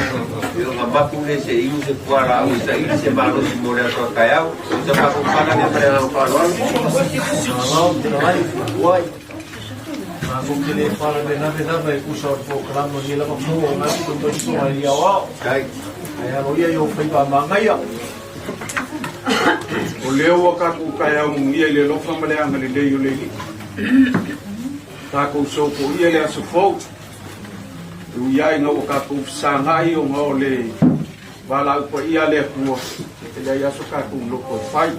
ia ona mapu lea se i inu se fualaau e saili se malosi mo le aso a taeao. O se matou tala lea ma le agaga faaaloalo. Malo, fetalai, tuai. Matou te le faalavelave lava e tusa o le polokalame o lenei lava po o nasi totoisoa i aoao. Ae alo ia i ou faiva manaia. O lea ua tatou taeao munia i le alofa ma le agalelei o le Alii. Tatou sopoia le aso fou. E ui ai ina ua tatou fesagai ona o le valaau paia a le Atua, e leai lava so tatou loto e fai.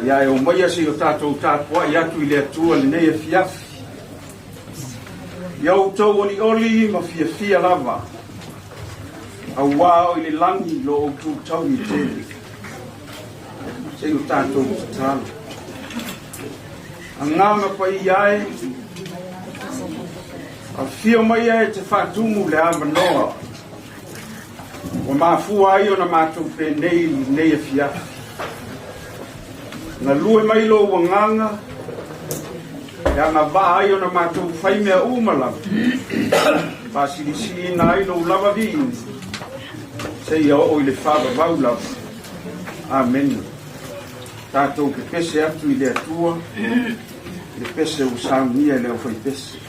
Ia e omaia se i o tatou tapuai atu i le Atua lenei afiafi. Ia outou olioli ma fiafia lava, auā o i le lagi lo outou taui tele. Se i o tatou tatalo. Agaga paia e, afio mai e te faatumu le avanoa ua mafua ai ona matou penei i lenei afiafi. Galue mai lou agaga e agavaa ai ona matou fai mea uma lava, faasilisiliina ai lou lava viiga, seia oo i le faavavau lava. Amene. Tatou pepese atu i le Atua i le pese ua saunia e le aufaipese.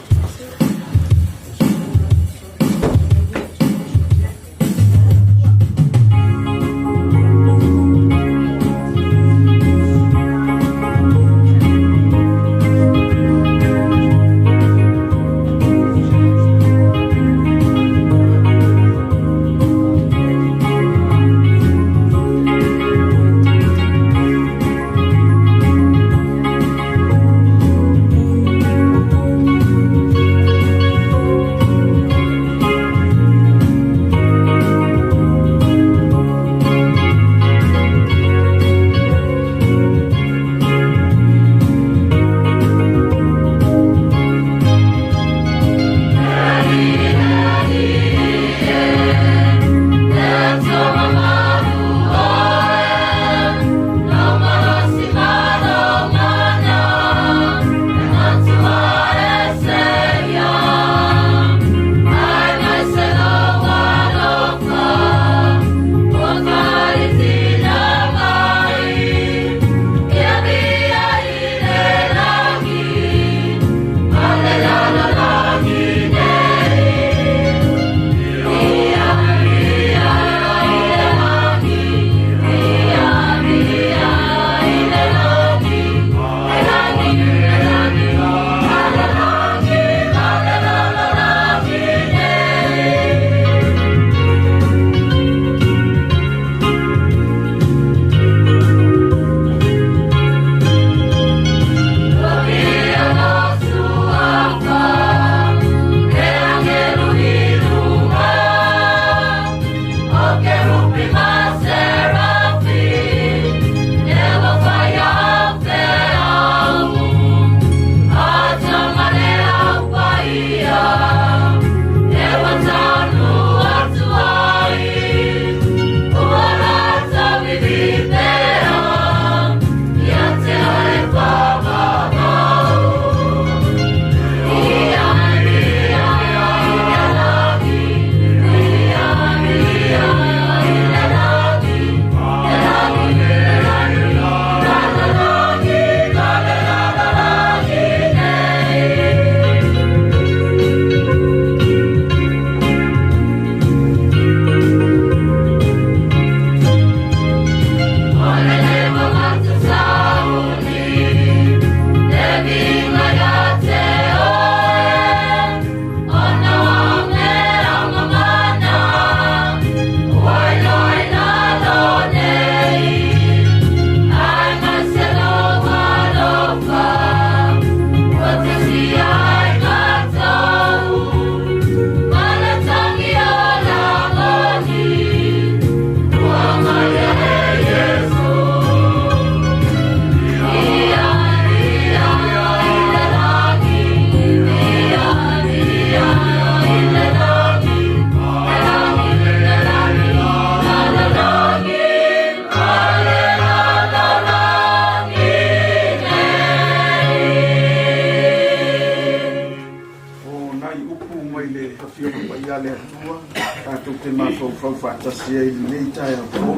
a le Atua tatou te mafaufau faatasi ai i lenei taeao fou.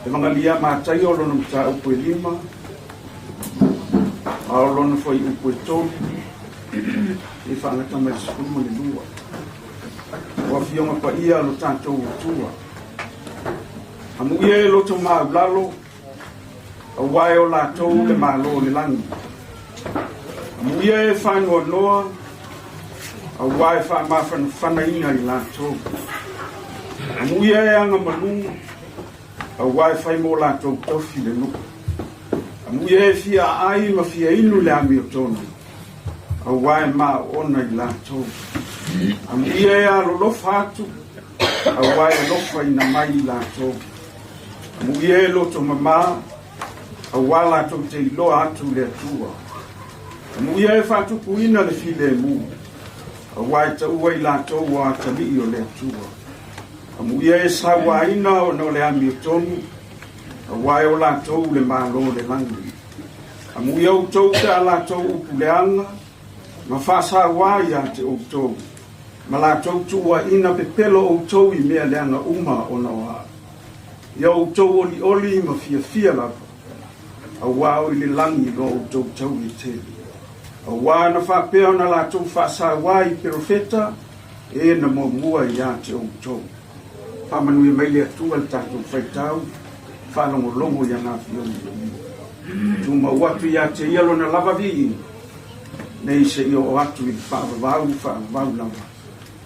Evagalia a Mataio o lona mataupu e 5, a o lona fuaiupu e 3, e faagata mai le 12. O afioga paia a lo tatou Atua. Amuia e loto maulalo, auā e o latou le Malo o le lagi. Amuia e faanoanoa, auā e faamafanafanaina i latou. Amuia e agamalu, auā e fai mo latou tofi le nuu. Amuia e fia aai ma fia inu le amiotonu, auā e maoona i latou. Amuia e alolofa atu, auā e alofaina mai i latou. Amuia e loto mamā, auā latou te iloa atu le Atua. Amuia e faatupuina le filemu, auā e taua i latou o atalii o le Atua. Amuia e sauaina ona o le amiotonu, auā e o latou le Malo o le lagi. Amuia outou pe a latou upu leaga, ma faasauā ia te outou, ma latou tuuaina pepelo outou i mea leaga uma ona o au. Ia outou olioli ma fiafia lava, auā o i le lagi lo outou taui e tele. Auā na faapea ona latou faasauā i perofeta, e na muamua ia te outou. Faamanuia mai le Atua le tatou faitau, faalogologo i ana afioga paia. Tumau atu ia te ia lona lava viiga, nei seia oo atu i le faavavau faavavau lava.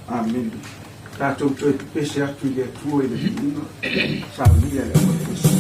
Amene. Tatou toe pepese atu i le Atua i le viiga, saunia le auapese.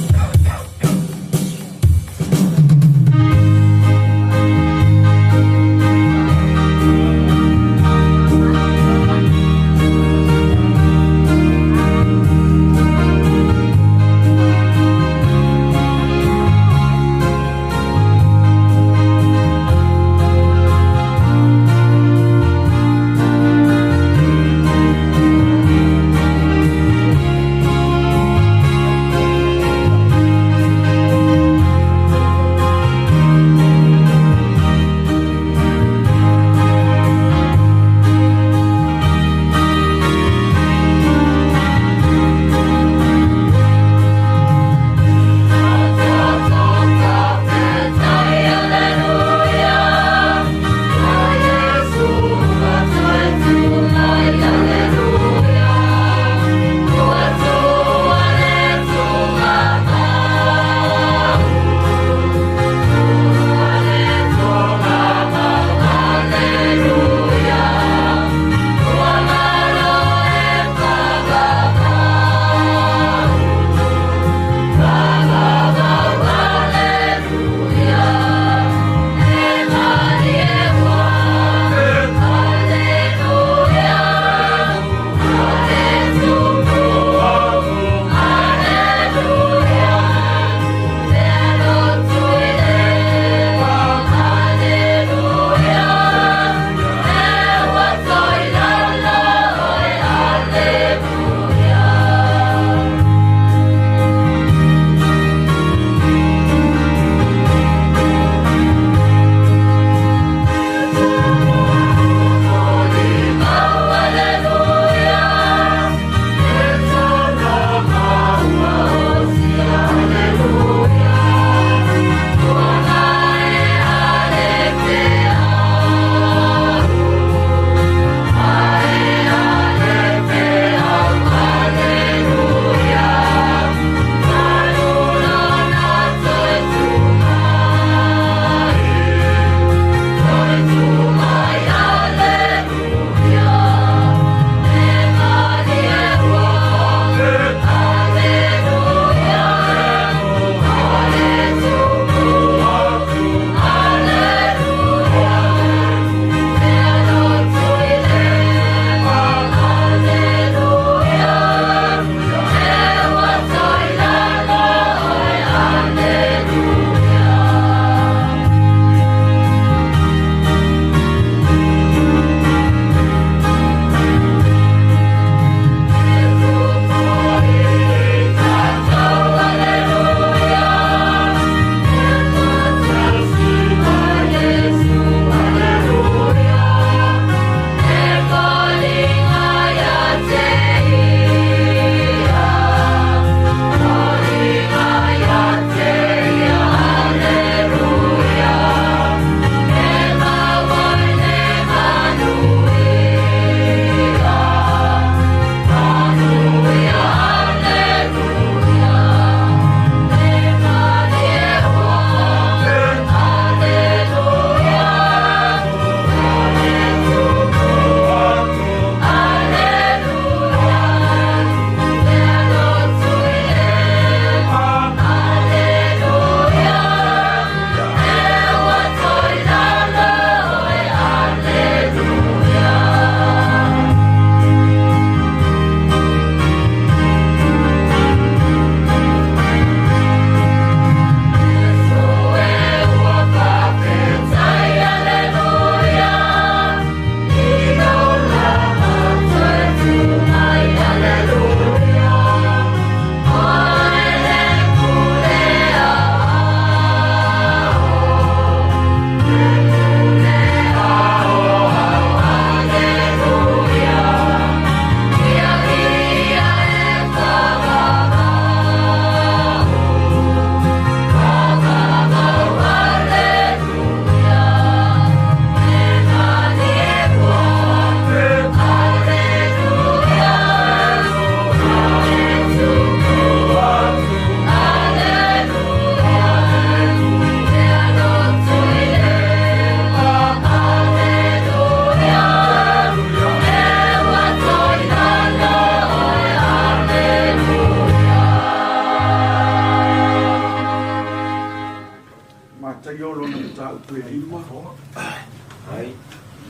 mataupu e 5,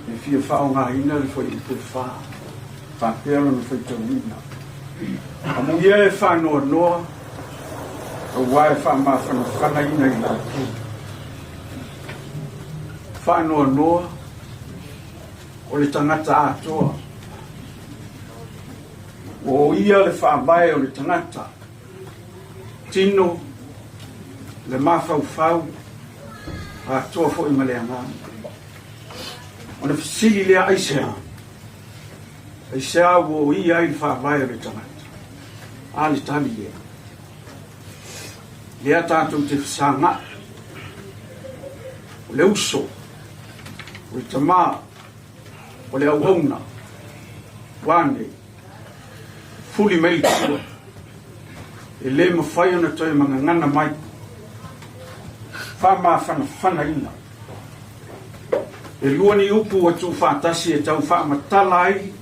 e fia faaaogaina le fuaiupu e 4, faapea lona faitauina. Amuia e faanoanoa aua e faamafanafanaina i latou. Faanoanoa o le tagata atoa. Ua oia le faavae o le tagata, tino, le mafaufau, atoa foi ma le agaga. Ona fesili lea aisea? Aisea ua oia ai le faavae o le tagata? A le tali lea. Lea tatou te fesaga'i. O le uso, o le tamā, o le auauna, ua nei, fuli mai le tua, e le mafai ona toe magagana mai, faamafanafanaina. E lua ni upu ua tuufaatasi e tau faamatala ai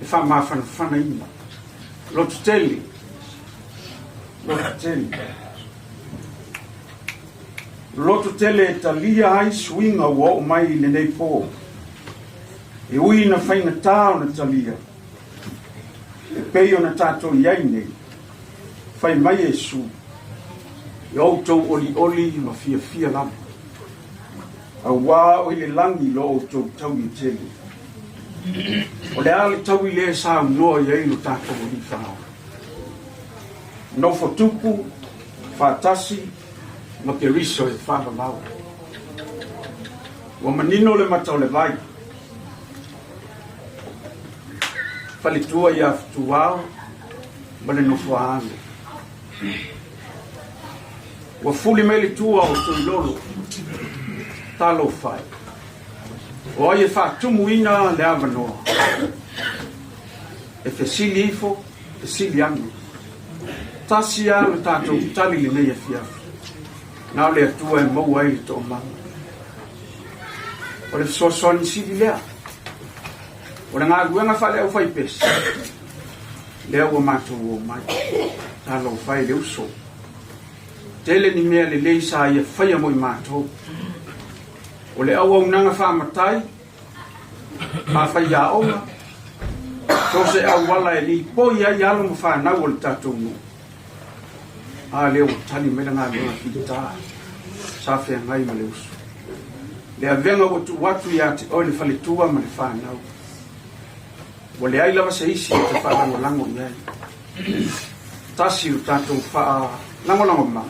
le faamafanafanaina. Loto tele, loto tele. Loto tele e talia ai suiga ua oo mai i lenei pō. E ui ina faigata ona talia, e pei ona tatou i ai nei, fai mai Iesu, E outou olioli ma fiafia lava, auā o i le lagi lo outou taui e tele. O le a le taui lea e saunoa i ai lo tatou Alii Faaola? Nofo tupu, faatasi ma Keriso e faavavau. Ua manino le mata o le vai. Faletua ia Fetuao ma le nofoaalo. Ua fuli mai le tua o Tuilolo. Talofa e. O ai e faatumuina le avanoa? E fesili ifo, fesili ane. Tasi lava lo tatou tali lenei afiafi. Na o le Atua e maua ai le toomaga. O le fesoasoani sili lea. O le galuega faale-aufaipese, lea ua matou o mai. Talofa e le uso. Tele ni mea lelei sa ia faia mo i matou. O le auaunaga faamatai, faafaiaoga, so se auala e lipoi ai alo ma fanau o le tatou nuu. A lea ua tali mai le galuega fita sa feagai ma le uso. Le avega ua tuu atu ia te oe le faletua ma le fanau. Ua leai lava se isi e te faalagolago i ai. Tasi lo tatou faalagolagomau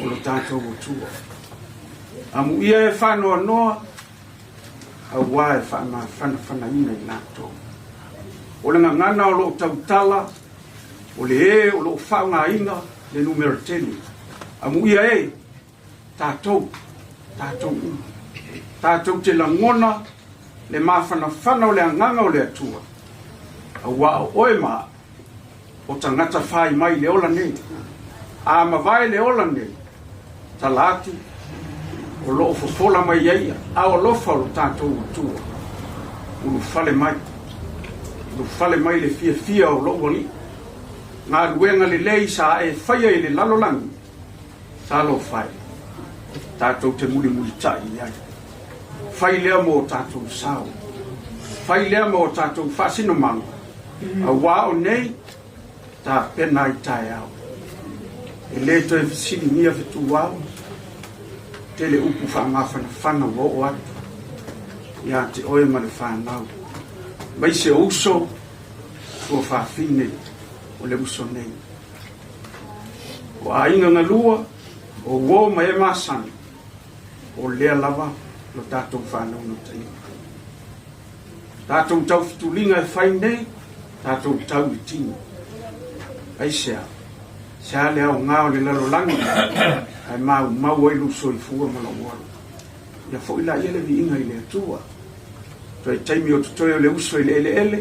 o lo tatou Atua. Amuia e faanoanoa auā e faamafanafanaina i latou. O le gagana o lo o tautala, o le ē o lo o faaaogaina le numera tele. Amuia e, tatou, tatou uma. Tatou te lagona le mafanafana o le agaga o le Atua, auā o oe ma au, o tagata fai mai le ola nei. A mavae le ola nei, tala atu, o lo o fofola mai ai ao alofa o lo tatou Atua. Ulufale mai, ulufale mai le fiafia o lou Alii. Galuega lelei sa e faia i le lalolagi, Talofa e, tatou te mulimulitai i ai. Fai lea mo o tatou sao. Fai lea mo o tatou faasinomaga, auā o nei, tapena ai taeao. E le toe fesiligia fetuao, tele upu faamafanafana ua oo atu ia te oe ma le fanau, maise o uso tuafafine o le uso nei. O aiga galua, o uo ma e masani, o lea lava lo tatou faanaunautaiga. Tatou taufetuliga e fai nei, tatou tau i tino. Aisea? Se a le aoga o le lalolagi ae maumau ai lou soifua ma lou ola. Ia foi laia le viiga i le Atua. Toe taimi o totoe o le uso i le eleele,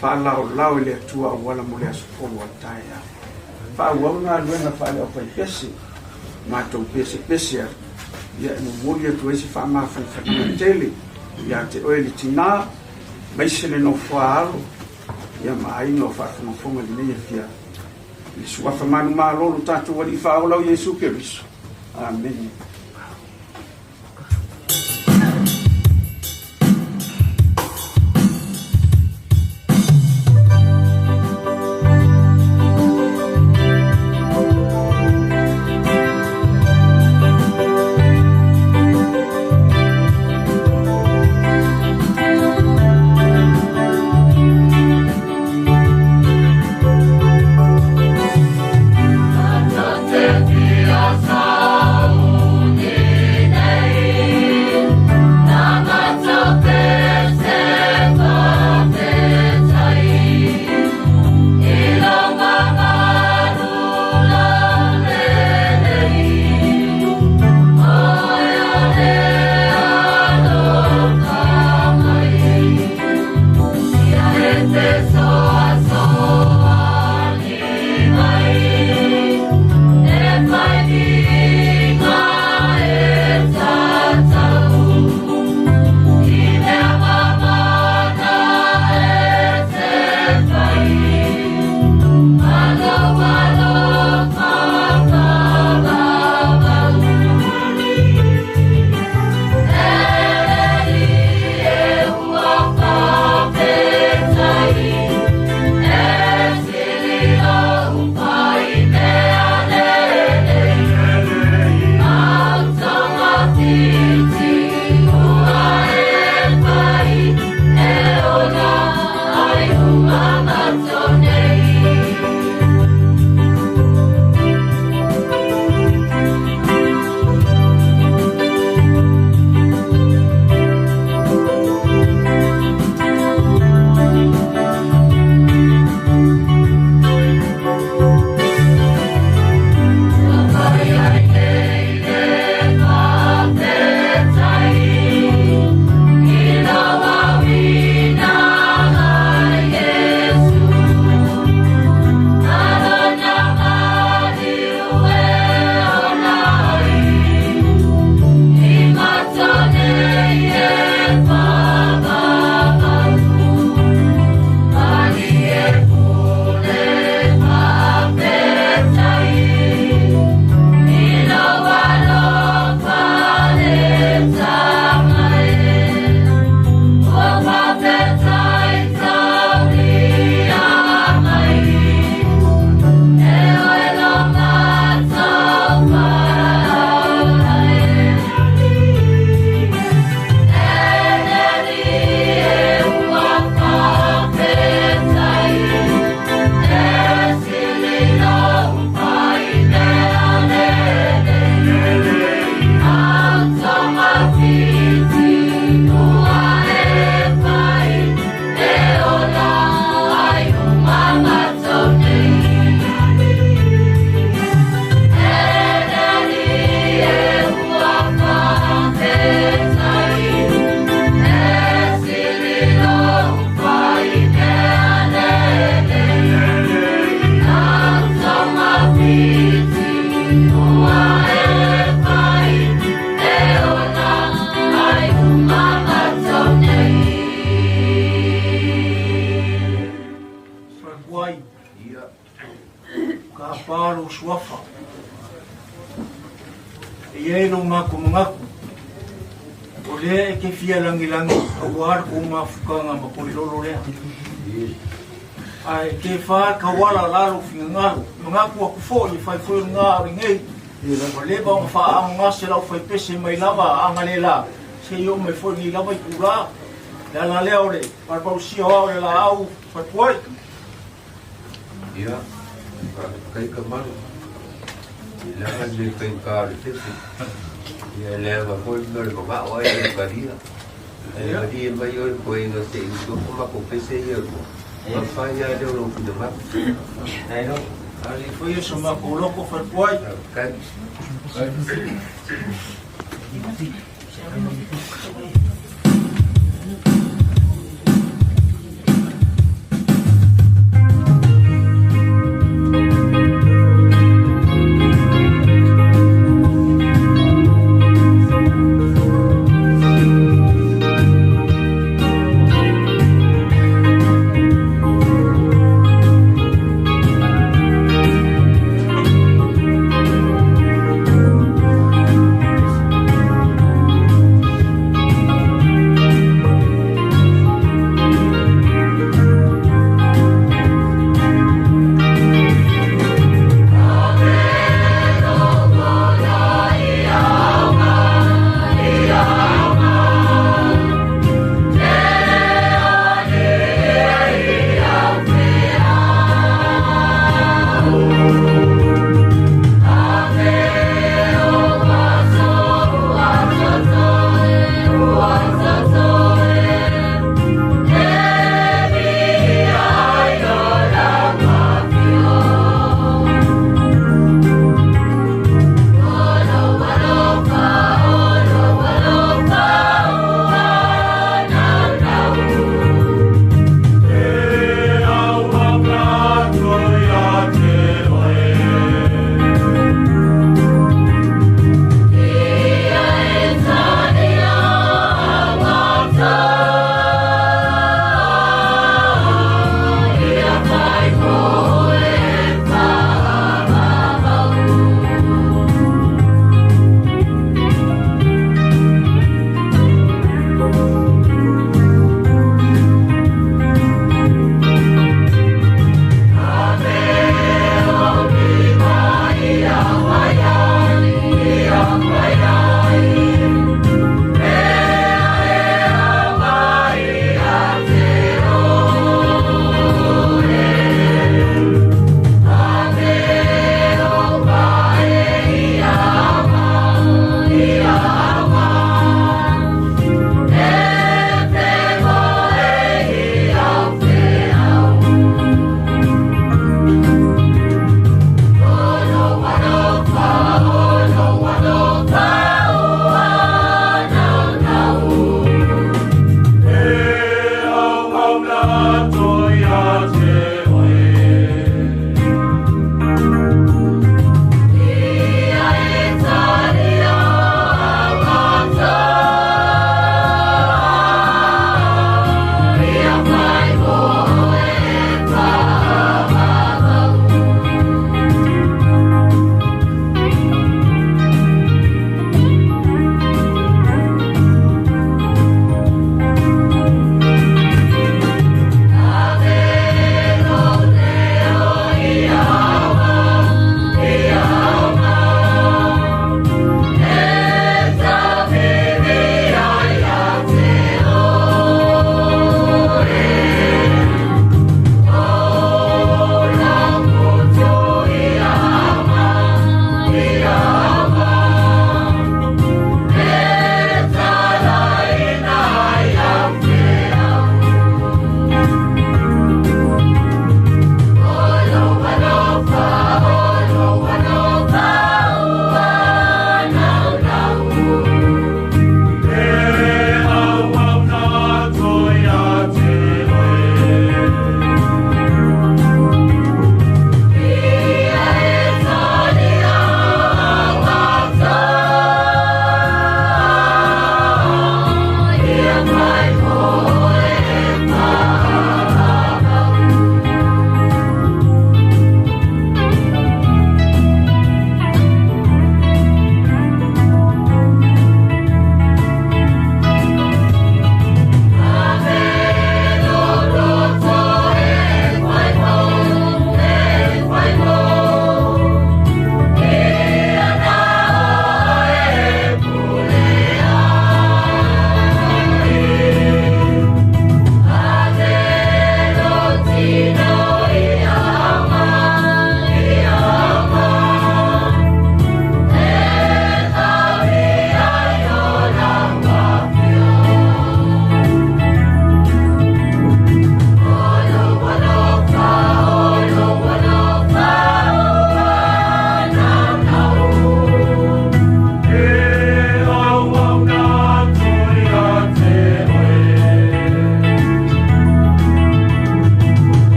faalaolao i le Atua auala mo le aso fou a taeao. Faaauau le galuega faale-aufaipese, matou pesepese atu, ia e momoli atu ai se faamafanafanaga tele ia te oe le tinā, maise le nofoa alo, ia ma aiga o faafogafoga i lenei afiafi. I le suafa manumalo o lo tatou Alii Faaola o Iesu Keriso. Amene. i ai lo matou manatu, o lea e te fia lagilagi aua le kou mafutaga ma Toilolo lea. Ae te fa tauala la lou finagalo, manatu atu foi e fai foi o lena a o lenei, ua leva ona faaagogase lau faipese mai lava agalelā, seia oo mai foi lenei lava itulā. Le ala lea o le palupalusia o ao le laau falepuai. Ia, faafetai Kamalu. I laga le faigata o le pese. Ia, leaga foi le mea o le manao ai e talia. Ae malie mai oe koe se i usu atu matou pese ia lua. Mafai lava lea o lou finagalo. Alii foi e so matou loko falepuai. Faafetai.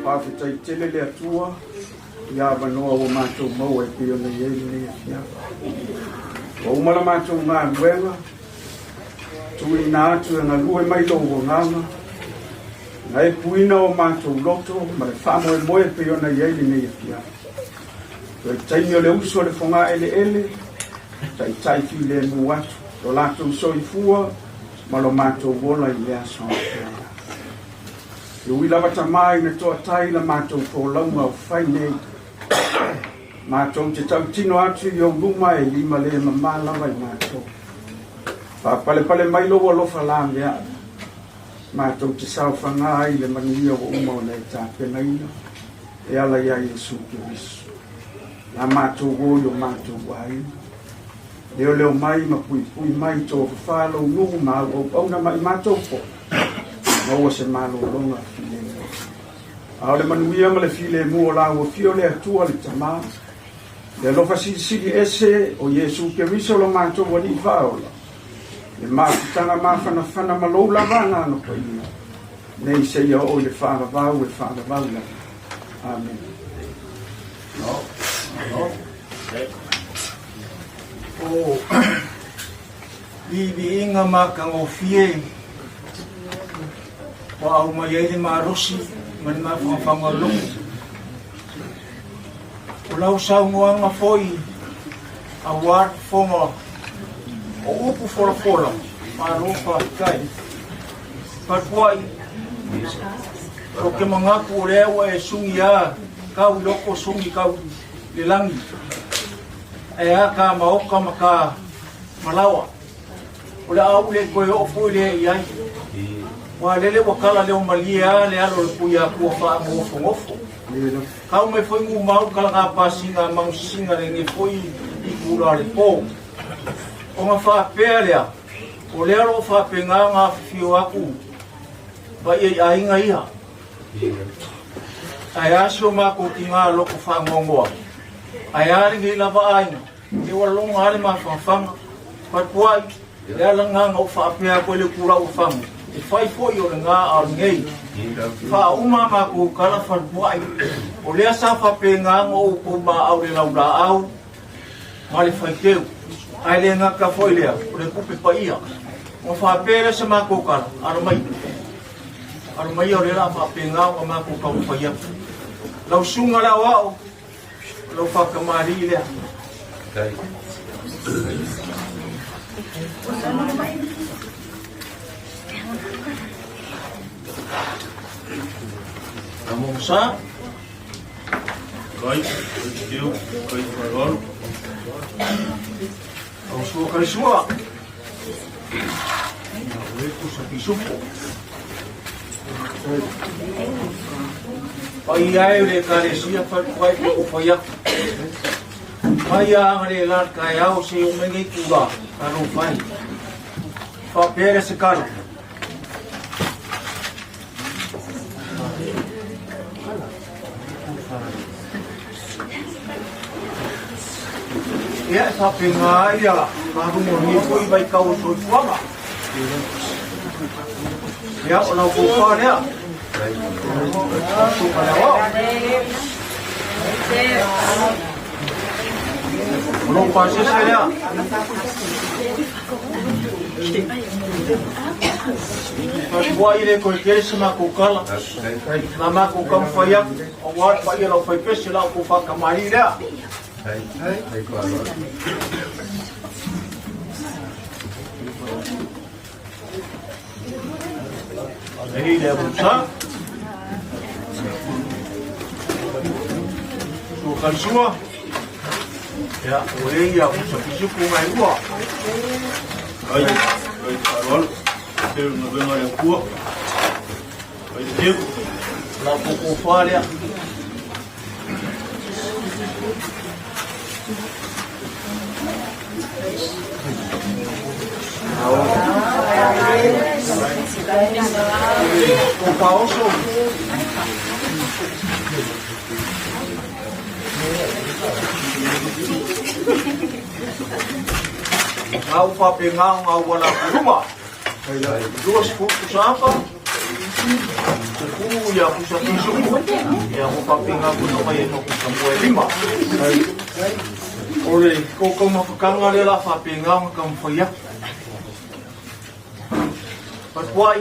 Faafetai tele le Atua i avanoa ua matou maua e pei ona i ai lenei afiafi. Ua uma la matou galuega, tuuina atu e galue mai lou agaga, na e puina o matou loto ma le faamoemoe e pei ona i ai lenei afiafi. Toe taimi o le uso o le fogaeleele, taitai filemu atu lo latou soifua ma lo matou ola i le aso atoa. E ui lava Tama ina toatai la matou folauga o fai nei, matou te tautino atu i ou luma e lima le mamā lava i matou. Faapalepale mai lou alofa laveai, matou te saofaga ai i le manuia ua uma ona e tapenaina e ala iā Iesu Keriso. La matou o i o matou aiga. Leoleo mai ma puipui mai tofafa lou nuu ma au auauna ma i matou foi. Maua se malologa filemu. A o le manuia ma le filemu o la ua fio le Atua le Tama, le alofa silisili ese o Iesu Keriso lo matou Alii Faaola, le mafutaga mafanafana ma lou lava Agaga Paia, nei seia oo i le faavavau e faavavau lava. Amene. O viiviiga matagofie ua aumai ai le malosi ma le mafagafaga o le loto. O lau saunoaga foi aua le fofoga o upu folafola, malo faafetai. Faatuai, ou te manatu o lea ua e sugi a kau i loko sugi kau i le lagi. Ae a ka maoka ma ka malaoa. O le a ou le toe oo foi lea i ai. Ua lele ua kala leo malie a le alo o le Tuiatua faagofogofogo. Kau mai foi gumau kalaga pasina magusina lenei foi itula o le po. Ona faapea lea, o lea o lo o faapena ona afifio atu paia i aiga ia. Ae a si o matou tina loto faanoanoa? Ae a lenei lava aiga? E ua lona lava le mafanafana. Fatuai, le ala lena na ou faapea atu ai le tula ua fagu, e fai foi o lena a o lenei. Faauma a matou tala fatuai, o lea sa faapena ona outou maau le laulaau ma le faiteu. Ae le gata foi lea, o le tupe paia. Ona faapea lea sa matou tala, alo mai. Alo mai o lea o le a faapena ona matou taumafai atu. Lau susuga le aoao, o lau faatamalii lea. Namo Musa. Kai, kai teu, kai whaearo. Au sua kai sua. Ina oe kusa pisupo. Pai ai le ekalesia faletuai po o fai atu. Mai a anga le la kai ao se o menge kura ka no fai. Fa pere se kalo. Ia e faapena ai a faalogogia foi vaitau o soifuaga. Ia o lau tofa lea. Suka lea o. O lou pasese lea. Ua i le koe tele se matou kala. Na matou taumafai atu, aua le paia o lau faipese, la outou faatamalii lea. Nei le amusa. Kalusua. Ia, ua i ai ia pusa pisuku ngai ua. Ai, ai faaaloalo, tele na venga le Atua. Ai le teu. La koko wha lea. Ko Paoso. Ngau whapengā ngau wala kuruma. 20 pusa apa? Kuku ia pusa pisu. Ia ko whapenga kuna mai e no pusa mua e lima. O le koukou mafakanga lea la whapenga nga ka mwhai aku. Patuai.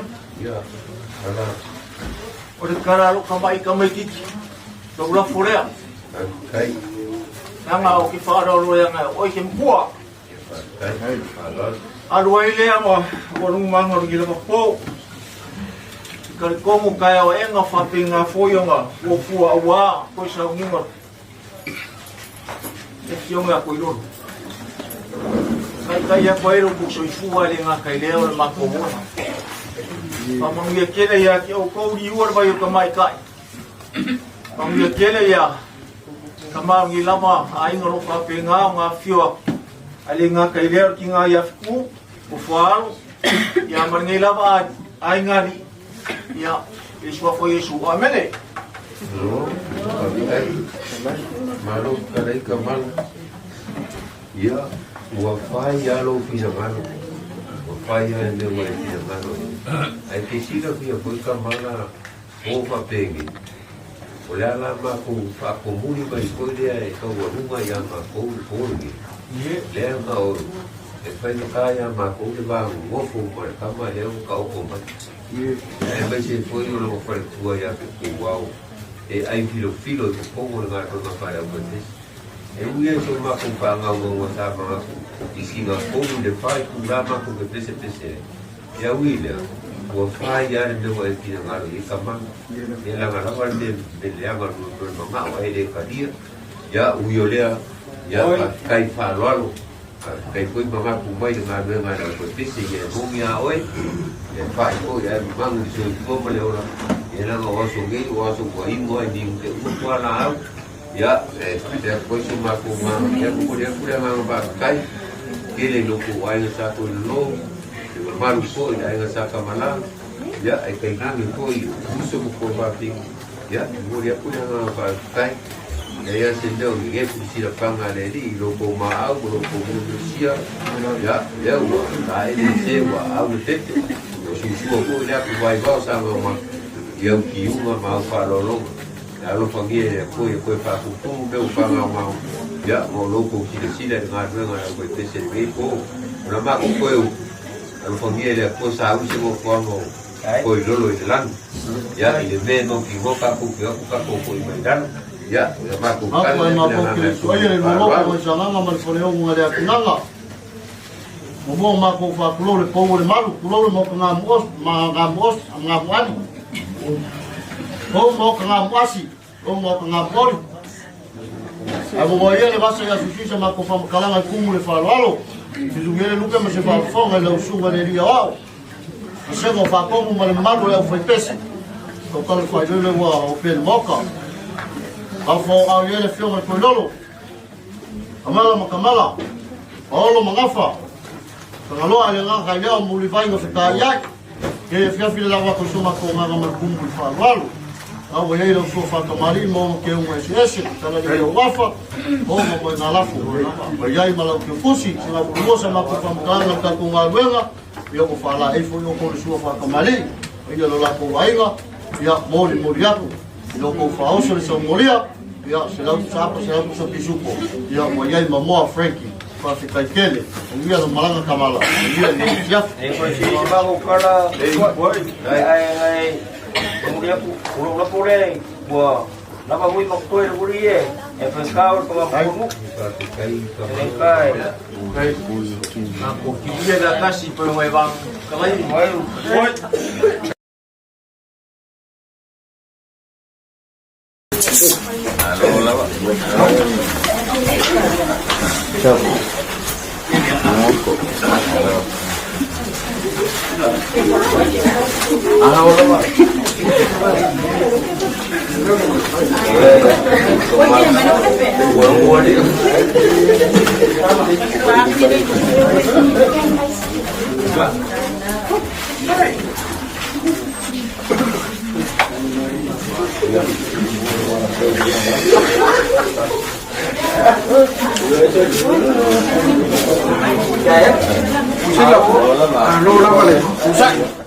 O le kara alo ka mai ka mai titi. Lau lafo lea. Nanga o ki whaarau ea ngai oi ke mpua. Alu ai lea ma ua lugu maga o le gila po. I ka le komu ka eo enga whape ngā foionga ua fua auā koe sauniga e fionga koe lolo. Kai kai aku ai lo ku soifua le ngā kai lea o le mako mona. Whamanuia kele ia ki au kouri ua le vai o ka mai kai. Manuia tele ia ka maungi lava a aiga lo faapena o ngā whio a le ngā kai lea ki ngā ia fiku o whaaro ia ma lenei lava a aiga ni ia i sua fo Iesu. Amene. Malo, faafetai. Malo fetalai ka malo. Ia, ua fai lava lou finagalo. Ua fai lava le mea ua e finagalo ai. Ae te silafia foi ka mala O faapenei, o le a la makou faakomuli mai foi lea e taualuga iā makou i le po lenei, leaga o e faigata iā makou le va nonofo ma le tama lea ua taoto mai, aemaise foi o lona faletua iā Pekouao e ʻai filofilo i totonu o le galuega faale-aukaitesi. E ui ai so makou faagaugauga sa manatu i sina tonu i le fa itulā makou te pesepese ai. Ia ui lea, ua fai lava le mea ua e finagalo i ai ka mana. E lagalava le mea me leaga no le manao ae le talia. Ia ui o lea, ia faafetai faaaloalo, faafetai foi manatu mai le galuega a le aupaepese ia e momi a oe, ia e fai foi ae mamalu i le soifua ma le ola, ia leaga o aso nei o aso ua inu ai ni te uma tua laau, ia e faapea atu ai so matou agaga, ia momoli atu le agaga faafetai, tele i lo tou aiga sa toe lolo. E mamalu foi le aiga Sa Kamalā, ia, e tainane foi uso ma tuafafine, ia, e momoli atu le agaga faafetai. Ia ia se mea o nenefu i silafaga a le Alii i lo tou maau ma lo tou mulimulisia, ia, lea ua taele i se ua aau le pepe, ua susua foi le atu vaivao sa ma i au tiuga ma au faaaloaloga. E alofagia e le Atua ia toe faatutumu mea ua faagaogao, ia, ma o lo outou silasila i le galuega a le aufaipese i lenei po. O la matou toe upu, alofagia e le Atua saui se nofoaga o Toilolo i le lagi, ia, i le mea e mautinoa tatou te o atu tatou foi mai lalo, ia, o la matou tala lea ma le agaga e soifua faaaloalo. Muamua makou faatulou le pou o le malu, tulou le maota Gamuali, tulou maota Gamuasi, tulou maota Gamuoli. Ae muamua ia le vasa ia susuisa makou faamatalaga i kumu le faaaloalo, susugi ai le lupe ma se faafofoga i lau susuga le alii aoao, vasega o faatomu ma le mamalu o le aufaipese, tautala le faailoilo ua opea i le maota. Taufaaoao i ai le afioga i le Toilolo, Kamala ma Kamala, Paolo ma Gafa, Tagaloa i le agaga i lea o Mulivai na fetai ai. Ke afiafi le lau atu i so matou agaga ma le kumu i le faaaloalo. A ua i ai lau sua faatamalii ma ona keuga eseese, tala lelei o Gafa, ona moe ngā lafo. Ua i ai ma lau keukusi, se ngā mulua sa matou faamatalaga i le tatou galuega, ia ua faalaei foi outou le sua faatamalii, paia lo latou aiga, ia molimoli atu. I lo kou faaoso le saumolia, ia, 100 tusa apa, 100 tusa pisupo. Ia, ua i ai ma moa Frankie. Faafetai tele. Manuia lo malaga Kamala. Manuia i lenei afiafi. E koe si se mago kala ai ai ai muli aku ulo ulo pole ua lava hui ma koe le uri e e fa ka o ka ma e kai Na ko ki ia la kasi pe mai vang kalai. Alo lava. Malo lava le pusai.